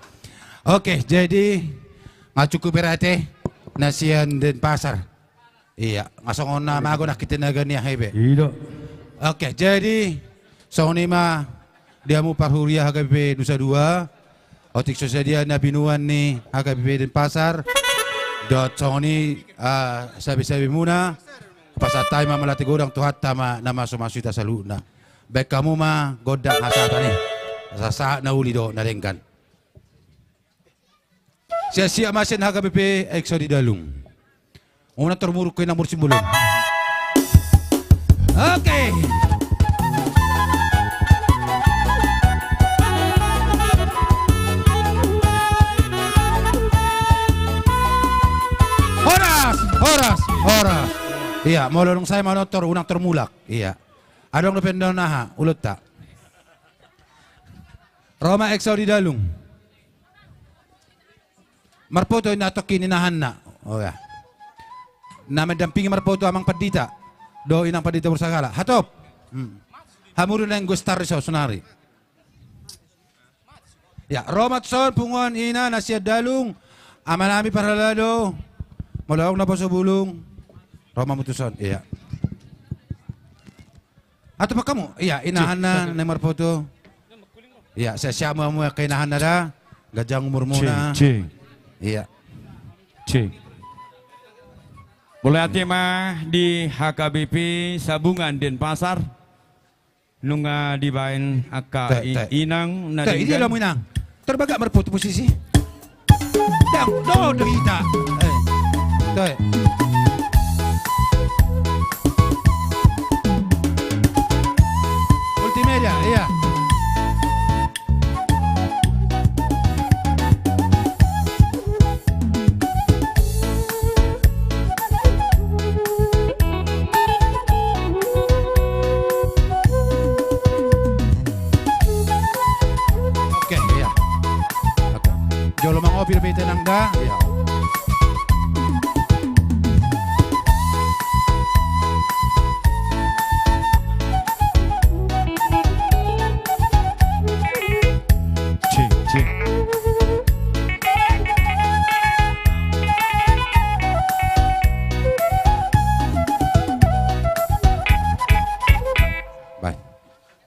Oke, jadi nga cukup berarti na sian Denpasar. Iya, nga songon na mago nangkin tenaga ni aha i be. I do. Oke, jadi songon i ma di hamu parhuria H K B P Nusa Dua, otik so sadia na binuan ni H K B P Denpasar, dohot songon i, ah, sabe-sabe muna, pasahat hami ma mauliate godang tu Tuhanta ma na mamasu-masu hita saluhutna. Baen hamu ma gondang hasahatan i, sahat-sahat na uli dohot na denggan. Siap-siap ma sian H K B P Ekso di Dalung. Unang tormuruk, unang muruk simbulung. Oke. Horas, horas, horas. Iya, molo dung sae manortor, unang tormulak. Iya. Adong dope annon aha, ulaonta. Ro ma Eksa Odidalung. Marpoto inna tongkin inahanna. Oh ya. Na mendampingi marpoto Amang Pandita. Do Inang Pandita Borsagala. Hatop. Hmm. Hamu do naeng gostar so sonari. Ya, ro ma tuson punguan ina na sian Dalung, amanami parhalado, molo adong na poso bulung, ro ma hamu tuson, iya. Atau pakamu, iya, inahanna, na marpoto. Iya, sehat-sehat ma hamu angka inahanna da, ganjang umurmuna. Cing, cing. Iya. Cing. Mauliate ma di H K B P Sabungan Denpasar. Nunga dibaen angka inang na denggan. Inang. Terbagak marpoto posisi. Dang, do, do hita. Eh. Toe. Multimedia, iya. Oke, iya. Oke. Jolo mangopi dope hita nang da. Iya. Cing, cing. Baen.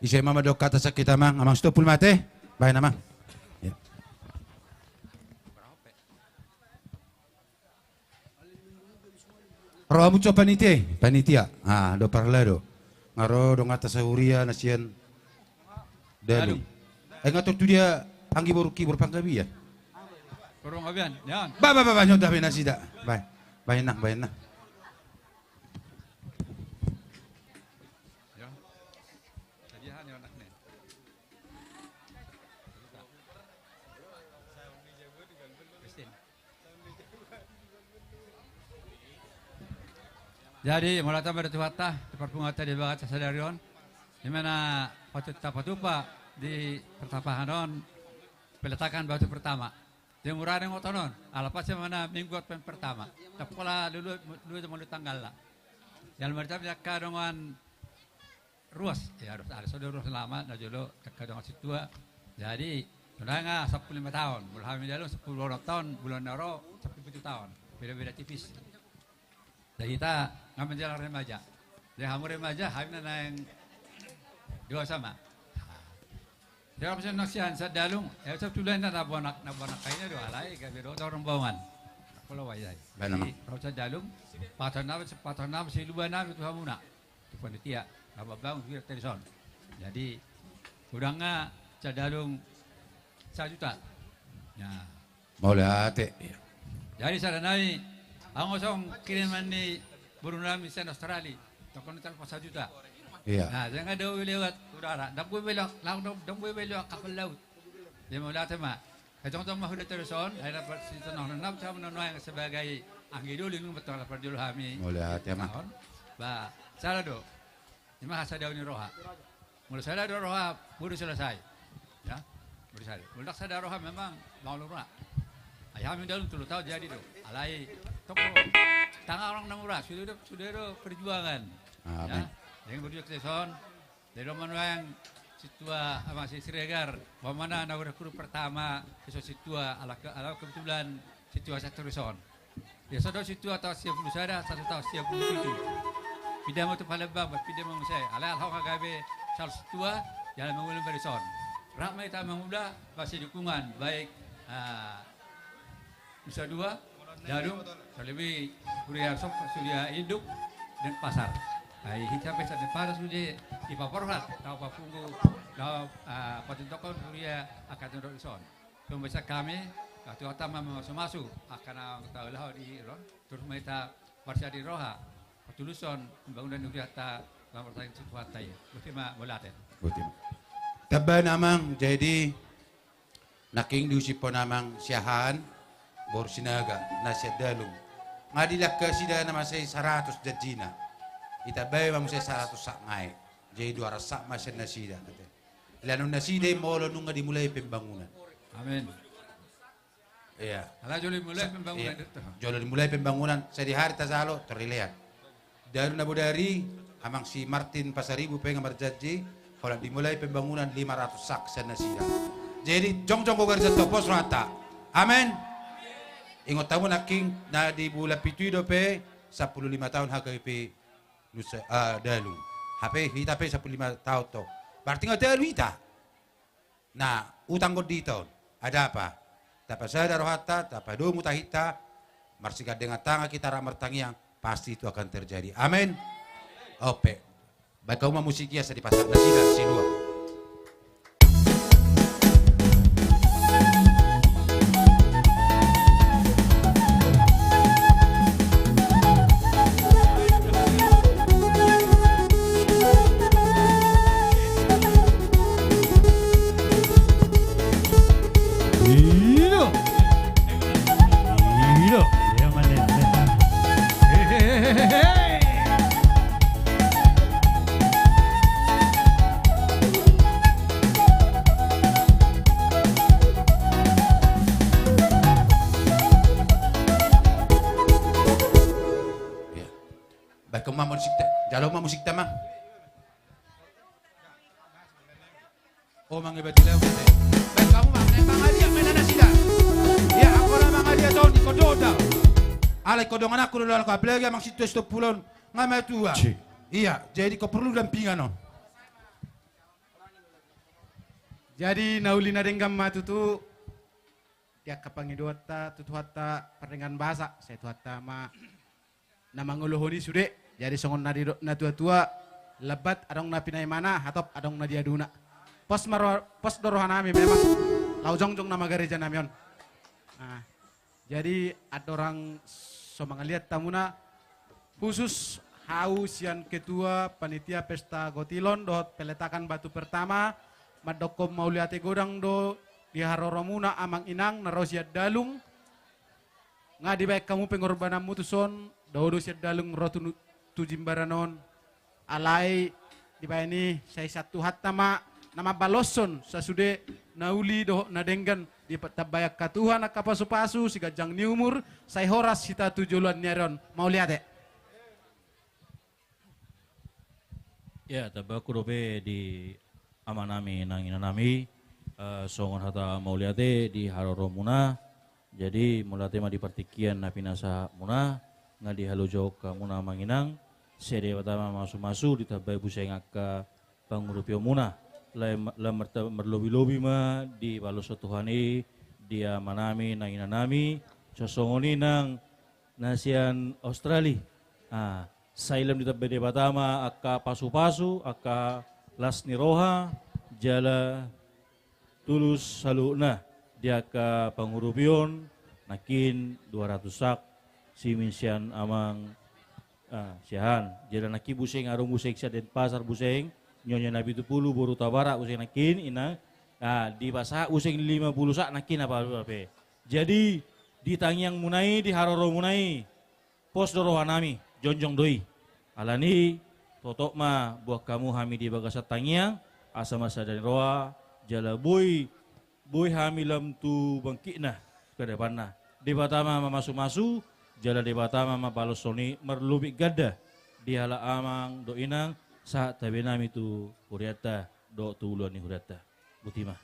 Ise ma mandok hata sian hita, Amang? Amang Sitompul ma ate. Baen, Amang. Ya. Ro hamu tuson panitia, panitia. Ah, do parhalado. Nga ro donganta sahuria na sian Dalung. Eh, nga tor tu dia anggi borungki, boru Panggabean. Boru Panggabean, ya. Ba, ba, ba, ba, nyonda be nasida. Baen, baen nang, baen nang. Ya. Jadi, hanya anaknya. Jadi, mauliate ma di Tuhanta, di parpunguanta di bagas sadari on. Di mana patut tapatupa di pertapahan on, peletakan batu pertama. Di murah ni ngoton on, ala pas mana minggu on pertama. Tapi pola dulu, dulu zaman dulu tanggal lah. Yang mereka angka dongan ruas, ya, ruas, ada sudah ruas lama, na jolo, angka dongan sintua. Jadi, sudah nga sampulu lima taon, molo hami Dalung sampulu onom taon, bulan na ro, sampulu pitu taon. Beda-beda tipis. Jadi hita nga menjelang remaja. Jadi hamu remaja, hami na naeng dewasa ma. Jadi hamu sian, sian Dalung, ya, sampulu lima na boanak, na boanak kaina do alai, gabe do orang baungan. Kalau wayai. Jadi, hamu sian Dalung, paton nama, paton nama, siluban nama, tu hamuna. Tu panitia, na mambangun tu dia tadi son. Jadi, godang nga sian Dalung sajuta. Ya. Mauliate. Jadi sada nai, anggo songon kiriman ni boru nami sian Australia, tokon telepon sajuta. Iya. Nah, sanga do lewat udara, dang boi be lewat, laut, dang boi be lewat kapal laut. Jadi mauliate ma. Tongtong ma huda terus on, akhirna parsitongon na, na, na, na, sebagai anggi doli nunga betul parjolo hami. Mauliate ma. Ba, sada do. Ima hasadaon ni roha. Molo sada do roha, boru selesai. Ya. Boru sada. Molo ndang sada roha memang, bangun roha. Ai hami Dalung tolu taon jadi do. Alai, toko. Tangan orang na murah, sudah do, sudah do perjuangan. Amin. Ya. Dengan berjuang terus on. Jadi, do manuang sintua, Amang Siregar, umpamana na hurang-hurang pertama, iso sintua, ala ke-, ala kebetulan sintua satorus on. Ya, sada sintua taon sia pulu sada, sada taon sia pulu pitu. Pinda ma tu Palembang, pinda ma muse. Alai, alhong gabe saur sintua, jala mangula ma dison. Rap ma hita mangula, pasti dukungan, baik, ah, Nusa Dua, Dalung, terlebih huria Sob, huria Induk, Denpasar. Ai hita pe sian Denpasar sude dipaborhat, tau papunggu, tau, ah, patuntokhon huria angka na ro dison. Pembaca kami, katuatan ma mamasu-masu, angka na tau laho di ron, terus ma hita parsiadi roha, patuluson, pembangunan hurianta, lamar tayang situhanta i. Boti ma, mauliate. Boti ma. Tamba Amang, jadi, nangkin diusiphon Amang Siahaan, boru Sinaga, na sian Dalung. Nga dilangka nasida na mansai saratus janjina. Ditambai ma muse saratus sak nai. Jadi dua ratus sak ma sian nasida, ate. Leanon nasida i molo nunga dimulai pembangunan. Amin. Iya. Ala jolo dimulai pembangunan. Jolo dimulai pembangunan, sadihari tajalo, tor dilean. Dalu na bodari, amang si Martin Pasaribu pe nga marjanji, holan dimulai pembangunan lima ratus sak sian nasida. Jadi, jongjong gogar jatto pos rohanta. Amin. Ingot hamu nangkin, na di bulan pitu i dope, sampulu lima taon H K B P Nusa, ah, Dalu. Hape, hita pe sampulu lima taon do. Berarti nga dalu hita. Nah, utang gonditon. Ada apa? Tapasada rohanta, tapadomu tahinta, marsigandengan tangan hita rap martangiang, pasti itu akan terjadi. Amin. Ope. Baen hamu ma musik i asa dipasahat nasida silua. Baen hamu ma musikta, jalo ma musikta ma. O, mangebati lae. Baen hamu ma, eh, mangaliat ma nasida. Ia, anggo na mangaliat on, ingkon dohot au. Alai ingkon dongananku do, alai apalagi amang Sintua Sitompul on, nga matua. Ia, jadi ingkon porlu dampingan on. Jadi na uli na denggan ma tutu di angka pangidoanta tu Tuhanta pardenggan basa, sai Tuhanta ma na mangolohon i sude. Jadi songon na didok natuatua, lambat adong na pinaimana, hatop adong na diaduna. Pos ma ro-, pos do rohanami memang, laho jongjong nama garejanami on. Nah, jadi andorang so mangaliat hamuna, khusus hau sian ketua panitia pesta gotilon dohot peletakan batu pertama, mandokkon mauliate godang do di haroromuna amang inang na ro sian Dalung. Nga dibaen hamu pengorbananmu tuson, dao do sian Dalung ro tu, tu Jimbaran on. Alai dibaen i sai sian Tuhanta ma na mambaloshon sasude na uli dohot na denggan, ditambai angka Tuhan angka pasupasu, siganjang ni umur, sai horas hita tu joloan ni ari on. Mauliate. Ia, tambahanku dope di amanami nang inanami, eh, songon hata mauliate di haroromuna. Jadi mauliate ma di partingkian na pinasahatmuna, nga dihalojohon hamuna amang inang, sai Debata ma mamasumasu, ditambai busen angka pangurupionmuna. Lam, lam marta-, marlobilobi ma dibaloshon Tuhan i di amanami nang inanami, songon i nang na sian Australia. Ah, sai lam ditambai Debata ma angka pasupasu, angka las ni roha, jala tulus saluhutna di angka pangurupion, nangkin dua ratus sak, simin sian amang, ah, siahaan. Jala nangkin busen, adong busen sian Denpasar busen, nyonya na pitu pulu, boru Tabarak busen nangkin, inang, ah, dipasahat busen lima pulu sak nangkin apa, apa pe. Jadi, di tangiangmuna i, di haroromuna i, pos do rohanami, jongjong do i. Alani, totop ma boan hamu hami di bagasan tangiang, asa marsada ni roha, jala boi, boi hami lam tu bangkitna, ke depanna. Debata ma mamasumasu, jala Debata ma mambaloshon i marlupik ganda, di halak amang dohot inang, sahat tabe nami tu hurianta, dohot tu uluan ni hurianta. Botima.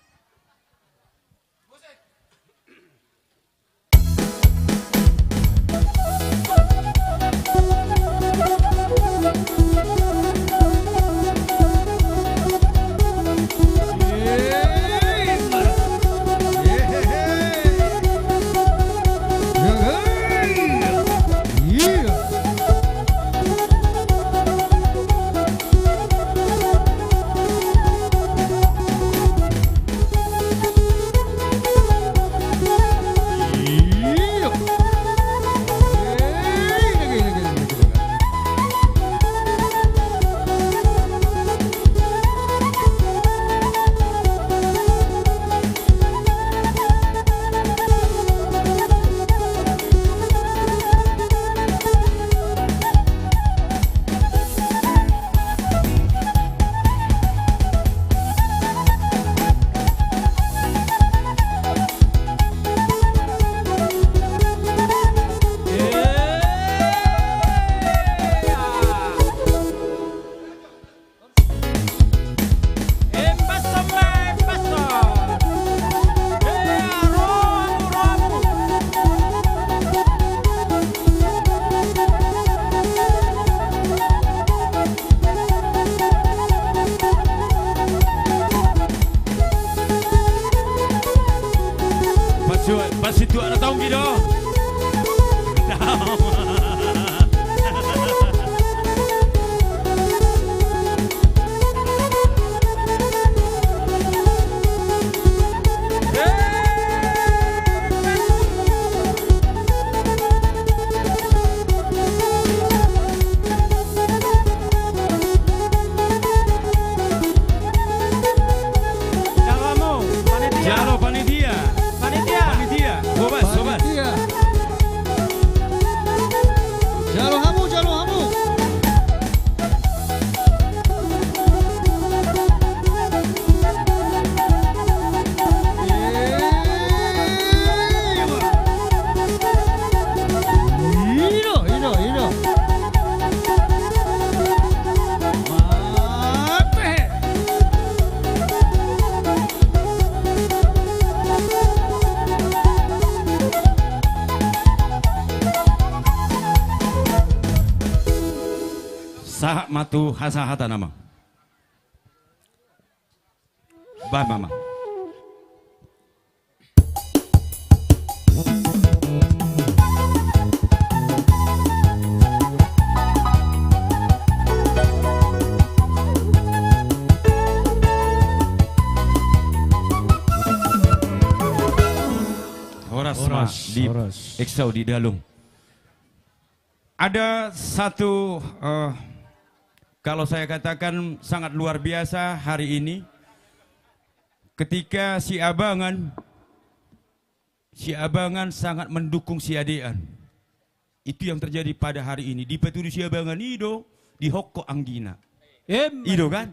Tuak na tonggi do. Jalo panitia. Panitia. Panitia. Hobas, hobas. Panitia. Jalo hamu, jalo hamu. Ido, ido, ido. Mate. Sahat ma tu hasahatan, amang. Bah, mama. Horas, horas, ma di horas. Eksau di dalung. Ada satu, eh, kalau saya katakan sangat luar biasa hari ini, ketika Siabangan, Siabangan sangat mendukung Siadean. Itu yang terjadi pada hari ini. Dipatudu Siabangan i do, dihongkon anggina. Emma. I do kan?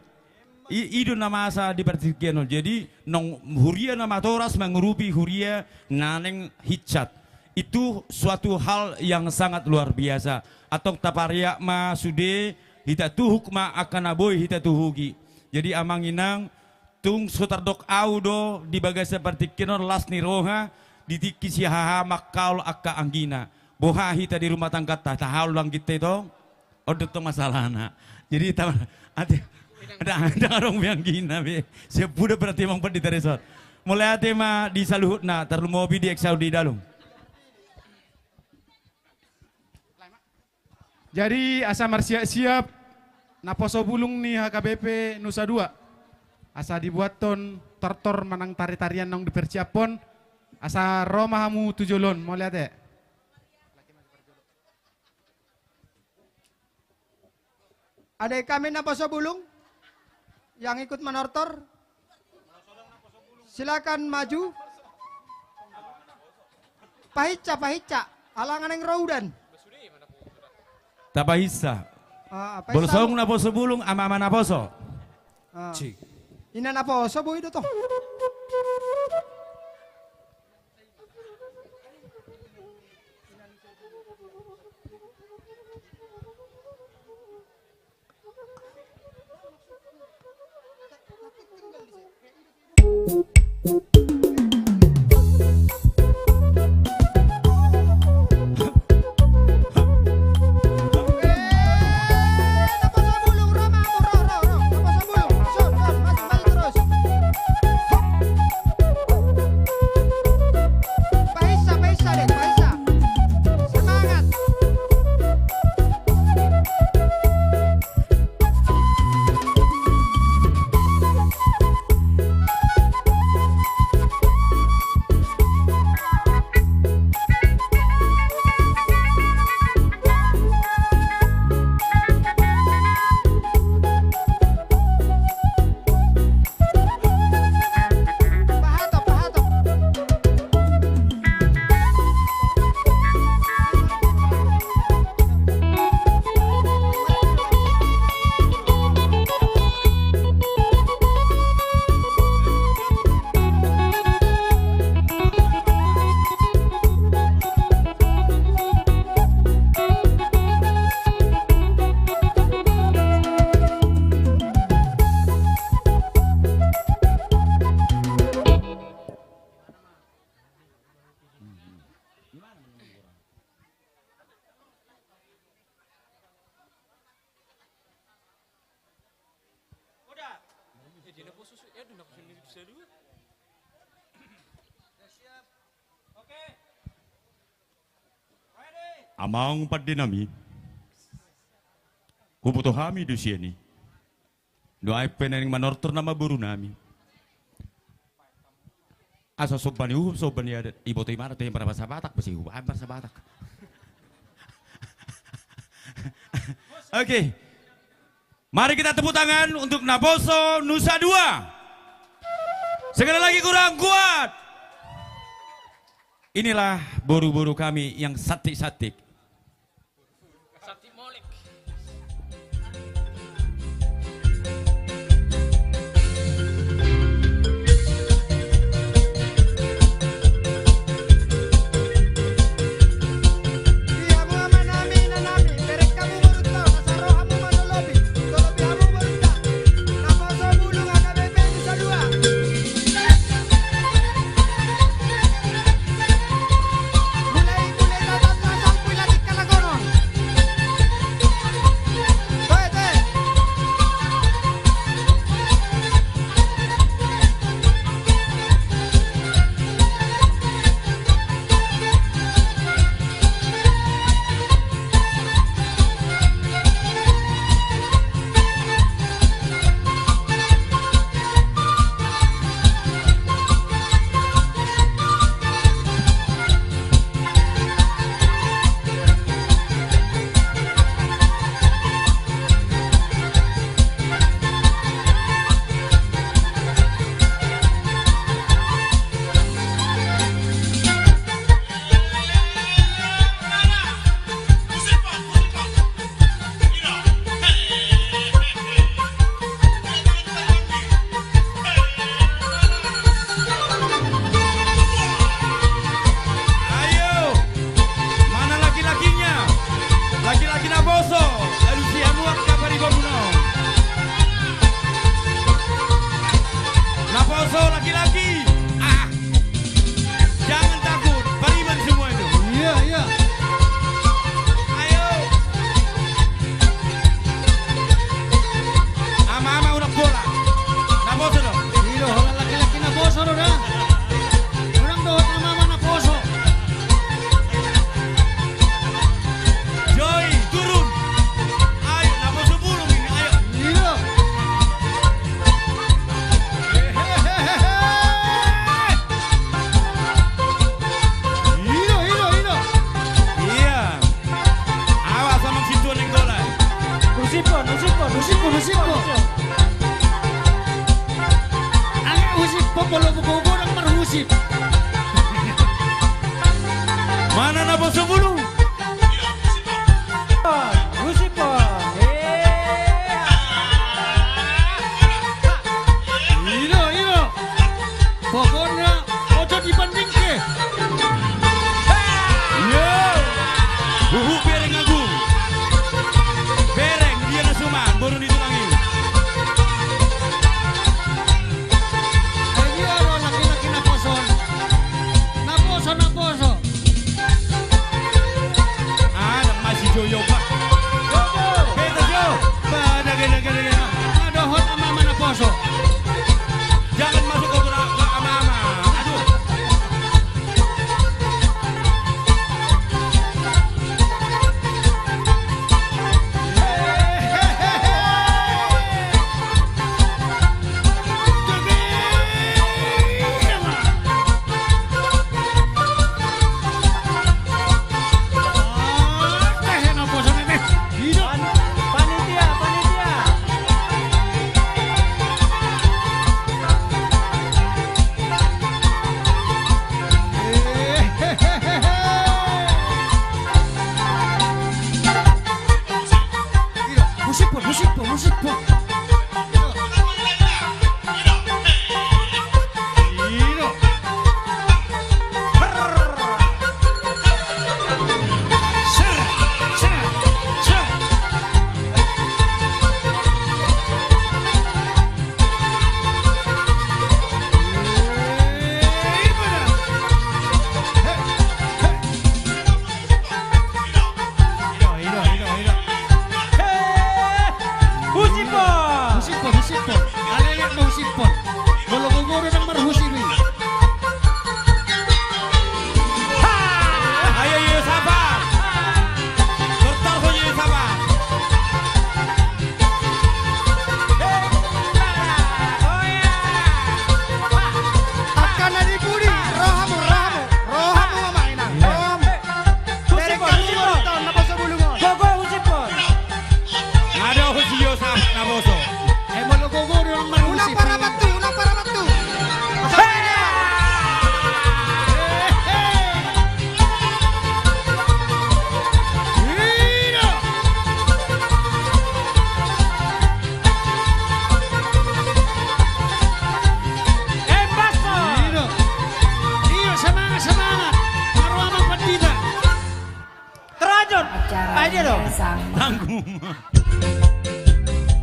I, i do na masa di partingkian on. Jadi, naung huria na matoras mangurupi huria na naeng hinsat. Itu suatu hal yang sangat luar biasa. Antong tapariak ma sude, hita tuhuk ma angka na boi hita tuhuki. Jadi, amang inang, tung so tardok au do di bagasan partingkian on las ni roha, di tingki sihaha mangkaol angka anggina. Boha hita di rumah tangganta, tahaol do anggita i tong? On do tong masalahna. Jadi, ta-, ate, ndang, ndang adong be anggina be. Siap uda berarti amang pandita dison. Mauliate ma di saluhutna, tarlumobi di eksau di dalung. Jadi, asa marsiap-siap naposo bulung ni H K B P Nusa Dua. Asa dibuathon tortor manang tari-tarian naung dipersiaphon. Asa ro ma hamu tu jolo on, mauliate. Ada kami naposo bulung yang ikut menortor. Silakan maju. Pahinsa, pahinsa. Ala nga naeng ro udan. Tapahinsa. Ah, pahinsa. Bolo saung naposo bulung, ama-ama naposo. Ah. Cik. Ina naposo boi do tong. Paisa, paisa deh, paisa. Semangat. Oke. Amang pande nami. Huboto hami do sian i. Nuaeng pe naeng manortor nama boru nami. Asa somba ni uhum, somba ni adat. Iboto imana tu yang marsabatak, pasti uhum, ah, marsabatak. Oke. Mari kita tepuk tangan untuk Naposo Nusa Dua. Sekali lagi kurang kuat. Inilah boru-boru kami yang cantik-cantik. Ayo, mana laki-lakinya? Laki-laki Naposo, lalu si Amuak, siapa di bangunan? Naposo laki-laki. Ah. Jangan takut, pariban semua itu. Iya, iya. Ayo. Ama-ama unang bola. Naposo do. Iya, holan laki-laki Naposo do da. Unang dohot ama-ama Naposo. Joy, turun. Ayo, Naposo bulung ini, ayo. Iya. Iro, iro, iro. Iya. Awas sama si Tuan Nenggolan. Usipon, usipon, usipon, usipon. Angke usipon, molo gogo nang marusip. Mana Naposo bulung? Usipon. Iro, iro. Pokokna ojo dibandingke. Yo. Huhut bereng agung. Bereng dia na suman, boru ni tulang i. Ayo, dia ro laki-laki Naposo on.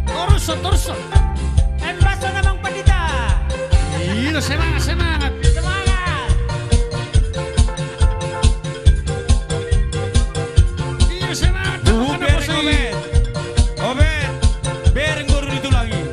Torus, torus. Embas on, Amang Pandita. Ilo, semangat, semangat. Semangat. Ilo, semangat. Tuhu, bereng, Obed. Obed, bereng boru ni tulang i.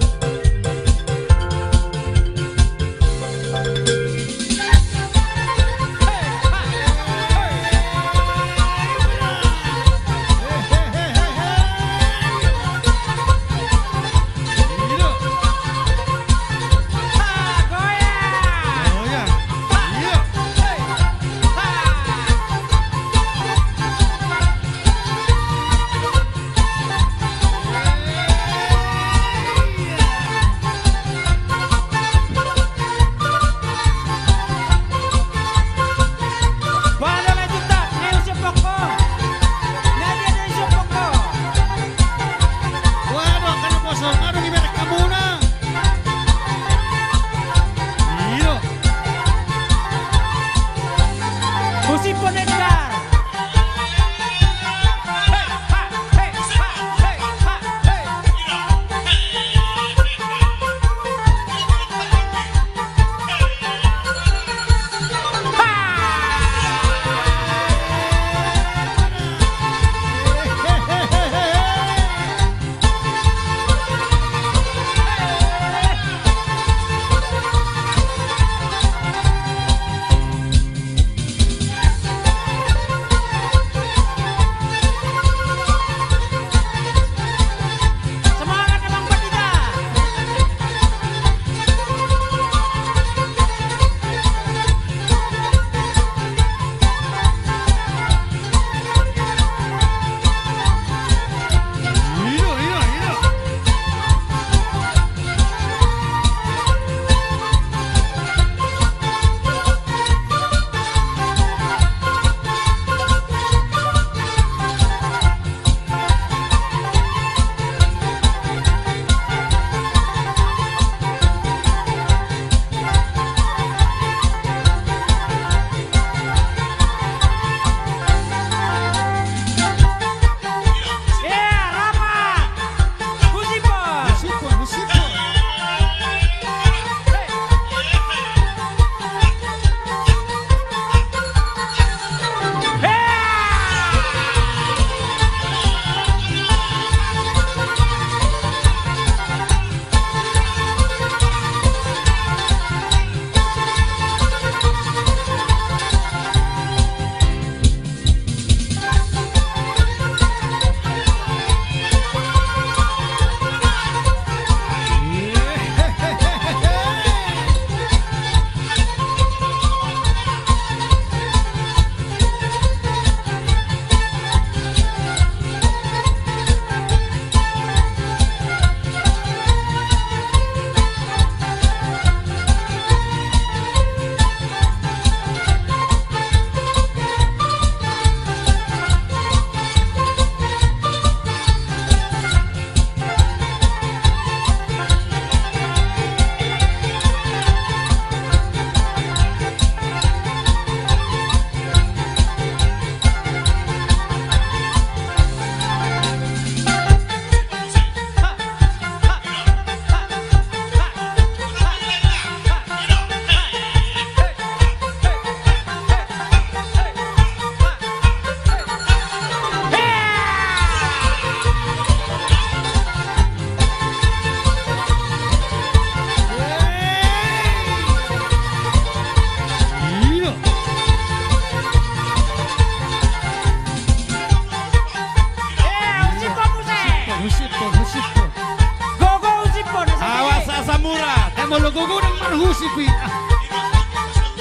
Awas Asamura, tahe molo gogo nang marhusip i.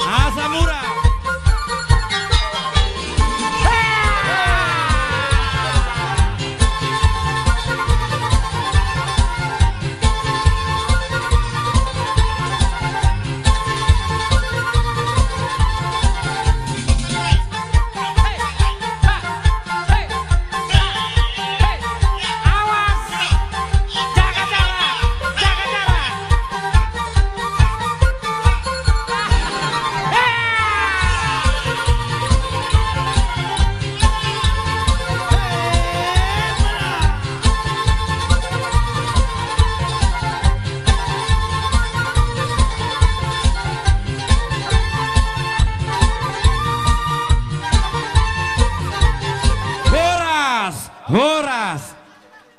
Asamura.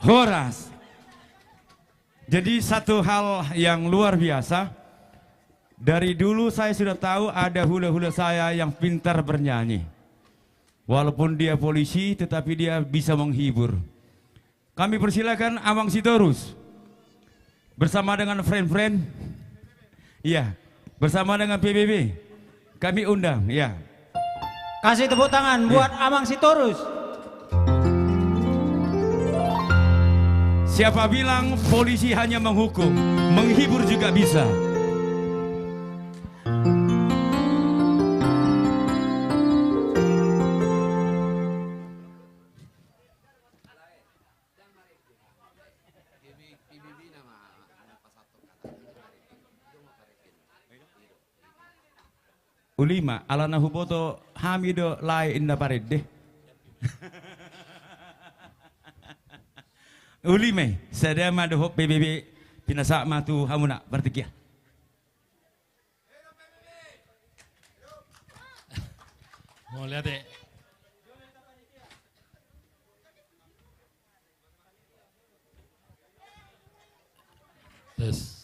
Horas. Jadi satu hal yang luar biasa, dari dulu saya sudah tahu ada hula-hula saya yang pintar bernyanyi. Walaupun dia polisi, tetapi dia bisa menghibur. Kami persilakan Amang Sitorus bersama dengan friend-friend. Iya, bersama dengan P B B. Kami undang, ya. Kasih tepuk tangan buat Amang Sitorus. Siapa bilang polisi hanya menghukum, menghibur juga bisa. Uli ma, alana huboto hami do lae inna parende. Uli ma i, sada ma dohot P B B, pinasahat ma tu hamuna partingkian. Mauliate. Tes.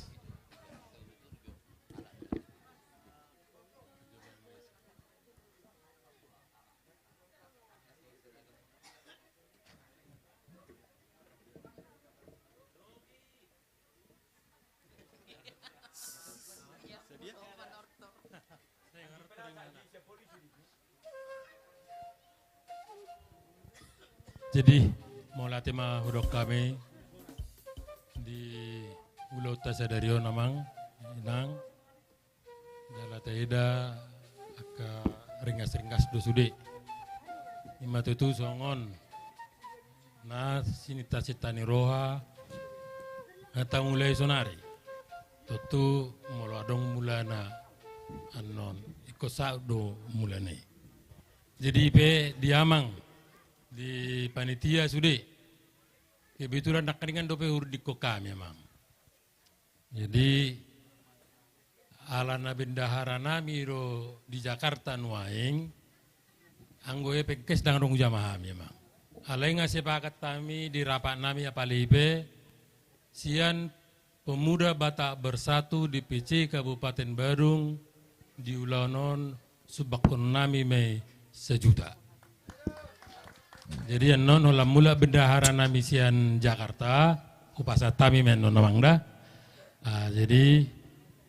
Jadi, mauliate ma hudok hami di ulaonta sadari on, Amang, Inang. Jala taida angka ringgas-ringgas do sude. Ima tutu songon na sininta-sinta ni roha na tamulai sonari. Tontu molo adong mulana annon, ingkon saut do mulana i. Jadi pe di Amang, di panitia sude, kebetulan nangkiningan dope hurundingkon hami, Amang. Jadi, alana bendahara nami do di Jakarta nuaeng, anggo ia pe ingkes ndang adong jamahami, Amang. Alai nga sepakat hami di rapat nami apala i pe, sian Pemuda Batak Bersatu D P C Kabupaten Badung di ulaon on, sumbanghon nami ma i sajuta. Jadi annon holan mulak bendahara nami sian Jakarta, hupasahat hami ma annon, Amang, da. Ah, jadi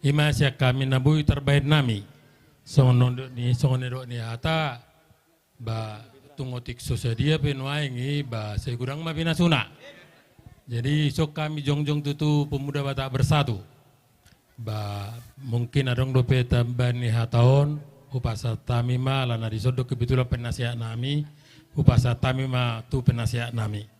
ima sian hami na boi tarbahen nami. Songon na nidok ni, songon na nidok ni hata, ba tung otik so sadia pe nuaeng i, ba sai godang ma pinasuna. Jadi dison hami jongjong tutu Pemuda Batak Bersatu. Ba mungkin adong dope tambahan ni hata on, hupasahat hami ma, alana dison do kebetulan penasehat nami, hupasahat hami ma tu penasehat nami.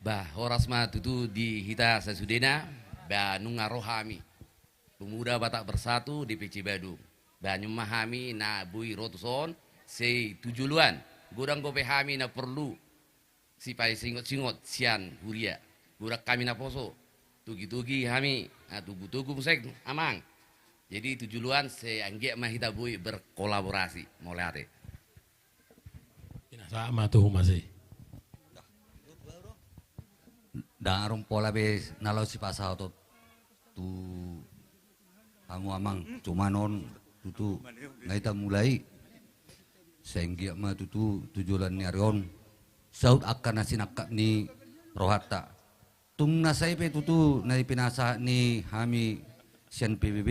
Ba, horas ma tutu di hita sasudena, ba nunga ro hami. Pemuda Batak Bersatu D P C Badung. Ba nunga ma hami na boi ro tuson, sai tu joloan. Godang dope hami na porlu sipasingot-singot sian huria. Godang hami naposo, togi-togi hami, ah, togu-togu muse, Amang. Jadi tu joloan sai anggiat ma hita boi berkolaborasi. Mauliate. Pinasahat ma tu humas i. Ndang adong pola be na laho sipasahaton tu hamu, Amang, cuman on tutu na hita mulai, sai anggiat ma tutu tu joloan ni ari on saut angka na sinangkap ni rohanta. Tung na sai pe tutu na pinasahat ni hami sian P B B,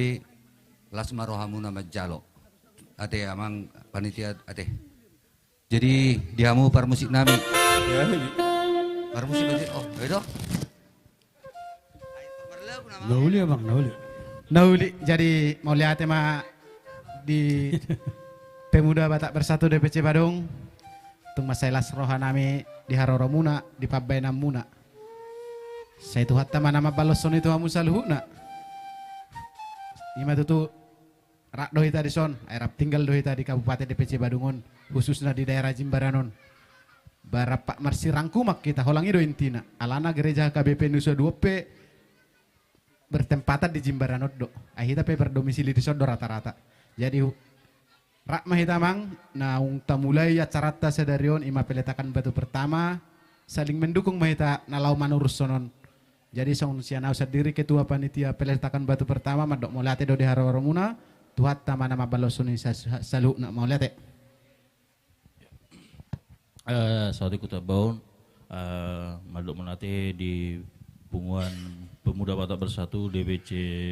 las ma rohamuna manjalo. Ate, Amang panitia, ate. Jadi di hamu parmusik nami. Ya, ini. Parmusik aja. Oh, itu. Na uli, Amang, na uli. Na uli, jadi mauliate ma di Pemuda Batak Bersatu D P C Badung. Tung mansai las roha nami di haroromuna, di pambahenanmuna. Sai Tuhanta ma na mambalos songon i tu hamu saluhutna. Ima tutu. Rap do hita dison, ai rap tinggal do hita di Kabupaten D P C Badung on, khususna di daerah Jimbaran on. Ba rap marsirangkuman hita, holan i do intina. Alana gereja H K B P Nusa Dua pe bertempatan di Jimbaran on do. Ai hita pe berdomisili dison do rata-rata. Jadi hu-, Rap ma hita, Amang, naung tamulai acaranta sadari on, i ma peletakan batu pertama. Saling mendukung ma hita na laho manurus sonon. Jadi songon sian au sandiri, ketua panitia peletakan batu pertama, mandok mauliate do di haroharomu na, Tuhanta ma na mambalos songon i sa-, sa-, saluhutna. Mauliate. Eh, saotik hutabaon, eh, mandok mauliate di punguan Pemuda Batak Bersatu D P C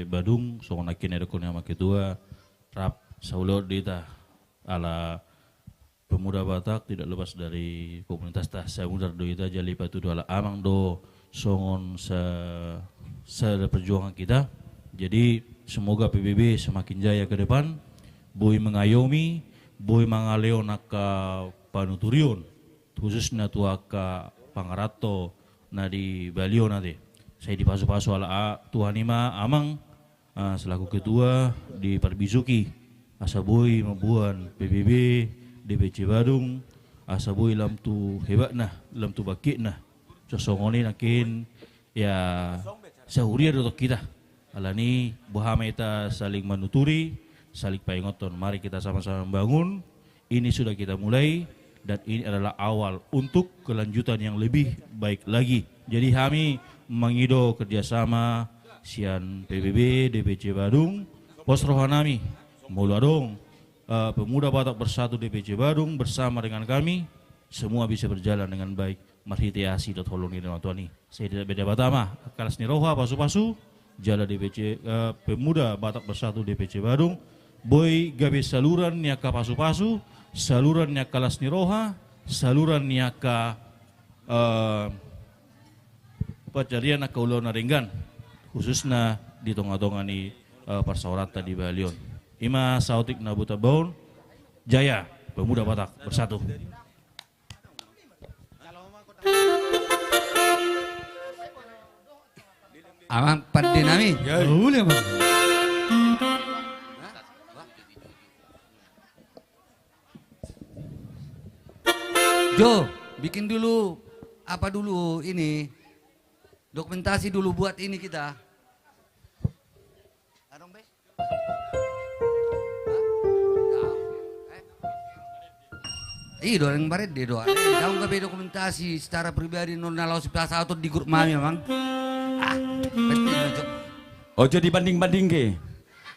Badung, songon nangkin na didokkon ni Amang Ketua, rap saulahon di hita. Ala pemuda Batak tidak lepas dari komunitasta, samudar do hita, jala dipatudu halak amang do songon sa-, sada perjuangan kita. Jadi, semoga P B B semakin jaya ke depan, boi mengayomi, boi mangalehon angka panuturion, khususna tu angka pangaranto na di balion ate. Sai dipasupasu halak a-, Tuhan i ma, Amang, ah, selaku ketua, diparbisuhi asa boi mamboan P B B D P C Badung, asa boi lam tu hebatna, lam tu bangkitna. Songon i nangkin, ya, sahuria do tong hita. Alani, boha ma hita saling manuturi, saling paingothon. Mari kita sama-sama membangun. Ini sudah kita mulai, dan ini adalah awal untuk kelanjutan yang lebih baik lagi. Jadi hami mangido kerjasama sian P B B D P C Badung, pos rohanami, molo adong, eh, Pemuda Batak Bersatu D P C Badung bersama dengan kami, semua bisa berjalan dengan baik. Marhite asi dohot holong ni Debata i. Sai didok be Debata ma angka las ni roha, pasupasu, jala D P C, eh, Pemuda Batak Bersatu D P C Badung, boi gabe saluran ni angka pasupasu, saluran ni angka las ni roha, saluran ni angka, eh, pansarian angka ulaon na denggan, khususna di tonga-tonga ni, eh, parsaoranta di balion. I ma saotik na hutabaon, jaya Pemuda Batak Bersatu. Amang pande nami. Ya. Boleh, Bang. Jo, bikin dulu, apa dulu ini, dokumentasi dulu buat ini kita. Adong be? I do, dang barende do. Eh, daong gabe dokumentasi secara pribadi, non na laos pasahaton di grup nami, Amang. Ah, penting ma jo. Ojo dibanding-bandingke.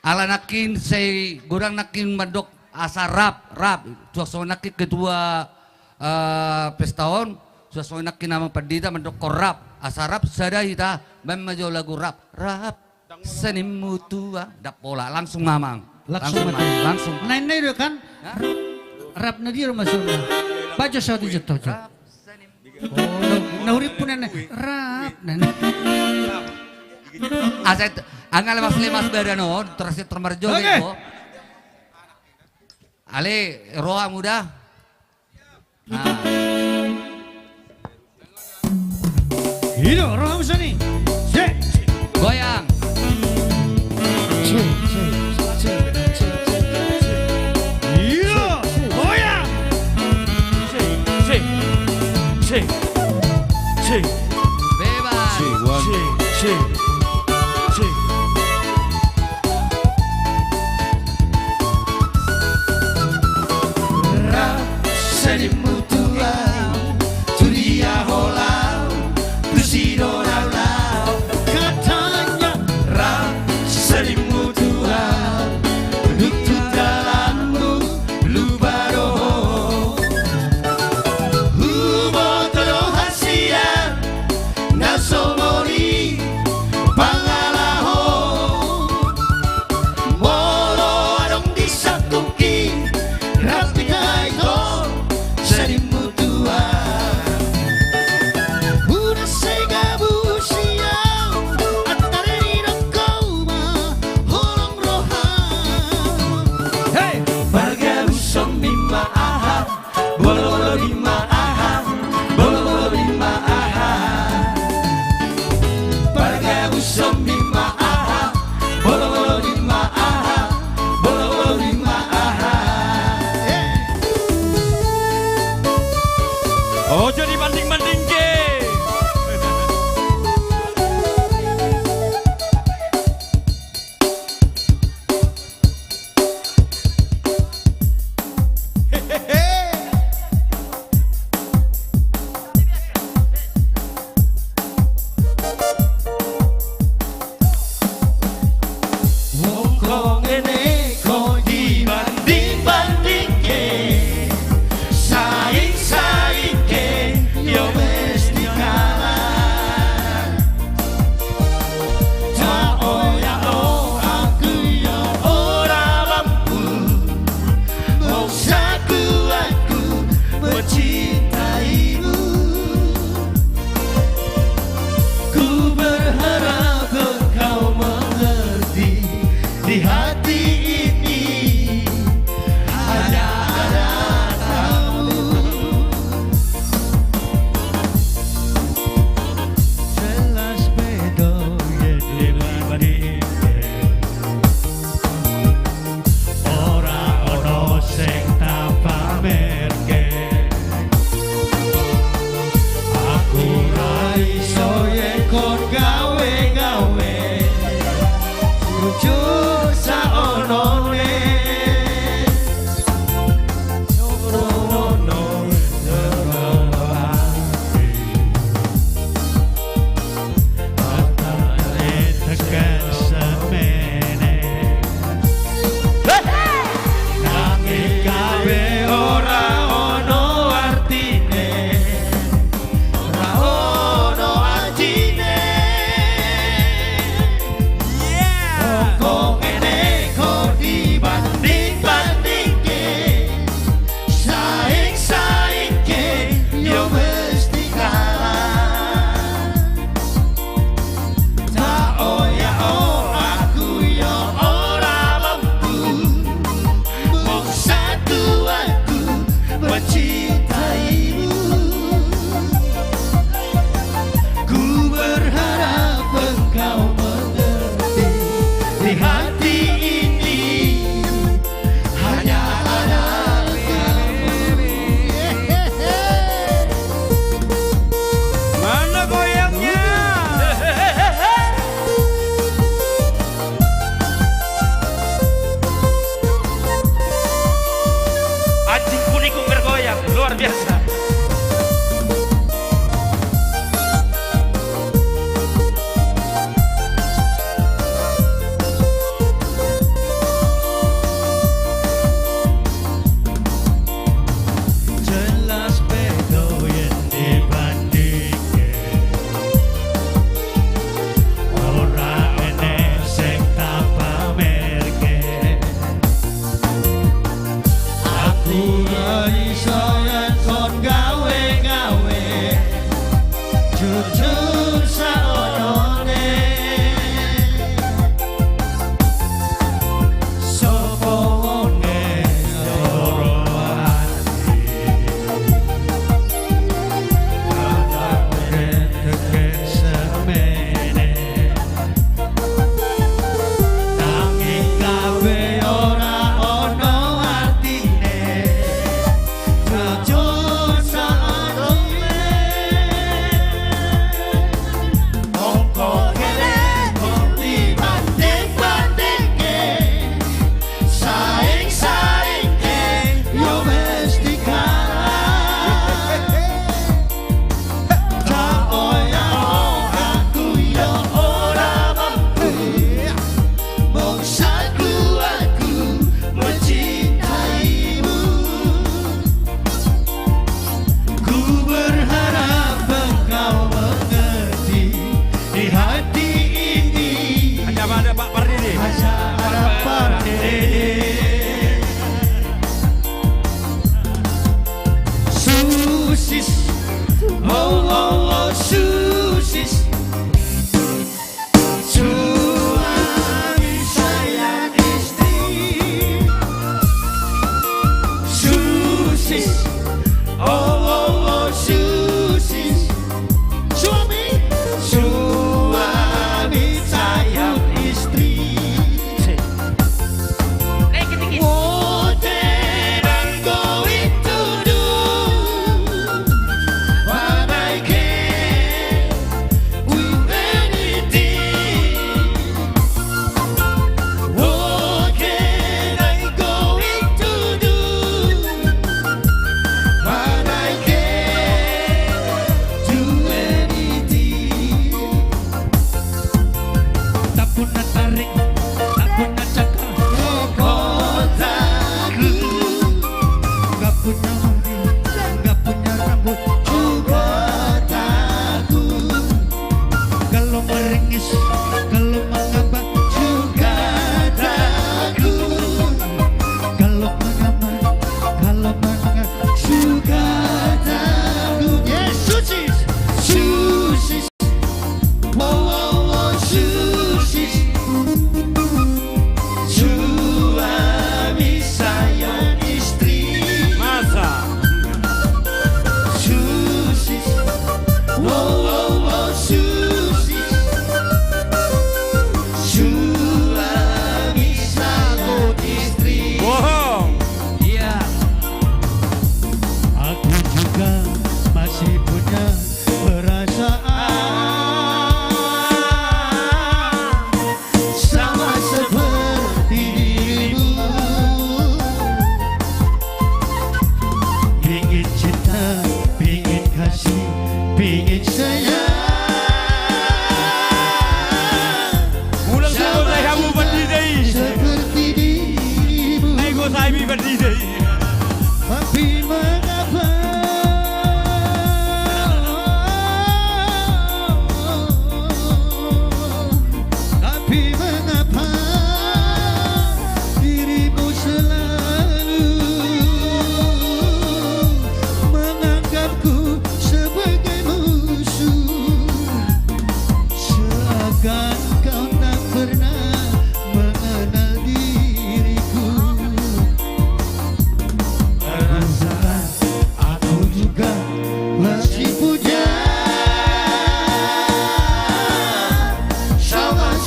Ala nangkin sai godang nangkin mandok asa rap, rap. Suang songon nangkin ketua, eh, pesta on, suang songon nangkin Amang Pandita mandokkon rap. Asa rap sada hita, baen ma jo lagu rap. Rap. Senimu tulang, ndang pola, langsung ma, Amang. Langsung ma, langsung. Nai, nai do kan? Hah? Rap na dia rumah sana. Baca satu juta. Rap senimu. Oh, na, na hurip pun nai. Rap, nai. Asa, angka lemas-lemas badan on, terus termarjo. Oke. Ale, roha muda. Ah. I do, roha muda ni. Sik, sik. Goyang. Sik, sik, sik, sik, sik, sik. I do, goyang. Sik, sik, sik, sik. Bebas. Sik, one. Sik, sik, sik. Rap senimu tulang, tu dia holan, tu si do rap. Susah onone. Ono, ono, ono, ono. Nangkin gabe ora ono artine, ora ono artine. Pokok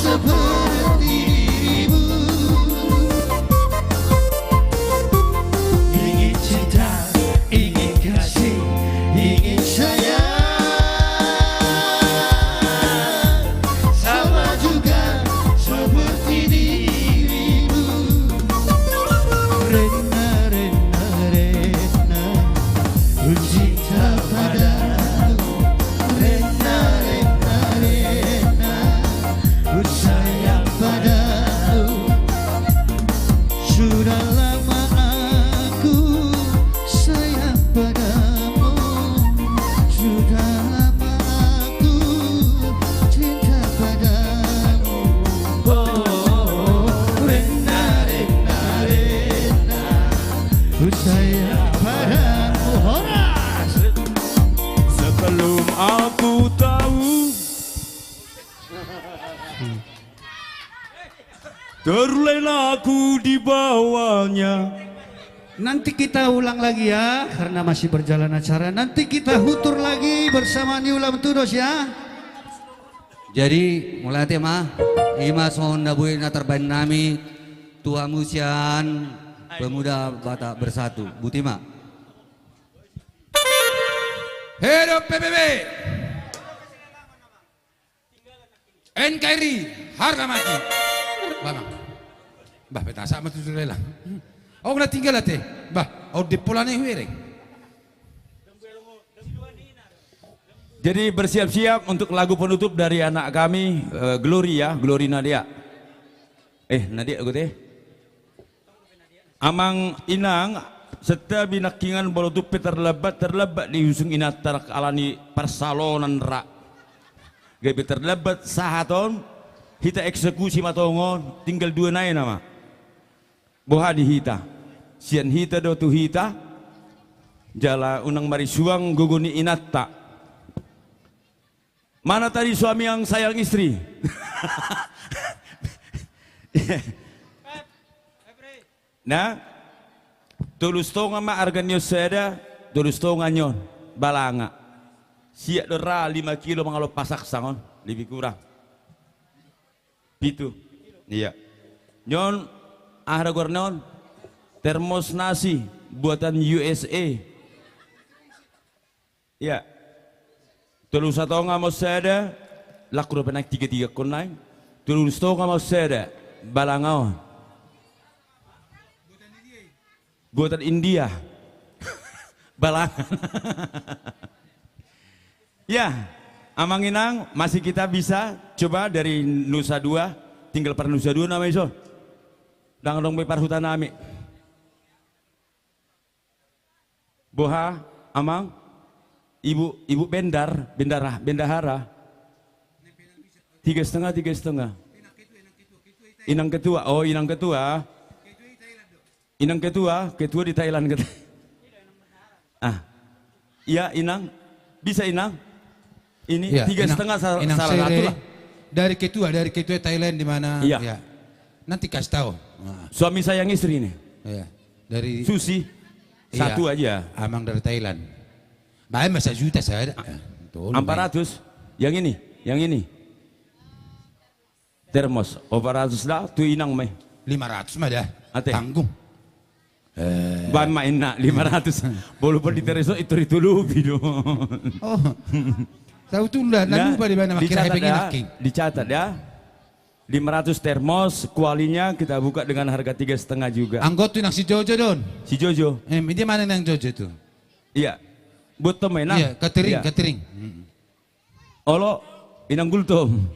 Sepertimu. Ingin cinta, ingin kasih, ingin sayang, sama juga seperti dirimu. Rena, Rena, Rena, ku cinta padamu. Rena, Rena, Rena, ku sayang padamu. Sudah lama aku sayang padamu. Sudah lama aku cinta padamu. Oh, Rena, Rena, Rena, ku sayang padamu. Horas. Sebelum aku tahu. Terlena aku di bawahnya. Nanti kita ulang lagi ya, karena masih berjalan acara. Nanti kita hutur lagi bersama Ni Ulam Tudos ya. Jadi, mauliate ma, ima songon na boi na tarbahen nami tu hamu sian Pemuda Batak Bersatu. Boti ma. Hidup P B B. N K R I, harga mati. Bah, Bang. Bah, petasak mati sudah lelang. Oh, kena tinggal ate. Bah, oh, di pola ni huereng. Jadi bersiap-siap untuk lagu penutup dari anak kami, eh, Glory ya, Glory Nadia. Eh, Nadia, gue teh. Amang inang, santabi nangkiningan molo tung pe tarlambat, tarlambat do husung inanta alani parsalonan ra. Gabe tarlambat sahat on, hita eksekusi ma tongon, tinggal dua nai nama. Boha di hita? Sian hita do tu hita, jala unang marisuang gogo ni inanta. Mana tadi suami yang sayang istri? Nah, tolu satonga ma arga ni on sada, tolu satonga ni on balanga. Siat do ra lima kilo mangalo pasak sangon, lebih kurang. Pitu. Iya. Ni on, aha do goarna on? Termos nasi buatan U S A. Iya. Tolu satonga ma on sada, laku dope naeng tiga-tiga kon naeng. Tolu satonga ma on sada, balanga on. Buatan India. Balanga. Ya, Amang Inang, masih kita bisa coba dari Nusa Dua, tinggal par Nusa Dua nama iso. Dang dong be par huta nami. Boha, Amang? Ibu, Ibu Bendar, Bendara, Bendahara. Tiga setengah, tiga setengah. Inang ketua, oh, inang ketua. Inang ketua, ketua di Thailand, kata. Ah. Iya, Inang. Bisa, Inang? Ini tiga setengah, sa-, salah satu lah. Dari ketua, dari ketua Thailand di mana? Iya. Iya. Nanti kasih tahu. Nah. Suami saya yang istri ini. Iya. Dari Susi. Iya. Satu aja. Amang dari Thailand. Baik, masa juta saya ada. Ah. Tolong, empat ratus. Yang ini, yang ini. Termos, opat ratus da, tu inang ma i. Lima ratus ma da. Ate. Tanggung. Eh. Baen ma inna, lima ratus. Bolu pe di tereso, itu, itu lupi do. Oh. Tahu tu lah, na lupa di mana, makin dicatat hepeng da, inaki. Dicatat da. Lima ratus termos, kualinya kita buka dengan harga tiga setengah juga. Anggo tu inang si Jojo do on. Si Jojo. Eh, dia mana inang Jojo tu? Iya. Buat temen, nah. Iya, catering, iya. Catering. Mm-mm. Olo, inang Gultom.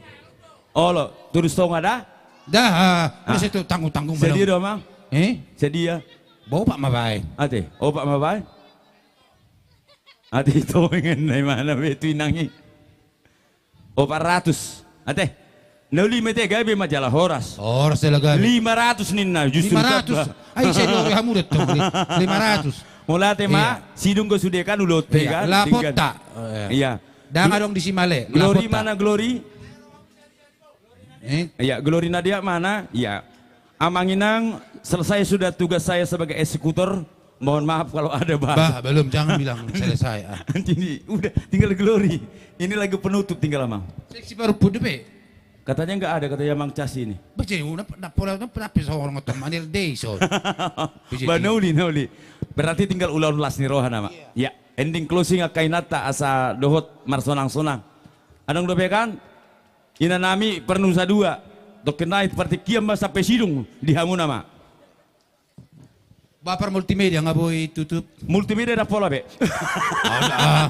Olo, tolu satonga da? Da, ah, ah. Masa itu tanggung-tanggung. Sadia do, Amang? Eh? Sadia. Ba opat ma baen. Ate, opat ma baen? Ate, itu pengen dari mana be tu inang i? Opat ratus. Ate. Na uli ma ate, gabe ma jala horas. Horas jala gabe. Lima ratus ninna, justru. Lima ratus. Ai, saya dua hamu do tong. Lima ratus. Mauliate ma, iya. Sidung do sude kan ulaonta kan. Iya, lapota. Iya. Dang adong di si male. Glory mana, Glory? Eh? Iya, Glory Nadia mana? Iya. Amang Inang, selesai sudah tugas saya sebagai eksekutor. Mohon maaf kalau ada bahasa. Bah, belum, jangan bilang selesai, ah. Jadi, udah, tinggal Glory. Ini lagu penutup, tinggal Amang. Seksi baru pun depe. Katanya nggak ada, katanya Mang Cas ini. Bajingan, na, na pola, na, na pe so orang otom manir dei so. Bajingan. Ba, na uli, na uli. Berarti tinggal ulaon las ni roha nama. Iya. Ya, ending closing angka inanta asa dohot marsonang-sonang. Adong dope kan? Inanami parnusa dua. Tokkin nai partingkian ma sampe sidung di hamu nama. Baper multimedia nggak boleh tutup. Multimedia dah pola be. Ah, ah.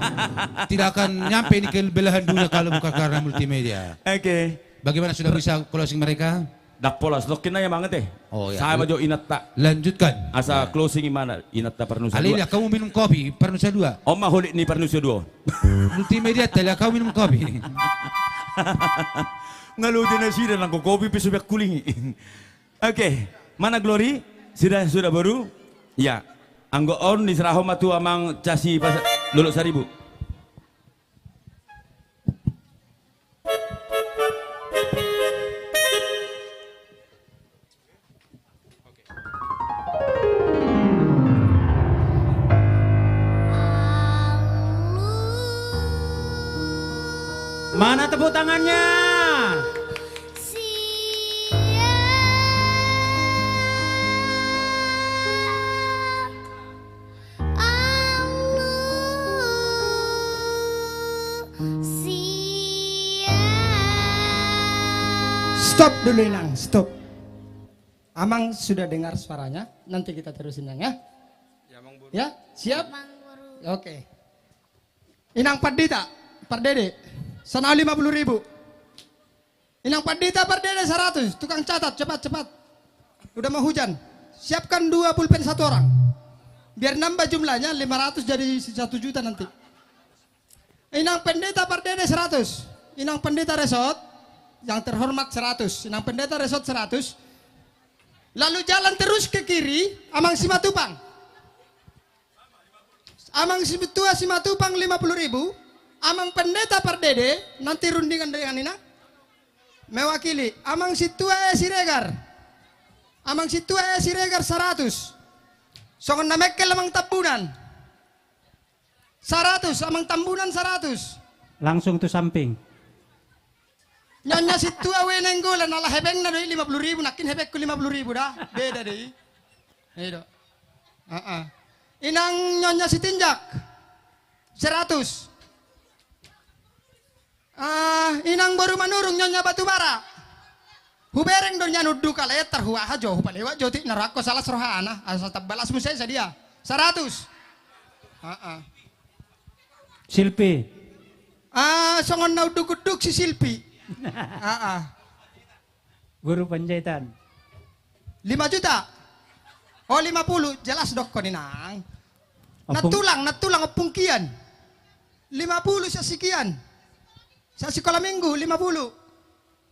Tidak akan nyampe ini ke belahan dunia kalau bukan karena multimedia. Oke. Bagaimana sudah bisa closing mereka? Dah pola, stokin aja manget eh. Oh, ya. Sama jo inanta. Lanjutkan. Asa closing imana inanta parnusa dua. Alai kamu minum kopi, parnusa dua. Oma holik ni parnusa dua. Multimedia tadi kamu minum kopi. Ngalute nasida nangko kopi pe sudah kulingi. Oke, mana Glory? Sudah, sudah boru? Ya. Anggo on diserahon ma tu amang Casi pas Lolo Saribu. Mana tepuk tangannya? Stop dulu, Inang, stop. Amang sudah dengar suaranya, nanti kita terusin, Nang, ya. Ya, Amang Boru. Ya, siap? Amang Boru. Oke. Inang Pandita Pardede, sana lima puluh ribu. Inang Pandita Pardede seratus, tukang catat, cepat, cepat. Udah mau hujan. Siapkan dua pulpen satu orang. Biar nambah jumlahnya, lima ratus jadi satu juta nanti. Inang Pendeta Pardede seratus. Inang Pendeta Resort, yang terhormat seratus. Inang Pendeta Resort seratus. Lalu jalan terus ke kiri, Amang Simatupang. Amang Situa Simatupang lima puluh ribu, Amang Pendeta Pardede, nanti rundingan dengan ina, mewakili. Amang Situa E Siregar. Amang Situa E Siregar seratus. Songon na mengkel Amang Tambunan. Saratus, Amang Tambunan saratus. Langsung tu samping. Nyonya Situa Ue Nainggolan, ala hepengna do i lima puluh ribu, nangkin hepengku lima puluh ribu da. Beda do i. Ido. Inang Nyonya Sitinjak seratus. Inang boru Manurung, Nyonya Batubara. Hubereng do nian unduk, alai tarhuaha jo, hupalewat jo tingki na rohangku, sala rohana, asa tamba las muse sadia. Saratus. Silpi. Songon na unduk-unduk si Silpi. Guru Panjaitan. Lima juta. Oh, lima puluh, jelas dokkon, Inang. Nantulang, nantulang ompung kian. Lima puluh sasi kian. Sasi kola minggu, lima puluh.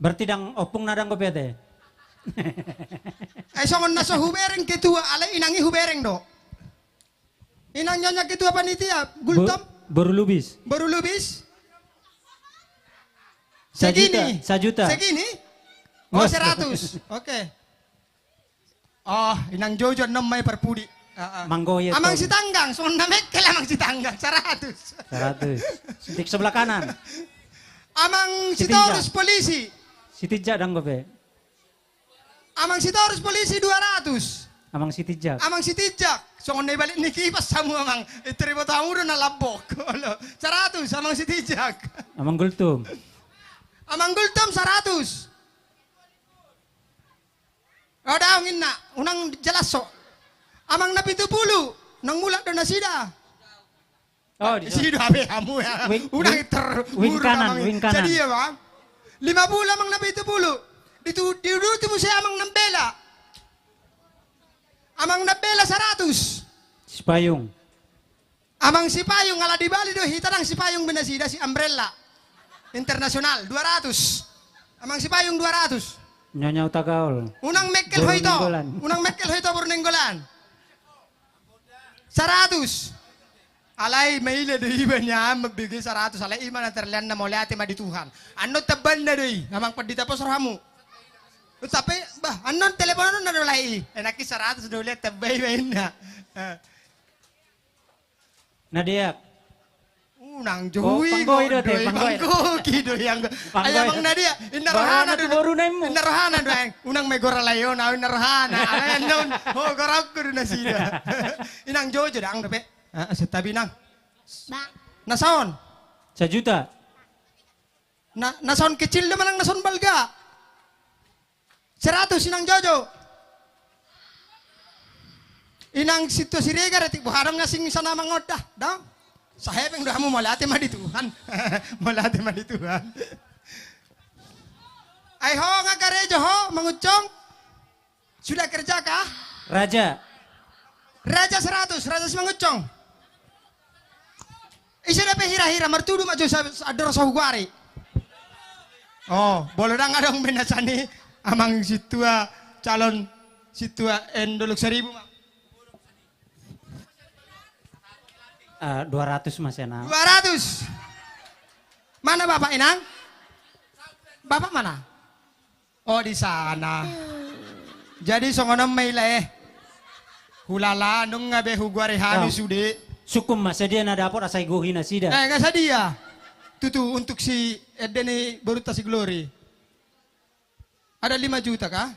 Berarti dang ompung na dang gope ate. Ai songon na so hubereng ketua, alai inang i hubereng do. Inang Nyonya Ketua Panitia, Gultom. Boru Lubis. Boru Lubis. Segini. Sajuta. Segini? Oh, seratus. Oke. Oh, Inang Jojo annon ma i parpudi. Amang Sitanggang, songon na mengkel Amang Sitanggang, saratus. Saratus. Sintik sebelah kanan. Amang Sitorus polisi. Sitinjak dang gope. Amang Sitorus polisi dua ratus. Amang Sitinjak. Amang Sitinjak. Songon na ibalik ni kipas hamu, Amang. Itu ribot hamu do na lambok. Saratus, Amang Sitinjak. Amang Gultom. Amang Gultom saratus. Oh, daong inna, unang jelas so. Amang Napitupulu, nang mulak do nasida. Oh, di sido abe hamu ya. Unang ter wing kanan, wing kanan. Jadi ya, Bang. Lima puluh Amang Napitupulu. Diuduti muse Amang Nambela. Amang Nambela saratus. Sipayung. Amang Sipayung, ala di Bali do hita, dang sipayung be nasida, si umbrella. Internasional, dua ratus. Amang Sipayung dua ratus. Nyonya Utagaol. Unang mengkel ho ito. Unang mengkel ho ito boru Nainggolan. Saratus. Alai maila do iba nian mambege saratus, alai ima na terlean na mauliate ma di Tuhan. Annon tambanna do i, Amang Pandita, pos rohamu. Sampe bah, annon teleponanna do lai i. Enak i saratus do, ulian tamba i ma inna. Na deak. Unang jo hu i, panggohi do, panggohi do. Panggohi do i anggo. Ai amang na dia, inna rohana do. Inna rohana do, aeng. Unang ma i gora lae on, au inna rohana. Alai annon ho goraonku do nasida. Inang jojo dang dope. Santabi inang. Na saon? Sajuta. Na saon kecil do manang na saon balga? Seratus, inang jojo. Inang sintua Siregar, atik boha adong na sing sana mangonda dang? Sahepeng do hamu, mauliate ma di Tuhan. Mauliate ma di Tuhan. Ai ho nga karejo ho manguncong? Sudah kerja kah? Raja. Raja seratus, raja simanguncong. Ise dope hira-hira, martudu ma jo sa-, sa-, andor sahuari. Oh, molo dang adong be na sani, amang sintua, calon sintua N Dolok Saribu ma. Ah, dua ratus ma sian au. Dua ratus. Mana bapak inang? Bapak mana? Oh, di sana. Jadi songon on ma i lae. Hulala, nunga be hugoari hami sude. Sungkun ma sadia na dapot asa igohi nasida. Eh, nga sadia. Tutu, untuk si ende ni borunta si Glory. Ada lima juta kah?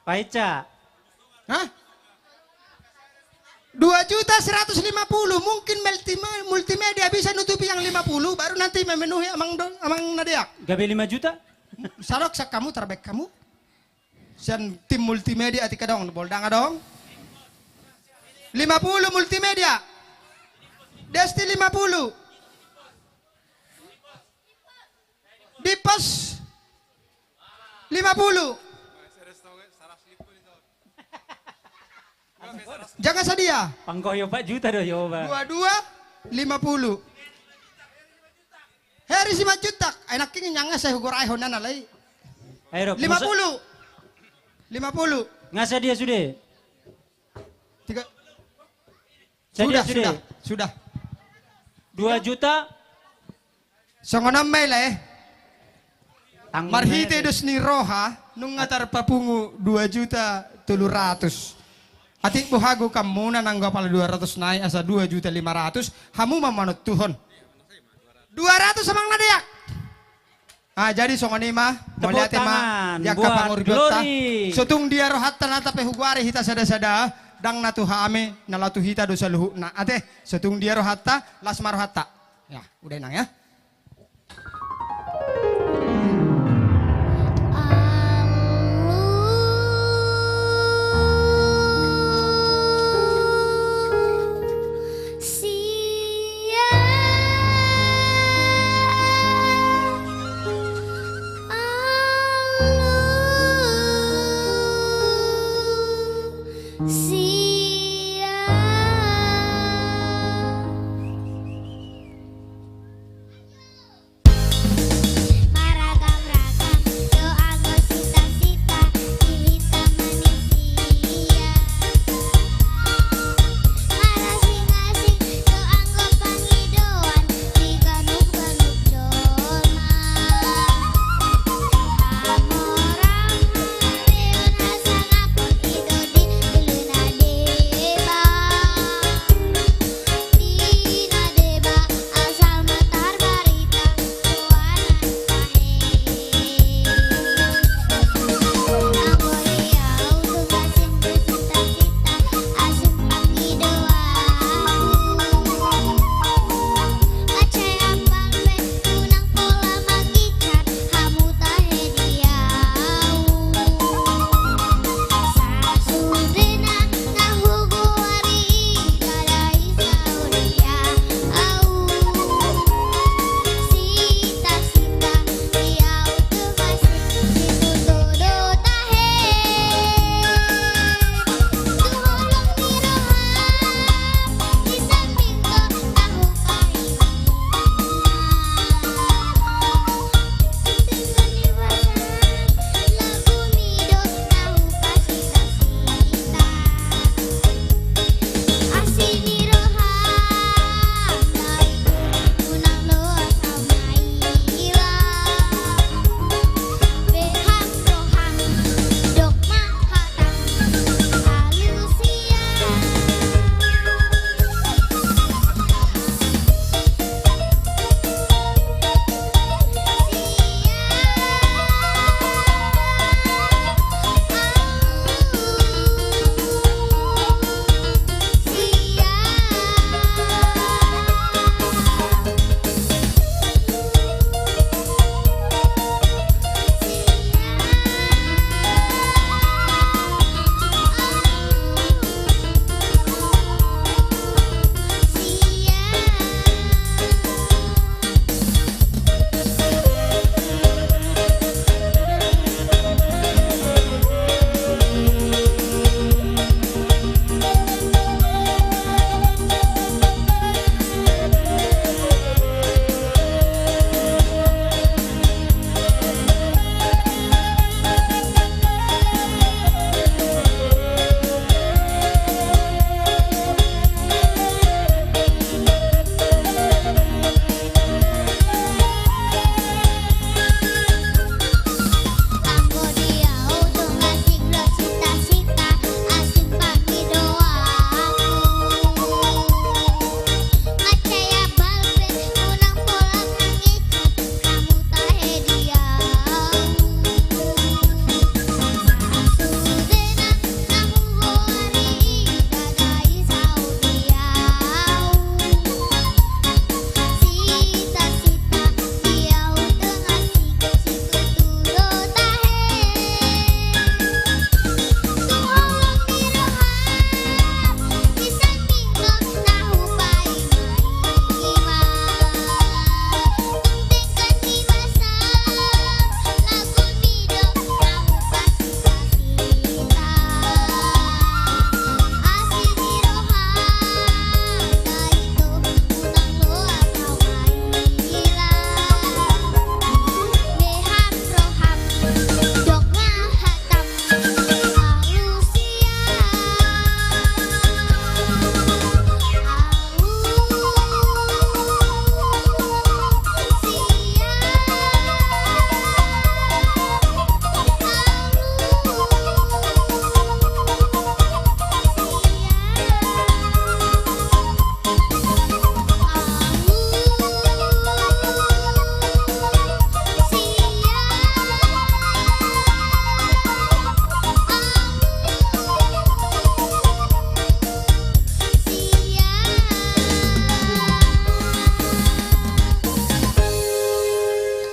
Paica. Hah? Dua juta seratus lima puluh, mungkin multima-, multimedia bisa nutupi yang lima puluh, baru nanti memenuhi amang do-, amang na deak. Gabe lima juta? Sadok sak hamu, tarbaen hamu. Sian tim multimedia atik adong, bolo dang adong. Lima puluh multimedia. Desti lima puluh. Di pos lima puluh. Janga sadia. Panggohi opat juta do, yo, ba. Dua dua lima puluh. Heri Simanjuntak. Ai nangkin nyanga sai hugorai hona na lai. Ayo, dok. Lima puluh. Lima puluh. Nga sadia sude? Tiga. Sadia sude? Sudah, sudah, sudah. Dua juta. Songon on ma i lae. Marhite dos ni roha, nunga tarpapungu dua juta tolu ratus. Atik boha gokanmuna nanggo apala dua ratus nai asa dua juta lima ratus, hamu ma manontuhon. Dua ratus amang na deak. Ah, jadi songon i ma, mauliate ma di angka pangurupion ta. So tung dia rohanta na tape hugoari hita sada-sada, dang na tu hami, na laho tu hita do saluhutna. Ate, so tung dia rohanta, las ma rohanta. Ya, udah inang ya.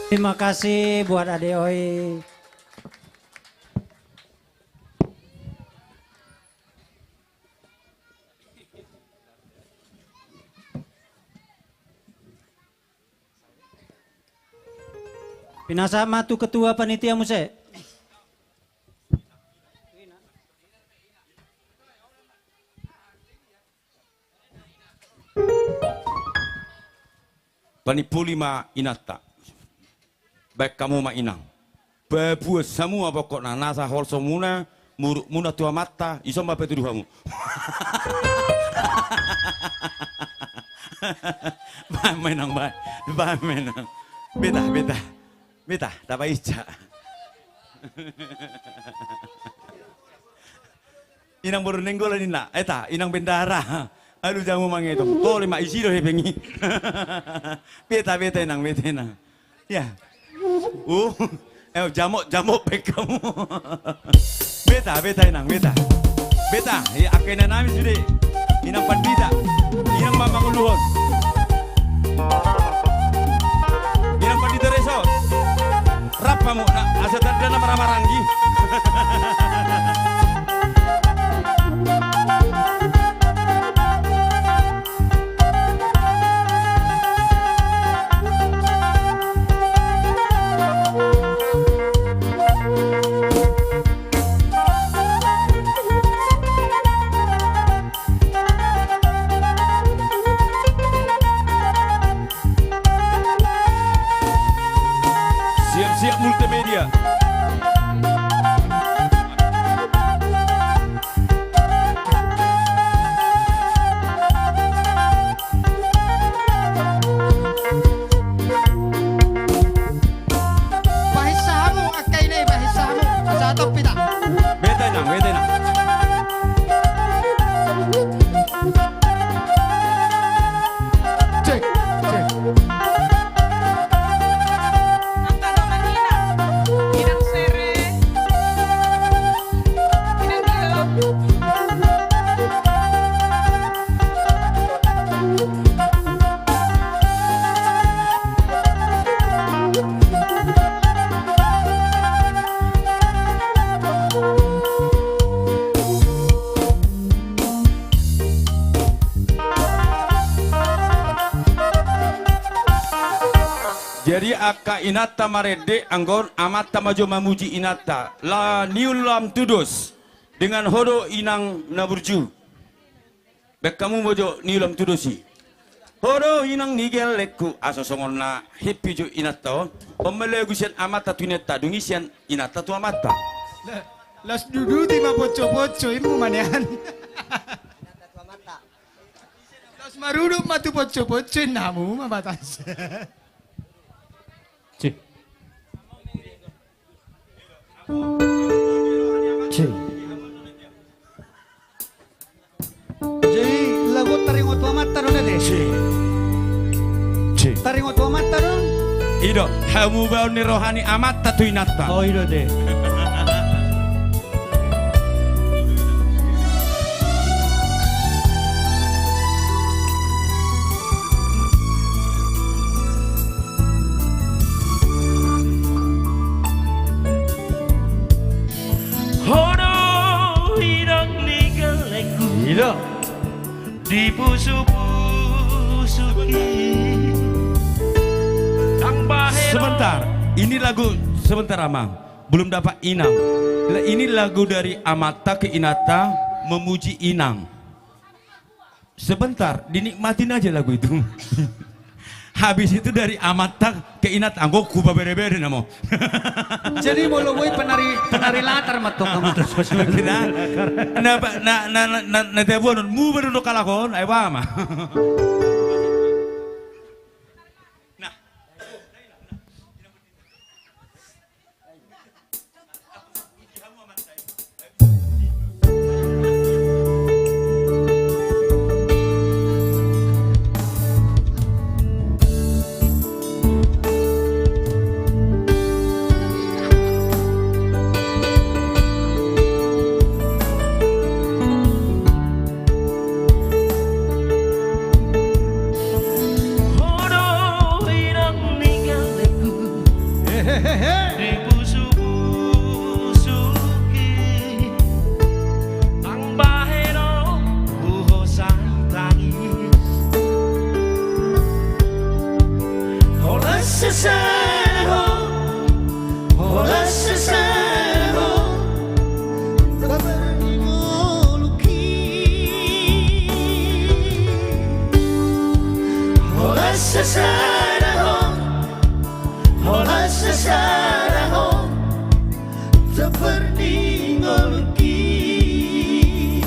Terima kasih buat adek oi. Pinasahat ma tu ketua panitia muse. Panimpuli ma inanta. Baen hamu ma inang. Pabuat hamu ma pokokna, nasa holsomuna, murukmuna tu amanta, ison ma patudu hamu. Baen ma inang, baen. Baen ma inang. Beta, beta. Beta, tapa ica. Inang boru Nainggolan ninna, eta, inang bendahara. Alu jamu mangetong. Tole ma isi do hepeng i. Beta, beta inang, beta inang. Ya. Uh. Eh, jamot, jamot baen hamu. Beta, beta inang, beta. Beta, ya, angka inanami sude. Inang pandita. Inang ma manguluhon. Inang pandita reso. Rap hamu, na, asa tanda na maramaranggi. Siap-siap multimedia. Bahen hamu, angka ina i, bahen hamu. Satu pita. Beta inang, beta inang. Cek, cek. Angka dongan inang. Inang Sere. Inang Gilo. Jadi angka inanta marende, anggo on amanta ma jo mamuji inanta. Laos niulam tu dos. Dengan ho do inang na burju. Baen hamu ma jo niulam tu dos i. Ho do inang ni gellengku, asa songon na hepeng jo inanta on. On ma lagu sian amanta tu inanta, dung i sian inanta tu amanta. La-, las duduti ma ponco-ponco, immu manean. Las marudut ma tu ponco-ponco, inna hamu ma batas. Cih. Cih. Jadi lagu taringot tu amanta do na de. Cih. Cih. Taringot tu amanta do. I do, hamubaon ni roha ni amanta tu inanta. Oh, i do de. Ho do inang ni gellengku. I do. Di pusu-pusuki. Ndang bahen. Sebentar. Ini lagu, sebentar, Amang. Belum dapat inang. La-, ini lagu dari amanta ke inanta memuji inang. Sebentar, dinikmatin aja lagu itu. Habis itu dari amanta ke inanta, anggo hubebere-bere nama. Jadi molo boi penari, penari latar ma tong hamu. Kita, na, na, na, na, na, na, tabuan, muba do kalak on, ayo ba ma. Nah. Sasada ho, holan sasada ho, tu parngoluan i. Holan sasada ho, holan sasada ho, tu parngoluan i.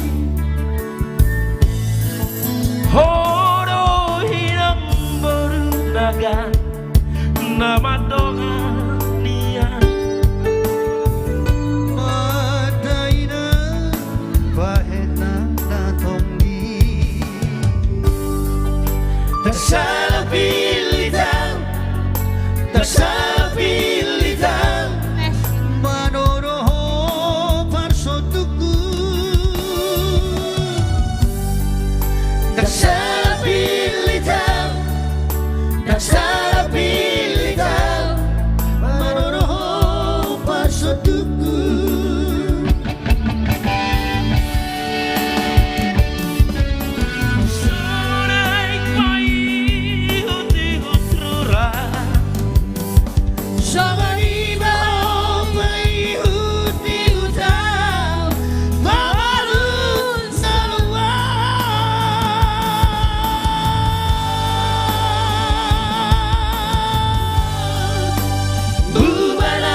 Ho do inang boru naga na mandongani au. Mata inang bahen na tonggi. Ndang sala pillit au, ndang sala pillit au, manodo ho parsondukku. Ndang sala pillit au, ndang sala pillit au, manodo ho parsondukku. Songon i ma ho paihutihut au, mamalum saluan. Bubar ma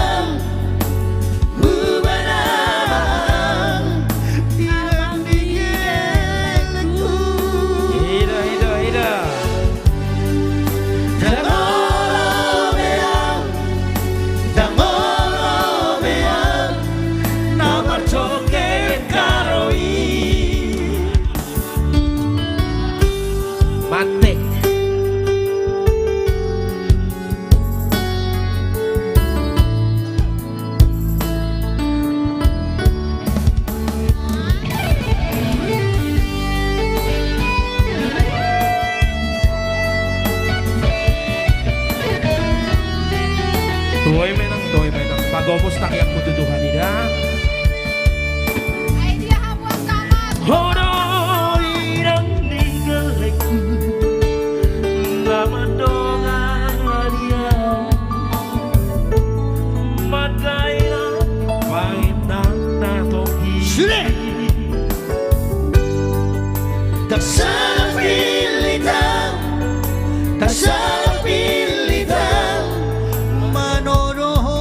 au, bubar ma au, inang ni gellengku. Ida, ida, ida. Ndang olo be au, ndang olo be au, na marcongkel karo i. Mate. Tuai menang, tuai menang. Pagomos tangiangku tu Tuhan i da. Ai dia habuat tangan. Ho do inang ni gellengku, na mandongani au. Mata inang bahen na tonggi. Sude. Ndang sala pillit au, ndang sala pillit au, manodo ho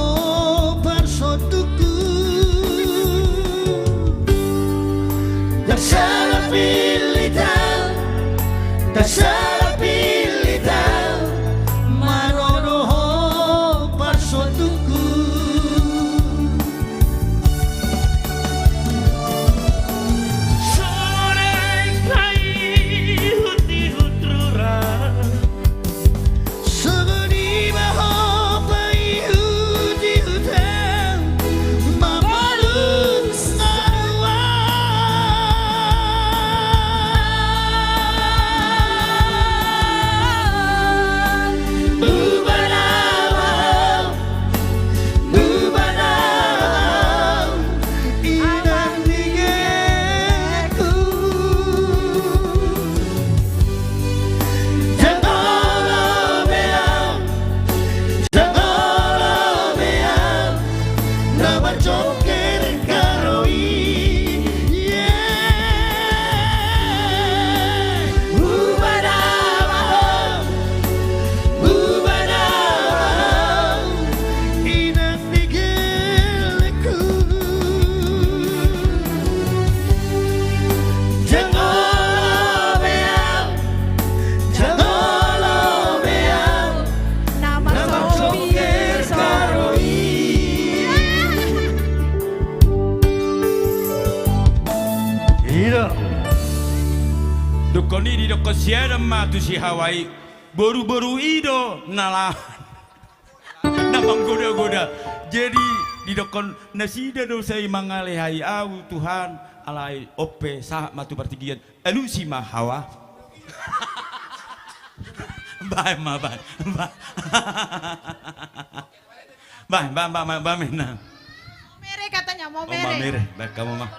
parsondukku. Ndang sala pillit au, ndang sala pillit au, manodo ho parsondukku. Songon i ma ho paihutihut au, mamalum saluan. Bubar ma au, bubar ma au, inang ni gellengku. Ndang olo be au, ndang olo be au, na marcongkel karo i. Bubar ma au, bubar ma au, inang ni gellengku. Ndang olo be au, ndang olo be au, na marcongkel karo i. Ida. Dokkon i, didokkon si Adam ma tu si Hawa i, boruboru i do na laho na manggodagoda. Jadi didokkon nasida do sai mangalehai au Tuhan, alai on pe sahat ma tu partingkian. Alusi ma Hawa. Baen ma, baen. Baen, baen, baen, baen, baen, baen. Mau mere katanya, mau mere. Oh, mau mere. Baik, kamu mah.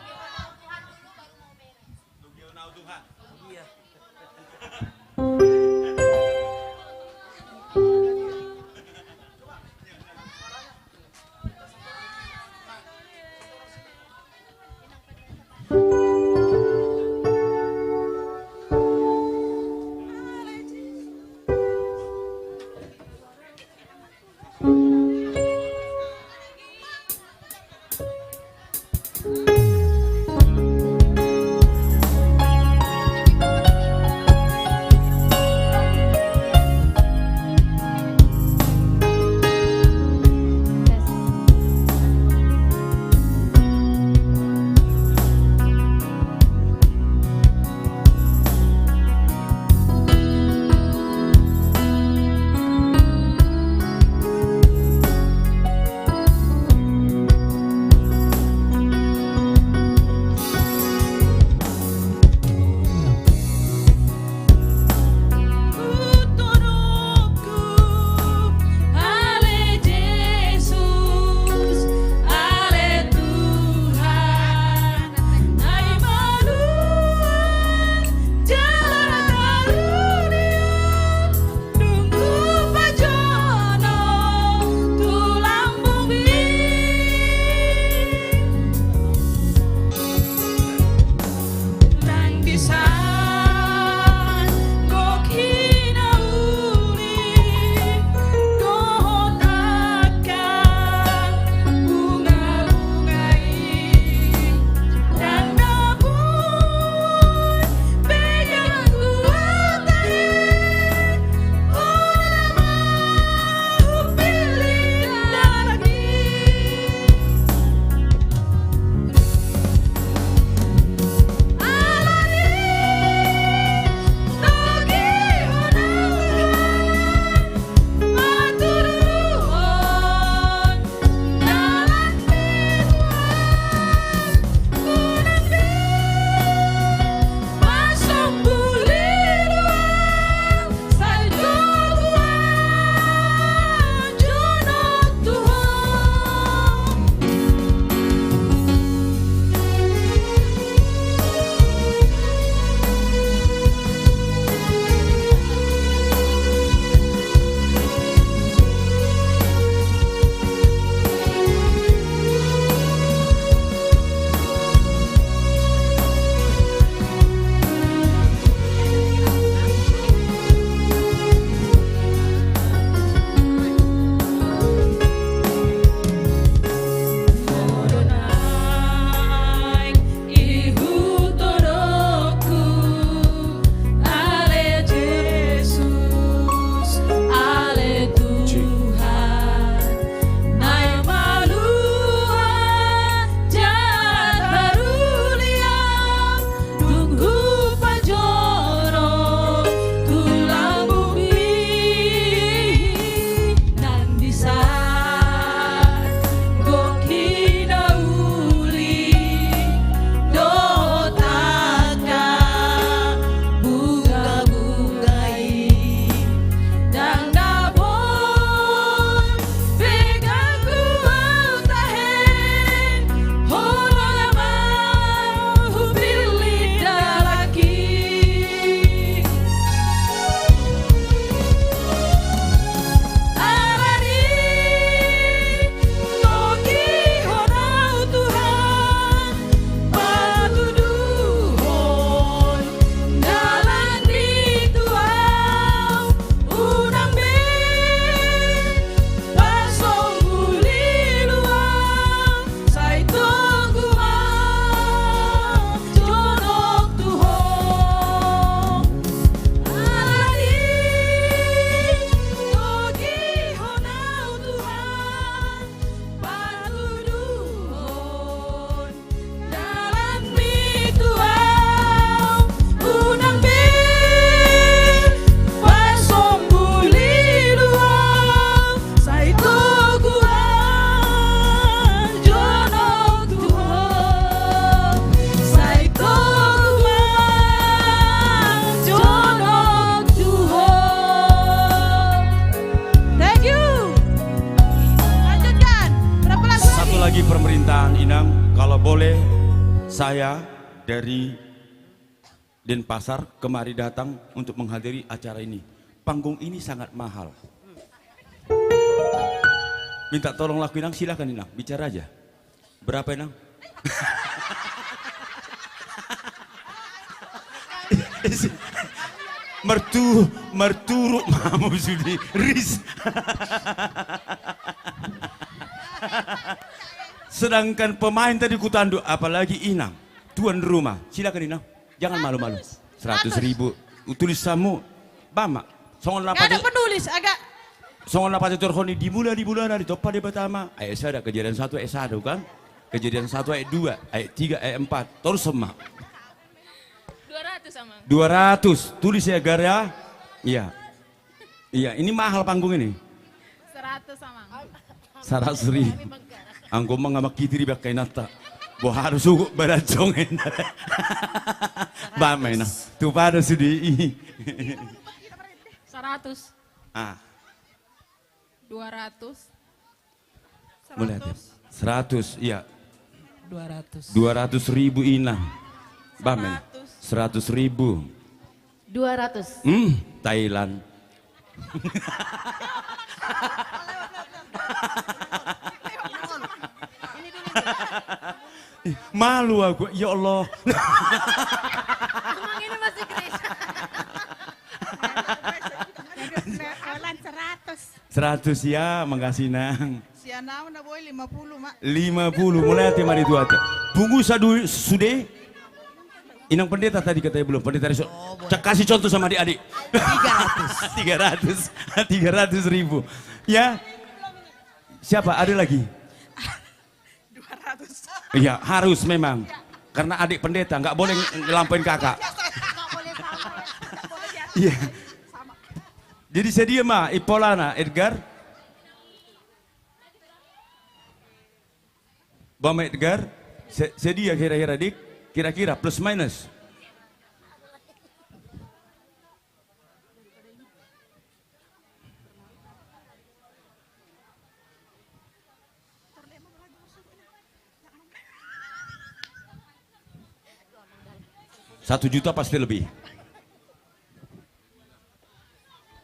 Saya dari Denpasar kemari datang untuk menghadiri acara ini. Panggung ini sangat mahal. Minta tolong laku, Inang, silakan, Inang, bicara aja. Berapa, Inang? Mertu-, merturuk mamu sude, ris. Sedangkan pemain tadi kutanduk, apalagi Inang, tuan rumah. Silakan, Inang. Jangan malu-malu. Seratus. Seratus ribu. Tulis hamu. Bama. Songon na patuturhon i di mula, di mula na ditompa Debata ma. Ayat sada, Kejadian satu ayat satu kan. Kejadian satu ayat dua, ayat tiga, ayat empat. Torus ma. Dua ratus, Amang. Dua ratus. Tulis ya, Gar, ya. Iya. Iya, ini mahal panggung ini. Seratus, Amang. Saratus ribu. Anggo ma nga mangkitiri bangka inanta. Bo harus ugo badan songen. Bama, Inang. Tupa do sude i. Seratus. Ah. Dua ratus. Mulai. Seratus. Seratus, iya. Dua ratus. Dua ratus ribu, Inang. Bama, Inang. Seratus. Seratus ribu. Dua ratus. Hmm, Thailand. Malu aku, ya Allah. Amang ini masih Kristus. Thailand seratus. Seratus ya, makasih, Nang. Sian au na boi lima puluh, Mak. Lima puluh, mulai ate mari tu ate. Pungu sadu sude. Inang pendeta tadi katanya belum, pendeta Rizal. Oh, boleh. Cak, kasih contoh sama adik-adik. Tiga ratus. Tiga ratus. Tiga ratus ribu. Ya. Siapa? Ada lagi? Dua ratus. Iya, harus memang. Karena adik pendeta, nggak boleh ng-, ngelampain kakak. Nggak boleh sama. Nggak boleh biasa. Iya. Sama. Jadi sedia ma, ipolana, Edgar. Bama Edgar, se-, sedia kira-kira, Dik? Kira-kira, plus minus. Satu juta pasti lebih.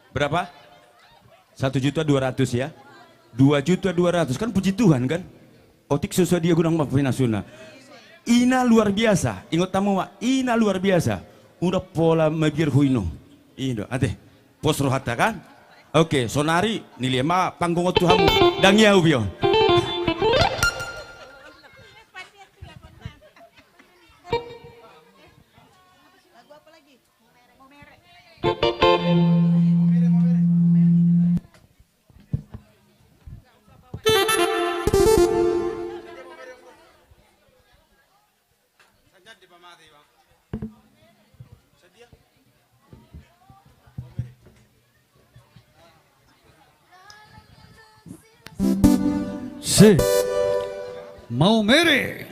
Berapa? Satu juta dua ratus ya? Dua juta dua ratus, kan puji Tuhan kan? Otik so sadia godang ma pinasuna. Ina luar biasa, ingot hamu ma, ina luar biasa. Uda pola mabiar huino. Indo, ate. Pos rohanta kan? Oke, sonari, nilai ma panggung on tu hamu. Dang ia ubio. Si Maumere.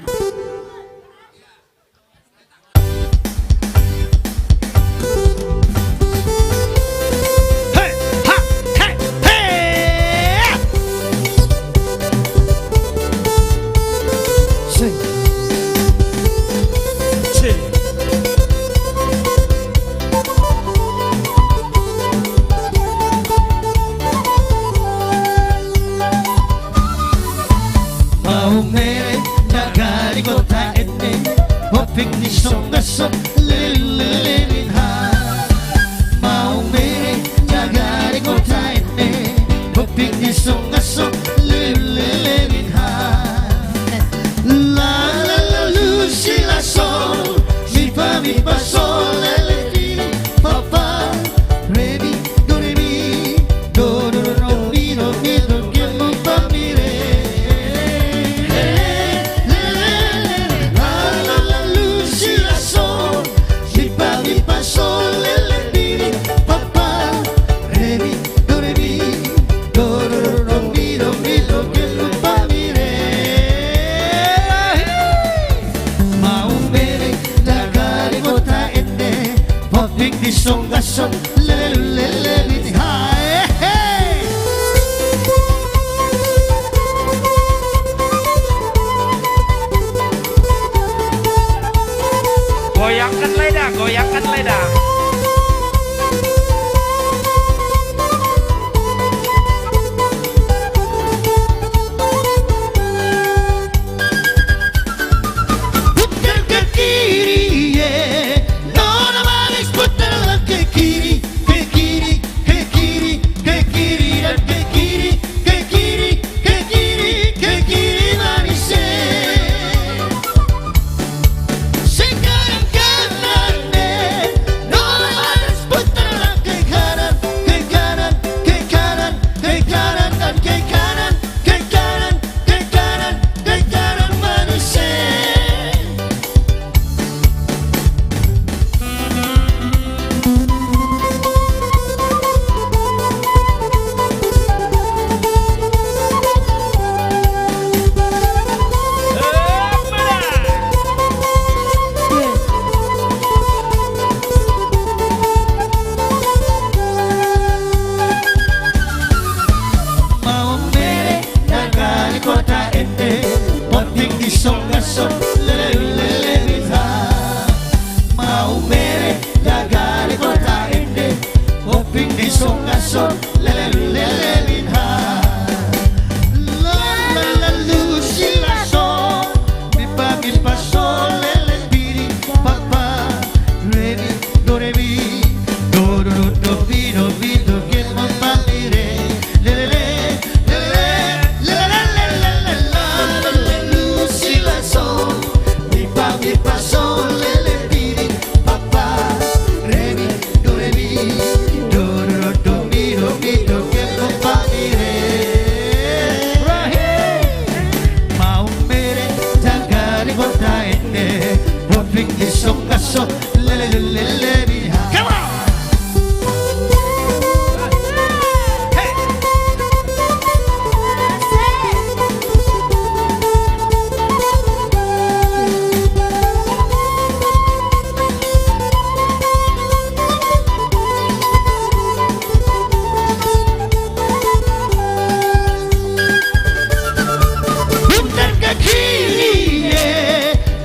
Maumere, nagari kota ende, ompung ni songon aso, leleng leleng ha. Maumere, nagari kota ende, ompung ni songon aso, leleng leleng ha. La la la lu si la sol, mi fa mi fa sol, la la ti, fa fa, re mi, do re mi, do do do do mi do mi do ke mu fa mi re. La la la lu si la sol, mi fa mi fa sol, la la ti, fa fa, re mi, do re mi, do do do do mi do mi do ke mu fa mi re. Maumere, nagari kota ende, ompung ni songon aso, leleng leleng ha. Angkat leda, goyangkan leda. Putar ke kiri, ye. Nona manis, putar ke kiri, ke kiri, ke kiri, ke kiri, dan ke kiri, ke kiri, ke kiri, ke kiri, manis, eh. Sekarang kanan, eh. Nona manis, putar ke kanan, ke kanan, ke kanan, ke kanan, dan ke kanan, ke kanan, ke kanan, ke kanan, manis, eh. Maumere, jaga di kota ende, poting di songason, lele lele lele. Maumere, jaga di kota ende, poting di songason, lele lele lele. La la la lu si la so, mi pa mi pa so, lele piri pa pa, re mi do re mi, do do do do mi do mi do ke ma pa mi re. Le le le, le le le, le le le, la la la lu si la so, mi pa mi pa so, lele piri pa pa, re mi do re mi, do do do do mi do mi do ke ma pa mi re. Maumere, jaga di kota ende, poting di songason, lele lele lele. Come on! Putar ke kiri, ye.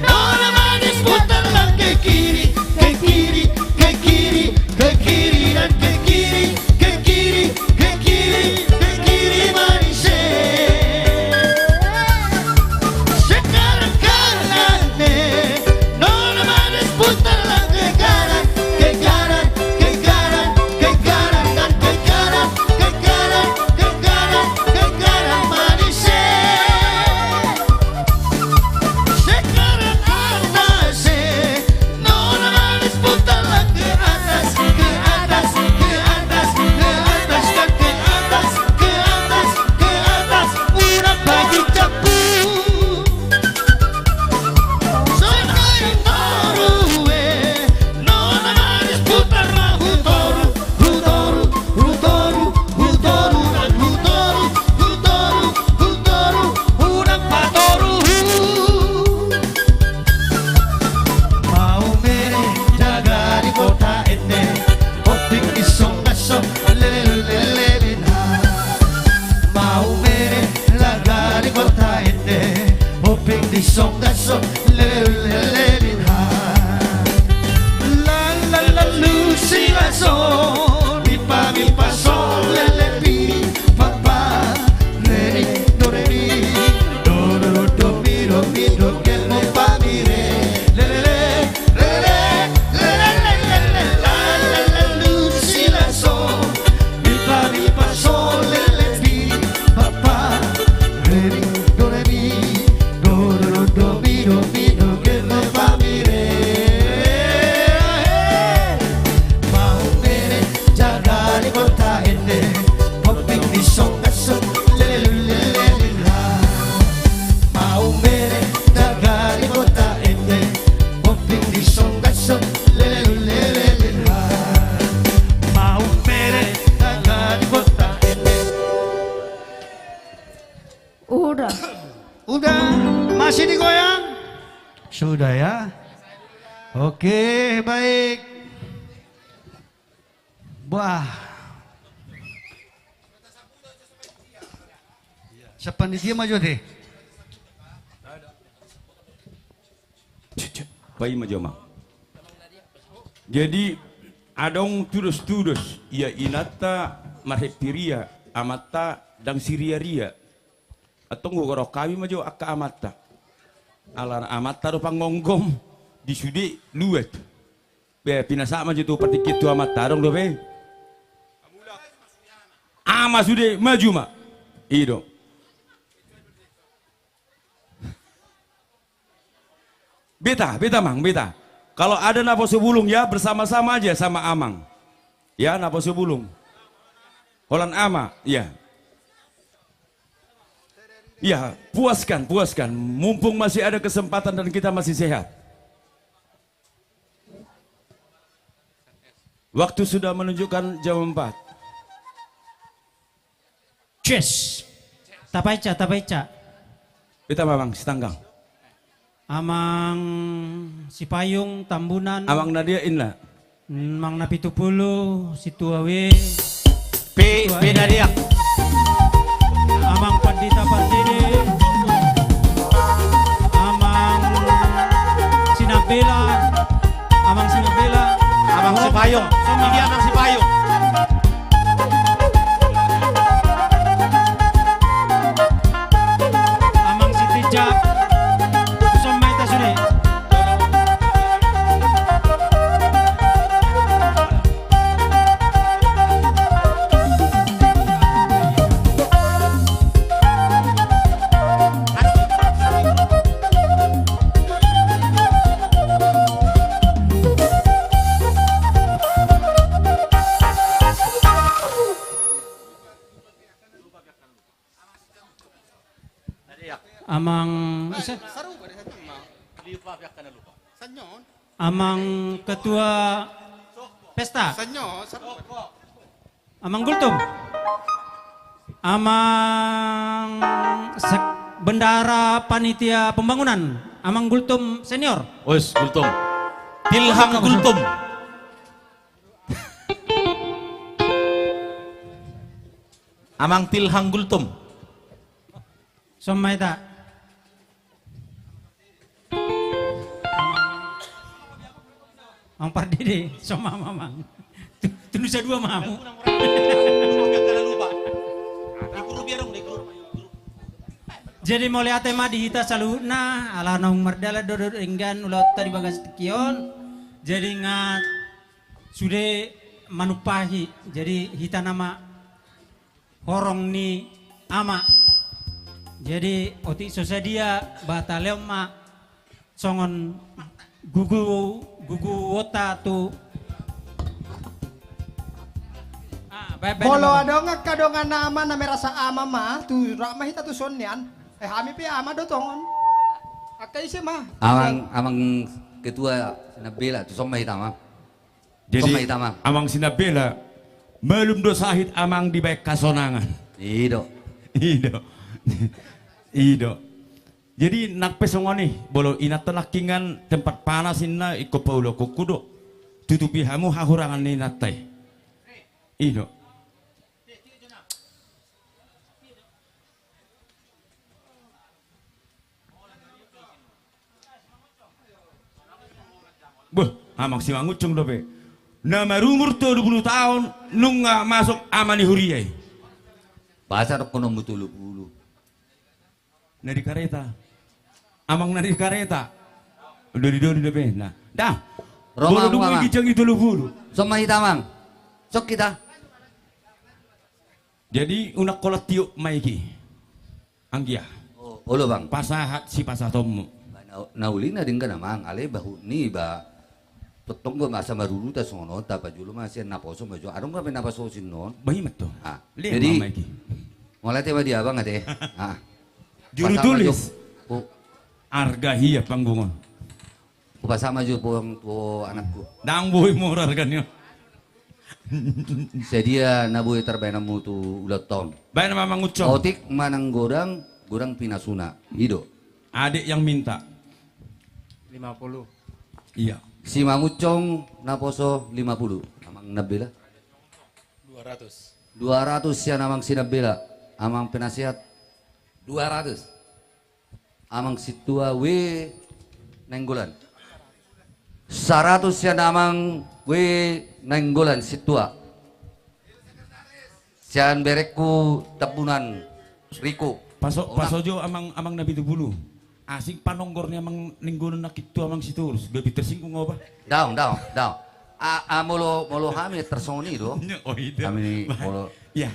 Nona manis, putar lagi kiri, ke kiri, ke kiri, ke kiri, dan ke kiri, ke kiri, ke kiri, ke kiri, manis, eh. Sekarang kanan, eh. Nona manis, putar lagi kanan, ke kanan, ke kanan, ke kanan, dan ke kanan, ke kanan, ke kanan, ke kanan, manis, eh. Sekarang atas, eh. Nona manis, putar lagi ke atas, ke atas, ke atas, ke atas, dan ke atas, ke atas, ke atas. Unang bagi capu. Sonai toru, eh. Nona manis, putar ma hu toru, hu toru, hu toru, hu toru, dan hu toru, hu toru, hu toru, unang patoru. Maumere, jaga di kota ende, poting di songason, lele lele lele. Maumere, jaga di kota ende, poting di songason, lele lele lele. La la la lu si la so, mi pa mi pa so, lele piri pa pa, re mi do re mi, do do do do mi do mi do ke ma pa mi re. Le le le, le le le, le le le, la la la lu si la so, mi pa mi pa so, lele piri pa pa, re mi do re mi, do do do do mi do mi do ke ma pa mi re. Maumere, jaga di kota ende, poting di songason, lele lele lele. Maumere, jaga di kota ende, poting di songason, lele lele lele. Maumere, jaga di kota ende. Udah. Udah, masih digoyang? Sudah ya. Oke, baik. Wah. Siapa nih dia maju deh? Pai maju, Mang. Jadi adong tudos-tudos, ia inanta marheppiria, amanta ndang siriaria. Antong hugoarhon hami ma jo angka amanta. Ala amanta do panggomgom di sude luat. Be, pinasahat ma jo tu partingkian tu amanta, adong dope. Ama sude, maju ma. I do. Beta, beta, Amang, beta. Kalau ada naposo bulung, ya, bersama-sama aja sama Amang. Ya, naposo bulung. Holan Ama, ya. Ya, puaskan, puaskan. Mumpung masih ada kesempatan dan kita masih sehat. Waktu sudah menunjukkan jam empat. Ces. Tapaica, tapaica. Beta ma, Amang Sitanggang. Amang Sipayung, Tambunan. Amang na dia inna. Amang Napitupulu, Sintua W. Pe, Sintua P E. Pe na dia. Amang Pandita Pardede. Amang Sinabela. Amang Sinabela. Amang Sipayung. Ini Amang Sipayung. Amang Sitinjak. Sombong ma hita sude. Amang, ise? Amang Ketua Pesta. Amang Gultom. Amang Sek-, Bendahara Panitia Pembangunan. Amang Gultom Senior. Wes, Gultom. Tilhang Gultom. Amang Tilhang Gultom. Sombong ma hita. Amang Pardede, sombong ma, Amang. Tu-, tundusan dua ma hamu. Jadi mauliate ma di hita saluhutna, ala naung mardalan do denggan ulaonta di bagas tingki on. Jadi nga sude manumpahi, jadi hita nama horong ni ama. Jadi otik so sadia, bataleon ma songon gugu, guguonta tu. Ah, baen, baen. Molo adong angka dongan ama na merasa ama ma, tu rap ma hita tu son nian. Eh, hami pe ama do tongon. Angka ise ma. Amang, Amang Ketua Sinabela, tu son ma hita ma. Jadi, Amang Sinabela, malum do sahit Amang dibaen hasonangan. I do. I do. I do. Jadi nang pe songon i, molo inanta nangkiningan tempat panas inna, ingkon paulaonku do. Tutupi hamu hahurangan ni inanta i. I do. Beh, Amang Simangunsong dope. Na marumur tolu pulu taon, nunga masuk ama ni huria i. Boasa dohononmu tolu pulu? Na di kareta. Amang na di kareta. Doli-doli dope. Nah, dah. Ro ma hamu, Amang. Ginjang i tolu pulu. Son ma hita, Amang. Son hita. Jadi unang holan tiop ma i. Anggia. Oh, olo, Bang. Pasahat sipasahatonmu. Ba, na, na uli na denggan, Amang, alai bahut ni ba. Tongtong do masa maruru ta songon on, tapajolo ma sian naposo ma jo. Adong gabe naposo sian on. Bah, i ma tutu. Ah, jadi, mauliate ma di Abang ate. Ah. Juru tulis. Arga hia panggung on. Hupasahat ma jo puang tu anakku. Ndang boi mora argana. Sadia na boi tarbaenonmu tu ulaonta on? Baen ma, Amang Ucong. Otik manang godang, godang pinasuna. I do. Adek yang minta. Lima puluh. Iya. Simangunsong naposo lima puluh. Amang Nabela? Dua ratus. Dua ratus sian Amang Sinabela. Amang Penasehat? Dua ratus. Amang Sintua W Nainggolan. Saratus sian amang, gue Nainggolan Sintua. Sian berengku Tambunan, Riko. Paso, paso jo amang, amang Napitupulu. Asing panonggor ni amang Nainggolan nangkin tu amang Sitorus. Gabe tersinggung au ba? Daong, daong, daong. A, a, molo, molo hami tersongon i do. Oh, i do. Hami molo. Ya.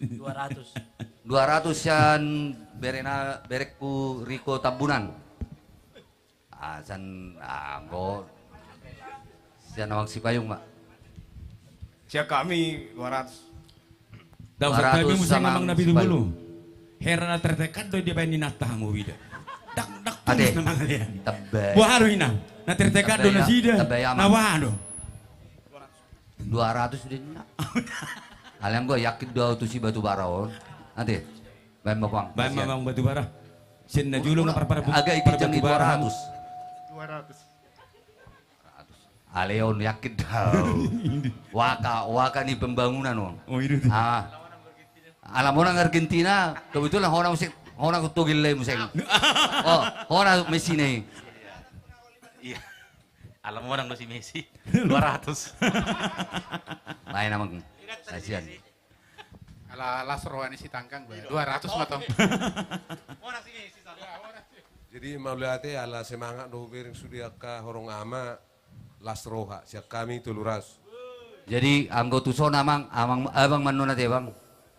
Dua ratus. Dua ratus sian berena, berengku Riko Tambunan. Ah, sian, ah, anggo sian amang Sipayung ma. Sian hami dua ratus. Dua ratus. Dang, santabi muse amang Napitupulu. Hera na tertekan do dibaen inanta hamu ida. Dang, dang tulus na mangalean. Boha do inang? Na tertekan do nasida. Na boha do? Dua ratus sude inna. Alai anggo yakin do au tu si Batubara on. Ate. Baen ma bang. Baen ma bang Batubara. Sian na jolo ma parpar. Agak ikit jang i dua ratus. Dua ratus. Alai on yakin do au. Waka, waka ni pembangunan on. Oh, i do. Ah. Ala monang Argentina, kebetulan hona muse, hona hutogel lai muse. Oh, hona Messi na i. Iya. Ala monang do si Messi. Dua ratus. Main amang. Kasian. Ala las roha ni si Tangkang, ba. Dua ratus ma tong. Jadi mauliate ala semangat do hubereng sude angka horong ama, las roha sian hami tolu ratus. Jadi anggo tuson amang, amang, abang mannon ate bang.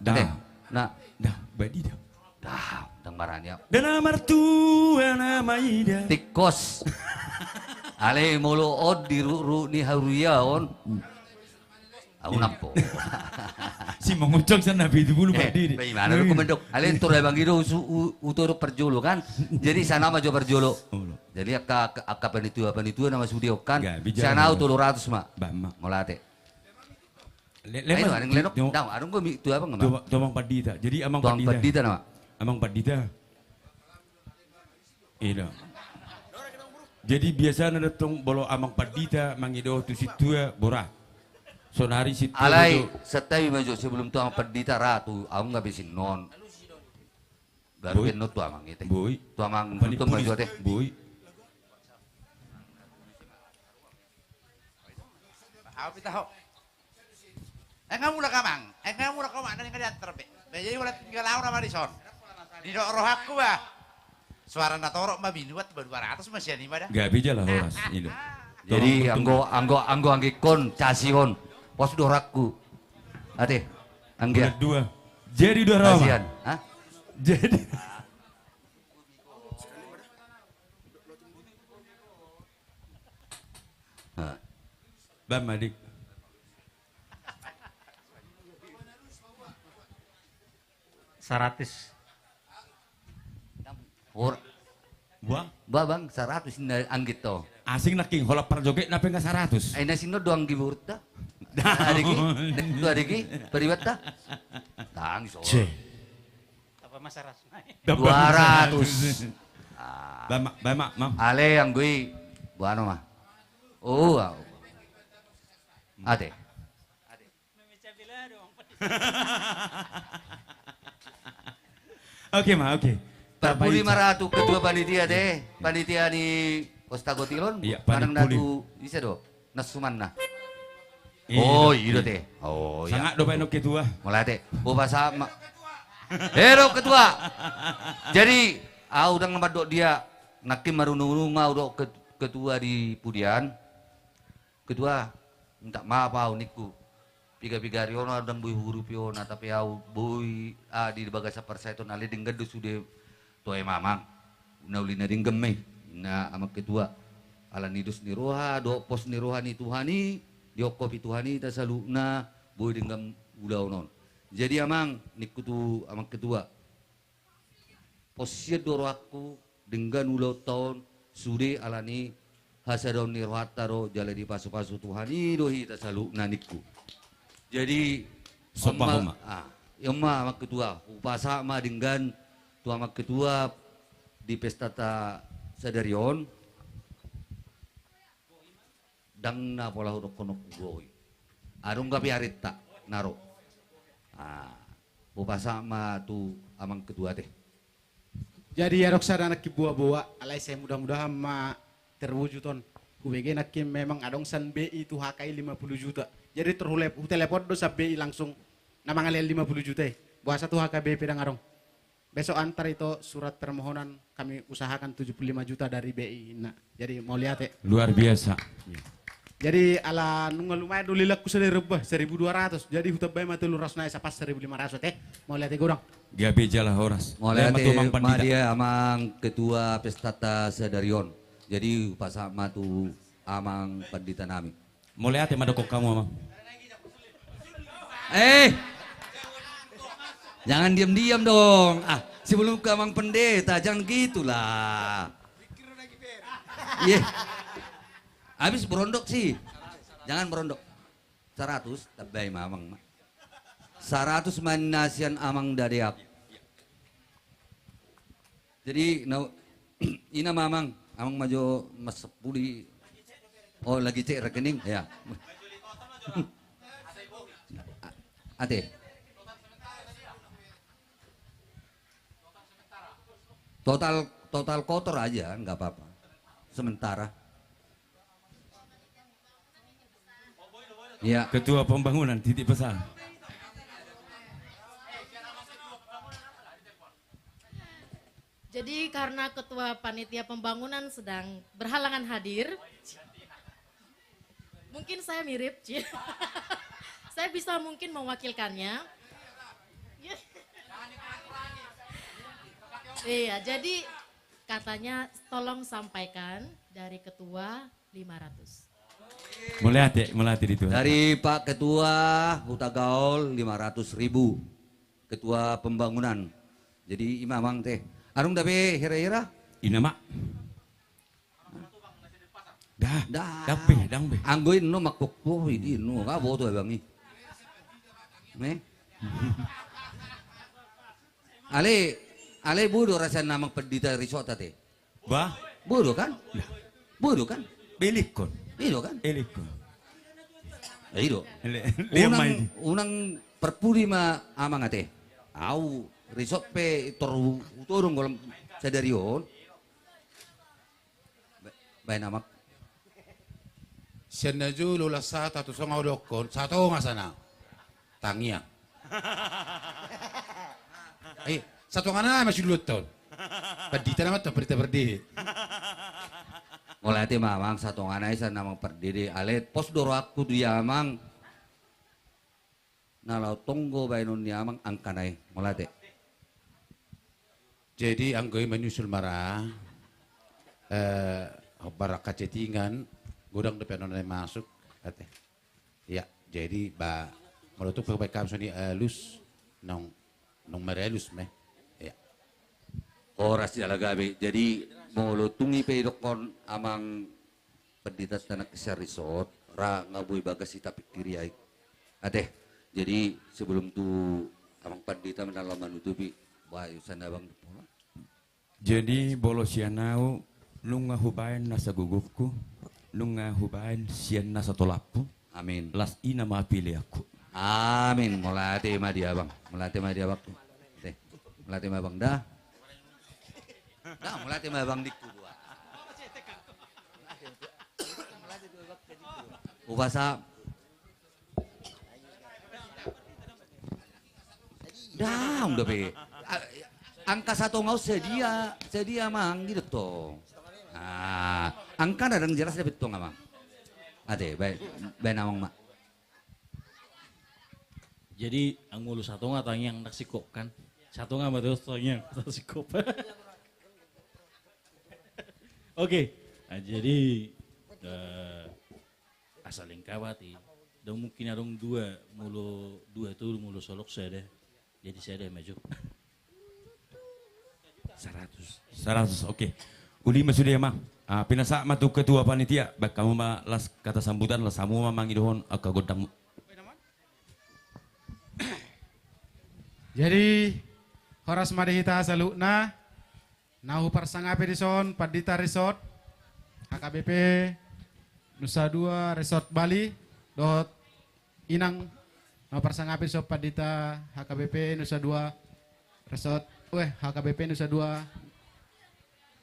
Dah. Ate. Nah. Dah, badi dah. Dah, ndang marani au. Dah na martua na maida. Tikkos. Alai molo on di rukruk ni huria on. Au nampo. Si mangucok sian Napitupulu berdiri. Ba imana do kumendok. Alai tor abang i do usu, u, utor parjolo kan. Jadi sana ma jo parjolo. Jadi angka, angka panitia, panitia nama sude on kan. Sian au tolu ratus ma. Mauliate. Le-, le-, adong lenok, dang, adong go mi tu abang, Amang. Tu Amang Pandita. Jadi Amang Pandita. Tuang Pandita nama. Amang Pandita. Ida. Jadi biasana do tong molo Amang Pandita mangido tu sintua borat. Sonari sintua. Alai, santabi ma jo sebelum tu Amang Pandita ra tu, au nga besin non. Baru boi. Beno tu Amang ite. Boi. Tu Amang Pandita ma jo ate. Boi. Au pita ho. Eh, nga mulak Amang. Eh, nga mulak Amang. Nang nga diantar be. Be, jadi wala tinggal au nama dison. Didok rohangku ba. Suara na torop ma binuat ba dua ratus ma sian i ma da. Gabe jala horas, ido. Jadi anggo, anggo, anggo anggikon, casihon. Pos do rohangku. Ate. Anggia. Bulan dua. Jadi dua roha. Kasihan. Hah? Jadi. Hah. Bam, Adik. Saratus. Or-, buang? Ba, Bang, saratus inna anggit to. Asing nangkin, holan parjoget na pe nga saratus. Ai na sinno do anggi burta. Adiki, tu adiki, paribatta. Tang, so. Cih. Dua ratus. Ah. Bama, bama, mam. Ale, anggo i, buano ma. Oh, au. Ate. Oke, ma, oke. Tarpudi ma ra tu ketua panitia te, panitia ni Posta Gotilon. Iya, manang na tu ise do, na sumanna. Oh, i do te. Oh, iya. Sangap do baen on ketua. Mauliate. Hupasahat ma. Eh, do ketua. Jadi, au ndang na mandok dia, nangkin marunung-unung au do ket-, ketua di pudian. Ketua, minta maaf au ningku. Piga-piga ari on au ndang boi huurupi hona, tapi au boi, ah, di bagasan parsahiton, alai denggan do sude tu ahu mamang. Na uli na denggan ma i, na amang ketua. Ala ni dos ni roha, dohot pos ni roha ni Tuhan i, diongkopi Tuhan i hita saluhutna, boi denggan ulaon on. Jadi amang, ningku tu amang ketua. Pos sian do rohangku, denggan ulaonta on, sude ala ni hasadaon ni rohanta do, jala dipasu-pasu Tuhan i do hita saluhutna ningku. Jadi, somba on ma, ah, i on ma amang ketua, hupasahat ma denggan tu amang ketua di pestanta sadari on. Ndang na pola hudokkon on hugohi. Adong gabe arenta na ro. Ah, hupasahat ma tu amang ketua te. Jadi adong sada nangkin boa-boa, alai sai mudah-mudahan ma terwujud on. Hubege nangkin memang adong sian B I tu H K I lima puluh juta. Jadi tor hule-, hutelepon do sian B I langsung na mangalean lima puluh juta i. Boasa tu H K B P ndang adong. Besok antar ito surat permohonan, kami usahakan tujuh puluh lima juta dari B I, nah. Jadi mauliate. Luar biasa. Jadi ala nunga lumayan do lilangku sadari on, bah, seribu dua ratus. Jadi hutambai ma tolu ratus nai, sapas seribu lima ratus, eh. Mauliate godang. Gabe jala horas. Mauliate ma tutu, Amang Pandita. Mauliate, Amang Ketua Pestata sadari on. Jadi hupasahat ma tu Amang Pandita nami. Mauliate ma dokkon hamu, Amang. Eh, jangan diam-diam dong. Ah, sebelum ke Amang Pendeta, jangan gitulah. Iya. Habis berondok sih. Jangan berondok. Saratus, tambai ma, Amang. Saratus ma na sian Amang Dadeak. Jadi, na, ina ma, Amang, Amang ma jo mas sepuli. Oh, lagi cek rekening, ya. Ate. Total, total kotor aja, nggak apa-apa. Sementara. Ya. Ketua pembangunan, titip pesan. Jadi, karena ketua panitia pembangunan sedang berhalangan hadir, mungkin saya mirip, Ci. Saya bisa mungkin mewakilkannya. Iya, jadi katanya tolong sampaikan dari ketua lima ratus. Mauliate, mauliate di Tuhan. Dari Pak Ketua Hutagaol lima ratus ribu. Ketua pembangunan. Jadi ima, Amang, te. Adong dope hira-hira? Ina ma. Dah, dah. Dang be, dang be. Anggo inno mangkokkohi di inno, nga boto abang i. Ne? Ale, ale bodo rasa na Amang Pandita Risot ate. Bah? Bodo kan? Bodo kan? Belikkon. Bodo kan? Belikkon. Ido. Unang, unang perpudi ma Amang ate. Au, Risot pe tor hutodong golom sadari on. Ba-, baen, Amang. Sian na jolo las hata tu songon ahu dokkon, satonga sana. Tangiang. Eh, satonga na ma siluat on. Pandita nama tu, Pandita Pardede. Mauliate ma, Amang, satonga na i sian Amang Pardede. Ale pos do rohangku tu i, Amang. Na laho tonggo baenon ni Amang angka na i, mauliate. Jadi anggo i menyusul ma ra, eh, barang kacetingan, godang dope annon na i masuk, ate. Ya, jadi ba, molo tung pe baen hamu songon i alus, nung, nung maralus ma i. Ya. Horas jala gabe. Jadi molo tung i pe didokkon Amang Pandita, tanak sian Risot, ra nga boi bagas hita pingkiri ai. Ate, jadi sebelum tu Amang Pandita na laho manutupi, baen sian abang. Jadi molo sian ahu, nunga hubaen na sagogopku, nunga hubaen sian na satolapku. Amin. Las i nama peleanku. Amin. Mauliate ma di abang. Mauliate ma di abang. Ate. Mauliate ma abang da. Da, mauliate ma abang dikku dua. Upasa. Dang dope. A-, angka satonga on sadia, sadia, Amang, gitu tong. Ah, angka na dang jelas dope tong, Amang. Ate, baen, baen Amang ma. Jadi anggo molo satonga tangiang ndang singkop kan? Satonga ma tangiang ndang singkop. Oke. Nah, jadi, eh, asa lengkap ate. Dang mungkin adong dua, molo dua tolu, molo solok sada. Jadi sada ma jo. Saratus. Saratus, oke. Uli ma sude, Amang. Ah, pinasahat ma tu ketua panitia, baen hamu ma las kata sambutan, las hamu ma mangidohon angka gondangmu. Jadi, horas ma di hita saluhutna. Na huparsangapi dison Pandita Risot, H K B P Nusa Dua Resort Bali, dohot Inang, na huparsangapi dison Pandita H K B P Nusa Dua Resort, weh, H K B P Nusa Dua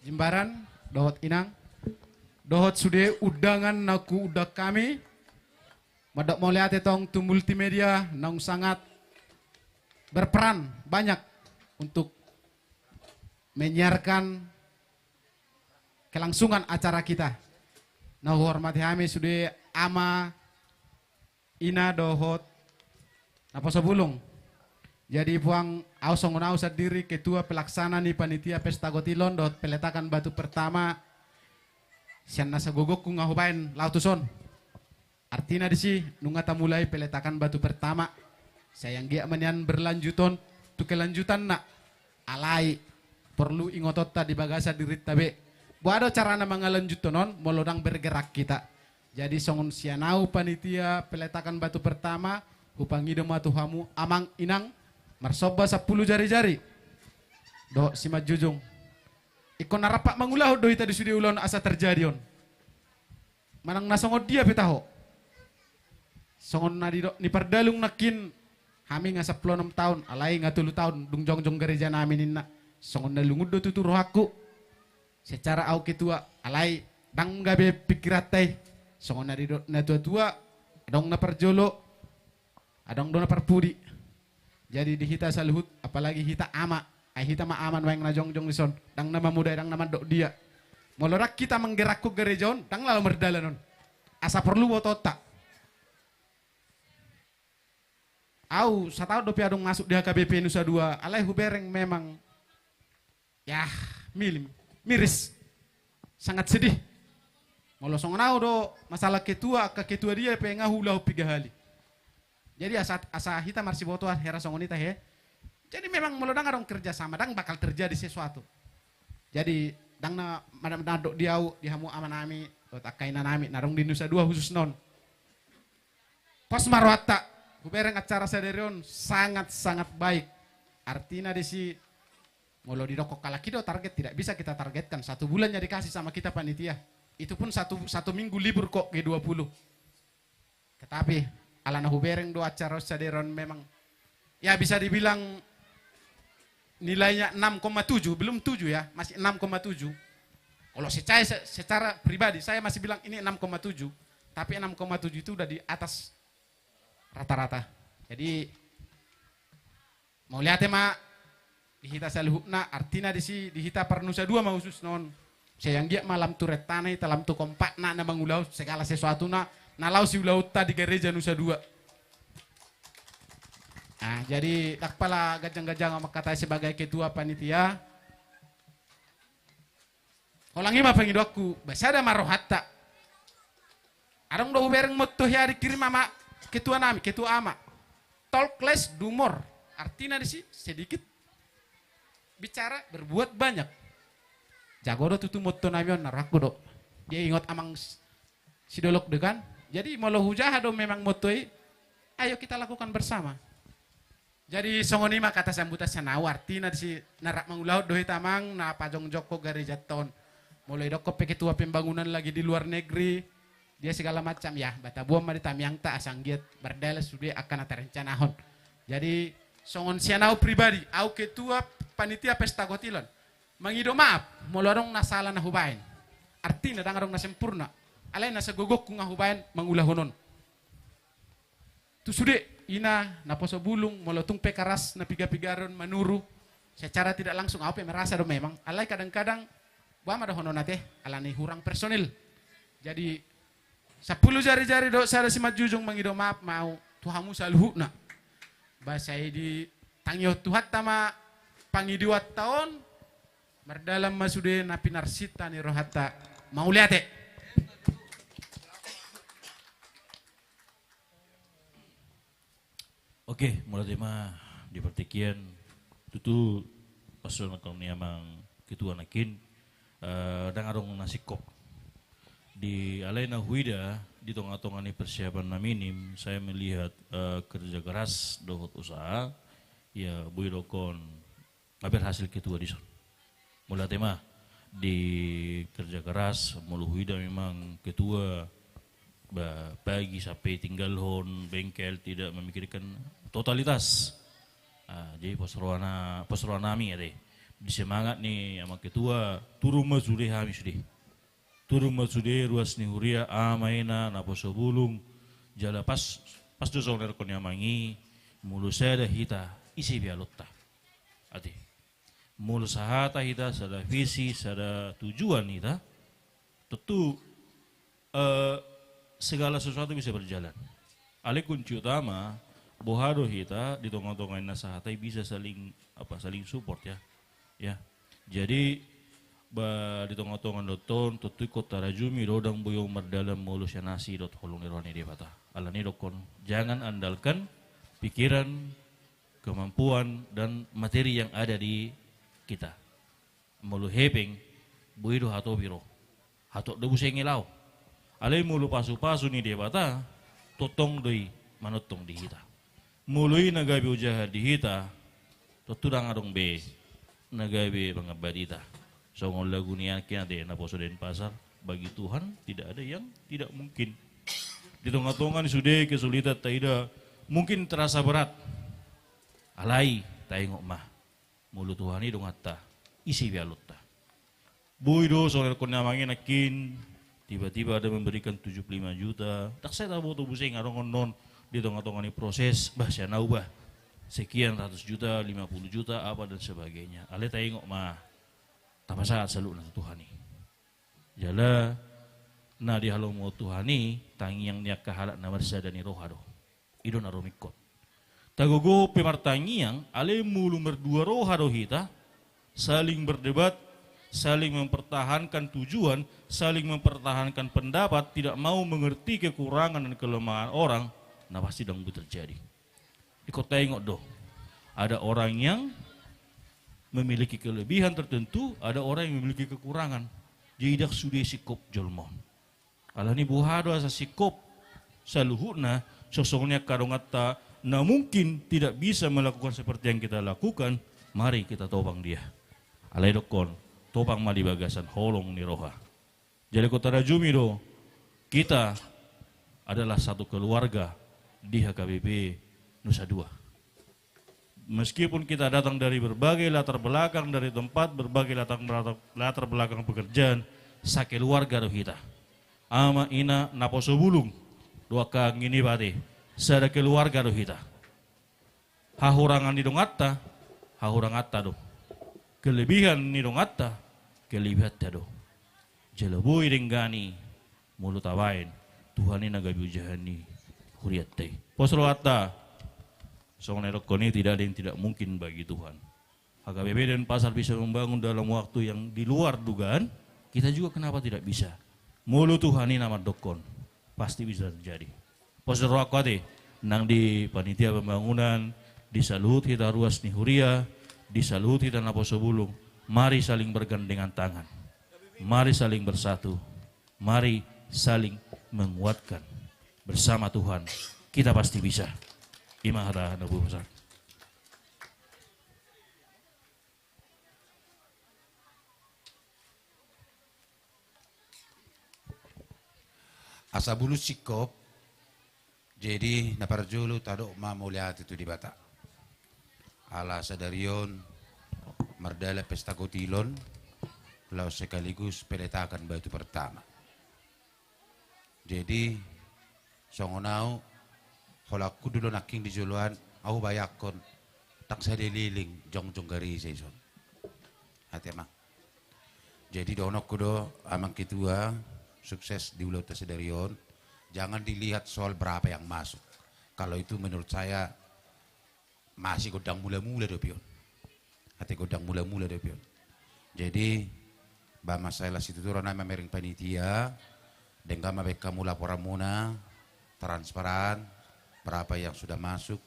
Jimbaran, dohot Inang. dohot sude undangan na huundang hami. Mandok mauliate tong tu Multimedia naung sangat berperan banyak untuk menyiarkan kelangsungan acara kita. Na huhormati hami sude ama, ina dohot naposo bulung. Jadi puang, au songon au sandiri ketua pelaksana ni panitia pesta gotilon dohot peletakan batu pertama. Sian na sagogongku nga hubaen laho tuson. Artina disi nunga tamulai peletakan batu pertama. Sai anggiat ma nian berlanjuton tu kelanjutanna. Alai porlu ingotonta di bagasan dirinta be. Boha do carana mangalanjuthon on molo ndang bergerak hita. Jadi songon sian au panitia peletakan batu pertama, hupangido ma tu hamu amang inang, marsomba sampulu jari-jari dohot simanjujung. Ingkon na rap mangulahon do hita di sude ulaon asa terjadi on. Manang na songon dia pe taho. Songon na didok ni pardalung nangkin, hami nga sampulu onom taon, alai nga tolu taon dung jongjong gareja nami ninna. Songon na lungun do tutu rohangku. Secara au ketua, alai ndang gabe pikiranta i. Songon na didok na tua-tua, adong na parjolo, adong do na parpudi. Jadi di hita saluhut, apalagi hita ama, ai hita ma ama nuaeng na jongjong dison, ndang na mamudai, ndang na mandok dia. Molo ndang hita manggerakkon gareja on, ndang laho mardalan on. Asa porlu botoonta. Au sataon dope adong masuk di H K B P Nusa Dua, alai hubereng memang, yah, milim, miris. Sangat sedih. Molo songon au do masalah ketua, angka ketua dia pe nga huulahon piga hali. Jadi asa, asa hita marsibotoan hera songon i tahe. Jadi memang molo ndang adong kerjasama, ndang bakal terjadi sesuatu. Jadi ndang na mandok di au, di hamu ama nami dohot angka ina nami na adong di Nusa Dua khususna on. Pos ma rohanta, hubereng acara sadari on sangat-sangat baik. Artina disi, molo didokkon halak i do target, tidak bisa kita targetkan. Satu bulan yang dikasih sama kita panitia. Itu pun satu, satu minggu libur kok G dua puluh. Tetapi ala na hubereng do acara on sadari on memang, ya, bisa dibilang nilainya enam koma tujuh, belum tujuh ya, masih enam koma tujuh. Kalau secara, secara pribadi saya masih bilang ini enam koma tujuh, tapi enam koma tujuh itu udah di atas rata-rata. Jadi mauliate ma di hita saluhutna, artina disi di hita par Nusa Dua ma khususna on. Sai anggiat ma lam tu rentana hita, lam tu kompakna na mangulahon segala sesuatuna na laho siulahonta di gareja Nusa Dua. Nah, jadi ndang pola ganjang-ganjang au mangkatai sebagai ketua panitia. Holan i ma pangidoanku, ba sada ma rohanta. Adong do hubereng motto hea dikirim ama, ketua nami, ketua ama. Talk less, do more. Artina disi sedikit bicara, berbuat banyak. Jago do tutu motto nami on, na rohangku do. Dia ingot amang s-, sidolok do kan. Jadi molo hujaha do memang motto i, ayo kita lakukan bersama. Jadi songon i ma kata sambutan sian au, artina disi na rap mangulahon do hita amang na pajongjongkon garejanta on. Molo idokkon pe ketua pembangunan lagi di luar negeri, dia segala macam, ya, ba taboan ma di tangiangta asa anggiat mardalan sude angka na tarencanahon. Jadi songon sian au pribadi, au ketua panitia pesta gotilon, mangido maaf molo adong na sala na hubaen. Artina ndang adong na sempurna. Alai na sagogongku nga hubaen mangulahon on. Tu sude ina naposo bulung, molo tung pe karas na piga-piga on manuru, secara tidak langsung au pe merasa do memang. Alai kadang-kadang boha ma dohonon ate, alani hurang personil. Jadi sampulu jari-jari dohot sada simanjujung mangido maaf ma au tu hamu saluhutna. Ba sai ditangihon Tuhanta ma pangidoanta on, mardalan ma sude na pinarsinta ni rohanta. Mauliate. Oke, mauliate ma. Di partingkian tutu pasonangkon ni amang ketua nangkin, eh, ndang adong na singkop. Di alai na huida di tonga-tonga ni persiapan na minim, saya melihat, eh, kerja keras dohot usaha, ya, boi dokon, nga berhasil ketua dison. Mauliate ma di kerja keras, molo huida memang ketua, ba, pagi sampe tinggalhon bengkel, tidak memikirkan totalitas. Ah, jadi pos rohana, pos rohanami ate. Di semangat ni amang ketua, turun ma sude hami sude. Turun ma sude ruas ni huria, ama ina, naposo bulung, jala pas, pas do songon na nidok ni amang i, molo sada hita, ise be alonta. Ate. Molo sahata hita, sada visi, sada tujuan hita, tentu, eh, segala sesuatu bisa berjalan. Alai kunci utama, boha do hita di tonga-tonga ni na sahata i bisa saling, apa, saling support, ya. Ya. Jadi, ba, di tonga-tonga ni dohot on, tentu ingkon tarajumi do, ndang boi on mardalan molo sian asi dohot holong ni roha ni Debata. Alani i dohonon, jangan andalkan pikiran, kemampuan, dan materi yang ada di kita. Molo hepeng, boi do hatopi ro. Hatop do muse ngelao. Alai molo pasu-pasu ni Debata, tongtong do i manongtong di hita. Molo i na gabe ojahan di hita, tentu ndang adong be na gabe mangambati hita. Songon lagu ni angka ate naposo Denpasar, bagi Tuhan tidak ada yang tidak mungkin. Di tonga-tonga ni sude kesulitan taida, mungkin terasa berat. Alai, taingot ma. Molo Tuhan i donganta, ise be alonta. Boi do, songon na nidok ni amang i nangkin, tiba-tiba ada memberikan tujuh puluh lima juta. Ndang sai taboto muse adong annon di tonga-tonga ni proses, bah, sian au bah. Sekian ratus juta, lima puluh juta, apa dan sebagainya. Alai taingot ma, tapasahat saluhutna tu Tuhan i. Jala, na dihalomohon Tuhan i, tangiang ni angka halak na marsada ni roha do. I do na rumingkot. Tagogo pe martangiang, alai molo mardua roha do hita, saling berdebat, saling mempertahankan tujuan, saling mempertahankan pendapat, tidak mau mengerti kekurangan dan kelemahan orang, na pasti ndang boi terjadi. Ingkon taingot do, ada orang yang memiliki kelebihan tertentu, ada orang yang memiliki kekurangan. Jadi ndang sude singkop jolma on. Alani boha do asa singkop saluhutna, songon i angka donganta na mungkin tidak bisa melakukan seperti yang kita lakukan, mari kita topang dia. Alai dohonon, topang ma di bagasan holong ni roha. Jadi ingkon tarajumi do, kita adalah satu keluarga di H K B P Nusa Dua. Meskipun kita datang dari berbagai latar belakang, dari tempat berbagai latar, latar, latar belakang pekerjaan, sakeluarga do hita. Ama, ina, naposo bulung, dohot angka anggi niba ate, sada keluarga do hita. Hahurangan ni donganta, hahuranganta do. Kelebihan ni donganta, kelebihanta do. Jala boi denggan i molo tabaen Tuhan i na gabe ojahan ni hurianta i. Pos rohanta, songon na nidokkon i, tidak ada yang tidak mungkin bagi Tuhan. H K B P Denpasar bisa membangun dalam waktu yang di luar dugaan, kita juga kenapa tidak bisa? Molo Tuhan i na mandokkon, pasti bisa terjadi. Pos rohangku ate, nang di panitia pembangunan, di saluhut hita ruas ni huria, di saluhut hita naposo bulung, mari saling bergandengan tangan. Mari saling bersatu. Mari saling menguatkan. Bersama Tuhan, kita pasti bisa. I ma hata na hupabosahon. Asa bulus singkop, jadi na parjolo tadok ma mauliate tu Debata. Ala sadari on mardalan pesta kotilon, laos sekaligus peletakan batu pertama. Jadi, songon au, holan hundul do nangkin di joloan, au bayangkon, ndang sada leleng, jongjong gari saison. Ate amang. Jadi, dohononku do, Amang Ketua, sukses di ulaonta sadari on. Jangan dilihat soal berapa yang masuk. Kalau itu menurut saya, masih gondang mula-mula dope on. Ate, gondang mula-mula dope on. Jadi, ba masalah situturan nami mamereng panitia, denggan ma baen hamu laporanmuna, transparan, berapa yang sudah masuk,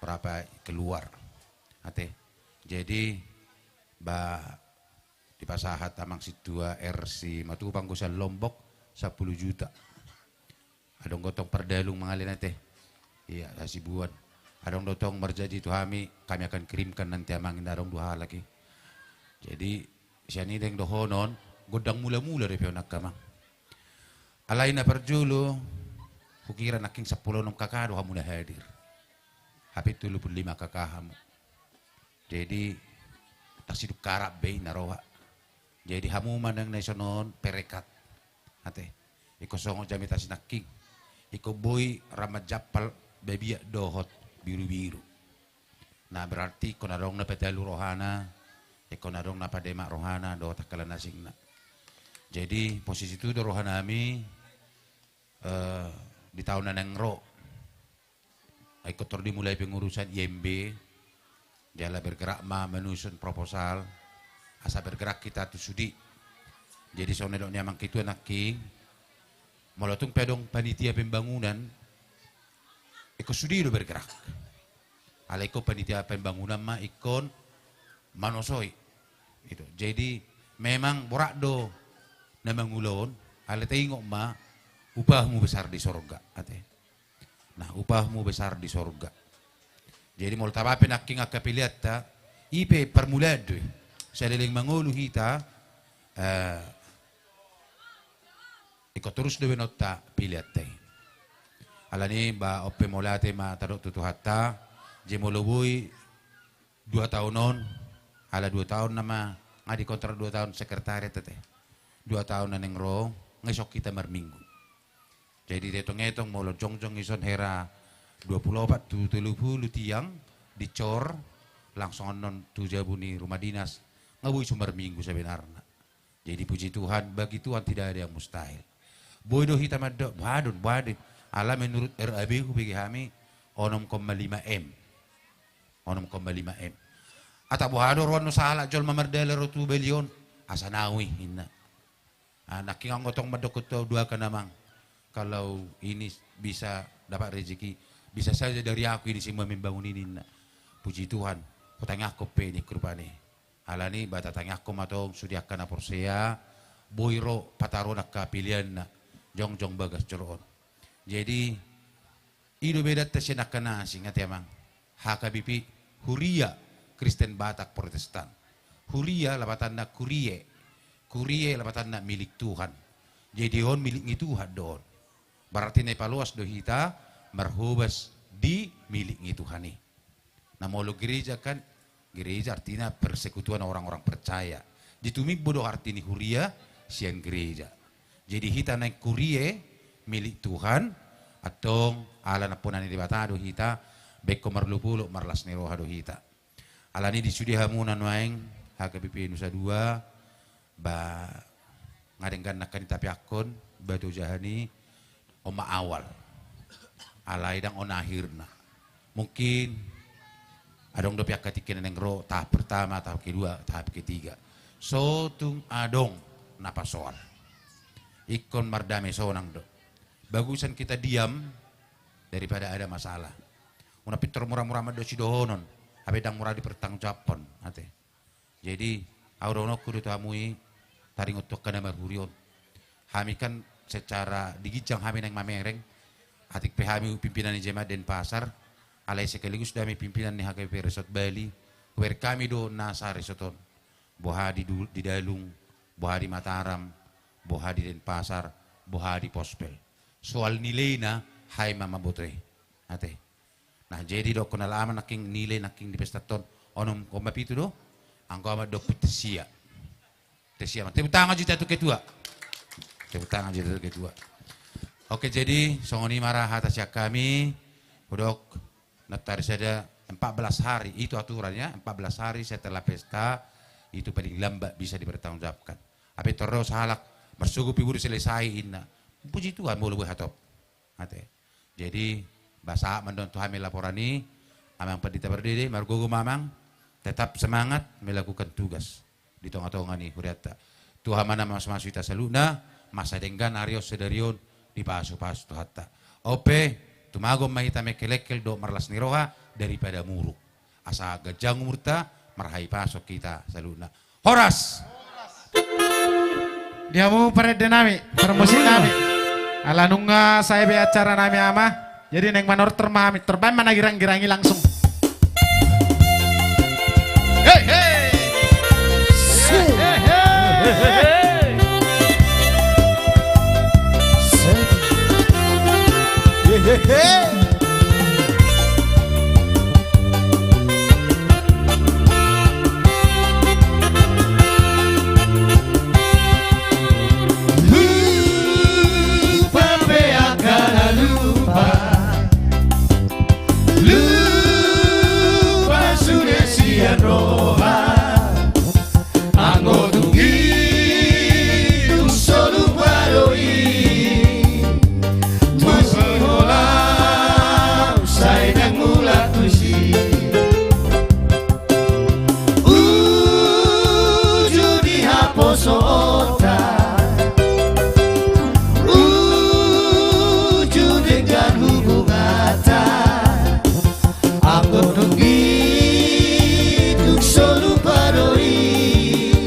berapa keluar. Ate, jadi, ba dipasahat Amang Sintua R Simatupang do sian Lombok, sampulu juta. Adong do tong pardalung mangalehon ate. Iya, Hasibuan. Adong do tong marjanji tu hami, kami akan kirimkan nanti Amang, inna adong dua halak i. Jadi, sian i denggan dohonon, gondang mula-mula dope on angka amang. Alai na parjolo, hukira nangkin sampulu onom K K do hamu na hadir. Hape tolu pulu lima K K hamu. Jadi, ndang sidung karap be i na roha. Jadi, hamu ma nang na dison on, perekat. Ate. Ingkon songon jamita sinangkin. Ingkon boi ra manjampal babiat dohot birubiru. Nah, berarti ingkon adong na patalu rohana, ingkon adong na pademak rohana dohot angka na asingna. Jadi, posisi tu do rohanami, eh, di taon na naeng ro. Ai ingkon tor dimulai pengurusan I M B, jala bergerak ma menyusun proposal, asa bergerak hita tu sude. Jadi songon na nidok ni amang ketua nangkin, molo tung pe adong panitia pembangunan, ingkon sude do bergerak. Alai ingkon panitia pembangunan ma ingkon manosoi. Itu. Jadi memang borat do na mangulahon, alai taingot ma upahmu besar di sorga, ate. Nah, upahmu besar di sorga. Jadi molo taba pe nangkin angka peleanta, i pe parmulaan do i. Saleleng mangolu hita, eh, ingkon torus do baenonta peleanta i. Alani ba on pe mauliate ma tadok tu Tuhanta, jadi molo boi dua taon on, ala dua taon nama, nga dikontrak dua taon sekretariat ate. Dua taon na naeng ro, nga dison hita marminggu. Jadi dietong-etong molo jongjong dison hera dua pulu opat tu tolu pulu tiang dicor, langsung annon tu jabu ni rumah dinas, nga boi so marminggu sebenarna. Jadi puji Tuhan, bagi Tuhan tidak ada yang mustahil. Boi do hita mandok, boha do, boha do. Ala menurut R A B hubege hami onom koma lima M. Onom koma lima M. Ata boha do roan nu sahalak jolma mardalan ro tu balion, asa naui ninna. Ah, nangkin anggo tong mandok tu au, doakan amang, kalau ini bisa dapat rezeki, bisa saja dari aku ini semua membangun ini ninna. Puji Tuhan, hutangiangkon pe ningku rupani. Alani ba tatangiangkon ma tong sude angka na porsea, boi ro pataruhon angka peleanna jongjong bagas joro on. Jadi i do bedanta sian angka na asing ate amang. H K B P, Huria Kristen Batak Protestan. Huria lapatanna kurie. Kurie lapatanna milik Tuhan. Jadi on milik ni Tuhan do on. Berarti na ipaloas do hita marhobas di milik ni Tuhan i. Na molo gereja kan, gereja artina persekutuan orang-orang percaya. Jadi tumimbo do arti ni huria sian gereja. Jadi hita naeng kurie milik Tuhan, antong ala nampunami Debata do hita, baen marolopolop marlas ni roha do hita. Alani di sude hamu na nuaeng H K B P Nusa Dua, ba nga denggan nangkin tapiakkon, ba tu jaha ni on ma awal. Alai ndang on akhirna. Mungkin adong dope angka tingki na naeng ro tahap pertama, tahap kedua, tahap ketiga. So tung adong na pasoal, ingkon mardame sonang do. Bagusan kita diam daripada ada masalah. Unang pintor mura-mura mandok sidohonon, hape ndang mura dipertanggungjawabhon, ate. Jadi au dohononku do tu hamu i, taringot tu angka na marhuri on. Hami kan secara di ginjang hami naeng mamereng, atik pe hami pimpinan ni jemaat Denpasar, alai sekaligus do hami pimpinan ni H K B P Resort Bali, hubereng hami do nasa resort on. Boha di du-, di Dalung, boha di Mataram, boha di Denpasar, boha di Pospel. Soal nilaina, hami ma mamboto i, ate. Nah, jadi dohonon ala amang nangkin nilai nangkin di pesta on onom koma pitu do. Anggo amang dohot sia. Te sia ma. Tepuk tangan jo tu ketua. Tepuk tangan jo tu ketua. Oke, jadi songon i ma ra hata sian hami. Hudok, nanti hari saja empat belas hari, itu aturannya, empat belas hari setelah pesta itu paling lambat bisa dipertanggungjawabkan. Hape tor ro sahalak marsogot pe boi selesai inna. Puji Tuhan, molo boi hatop. Ate. Jadi, ba sahat ma on tu hami laporan i, Amang Pandita Pardede, margogo ma amang, tetap semangat melakukan tugas di tonga-tonga ni hurianta. Tuhan ma na mamasu-masu hita saluhutna, masa denggan ari on sadari on dipasupasu Tuhanta. On pe, tumagon ma hita mengkelengkel dohot marlas ni roha daripada muruk. Asa ganjang umurta, marhahipason hita saluhutna. Horas. Di hamu parende nami, parmusik nami. Ala nunga sae be acara nami ama. Jadi naeng manortor ma hami, torbaen ma na girang-girang i langsung. Hei, hei. Hei, hei, hei. Hei, hei, hei. Ian roha, anggo tung i tung so lupa do i, masihola sai ndang mulak tusi. Uju di haposoonta, uju denggan hubunganta. Anggo tung i tung so lupa do i,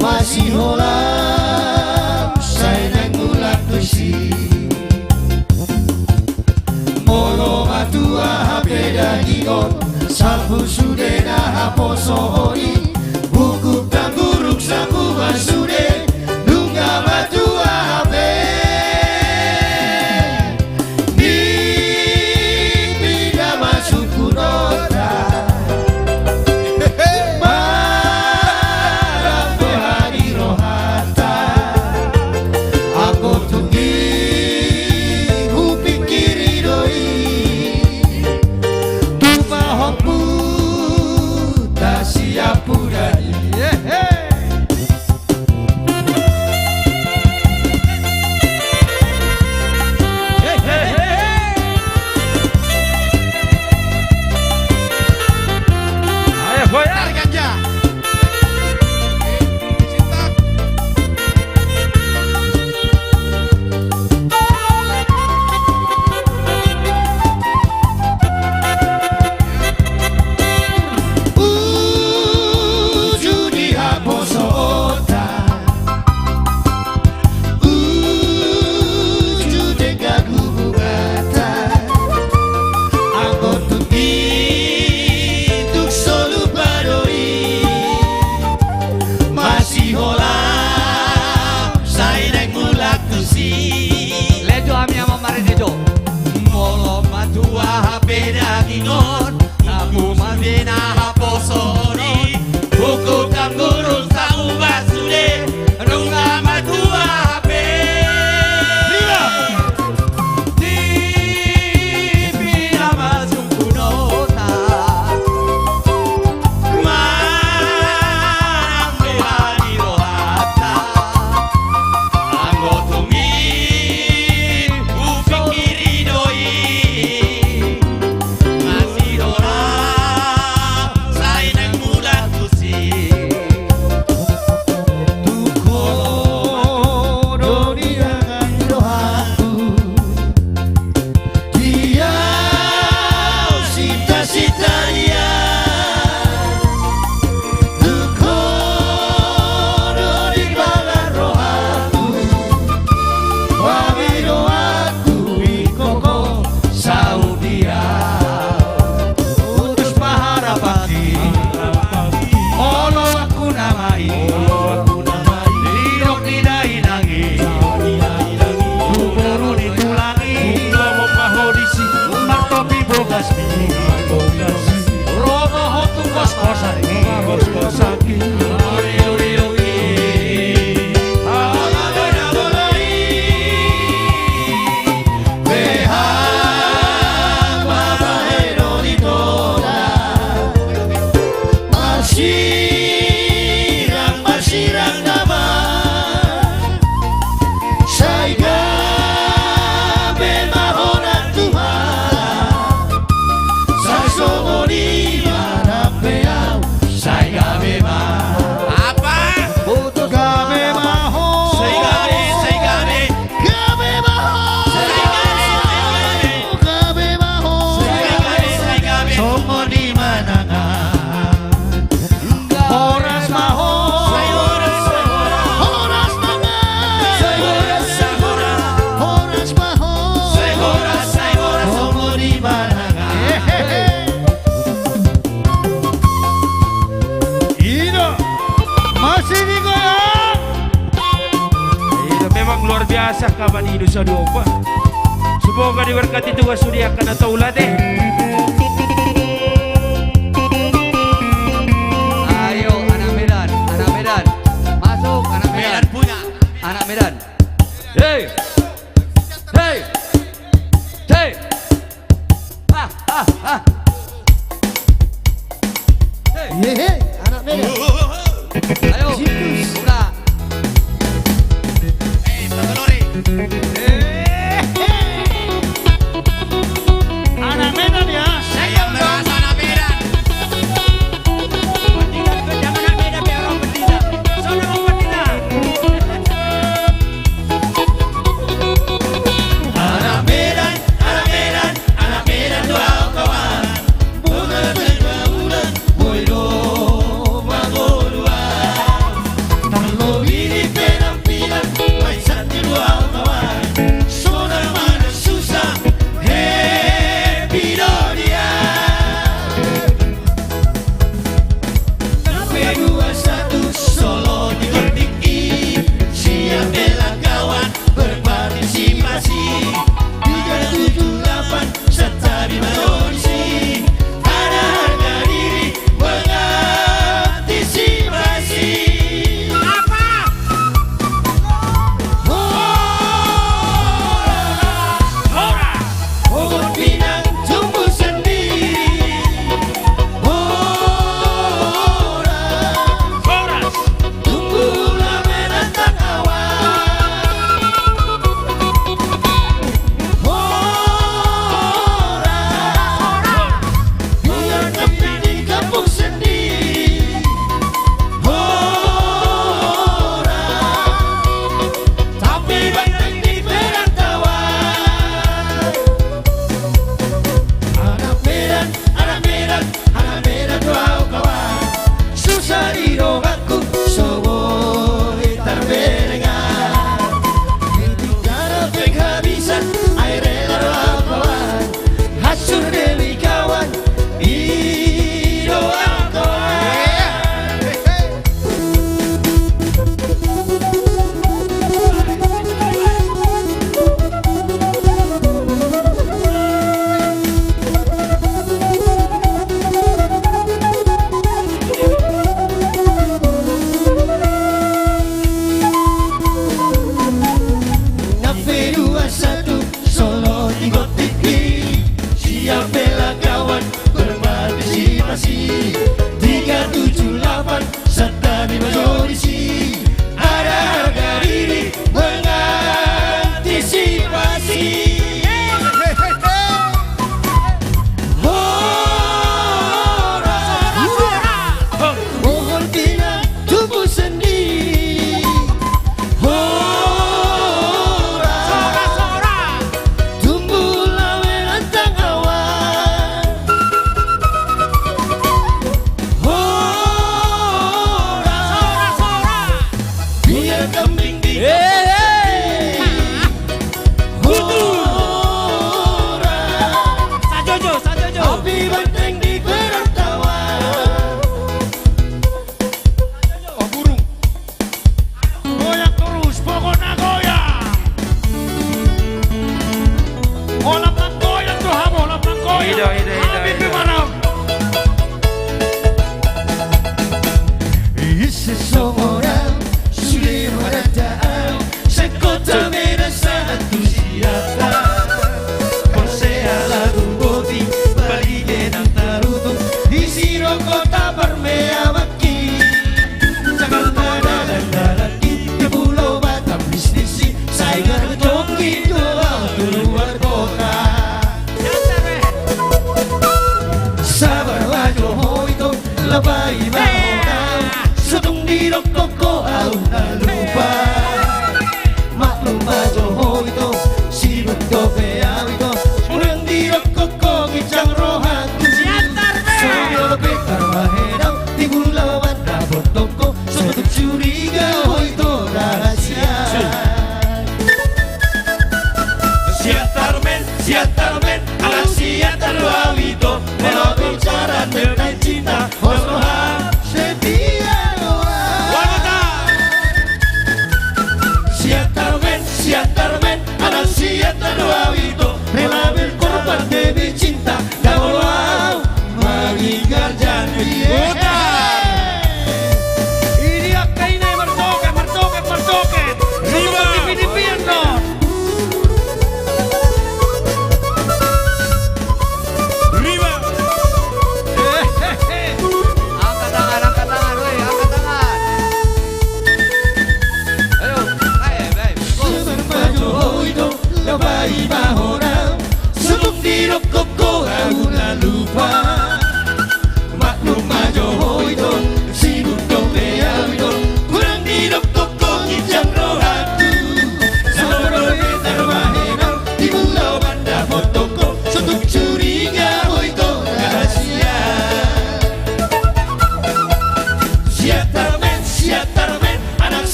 masihola sai ndang mulak tusi. Molo matua hape daging on, salpu sude na haposoon i, bungkuk tanggurung sakuba sude, nunga matua hape. Di pina masuk hudota, marang be hami rohanta. Anggo tung i hupingkiri do i, tu pahompu ta siap hudai. Uju di haposoonta, uju denggan hubunganta. Anggo tung i tung so lupa do i, masihola sai ndang mulak tusi. Lejo hami ama marejo. Molo matua hape daging on, salpu ma sude na haposoon i, bungkuk tanggurung sakuba sude, nunga matua hape. Di pina masuk hudota, marang be hami rohanta. Anggo tung i hupingkiri do i, masihola sai ndang mulak tusi. Tung ho do di tangan rohangku, dia sita-sita dia. Tung ho do di bagas rohangku, hami do aku ingkon ho saur dia. Putus ma harapanki, olo aku nama i. Didok ni dainang i, tu boru ni tulang i. Martopi bogasmi, ro ma ho tu kos-kosan i. Beha ma bahenon i tola, marsirang, marsirang nama. Sai gabe ma ho na Tuhan, sai songon i ma nang pe au, sai gabe ma. Apa? Putus. Gabe ma ho. Sai gabe, sai gabe. Gabe ma ho. Sai gabe, sai gabe. Gabe ma ho. Sai gabe, sai gabe. Songon i ma nang. Horas ma ho. Sai horas, sai horas. Horas ma ho. Sai horas, sai horas. Horas ma ho. Sai horas, sai horas. Songon i ma nang. Hehehe. I do. Masih digoyang. I do, memang luar biasa kawan i do saduo pa. Semoga diberkati Tuhan sude angka na taula te. Ayo, anak Medan, anak Medan. Masuk, anak Medan. Medan punya. Anak Medan. Hei. Hei. Hei. Ha, ha, ha. Hehe, anak Medan. Ayo. Sirkus. Udah. Eh, Bang Lori. Eh, eh. Anak Medan ya. Saya udah anak Medan. Pendinda, jangan anak Medan, biar orang pendinda. Sono orang pendinda. Anak Medan, anak Medan, anak Medan do au kawan. Bona tengah udan, boi do mangolu au. Tarlobi di penampilan, baen sandiri do au kawan. Sonang ma na susa, happy do dia. Nang pe dua satu, solo di gondik i, siap bela kawan, berpartisipasi. Tiga tujuh delapan, santabi ma jo disi. Ada harga diri, mengantisipasi. Apa? Horas! Horas! Pohon pinang tumbuh sendiri. Horas! Horas! Tumbuhlah menantang awan. Horas! Biar kami di kampung sendiri. Horas! Tapi banteng di perantauan. Anak Medan, anak Medan, anak Medan do au kawan. Susa di donganku so boi tarberengan. Di tingkana penghabisan, ai rela do au kawan. Hancur demi kawan, i do au kawan. Nang pe dua satu, solo di gondik i, siap bela kawan, berpartisipasi. Tiga tujuh delapan, santabi ma jo disi. Ada harga diri, mengantisipasi. Horas! Pohon pinang tumbuh sendiri. Horas! Tumbuhlah menantang awan. Horas! Biar kambing di kampung sendiri. Horas! Sajojo, sajojo. Tapi banteng di perantauan. Oh, burung. Goyang torus, pokokna goyang. Holan manggoyang do hamu, holan manggoyang. Ida, ida, ida, ida. Hami pe marau. Ise songon au, sude marada au. Sian Kota Medan sahat tu Siantar. Porsea lagu boti, baligai nang tarutung. Disi do kota parmeaman. Jakarta dalan-dalanki, di Pulo Batam bisnissi, sai gabe jongjing do au tu luar kota. Sabar ma jo ho ito, labai ma ho au, so tung didok ho au na lupa. Maklum ma jo ho ito, sibuk dope au ito, unang didok ho ginjang rohangku. Siantar be. So dope tarbahen au, di Pulo Batam na bondok ho, so tung curiga ho ito rahasia. Siantar men, Siantar men, anak Siantar do au ito, molo bicara tentang cinta, pos roha setia do au. One more time.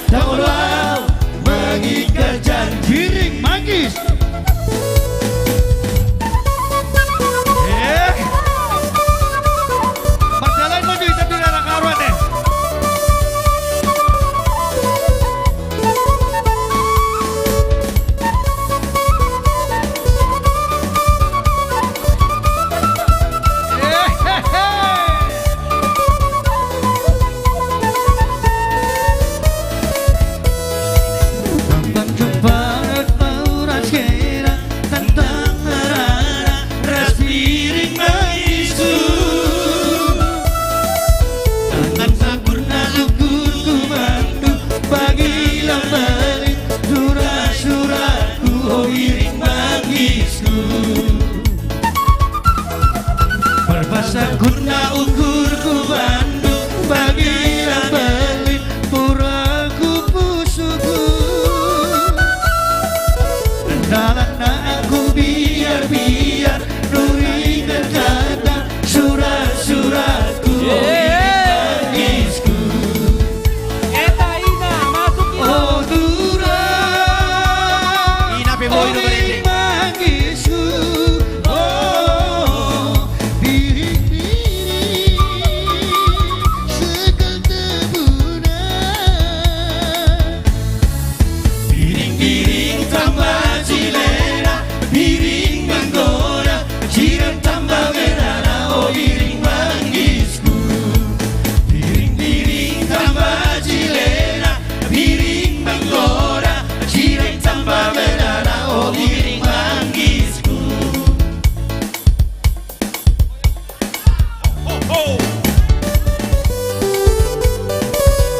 Tanggo laho mangingkar janji. Biring Manggis. Eh. Mardalan ma jo hita tu na karuan, eh. Tantang jumpa, tau ras kena, tantang harana, ras Biring Manggis. Tantang sakurna ukur ku mandu, bagilan balin, surat-suratku, o Biring Manggisku. Marpasangkutna ukur ku mandu, bagilan balin, pura ku pusuku. Dalanna angku biar-biar, nuringkon hata, surat-suratku, o Biring Manggisku. Eta ina, masuk ina. O tura. Ina pe boi do berende. Manggisku. O, biring-biring, sekel tebuna. Biring-biring tamba cilena, biring manggoda, cirem tamba berana, o Biring Manggisku. Biring-biring tamba cilena, biring manggoda, cirem tamba berana, o Biring Manggisku.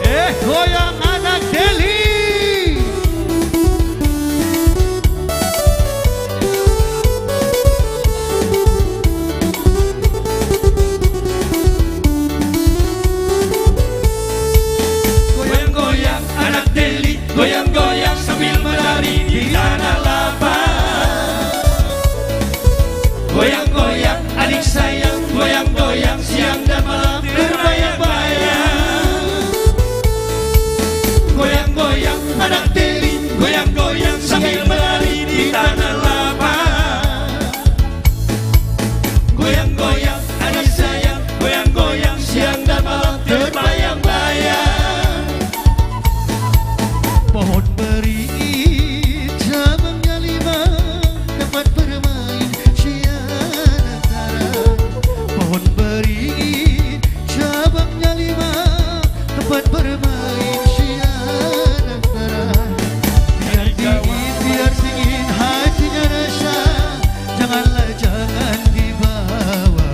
Eh, goyang anak Delhi. Goyang-goyang anak Delhi, goyang-goyang sambil menari di tanah lapang. Goyang-goyang adik sayang, goyang-goyang siang dan malam terbayang-bayang. Goyang-goyang anak Delhi, goyang-goyang sambil menari di tanah lapang. Goyang-goyang adik sayang, goyang-goyang siang dan malam terbayang-bayang. Pohon beringin cabangnya lima, tempat bermain si anak dara. Pohon beringin cabangnya lima, tempat bermain si anak dara. Biar dingin, biar dingin hatinya rasa, janganlah, jangan dibawa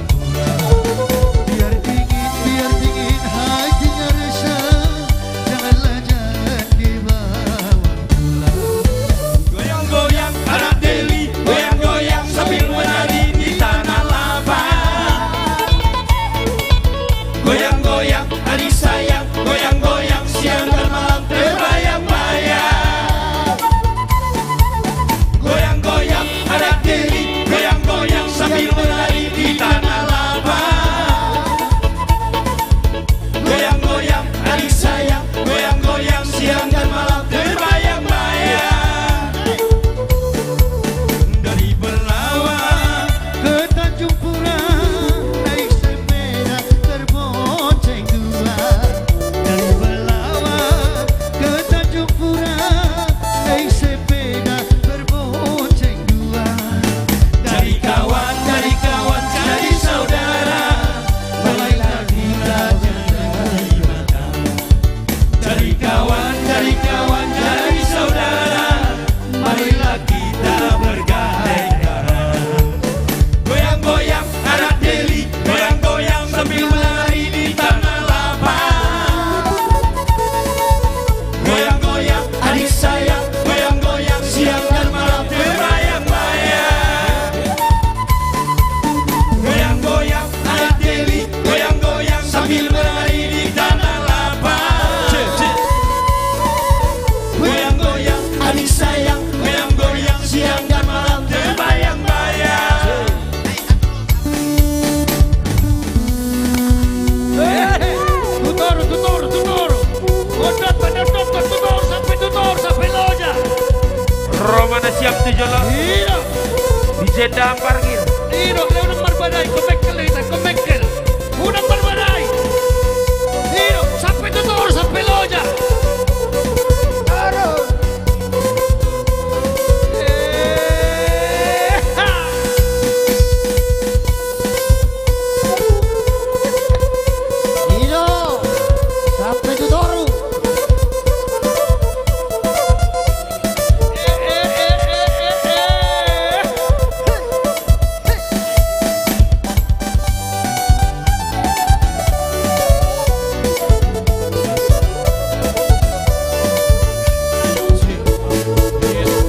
Di jolo. Ido. Di jenda parkir. Ido, unang marbadai, kau mengkel, kau mengkel. Unang marbadai. Ido, sampe tu toru, sampe loja. Aduh. Eh, ha. Ido, sampe tu toru.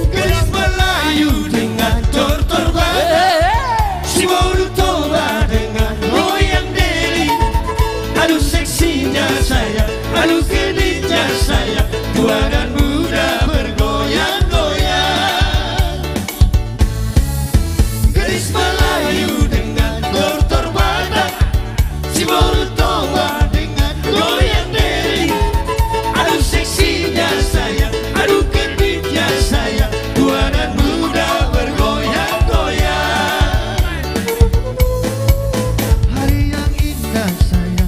Gadis Melayu dengan tortor Batak, si boru Toba dengan goyang diri. Aduh seksinya saya, aduh genitnya saya, tua dan muda bergoyang-goyang. Gadis Melayu dengan tortor Batak, si boru Toba dengan goyang diri. Aduh seksinya saya, aduh genitnya saya, tua dan muda bergoyang-goyang. Hari yang indah saya,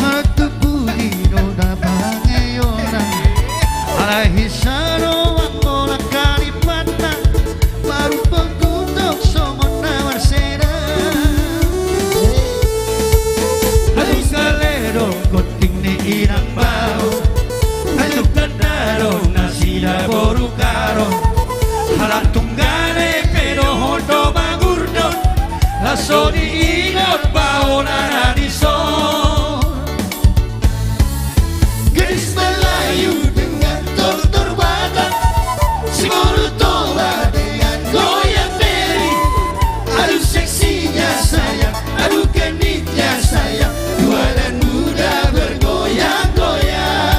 Matubu di nona pangeoran. Alai saro anggo na Kalimantan, baru pengkutok songon na marseda. Aduh gale do gonting ni inang bao. Aduh ganda do nasida boru Karo. Halak tunggane pe dohot do mangurdot. Laso diingot baonan na dison. Gadis Melayu dengan tortor Batak, si boru Toba dengan goyang diri. Aduh seksinya saya, aduh genitnya saya, tua dan muda bergoyang-goyang.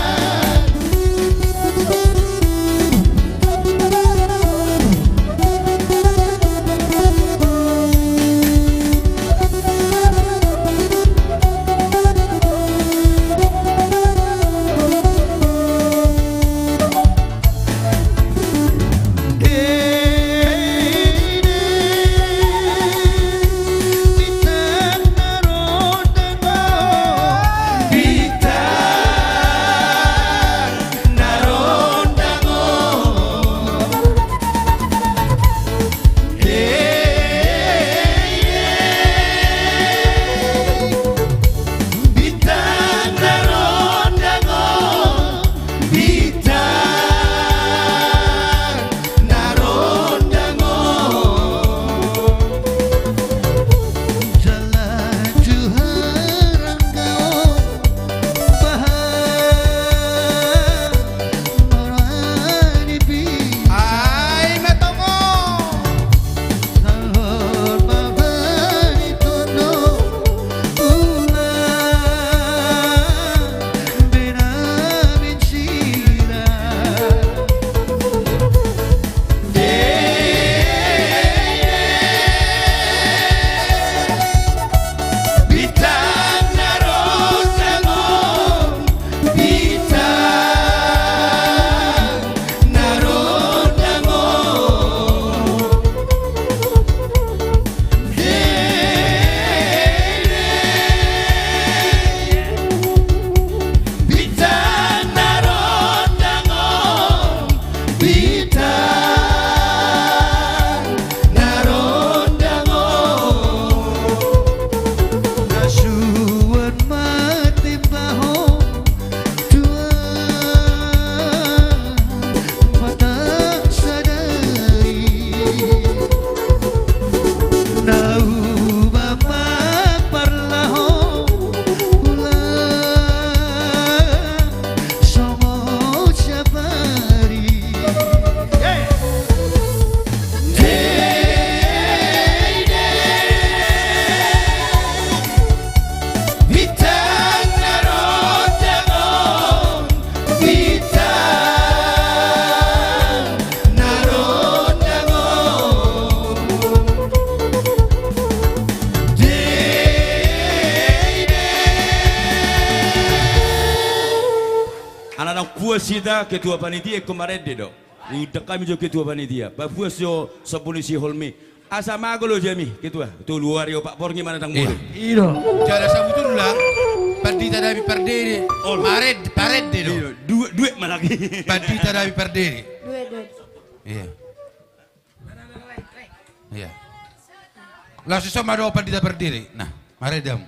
Ala naung puas hita, ketua panitia ingkon marende do. Undang hami jo ketua panitia. Papuas jo sombu ni si Holmi. Asa mago loja mi ketua. Tolu ari opat borngin manang molo. Iya. I do. Jala sabutulna. Pandita David Pardede. Olo. Maret, parede do. Iya. Dua, dua manang. Pandita David Pardede. Dua, dua. Iya. Iya. Laos ison ma do Pandita Pardede. Nah, marede hamu.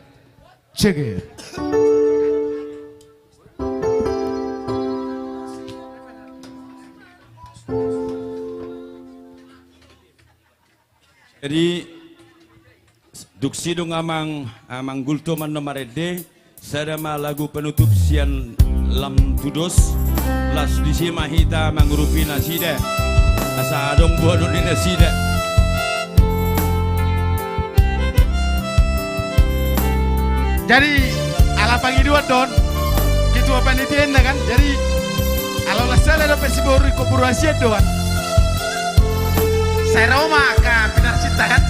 Cek ya. Jadi, dung sidung amang, amang Gultom annon marende, sada ma lagu penutup sian Lam Tudos, laos disi ma hita mangurupi nasida. Asa adong boanon ni nasida. Jadi, ala pangidoan do on, ketua panitia inna kan, jadi, ala las sala do pe si boru ingkon boru hasian do kan. Sai ro ma angka pinarsinta kan.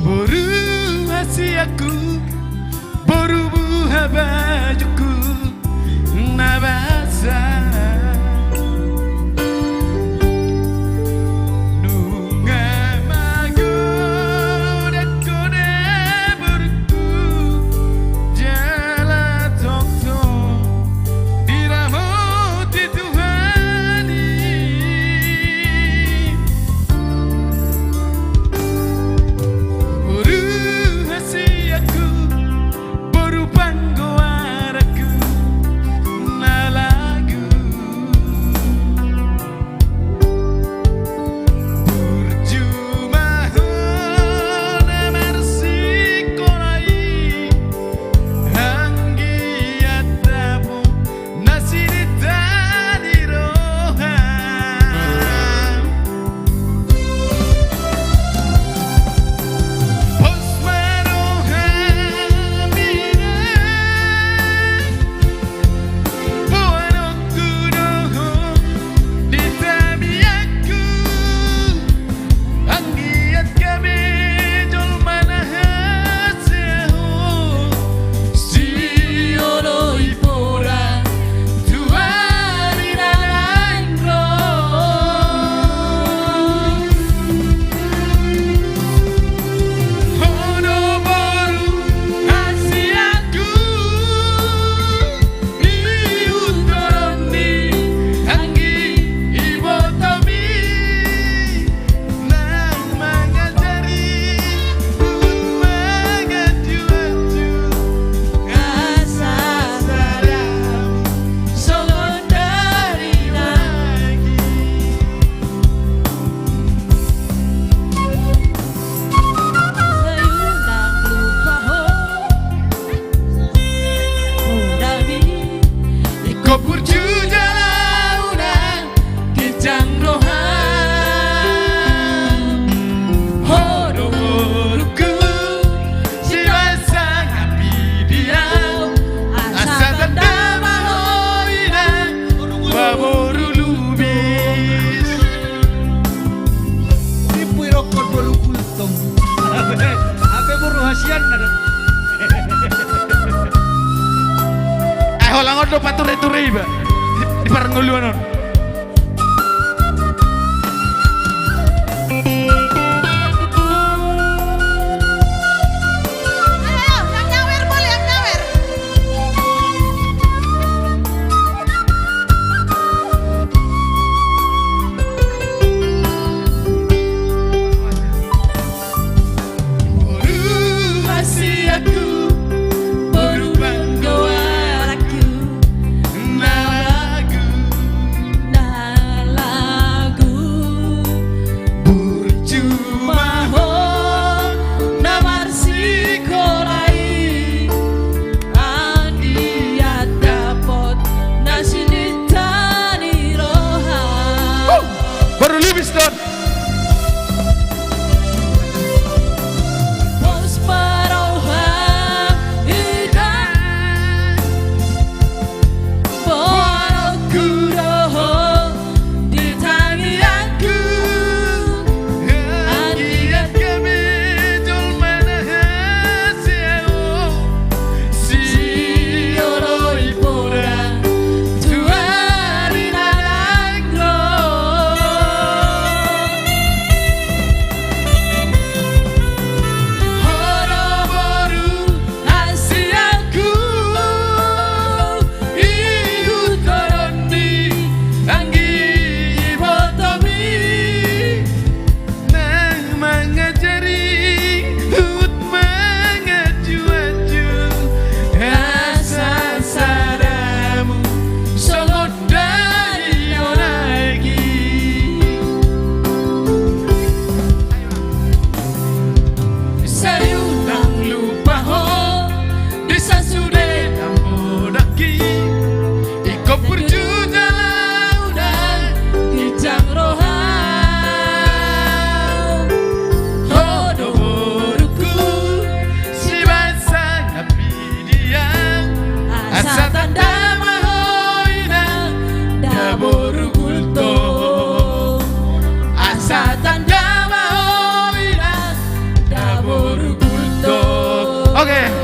Boru hasianku, boru buha bajungku, na basa. Nunga magodang ho da borungku, jala tongtong diramoti Tuhan i. Boru hasianku, boru panggoaranku, na lagu. Burju ma hona marsikola i, anggiat dapot na sinita ni roha. Pos ma rohami na boanonku dohot di tangiangku. Anggiat gabe jolma na hasea ho, sioloi poda tu ari na naeng ro. Ho do boru hasianku, di untoron ni anggi ibotomi, naung mangajari huhut manganju-anju, asa sada songon dari nangkin. Sai unang lupa ho. Ingkon burju jala unang ginjang roham. Ho do borungku, sipasahat di au, asa tanda ma ho inang, boru lubis. Tipu i rongkon boru Gultom. Hape boru hasianna do. Ai holan on do pature-ture iba di, di parngoluan on. Ayo, ayo, yang nyawer boleh, yang nyawer. Boru hasianku, boru panggoaranku, na lagu.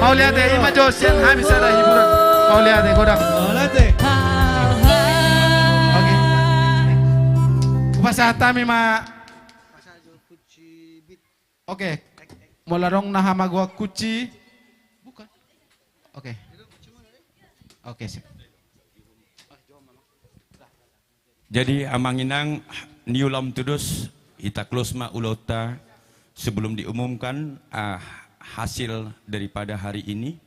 Mauliate, ima jo sian hami sada hiburan. Mauliate godang. Mauliate. Oke. Hupasahat hami ma. Oke. Molo adong na hamagoan kunci. Bukan. Oke. Oke, sip. Jadi, Amang Inang, niula ma tudos, hita close ma ulaonta sebelum diumumkan, ah, hasil daripada hari ini.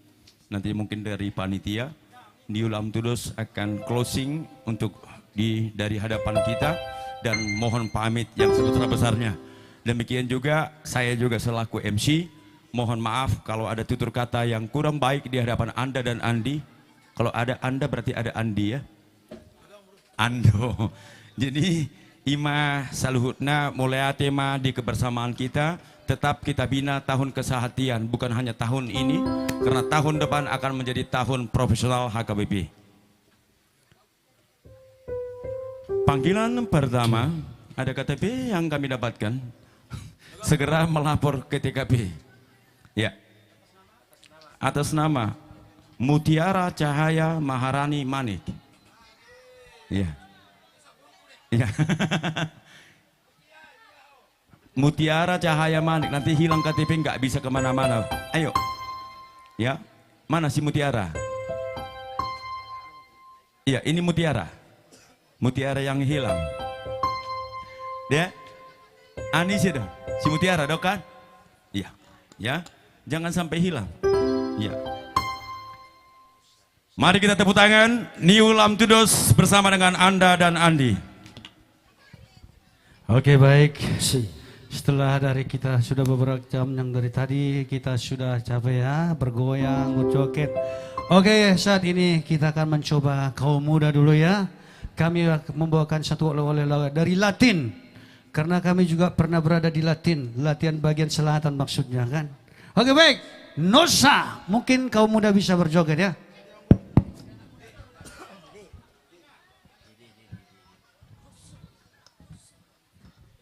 Nanti mungkin dari panitia, niula ma tudos akan closing untuk di, dari hadapan kita, dan mohon pamit yang sebesar-besarnya. Demikian juga, saya juga selaku M C, mohon maaf kalau ada tutur kata yang kurang baik di hadapan Anda dan Andi. Kalau ada Anda, berarti ada Andi, ya. Ando. Jadi, ima saluhutna, mauliate ma di kebersamaan kita, tetap kita bina tahun kesehatian, bukan hanya tahun ini, karena tahun depan akan menjadi tahun profesional H K B P. Panggilan pertama, ada K T P yang kami dapatkan. Segera melapor ke T K P. Ya. Atas nama Mutiara Cahaya Maharani Manik. Iya. Iya. Mutiara Cahaya Manik, nanti hilang K T P, nggak bisa kemana-mana. Ayo. Ya. Mana si Mutiara? Iya, ini Mutiara. Mutiara yang hilang. Ya. Ani sih dah. Si Mutiara, dok kan? Iya. Ya. Jangan sampai hilang. Iya. Mari kita tepuk tangan. Niula ma tudos bersama dengan Anda dan Andi. Oke, baik. Setelah dari kita sudah beberapa jam yang dari tadi, kita sudah capek ya, bergoyang, berjoget. Oke, saat ini kita akan mencoba kaum muda dulu ya. Kami membawakan satu oleh-oleh dari Latin. Karena kami juga pernah berada di Latin, latihan bagian selatan maksudnya kan. Oke, baik. Nossa, mungkin kaum muda bisa berjoget ya.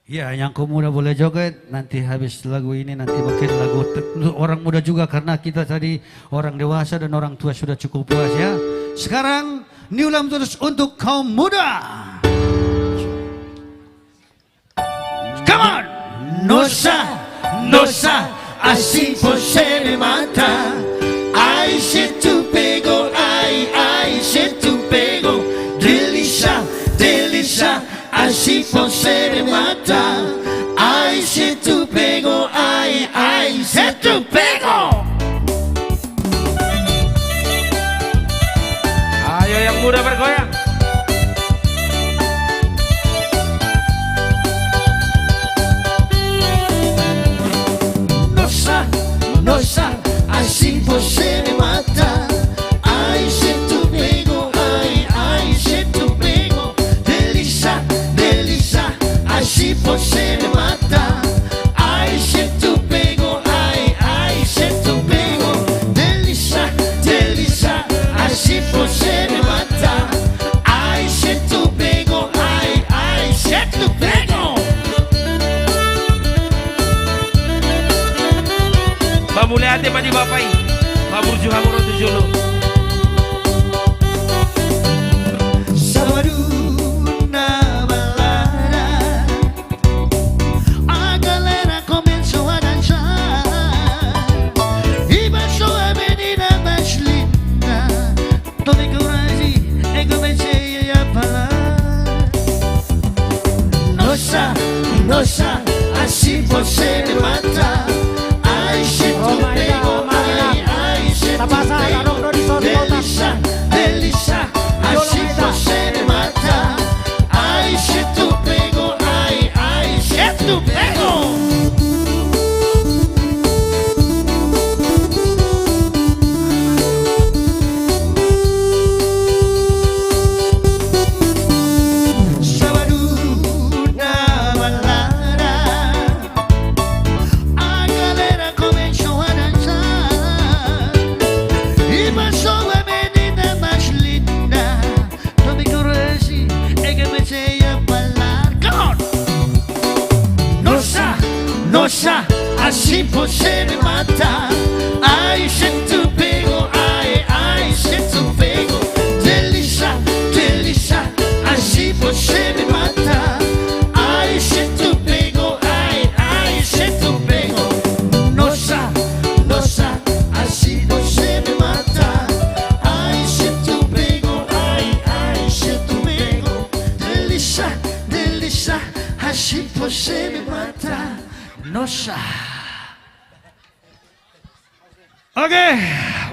Ya, yang kaum muda boleh joget, nanti habis lagu ini, nanti mungkin lagu te-, untuk orang muda juga, karena kita tadi orang dewasa dan orang tua sudah cukup puas ya. Sekarang, niula ma tudos untuk kaum muda. Come on! Nossa, nossa, assim você me mata. Ai, se tu pego, ai, ai, se tu pego. Delícia, delícia, assim você me mata. Ai, se tu pego, ai, ai, se tu pego. Ayo yang muda bergoyang. Nossa, nossa, assim você me mata. Ai, se tu pego, ai, ai, se tu pego. Delícia, delícia, assim você me mata. Ai, se tu pego, ai, ai, se tu pego. Delícia, delícia, assim você me mata. Ai, se tu pego, ai, ai, se tu pego. Pamauliate ma di bapa i. Paburju hamu ro tu jolo. Sabaduna balada. A galera começou a dançar. E passou a menina mais linda. Tomei coragem e comecei a falar. Nossa, nossa, assim você me mata. Ai, se tu pego, ai, ai, se tu pego. Delícia, delícia, assim você me mata. Ai, se tu pego, ai, ai, se tu pego. Sabaduna balada. A galera começou a dançar. E passou a menina mais linda. Tomei coragem e comecei a falar. Come on! Nossa, nossa, assim você me mata. Ai, se tu Nosa. Oke,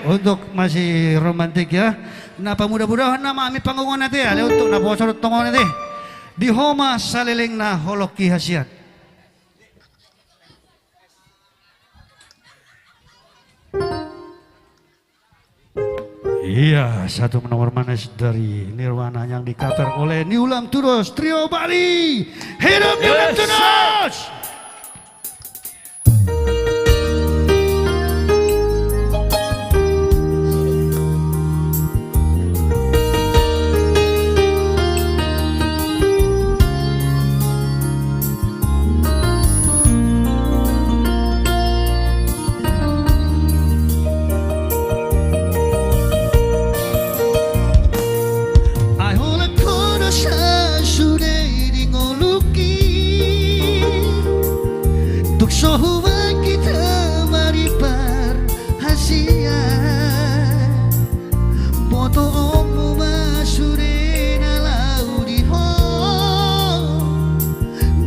untuk masih romantik ya. Na pamuda-mudahon nama ami panggungan nanti ya, untuk na poso tongon nanti. Di ho ma saleleng na holongki hasian. Iya, satu nomor manis dari Nirwana yang di-cover oleh Niulam Tudos Trio Bali. Hidup Niulam Tudos! Ai holan ho do sa sude di ngolungki, tung so hubaen hita maripar hasian. Botoonmu ma sude na laho di ho.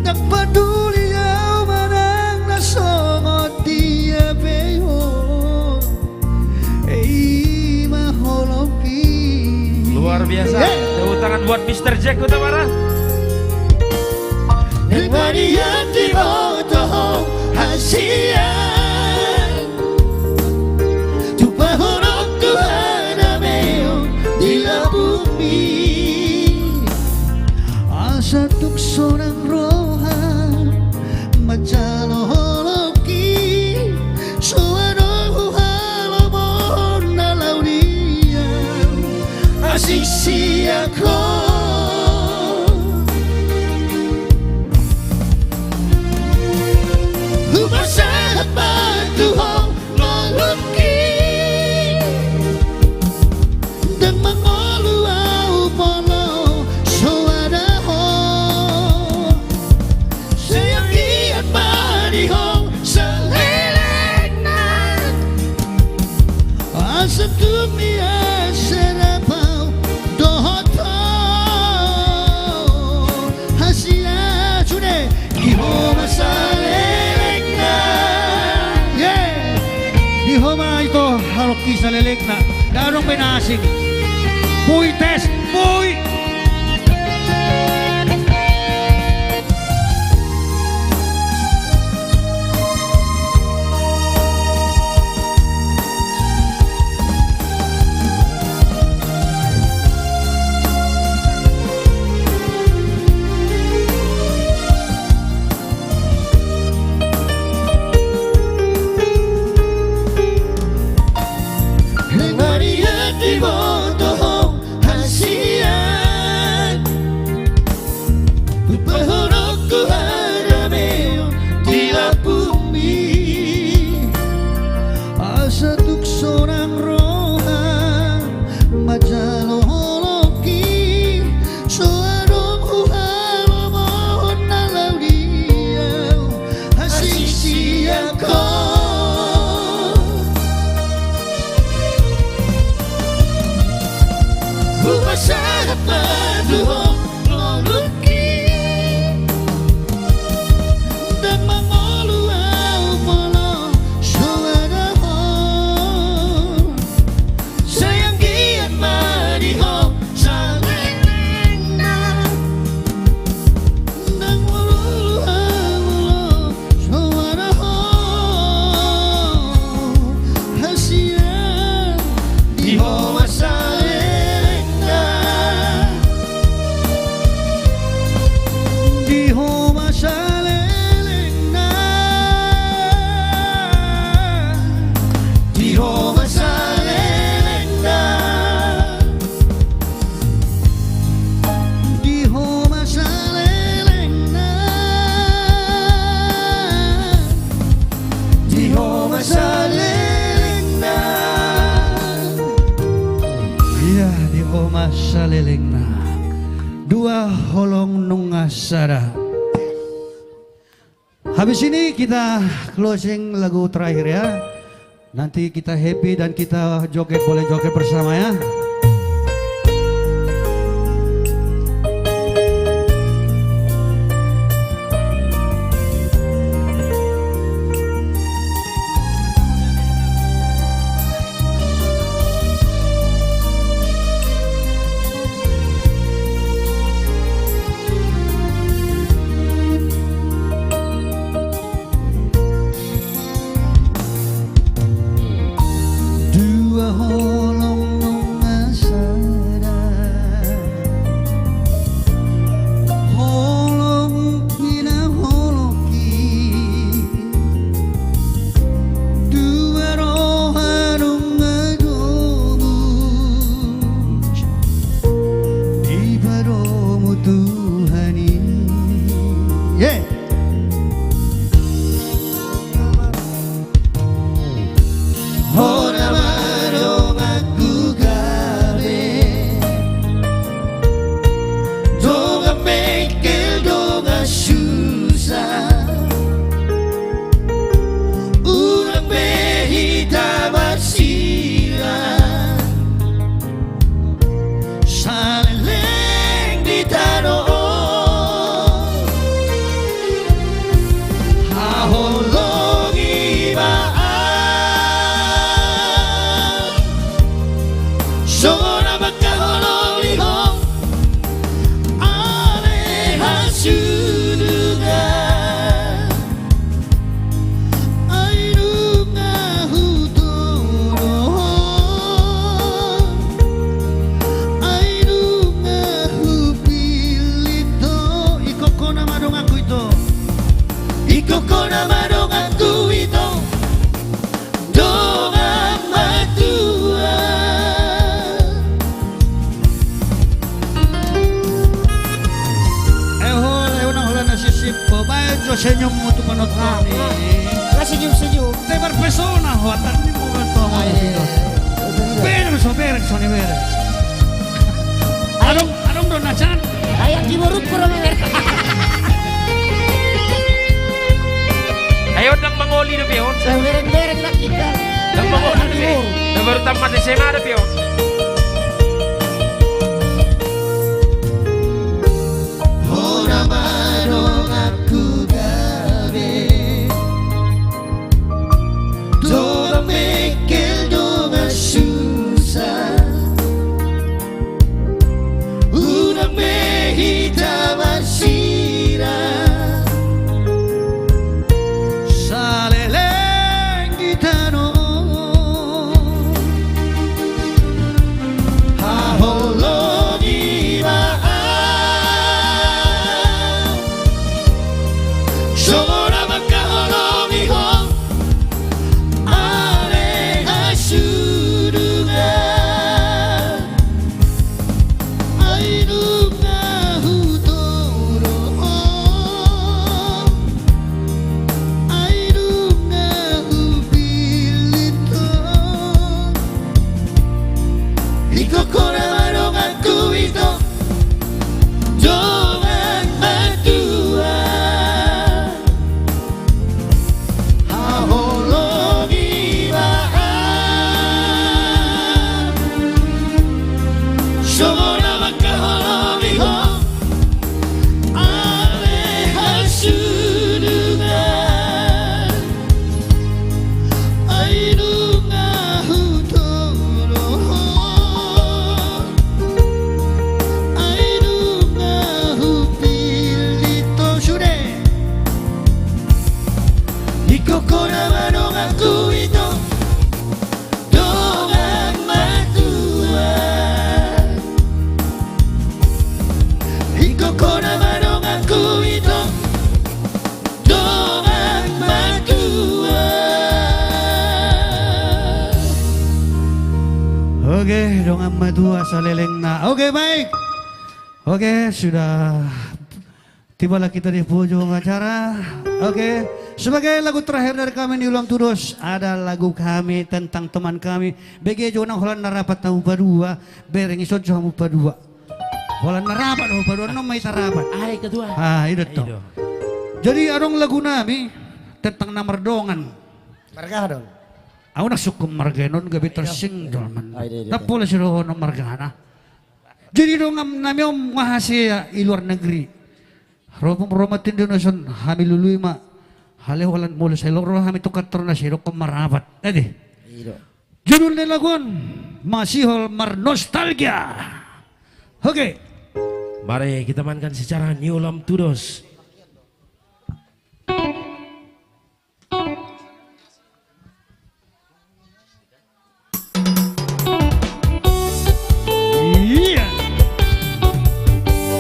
Ndang paduli au manang na songon dia pe ho. I ma holongki. Luar biasa. Tepuk tangan buat Mister Jack Huta Barat. Naeng ma di hatimu do ho hasian. Tumpahon ho tu hadameon di lambungmi. Asa tung sonang roha manjalo holongki. So adong huhalomohon na laho di au asing sian ho. Hupasahat ma tu ho ngolungki. Ndang mangolu au molo so adong ho. Sai anggiat ma di ho salelengna. Asa tung di asa dapot dohot ho hasian sude. Di ho ma salelengna. Ye. Di ho ma ito holongki salelengna. Ndang adong be na asing. Pui tes, pui. Naeng ma di hatimu do ho hasian. Tumpahon ho tu hadameon di lambungmi. Asa tung sonang roha manjalo holongki. So adong huhalomohon na laho di au asing sian ho. Hupasahat ma tu ho ngolungki. Ndang mangolu au molo so adong ho. Sai anggiat ma di ho salelengna. Ndang mangolu au molo so adong ho hasian. Di ho ma salelengna. Di ho ma salelengna. Di ho ma salelengna. Di ho ma salelengna. Di ho ma salelengna. Iya, di ho ma salelengna. Dua holong nunga sada. Habis ini kita closing lagu terakhir ya. Nanti kita happy dan kita joget, boleh joget bersama ya. Songon na mangkaholongi ho ale hasudungan. Ai nunga hutoro ho, ai nunga hupillit ho. Ingkon ho nama donganku ito. Ingkon ho nama donganku ito. Dongan matua. Eh, hola, eh, unang holan na sisip ho. Baen jo senyummu tu penonton i. Lah, senyum, senyum. Te marpesona ho, antar ni mo bertemu. Ai, ai, ai. Bereng so, bereng so ni, bereng. Adong, adong do na can. Ai, anggi borungku do bereng. Ayo, ndang mangoli dope on. Bereng-bereng lah kita. Ndang mangoli dope. Ndang, baru tamat S M A dope on. Ho nama donganku gabe. Dongan mengkel dongan susa. Unang be hita marsirang. Saleleng di tano. Haholongi ma au. Songon na mangkaholongi ho ale hasudungan. Ai nunga hutoro ho, ai nunga hupillit ho. Ingkon ho nama donganku ito. Dongan matua. Haholongi ma au. Songon na mangkaholongi ho ale hasudungan. Ai nunga hutoro ho, ai nunga hupillit ho. Sude. Ingkon ho nama donganku ito. Dongan matua. Ingkon ho nama donganku ito. Dongan matua. Oke, dongan matua salelengna. Oke, baik. Oke, sudah tibalah kita di penghujung acara. Oke, sebagai lagu terakhir dari kami Ni Ulam Tudos, ada lagu kami tentang teman kami. Bege jo unang holan na rapat hamu padua, bereng ison jo hamu padua. Holan na rapat hamu padua, non ma hita rapat. Ai, ketua. Ah, i do tong. Jadi adong lagu nami tentang na mardongan. Marga aha do on? Au ndang sungkun marga i, non gabe tarsingkir. Ai, do, do. Ndang pola sidohonon margana. Jadi dongan nami on mahasiswa i luar negeri. Ro, ro ma tu Indonesia on, hami lului ma. Alai holan molo sai ro hami tu kantorna, sai didokkon ma rapat. Ate. I do. Judul ni lagu on, Masihol Marnostalgia. Oke. Mari kita mainkan secara Ni Ulam Tudos. Iya.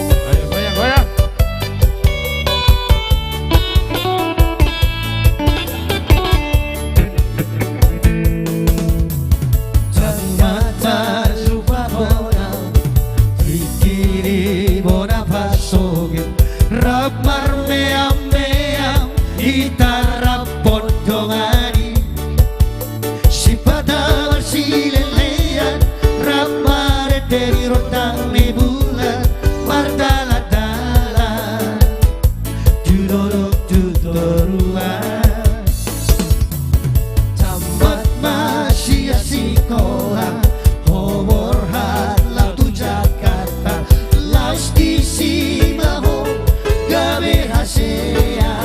Ayo, goyang, goyang. Jala tarlupa bona, tingki ni bona pasogit, rap marmeam-meam, hita rap pondongan i. Sipata marsilelean, rap marende di rondang ni bulan, mardalan-dalan tu dolok tu toruan. Tamat ma sian sikola, ho borhat laho tu Jakarta, laos disi ma ho gabe hasea.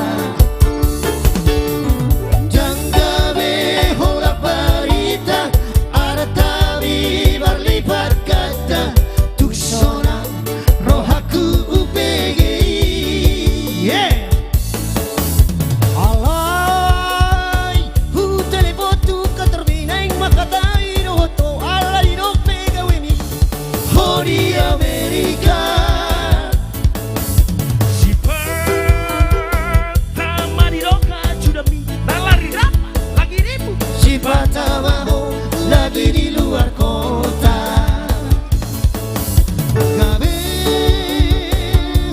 Ndang gabe holan barita, adat hami marlipat. Di Amerika. Sipata ma didok hajudami, nang lagi rap, lagi ribut. Sipata ma ho lagi di luar kota. Gabe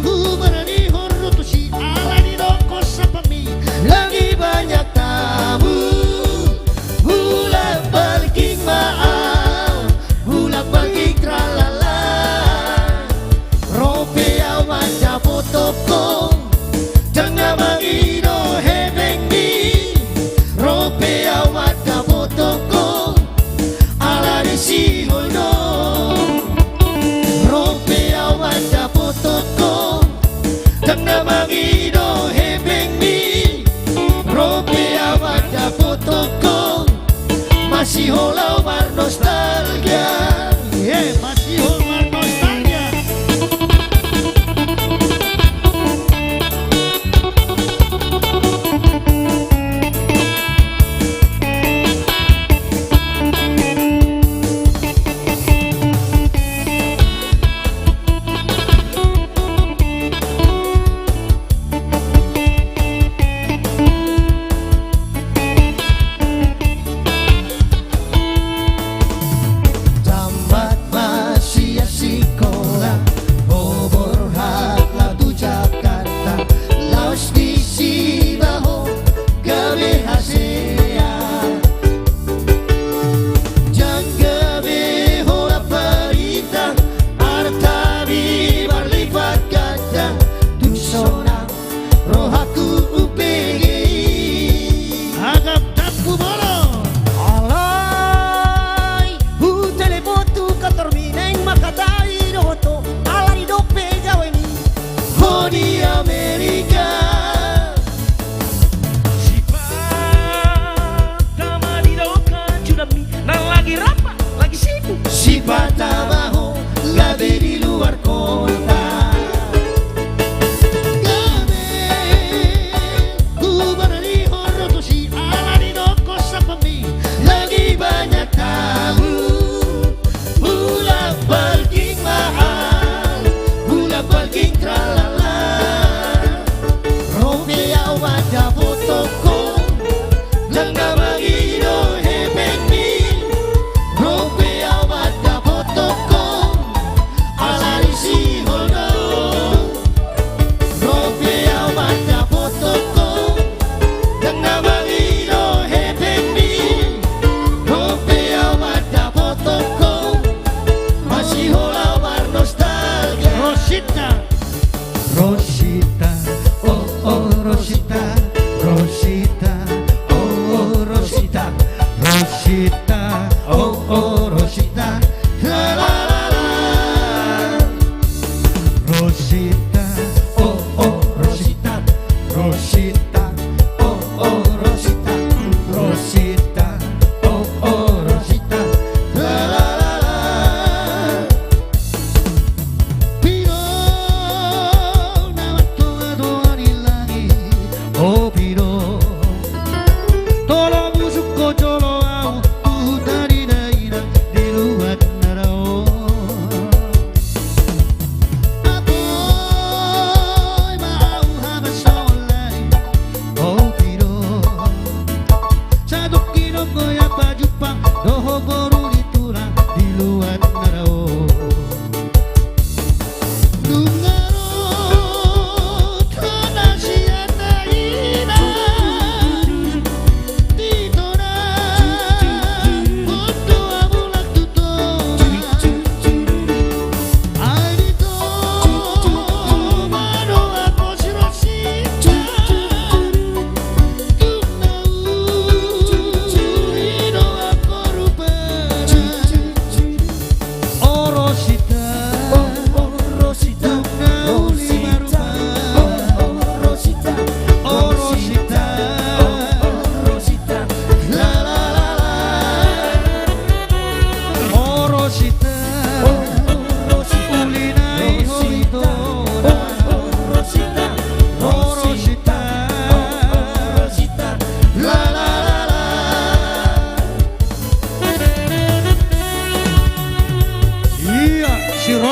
hubaranihon ro tusi ala ni dohot sapami. Lagi banyak tamu. Bulak balging ma au, bulak balging tralala. Ro pe au mandapothon ho, ndang na mangido hepengmi. Ro pe au mandapothon ho, ala ni sihol do. Ro pe au mandapothon ho, ndang na mangido hepengmi. Ro pe au mandapothon ho, masihol au marnostalgia. Eh, masihol marnostalgia. Tammat ma sian sikola, ho borhat laho tu Jakarta, laos disi ma ho gabe hasea. Ndang gabe holan barita, artami marlipat ganda, tung sonang rohangku umbege i. Agam dampu bolon. Alai hutelepon tu kantormi naeng mangkatai dohot ho, ala ni dope gabe ni ho di Amerika. Sipata ma didok hajudami, nang lagi rap, lagi sibuk. Sipata ma ho gabe di luar kota. Gabe hubaranihon ro tusi ala ni dohot sapami. Lagi banyak tamu. Bulak balging ma au, bulak balging tralala. Ro pe au mandapothon ho, ndang na mangido hepengmi. Ro pe au mandapothon ho, ala ni sihol do. Ro pe au mandapothon ho, ndang na mangido hepengmi. Ro pe au mandapothon ho, masihol au marnostalgia. Rosita. Rosita, oh, oh, Rosita. Rosita, oh, oh, Rosita. Rosita, oh, oh, Rosita. La, la, la, la. Rosita, oh, oh, Rosita. Rosita, oh, oh, Rosita. Rosita, oh, oh, Rosita. La, la, la, la. Piro nama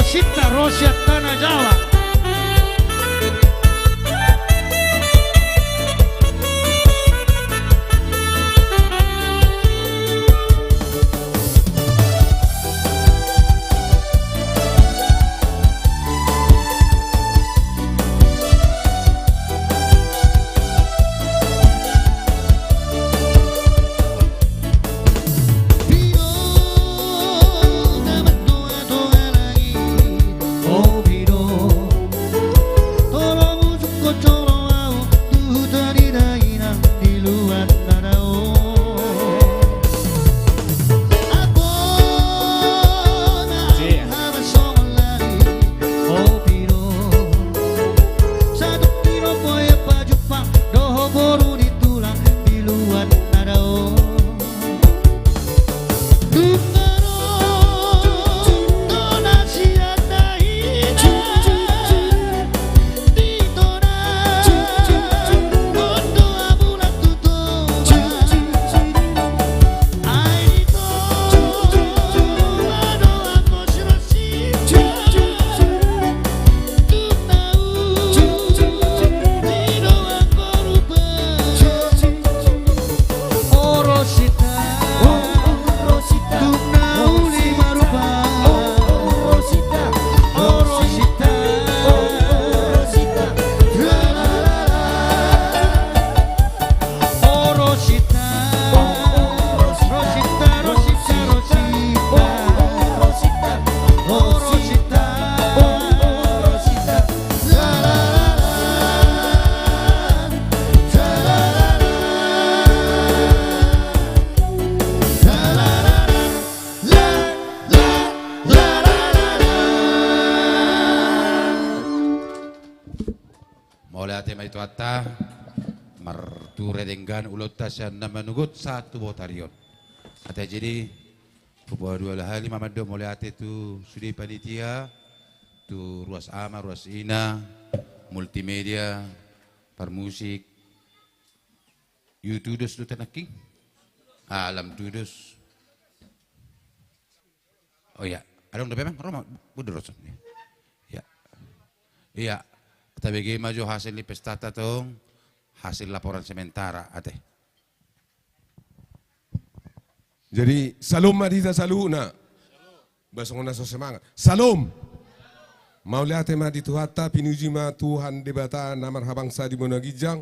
Cinta Rosian Tanah Jawa. Mauliate ma di Tuhanta, marture denggan ulaonta sian na manogot sahat tu botari on. Ate, jadi hupaduahali ma mandok mauliate tu sude panitia, tu ruas ama, ruas ina, multimedia, parmusik, Yu Tudos do ate nangkin? Ah, Alam Tudos. Oh iya, adong dope, Bang? Ro ma, budur roson. Iya. Iya. Tabege ma jo hasil ni pestanta tong, hasil laporan sementara, ate. Jadi, salom ma di hita saluhutna. Bah, songon na so semangat. Salom. Mauliate ma di Tuhanta, pinuji ma Tuhan Debata na marhabangsa di banua ginjang.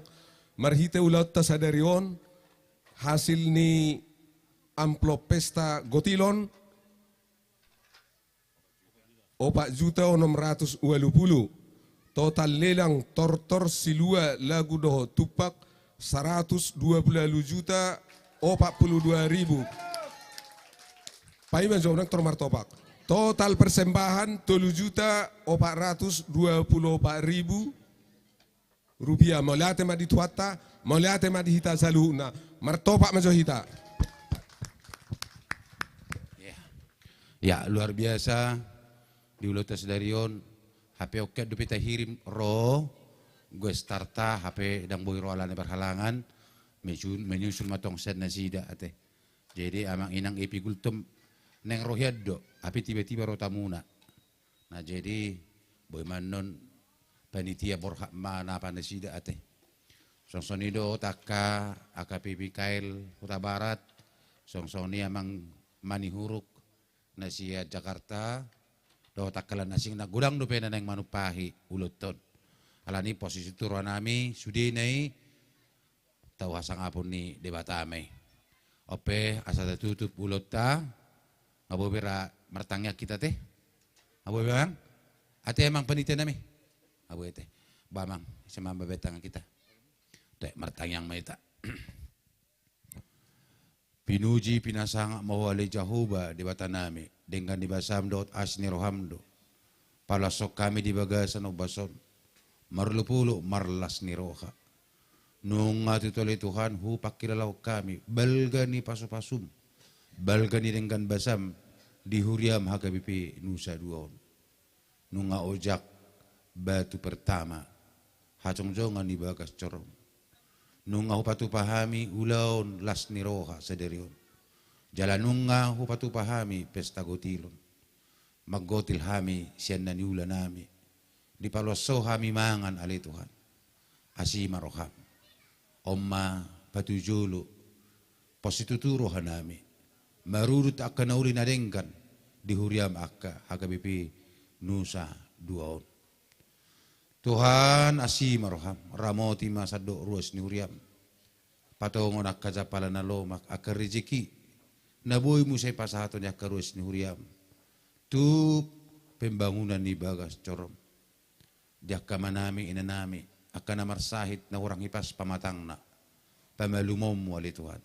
Marhite ulaonta sadari on, hasil ni amplop pesta gotilon, opat juta onom ratus ualu pulu. Total lelang tortor, silua, lagu dohot tumpak, saratus dua pulu ualu juta opat pulu dua ribu. Paima jo nang tor martopak. Total persembahan tolu juta opat ratus dua pulu opat ribu rupiah. Mauliate ma di Tuhanta, mauliate ma di hita saluhutna. Martopak ma jo hita. Ya. Ya, luar biasa di ulaonta sadari on, hape ongkean dope tahirim ro gestarta, hape ndang boi ro alana i parhalangan, menyusul, menyusul ma tong sian nasida, ate. Jadi, amang inang Epi Gultom, naeng ro hian do, hape tiba-tiba ro tamuna. Nah, jadi, boi ma annon panitia borhat manapa nasida, ate. Songon i do angka A K P Mikael Hutabarat, songon i amang Manihuruk na sian Jakarta, dohot angka na asing, na godang dope na naeng manumpahi ulaonta on. Alani i, pos di situ rohanami, sudena i, tau hasangapon ni Debata ma i. On pe, asa tatutup ulaonta, nga boi be ra martangiang hita, ate? Nga boi be, Amang? Ate, Amang panitia nami? Nga boi, ate. Ba, Amang, ise ma mambahen tangiang hita? Ate, martangiang ma hita. Pinuji, pinasangap ma Ho ale Jahowa Debata nami, denggan ni basam dohot asi ni roham do palashon hami di bagasan ombas on, marolopolop marlas ni roha. Nunga tutu ale Tuhan hupangkilalahon hami balga ni pasupasum, balga ni denggan basam di huriam H K B P Nusa Dua on. Nunga ojak batu pertama hajongjongan di bagas jorom. Nunga hupatupa hami ulaon las ni roha sadari on. Jala nunga hupatupa hami pesta gotilon. manggotil hami sian na niula nami, dipaloas Ho hami mangan ale Tuhan. Asi ma roham. On ma patujolo, pos situtu roha nami, marudut angka na uli na denggan di huriam angka H K B P Nusa Dua on. Tuhan, asi ma roham, ramoti ma sandok ruas ni huriam. Patongon angka jampalan na lomak, angka rejeki na boi muse pasahaton di angka ruas ni huriam tu pembangunan ni bagas jorom. Di angka amanami, inanami, angka na marsahit na hurang hipas pamatangna, pamalumonmu ale Tuhan.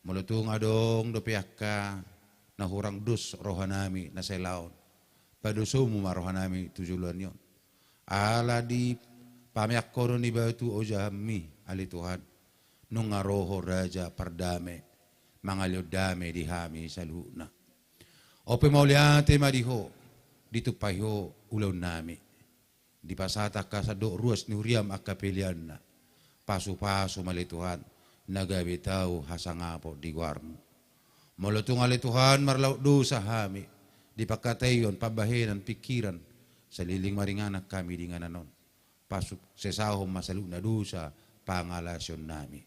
Molo tung adong dope angka na hurang dos rohanami na sai laon, padosomu ma rohanami tu joloan ni on. Ala dipameangkonon ni batu ojahanmi ale Tuhan, nunga ro Ho Raja Pardame, mangalehon dame di hami saluhutna. On pe mauliate ma di Ho, ditumpahi Ho ulaonnami. Dipasahat angka sandok ruas ni huriam angka peleanna. Pasupasu ma ale Tuhan, na gabe tau hasangapon di goarmu. Molo tung ale Tuhan marlaok dosa hami, di pangkataion, pambahenan, pingkiran, saleleng maringanan hami di inganan on, pasuksesahon ma saluhutna dosa pangalaosionnami.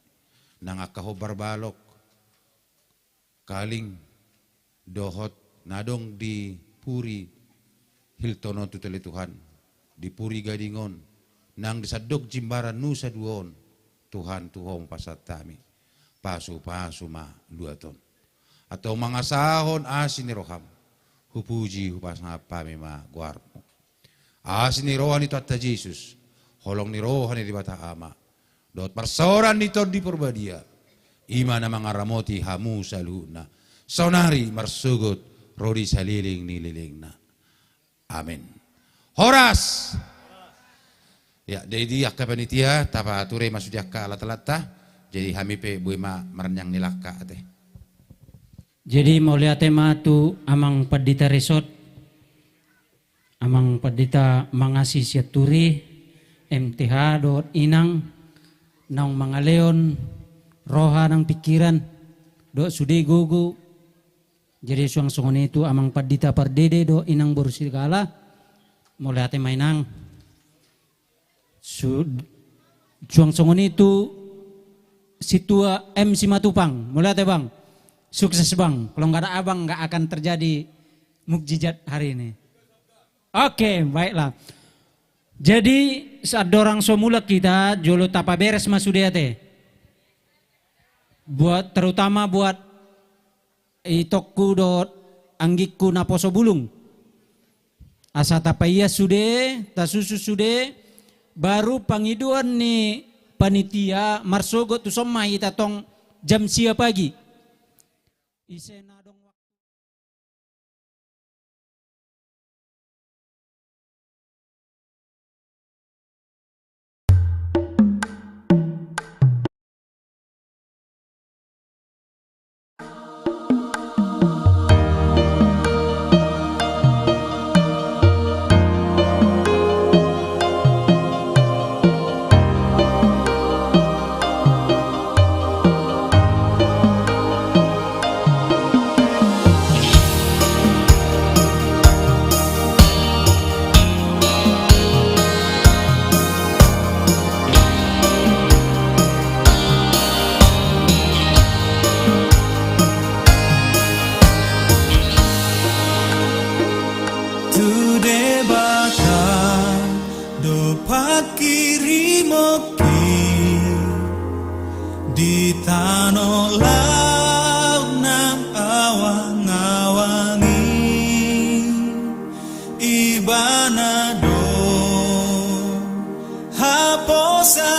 Nang angka hombar balok, kaling, dohot na adong di Puri Hilton on tutu ale Tuhan, di Puri Gading on, nang di sandok jimbaran Nusa Dua on, Tuhan, tu Ho ma pasahat hami. Pasupasu ma luat on. Antong mangasahon asi ni roham, hupuji hupasangap hami ma goarmu. Asi ni roha ni Tuhanta Jesus, holong ni roha ni Debata Ama, dohot parsaoran ni Tondi Porbadia, i ma na mangaramoti hamu saluhutna, saonari marsogot ro di saleleng ni lelengna. Amen. Horas. Ya, jadi angka panitia, tapature ma sude angka alat-alatta. Jadi hami pe boi ma marnyang ni langka ate. Jadi mauliate ma tu Amang Pandita Resort, Amang Pandita Mangasi Sianturi, M T H dohot inang, naung mangalehon roha nang pingkiran dohot sude gogo. Jadi suang songon i tu Amang Pandita Pardede dohot inang boru Serigala, mauliate ma inang. Su-, suang songon i tu Sintua M Simatupang. Mauliate bang. Sukses bang. Kalau nggak ada abang nggak akan terjadi mukjizat hari ini. Oke, baiklah. Jadi saat dorang so mulak kita, jolo tapaberes ma sude ate. Buat, terutama buat itongku dohot anggingku naposo bulung. Asa tapaias sude, tasusu sude, baru pangidoan ni panitia marsogot tu son ma hita tong jam sia pagi. Ise na adong waktu. Tu Debata do pangkirimon i di tano laut nang awang-awang i. Ibana do haposan